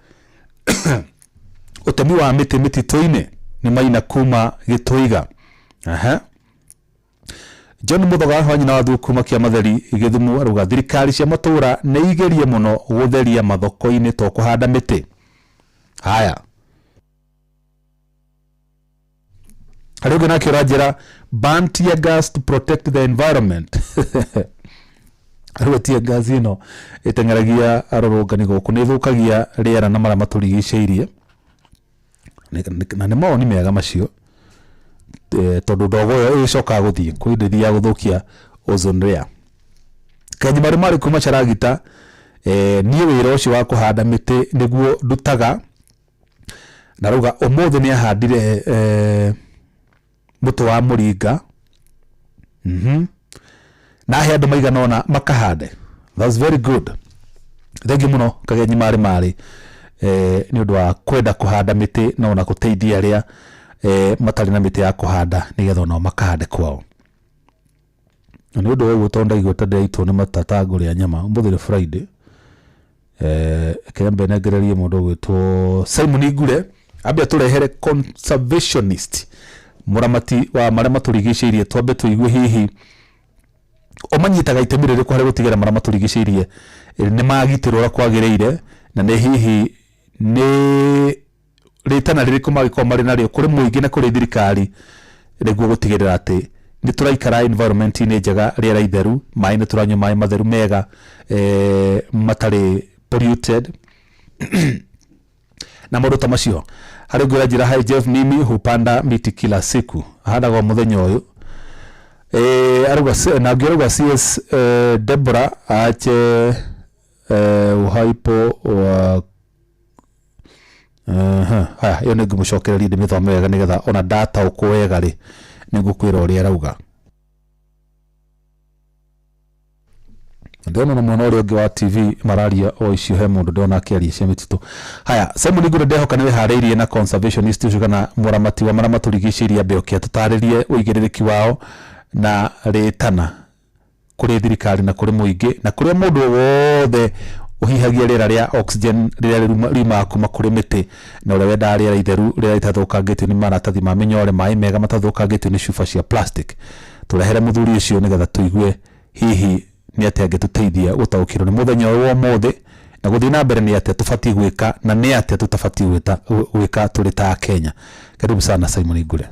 ũtemi wa mĩtĩ mĩtitũ-inĩ, nĩ Maina kuma Gĩtũiga. Aha. John Muthoga wa nyina wa Thuku kuma Kĩamatheri Gĩthumu arauga thirikari cia matũra nĩ igerie mũno gũtheria mathoko-inĩ to kũhanda mĩtĩ. Haya, harĩ ũngĩ nake ũranjĩra ban tear gas to protect the environment. Rĩu tear gas ĩno ĩteng'eragia arũrũngani gũkũ nĩ ĩthũkagia rĩera na marĩa matũrigicĩirie, na nĩ mawoni mega macio, tondũ ndogo ĩyo ĩgĩcokaga gũthiĩ kwĩ indo ithiaga gũthũkia ozone layer. Kenyi marĩ marĩ kuma Charagita, niĩ wĩra ũcio wa kũhanda mĩtĩ nĩguo ndutaga, na rauga ũmũthĩ nĩ ahandire mũtĩ wa mũringa, na ahe andũ maigana ũna makahande. That's very good. Thengiũ mũno Kagenyi marĩ marĩ, nĩ ũndũ wa kwenda kũhanda mĩtĩ na ona gũteithia arĩa matarĩ na mĩtĩ ya kũhanda nĩgetha onao makahande kwao. Na nĩ ũndũ wa ũguo, tondũ ndaigua ta ndĩraitwo nĩ matata ngũrĩa nyama, ũmũthĩ nĩ Friday, reke nengererie mũndũ ũgwĩtwo Simon Ngure ambe atũrehere conservationist, mũramati wa marĩa matũrigicĩirie, twambe tũigue hihi ũmanyitaga itemi rĩrĩkũ harĩ gũtigĩrĩra marĩa matũrigicĩirie nĩ magitĩrwo ũrĩa kwagĩrĩire, na nĩ hihi nĩ rĩtana rĩrĩkũ mangĩkorwo marĩ narĩo kũrĩ mũingĩ na kũrĩ thirikari nĩguo gũtigĩrĩra atĩ nĩ tũraikara environment-inĩ njega, rĩera itheru, maĩ nĩ tũranyua maĩ matheru mega, matarĩ polluted na maũndũ ta macio. Harĩ ũngĩ ũranjĩra, "Hi Jeff, mimi hupanda miti kila siku," ahandaga o mũthenya ũyũ. Arauga na ũngĩ arauga CS Deborah aache uhaipo wa. Haya, ĩyo nĩ ngũmũcokereria ndĩmĩthome wega nĩgetha ona ndataũkwo wega rĩ, nĩ ngũkwĩra ũrĩa arauga. Ndĩrona na mwena ũrĩa ũngĩ wa TV mararia o icio, he mũndũ ndĩrona akĩaria cia mĩtitũ. Haya, Simon Ngure, ndehoka nĩ wĩharĩirie na conservationist ũcio kana mũramati wa marĩa matũrigicĩirie, ambe oke atũtarĩrie ũigĩrĩrĩki wao na rĩtana kũrĩ thirikari na kũrĩ mũingĩ na kũrĩ mũndũ o wothe ũhihagia rĩera rĩa oxygen rĩrĩa riumaga kuma kũrĩ mĩtĩ, na ũrĩa wendaga rĩera itheru, rĩrĩa rĩtathũkangĩtio nĩ maratathi ma mĩnyore, maĩ mega matathũkangĩtio nĩ cuba cia plastic. Tũrehere mũthuri ũcio nĩgetha tũigue hihi nĩ atĩa angĩtũteithia gũtaũkĩrwo nĩ mũthenya ũyũ wa ũmũthĩ na gũthiĩ na mbere, nĩ atĩa tũbatiĩ gwĩka na nĩ atĩa tũtabatiĩ gwĩka tũrĩ ta Kenya. Karibu sana Simon Ngure.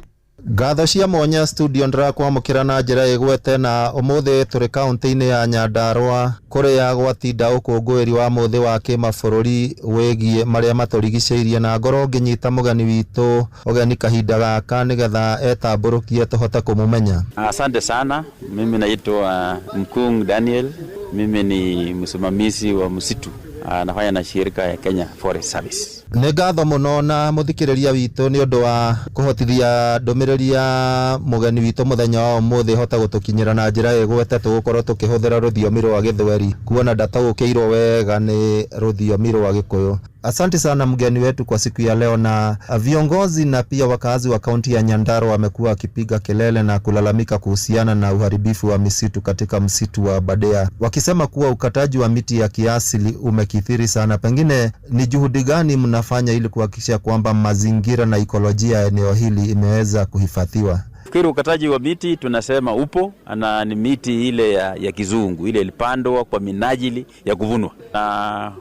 Ngatho cia mwanya studio ndĩrakwamũkĩra na njĩra ĩgwete na ũmũthĩ tũrĩ kaunti-inĩ ya Nyandarua kũrĩa gwatinda ũkũngũĩri wa mũthĩ wa kĩmabũrũri wĩgiĩ marĩa matũrigicĩirie na ngorwo ngĩnyita mũgeni witũ ũgeni kahinda gaka nĩgetha etambũrũkie tũhote kũmũmenya. Asante sana. Mimi naitwa Mkung Daniel. Mimi ni msimamizi wa msitu, nafanya na shirika ya Kenya Forest Service. Nĩ ngatho mũno na mũthikĩrĩria witũ nĩ ũndũ wa kũhotithia ndũmĩrĩri ya mũgeni witũ mũthenya wa ũmũthĩ ĩhote gũtũkinyĩra na njĩra ĩgwete tũgũkorwo tũkĩhũthĩra rũthiomi rwa gĩthweri kuona ndataũkĩirwo wega nĩ rũthiomi rwa gĩkũyũ. Asante sana mgeni wetu kwa siku ya leo. Na viongozi na pia wakazi wa kaunti ya Nyandarua wamekuwa wakipiga kelele na kulalamika kuhusiana na uharibifu wa misitu katika msitu wa Aberdare, wakisema kuwa ukataji wa miti ya kiasili umekithiri sana. Pengine ni juhudi gani mnafanya ili kuhakikisha kwamba mazingira na ikolojia ya eneo hili imeweza kuhifadhiwa? Fikiri ukataji wa miti tunasema upo na ni miti ile ya kizungu ile ilipandwa kwa minajili ya kuvunwa, na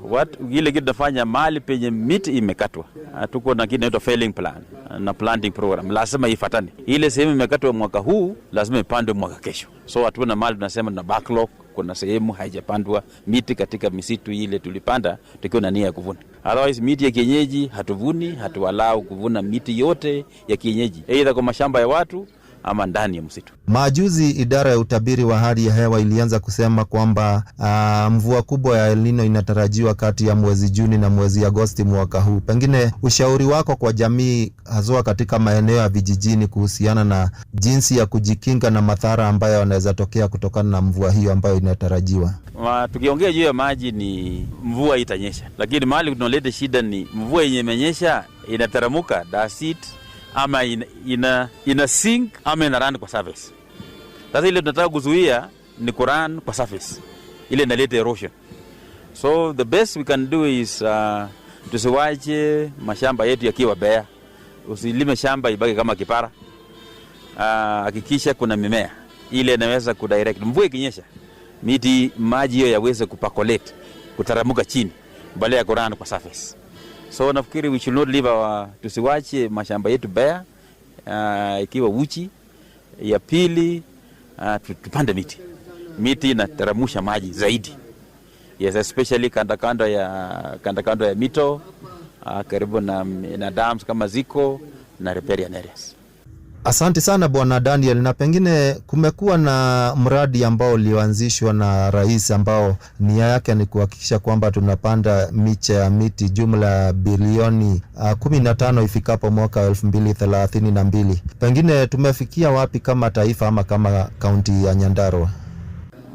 ile kitu tunafanya mahali penye miti imekatwa, tuko na kitu inaitwa felling plan na planting program, lazima ifuatane. Ile sehemu imekatwa mwaka huu lazima ipandwe mwaka kesho, so hatuna mahali tunasema tuna backlog. Kuna sehemu haijapandwa miti katika misitu ile tulipanda tukiwa na nia ya kuvuna. Otherwise miti ya kienyeji hatuvuni, hatualau kuvuna miti yote ya kienyeji either kwa mashamba ya watu ama ndani ya msitu. Majuzi idara ya utabiri wa hali ya hewa ilianza kusema kwamba mvua kubwa ya El Nino inatarajiwa kati ya mwezi Juni na mwezi Agosti mwaka huu. Pengine ushauri wako kwa jamii haswa katika maeneo ya vijijini kuhusiana na jinsi ya kujikinga na madhara ambayo yanaweza tokea kutokana na mvua hiyo ambayo inatarajiwa? Tukiongea juu ya maji ni mvua itanyesha, lakini mahali tunaleta shida ni mvua yenye imenyesha inataramuka dasit ama ina sink ama ina run kwa surface. Sasa ile tunataka kuzuia ni kurun kwa surface, ile inaleta erosion. So the best we can do is tusiwache mashamba yetu yakiwa bare. Usilime shamba ibaki kama kipara. Hakikisha kuna mimea ile inaweza kudirect mvua ikinyesha, miti maji hiyo yaweze kupercolate, kutaramuka chini badala ya kurun kwa surface. So nafikiri we should not leave our, tusiwache mashamba yetu bare ikiwa uchi. Ya pili, tupande miti. Miti inateramusha maji zaidi. Yes, especially kanda kando ya mito, karibu na dams kama ziko na riparian areas. Asante sana Bwana Daniel, na pengine kumekuwa na mradi ambao ulioanzishwa na rais ambao nia yake ni kuhakikisha kwamba tunapanda miche ya miti jumla bilioni 15 ifikapo mwaka 2032. Pengine tumefikia wapi kama taifa ama kama kaunti ya Nyandarua?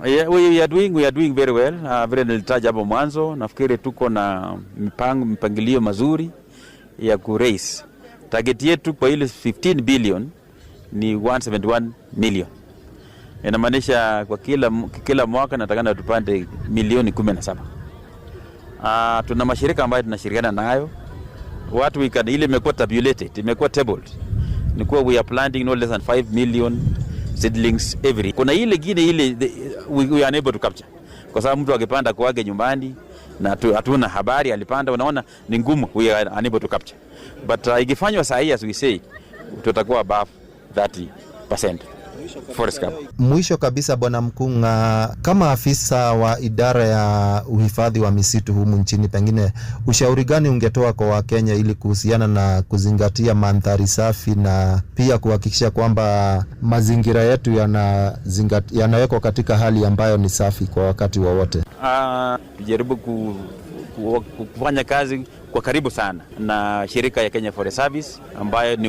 Yeah, we are doing very well. Vile nilitaja hapo mwanzo, nafikiri tuko na mpangilio mazuri ya ku raise. Target yetu kwa ile 15 billion ni 171 million. Inamaanisha kwa kila mwaka natakana tupande milioni 17. Tuna mashirika ambayo tunashirikiana nayo. Watu we can, ile imekuwa tabulated, imekuwa tabled. Ni kuwa we are planting no less than 5 million seedlings every. Kuna ile gine ile we are unable to capture. Kwa sababu mtu akipanda kwake nyumbani na hatuna habari alipanda, unaona ni ngumu, we are unable to capture. But ikifanywa sahihi as we say, tutakuwa above 30% forest cover. Mwisho kabisa Bwana Mkunga, kama afisa wa idara ya uhifadhi wa misitu humu nchini, pengine ushauri gani ungetoa kwa Wakenya ili kuhusiana na kuzingatia mandhari safi na pia kuhakikisha kwamba mazingira yetu yanawekwa katika hali ambayo ni safi kwa wakati wowote? Tujaribu kufanya kazi kwa karibu sana na shirika ya Kenya Forest Service ambayo ni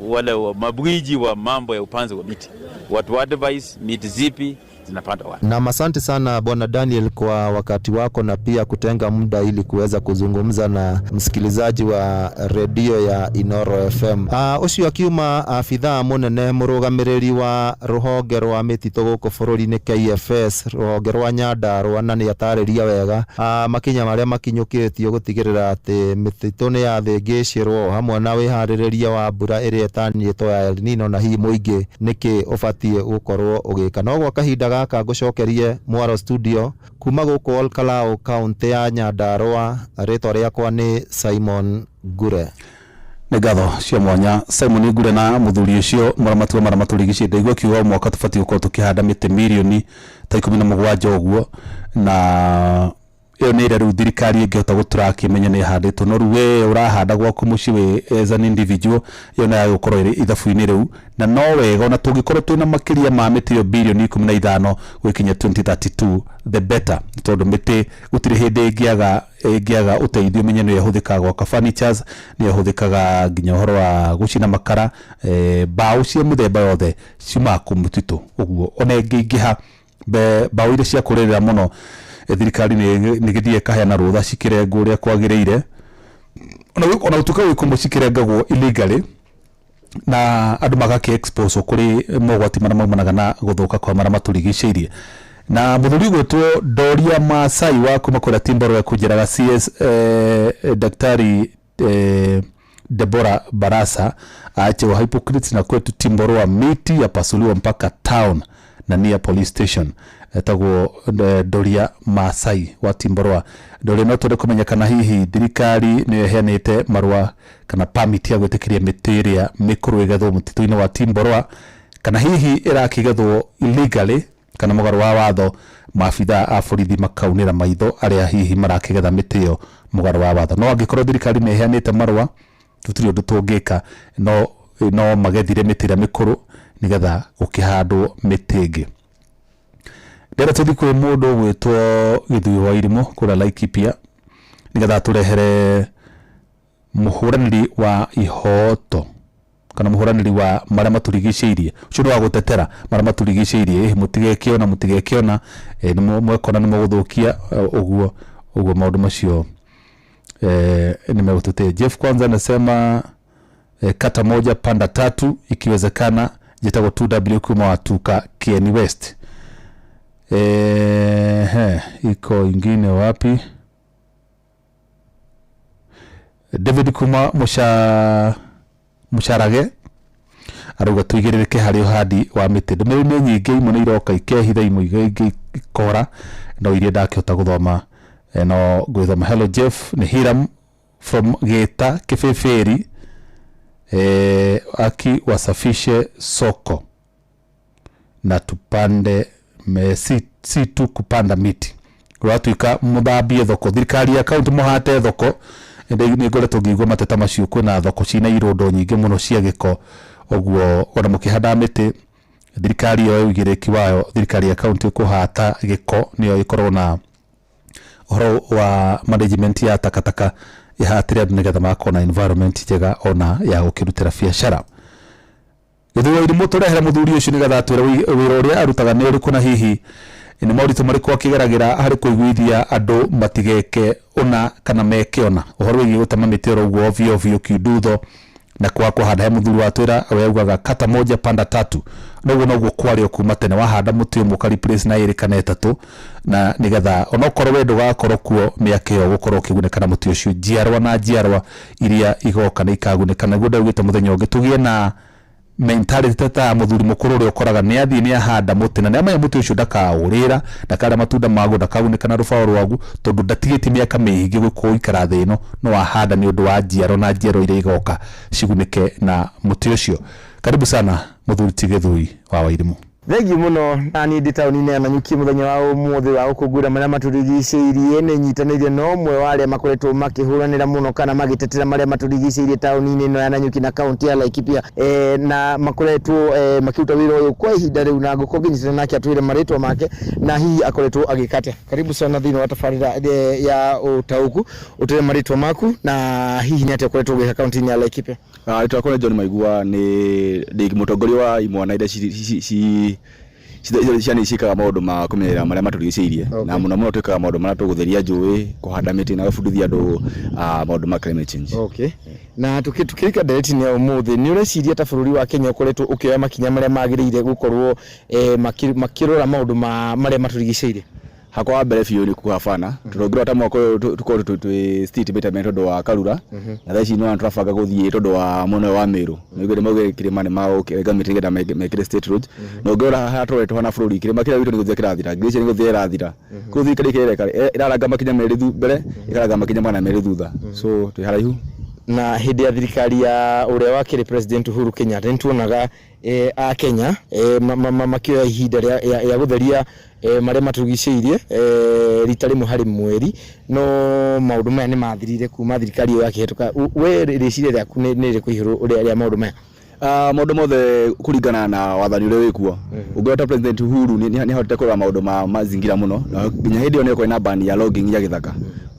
wale wa mabwiji wa mambo ya upanzi wa miti. Watu advise miti zipi zinapandwa wapi. Na asante sana Bwana Daniel kwa wakati wako na pia kutenga muda ili kuweza kuzungumza na msikilizaji wa redio ya Inoro FM. Ucio akiuma abithaa munene murugamiriri wa ruhonge rwa mĩtitũ gũkũ bũrũri-inĩ KFS ruhonge rwa Nyandarua, na nĩ atarĩria wega makinya marĩa makinyũkĩtio gũtigĩrĩra atĩ mĩtitũ nĩ yathĩngĩcĩrwo hamwe na wĩharĩrĩria wa mbura ĩrĩa ĩtanyĩtwo ya El Nino na hihi mũingĩ nĩkĩ ũbatiĩ gũkorwo ũgĩka. No gwa kahinda gaka ngũcokerie mwaro studio kuma gũkũ Olkalau kaunti ya Nyandarua, rĩtwa rĩakwa nĩ Simon Ngure. Nĩ ngatho cia mwanya Simon Ngure na mũthuri ũcio mũramati wa marĩa matũrigicĩirie. Ndaigua akiuga o mwaka tũbatiĩ gũkorwo tũkĩhanda mĩtĩ mirioni ta 17 ũguo, na ĩyo nĩ ĩrĩa rĩu thirikari ĩngĩhota gũtrack ĩmenye nĩ ĩhandĩtwo. No rĩu we ũrahanda gwaku mũciĩ wĩ as an individual, ĩyo nayo gũkorwo ĩrĩ ithabu-inĩ rĩu. Na no wega ona tũngĩkorwo twĩna makĩria ma mĩtĩ ĩyo birioni 15 gũgĩkinya 2032, the better, tondũ mĩtĩ gũtirĩ hĩndĩ ĩngĩaga ũteithio. Menye nĩyo ĩhũthĩkaga gwaka furnitures, nĩyo ĩhũthĩkaga nginya ũhoro wa gũcina makara, mbaũ cia mĩthemba yothe ciumaga kũ mũtitũ. Ũguo ona ĩngĩingĩha mbaũ iria cia kũrĩrĩra mũno, thirikari nĩ gĩthiĩ ĩkaheana rũtha cikĩrengwo ũrĩa kwagĩrĩire. Ona gũtuĩka gwĩ kũmwe cikĩrengagwo illegally na andũ magakĩ expose kũrĩ mogwati marĩa maumanaga na gũthũka kwa marĩa matũrigicĩirie. Na mũthuri ũgwĩtwo Doria Masai wa kuma kũrĩa Timboro ekũnjĩraga CS Daktari Deborah Barasa aache wa hypocrites, na kwetu Timboroa miti yapasuliwa mpaka town na near police station. Etagwo Doria Masai wa Timboroa. Doria, no twende kũmenya kana hihi thirikari nĩyo ĩheanĩte marũa kana permit ya gwĩtĩkĩria mĩtĩ ĩrĩa mĩkũrũ ĩgethwo mũtitũ-inĩ wa Timboroa, kana hihi ĩrakĩgethwo illegally kana mũgarũ wa watho, maabithaa a borithi makaunĩra maitho arĩa hihi marakĩgetha mĩtĩ ĩyo mũgarũ wa watho. No angĩkorwo thirikari nĩ ĩheanĩte marũa, tũtirĩ ũndũ tũngĩka, no magethire mĩtĩ ĩrĩa mĩkũrũ nĩgetha gũkĩhandwo mĩtĩ ĩngĩ. Ndĩrenda tũthiĩ kwĩ mũndũ ũgwĩtwo Gĩthuĩ wa Irimũ kũrĩa Laikipia nĩgetha atũrehere mũhũranĩri wa ihoto kana mũhũranĩri wa marĩa matũrigicĩirie, ũcio nĩ wa gũtetera marĩa matũrigicĩirie. Mũtigeke ona mũtigeke ona mwekona nĩ mũgũthũkia ũguo ũguo maũndũ macio nĩ megũtũteithia. Jeff kwanza anasema kata moja panda tatu ikiwezekana. Njĩtagwo 2W kuma Watuka Kieni West. Iko ingine wapi? David kuma Mũcarage arauga tũigĩrĩrĩke harĩ ũhandi wa mĩtĩ. Ndũmĩrĩri nĩ nyingĩ, imwe nĩ iroka ikehitha, imwe ingĩ ikora, no iria ndakĩhota gũthoma no ngwĩthoma. Hello Jeff, nĩ Hiram from Gĩta Kĩbĩbĩri. Aki wasafishe soko na tupande si tu kupanda miti. Rwatuĩka mũthambie thoko, thirikari ya kaunti mũhate thoko. Nĩ ngoretwo ngĩigua mateta macio, kwĩna thoko cina irondo nyingĩ mũno cia gĩko. Ũguo ona mũkĩhanda mĩtĩ, thirikari yoe ũigĩrĩrĩki wayo, thirikari ya kaunti kũhata gĩko nĩyo ĩkorwo na ũhoro wa management ya takataka, ĩhatĩre andũ nĩgetha magakorwo na environment njega ona ya gũkĩrutĩra biacara. Gĩthuĩ wa Irimũ tũrehere mũthuri ũcio nĩgetha atwĩre wĩra ũrĩa arutaga nĩ ũrĩkũ na hihi nĩ moritũ marĩkũ akĩgeragĩra harĩ kũiguithia andũ matigeke ũna kana meke ũna ũhoro wĩgiĩ gũtema mĩtĩ oro ũguo ovyo ovyo kiundutho na kwa kũhanda. He mũthuri watwĩra we augaga kata moja panda tatu, noguo noguo kwarĩ o kuma tene, wahanda mũtĩ ũmwe ũka replace na ĩrĩ kana ĩtatũ, na nĩgetha onokorwo we ndũgakorwo kuo mĩaka ĩyo ũgũkorwo ũkĩgunĩka na mũtĩ ũcio, njiarwa na njiarwa iria igoka nĩ ikagunĩka. Naguo ndaugĩte mũthenya ũngĩ tũgĩe na mentality ta mũthuri mũkũrũ ũrĩa ũkoraga nĩ athiĩ nĩ ahanda mũtĩ na nĩ amenya mũtĩ ũcio ndakaũrĩra, ndakarĩa matunda maguo, ndakagunĩka na rũbaũ rwaguo, tondũ ndatigĩtie mĩaka mĩingĩ gũikara thĩ ĩno, no ahanda nĩ ũndũ wa njiaro na njiaro iria igoka cigunĩke na mũtĩ ũcio. Karibu sana mũthuri ti Gĩthui wa Wairimũ. Thengiũ mũno. Na niĩ ndĩ taũni-inĩ ya Nanyuki mũthenya wa ũmũthĩ wa gũkũngũĩra marĩa matũrigicĩirie. Nĩ nyitanĩire na ũmwe wa arĩa makoretwo makĩhũranĩra mũno kana magĩtetera marĩa matũrigicĩirie taũni-inĩ ĩno ya Nanyuki na kaunti ya Laikipia, na makoretwo makĩruta wĩra ũyũ kwa ihinda rĩu, na ngũkorwo ngĩnyitana nake atwĩre marĩtwa make na hihi akoretwo agĩka atĩa. Karibu sana thĩinĩ wa tabarĩra ya ũtaũku, ũtwĩre marĩtwa maku na hihi nĩ atĩa ũkoretwo ũgĩka kaunti-inĩ ya Laikipia. Rĩtwa rĩakwa nĩ John Maigua, nĩ ndĩ mũtongoria wa imwana iria ciana ciĩkaga maũndũ ma kũmenyerera marĩa matũrigicĩirie, na mũno mũno twĩkaga maũndũ marĩa tũgũtheria njũĩ, kũhanda mĩtĩ na gũbundithia andũ maũndũ ma climate change. Okay. Na tukĩrika ndereti-inĩ ya ũmũthĩ, nĩ ũreciria ta bũrũri wa Kenya ũkoretwo ũkĩoya makinya marĩa magĩrĩire gũkorwo makĩrora maũndũ ma marĩa matũrigicĩirie? Hakwa wa mbere biũ nĩ kũhabana, tondũ ũngĩrora ta mwaka ũyũ tũkorwo twĩ state betterment tondũ wa Karura, na thaa ici nĩ tũrabanga gũthiĩ tondũ wa mwena ũyũ wa Meru. Nĩ maugire kĩrĩma nĩ magũrenga mĩtĩ nĩgetha mekĩre state roads. Na ũngĩrora haha tũroretwo hana bũrũri, kĩrĩma kĩrĩa gwitũ nĩ gũthira kĩrathira, glacier nĩ gũthira ĩrathira. Koguo thirikari ĩrĩa ĩreka, ĩraranga makinya merĩ mbere, ĩkaranga makinya 200 thutha. So twĩ haraihu. Na hĩndĩ ya thirikari ya ũrĩa wakĩrĩ President Uhuru Kenyatta nĩ tuonaga a Kenya makĩoya ihinda rĩa gũtheria marĩa matũrigicĩirie rita rĩmwe harĩ mweri, no maũndũ maya nĩ mathirire kuma thirikari ĩyo yakĩhetũka. We rĩciria rĩaku nĩ rĩrĩkũ igũrũ rĩa maũndũ maya? Maũndũ mothe kũringana na wathani ũrĩa wĩkuo. Ũngĩrora ta President Uhuru nĩ ahotete kũrora maũndũ ma mazingira mũno, na nginya hĩndĩ ĩyo nĩ kwarĩ na ban ya logging ya gĩthaka,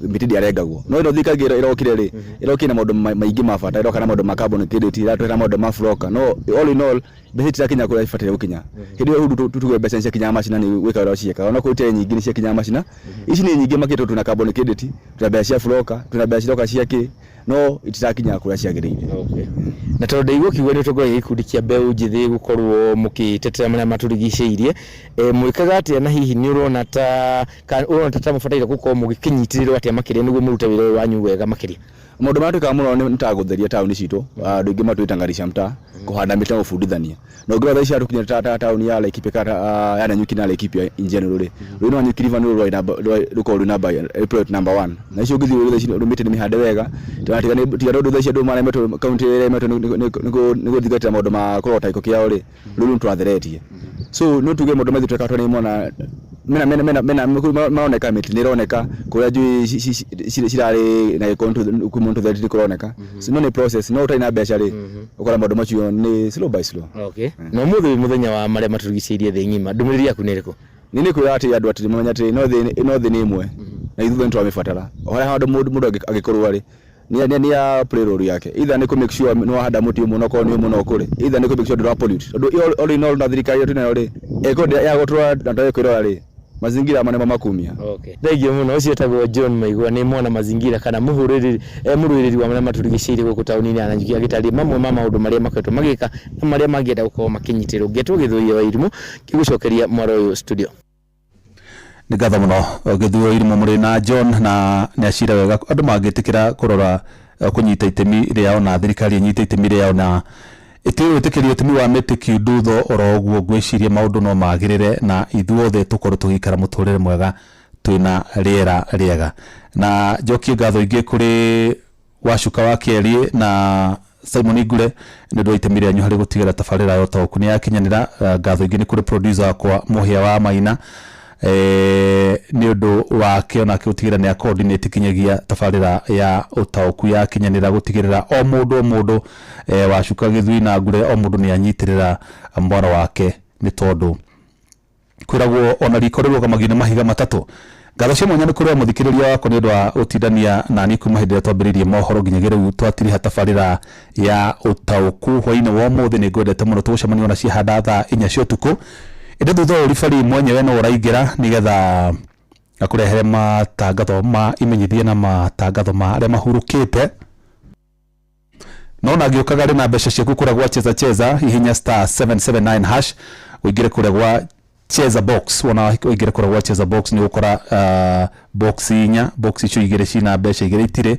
mĩtĩ ndĩarengagwo. No ĩno thirikari ĩrokire rĩ, ĩrokire na maũndũ maingĩ ma bata, ĩroka na maũndũ ma carbon credit, ĩratwĩra maũndũ ma FLOCA, no all in all mbeca itirakinya kũrĩa ibataire gũkinya. Hĩndĩ ĩyo Uhuru tuge mbeca nĩ ciakinyaga macinani gwĩka ũrĩa ciekaga, ona korwo itarĩ nyingĩ nĩ ciakinyaga macina. Ici nĩ nyingĩ makĩria tondũ twĩna carbon credit, twĩna mbeca cia FLOCA, twĩna mbeca ciroka cia kĩ, no itirakinya kũrĩa ciagĩrĩire. Okay. Na tondũ ndaigua ũkiuga nĩ ũtongoragia gĩkundi kĩa mbeũ njĩthĩ gũkorwo mũkĩtetera marĩa matũrigicĩirie, mwĩkaga atĩa, na hihi nĩ ũrona ta ka ũrona ta mũbataire gũkorwo mũgĩkĩnyitĩrĩrwo atĩa makĩria nĩguo mũrute wĩra ũyũ wanyu wega makĩria? Maũndũ marĩa twĩkaga mũno nĩ ta gũtheria taũni citũ, andũ aingĩ matwĩta ngari cia mtaa, kũhanda mĩtĩ na gũbundithania. Na ũngĩrora thaa ici tũkinya ta taũni ya Laikipia kana ya Nanyuki na Laikipia in general rĩ, rũĩ rwa Nanyuki River nĩruo rwarĩ namba, rũkoragwo rwĩ namba, plot number one. Na icio ũngĩthiĩ ũrore thaa ici mĩtĩ nĩ mĩhande wega, tiga tondũ thaa ici andũ maremetwo, kaũntĩ ĩremetwo nĩ gũthingatĩra maũndũ ma kũrogota gĩko kĩao rĩ, rũĩ rũu nĩ twatheretie. So no tuge maũndũ maitũ twekaga tondũ nĩ mona mena mena mena maroneka, mĩtĩ nĩ ĩroneka kũrĩa njũĩ cirarĩ na gĩko kuma tũtheretie nĩ kũroneka. So no nĩ process, no ũtarĩ na mbeca rĩ, ũkora maũndũ macio nĩ slow by slow. Okay. Na ũmũthĩ wĩ mũthenya wa marĩa matũrigicĩirie thĩ ng'ima, ndũmĩrĩri yaku nĩ ĩrĩkũ? Niĩ nĩ kwĩra atĩ andũ atĩ mamenye atĩ no thĩ nĩ ĩmwe na ithuothe nĩ tũramĩbatara. O harĩa handũ mũndũ angĩkorwo arĩ nĩ ya play role yake, either nĩ kũ make sure nĩ wahanda mũtĩ ũmwe onokorwo nĩ ũmwe no ũkũre, either nĩ kũ make sure ndũra pollute, tondũ all in all na thirikari ĩyo twĩnayo rĩ, ĩkorwo ya gũtũrora na twage kwĩrora rĩ, mazingira ma nĩmo makumia. Okay. Thengiũ mũno. Ũcio etagwo John Maigua, nĩ mwana mazingira kana mũhũrĩrĩri mũrũĩrĩri wa marĩa matũrigicĩirie gũkũ taũni-inĩ ya Nanyuki, agĩtarĩria mamwe ma maũndũ marĩa makoretwo magĩka na marĩa mangĩenda gũkorwo makĩnyitĩrĩrwo. Ngetwo Gĩthũi wa Irimũ, ngĩgũcokeria mwaro ũyũ studio. Nĩ ngatho mũno, Gĩthuo Irimũ, mũrĩ na John, na nĩ acira wega andũ mangĩtĩkĩra kũrora kũnyita itemi rĩao na thirikari ĩnyite itemi rĩao na ĩtige gwĩtĩkĩria ũtemi wa mĩtĩ kiundutho oro ũguo. Ngwĩciria maũndũ no magĩrĩre na ithuothe tũkorwo tũgĩikara mũtũrĩre mwega twĩna rĩera rĩega. Na njokie ngatho ingĩ kũrĩ Wacuka wa Kĩeriĩ na Simon Ngure nĩ ũndũ wa itemi rĩanyu harĩ gũtigĩrĩra tabarĩra ya ũtaũku nĩ yakinyanĩra. Ngatho ingĩ nĩ kũrĩ producer wakwa Mũhĩa wa Maina, nĩ ũndũ wake onake gũtigĩrĩra nĩ coordinate kinyagia tabarĩra ya ũtaũku yakinyanĩra, gũtigĩrĩra o mũndũ o mũndũ, Wacuka, Gĩthui na Ngure, o mũndũ nĩ anyitĩrĩra mwaro wake, nĩ tondũ kwĩragwo ona riko rĩrũgamagio nĩ mahiga matatũ. Ngatho cia mwanya nĩ kũrĩ o mũthikĩrĩria wakwa nĩ ũndũ wa gũtindania nani kuma hĩndĩ ĩrĩa twambĩrĩirie mohoro nginyagia rĩu twatiriha tabarĩra ya ũtaũku hwainĩ wa ũmũthĩ. Nĩ ngwendete mũno, tũgũcemania ona ciahanda thaa 4 cia ũtukũ, ĩndĩ thutha ũyũ ribari mwenyewe no ũraingĩra nĩgetha akũrehere matangatho ma imenyithia na matangatho ma arĩa mahurũkĩte. No na ngĩũkaga rĩ na mbeca ciaku kũrĩa gwa Cheza Cheza, hihinya *779# ũingĩre kũrĩa gwa Cheza Box. Wona ũingĩre kũrĩa gwa Cheza Box, nĩ ũgũkora box inya, box icio igĩrĩ cina mbeca, igĩrĩ itirĩ.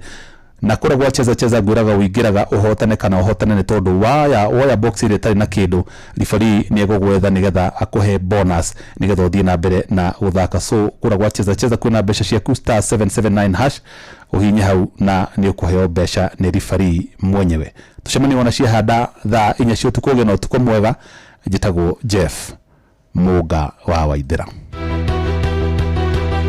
Na kũrĩa gwa Cheza Cheza ngwĩraga ũingĩraga ũhotane kana ũhotane, nĩ tondũ waya woya box ĩrĩa ĩtarĩ na kĩndũ, ribari nĩ egũgwetha nĩgetha akũhe bonus nĩgetha ũthiĩ na mbere na gũthaka. So kũrĩa gwa Cheza Cheza kwĩna mbeca ciaku, *779# ũhinye hau na nĩ ũkũheo mbeca nĩ ribari mwenyewe. Tũcemanie wona ciahanda thaa 4 cia ũtukũ. Ũgĩe na ũtukũ mwega. Njĩtagwo Jeff Mũnga wa Waithĩra.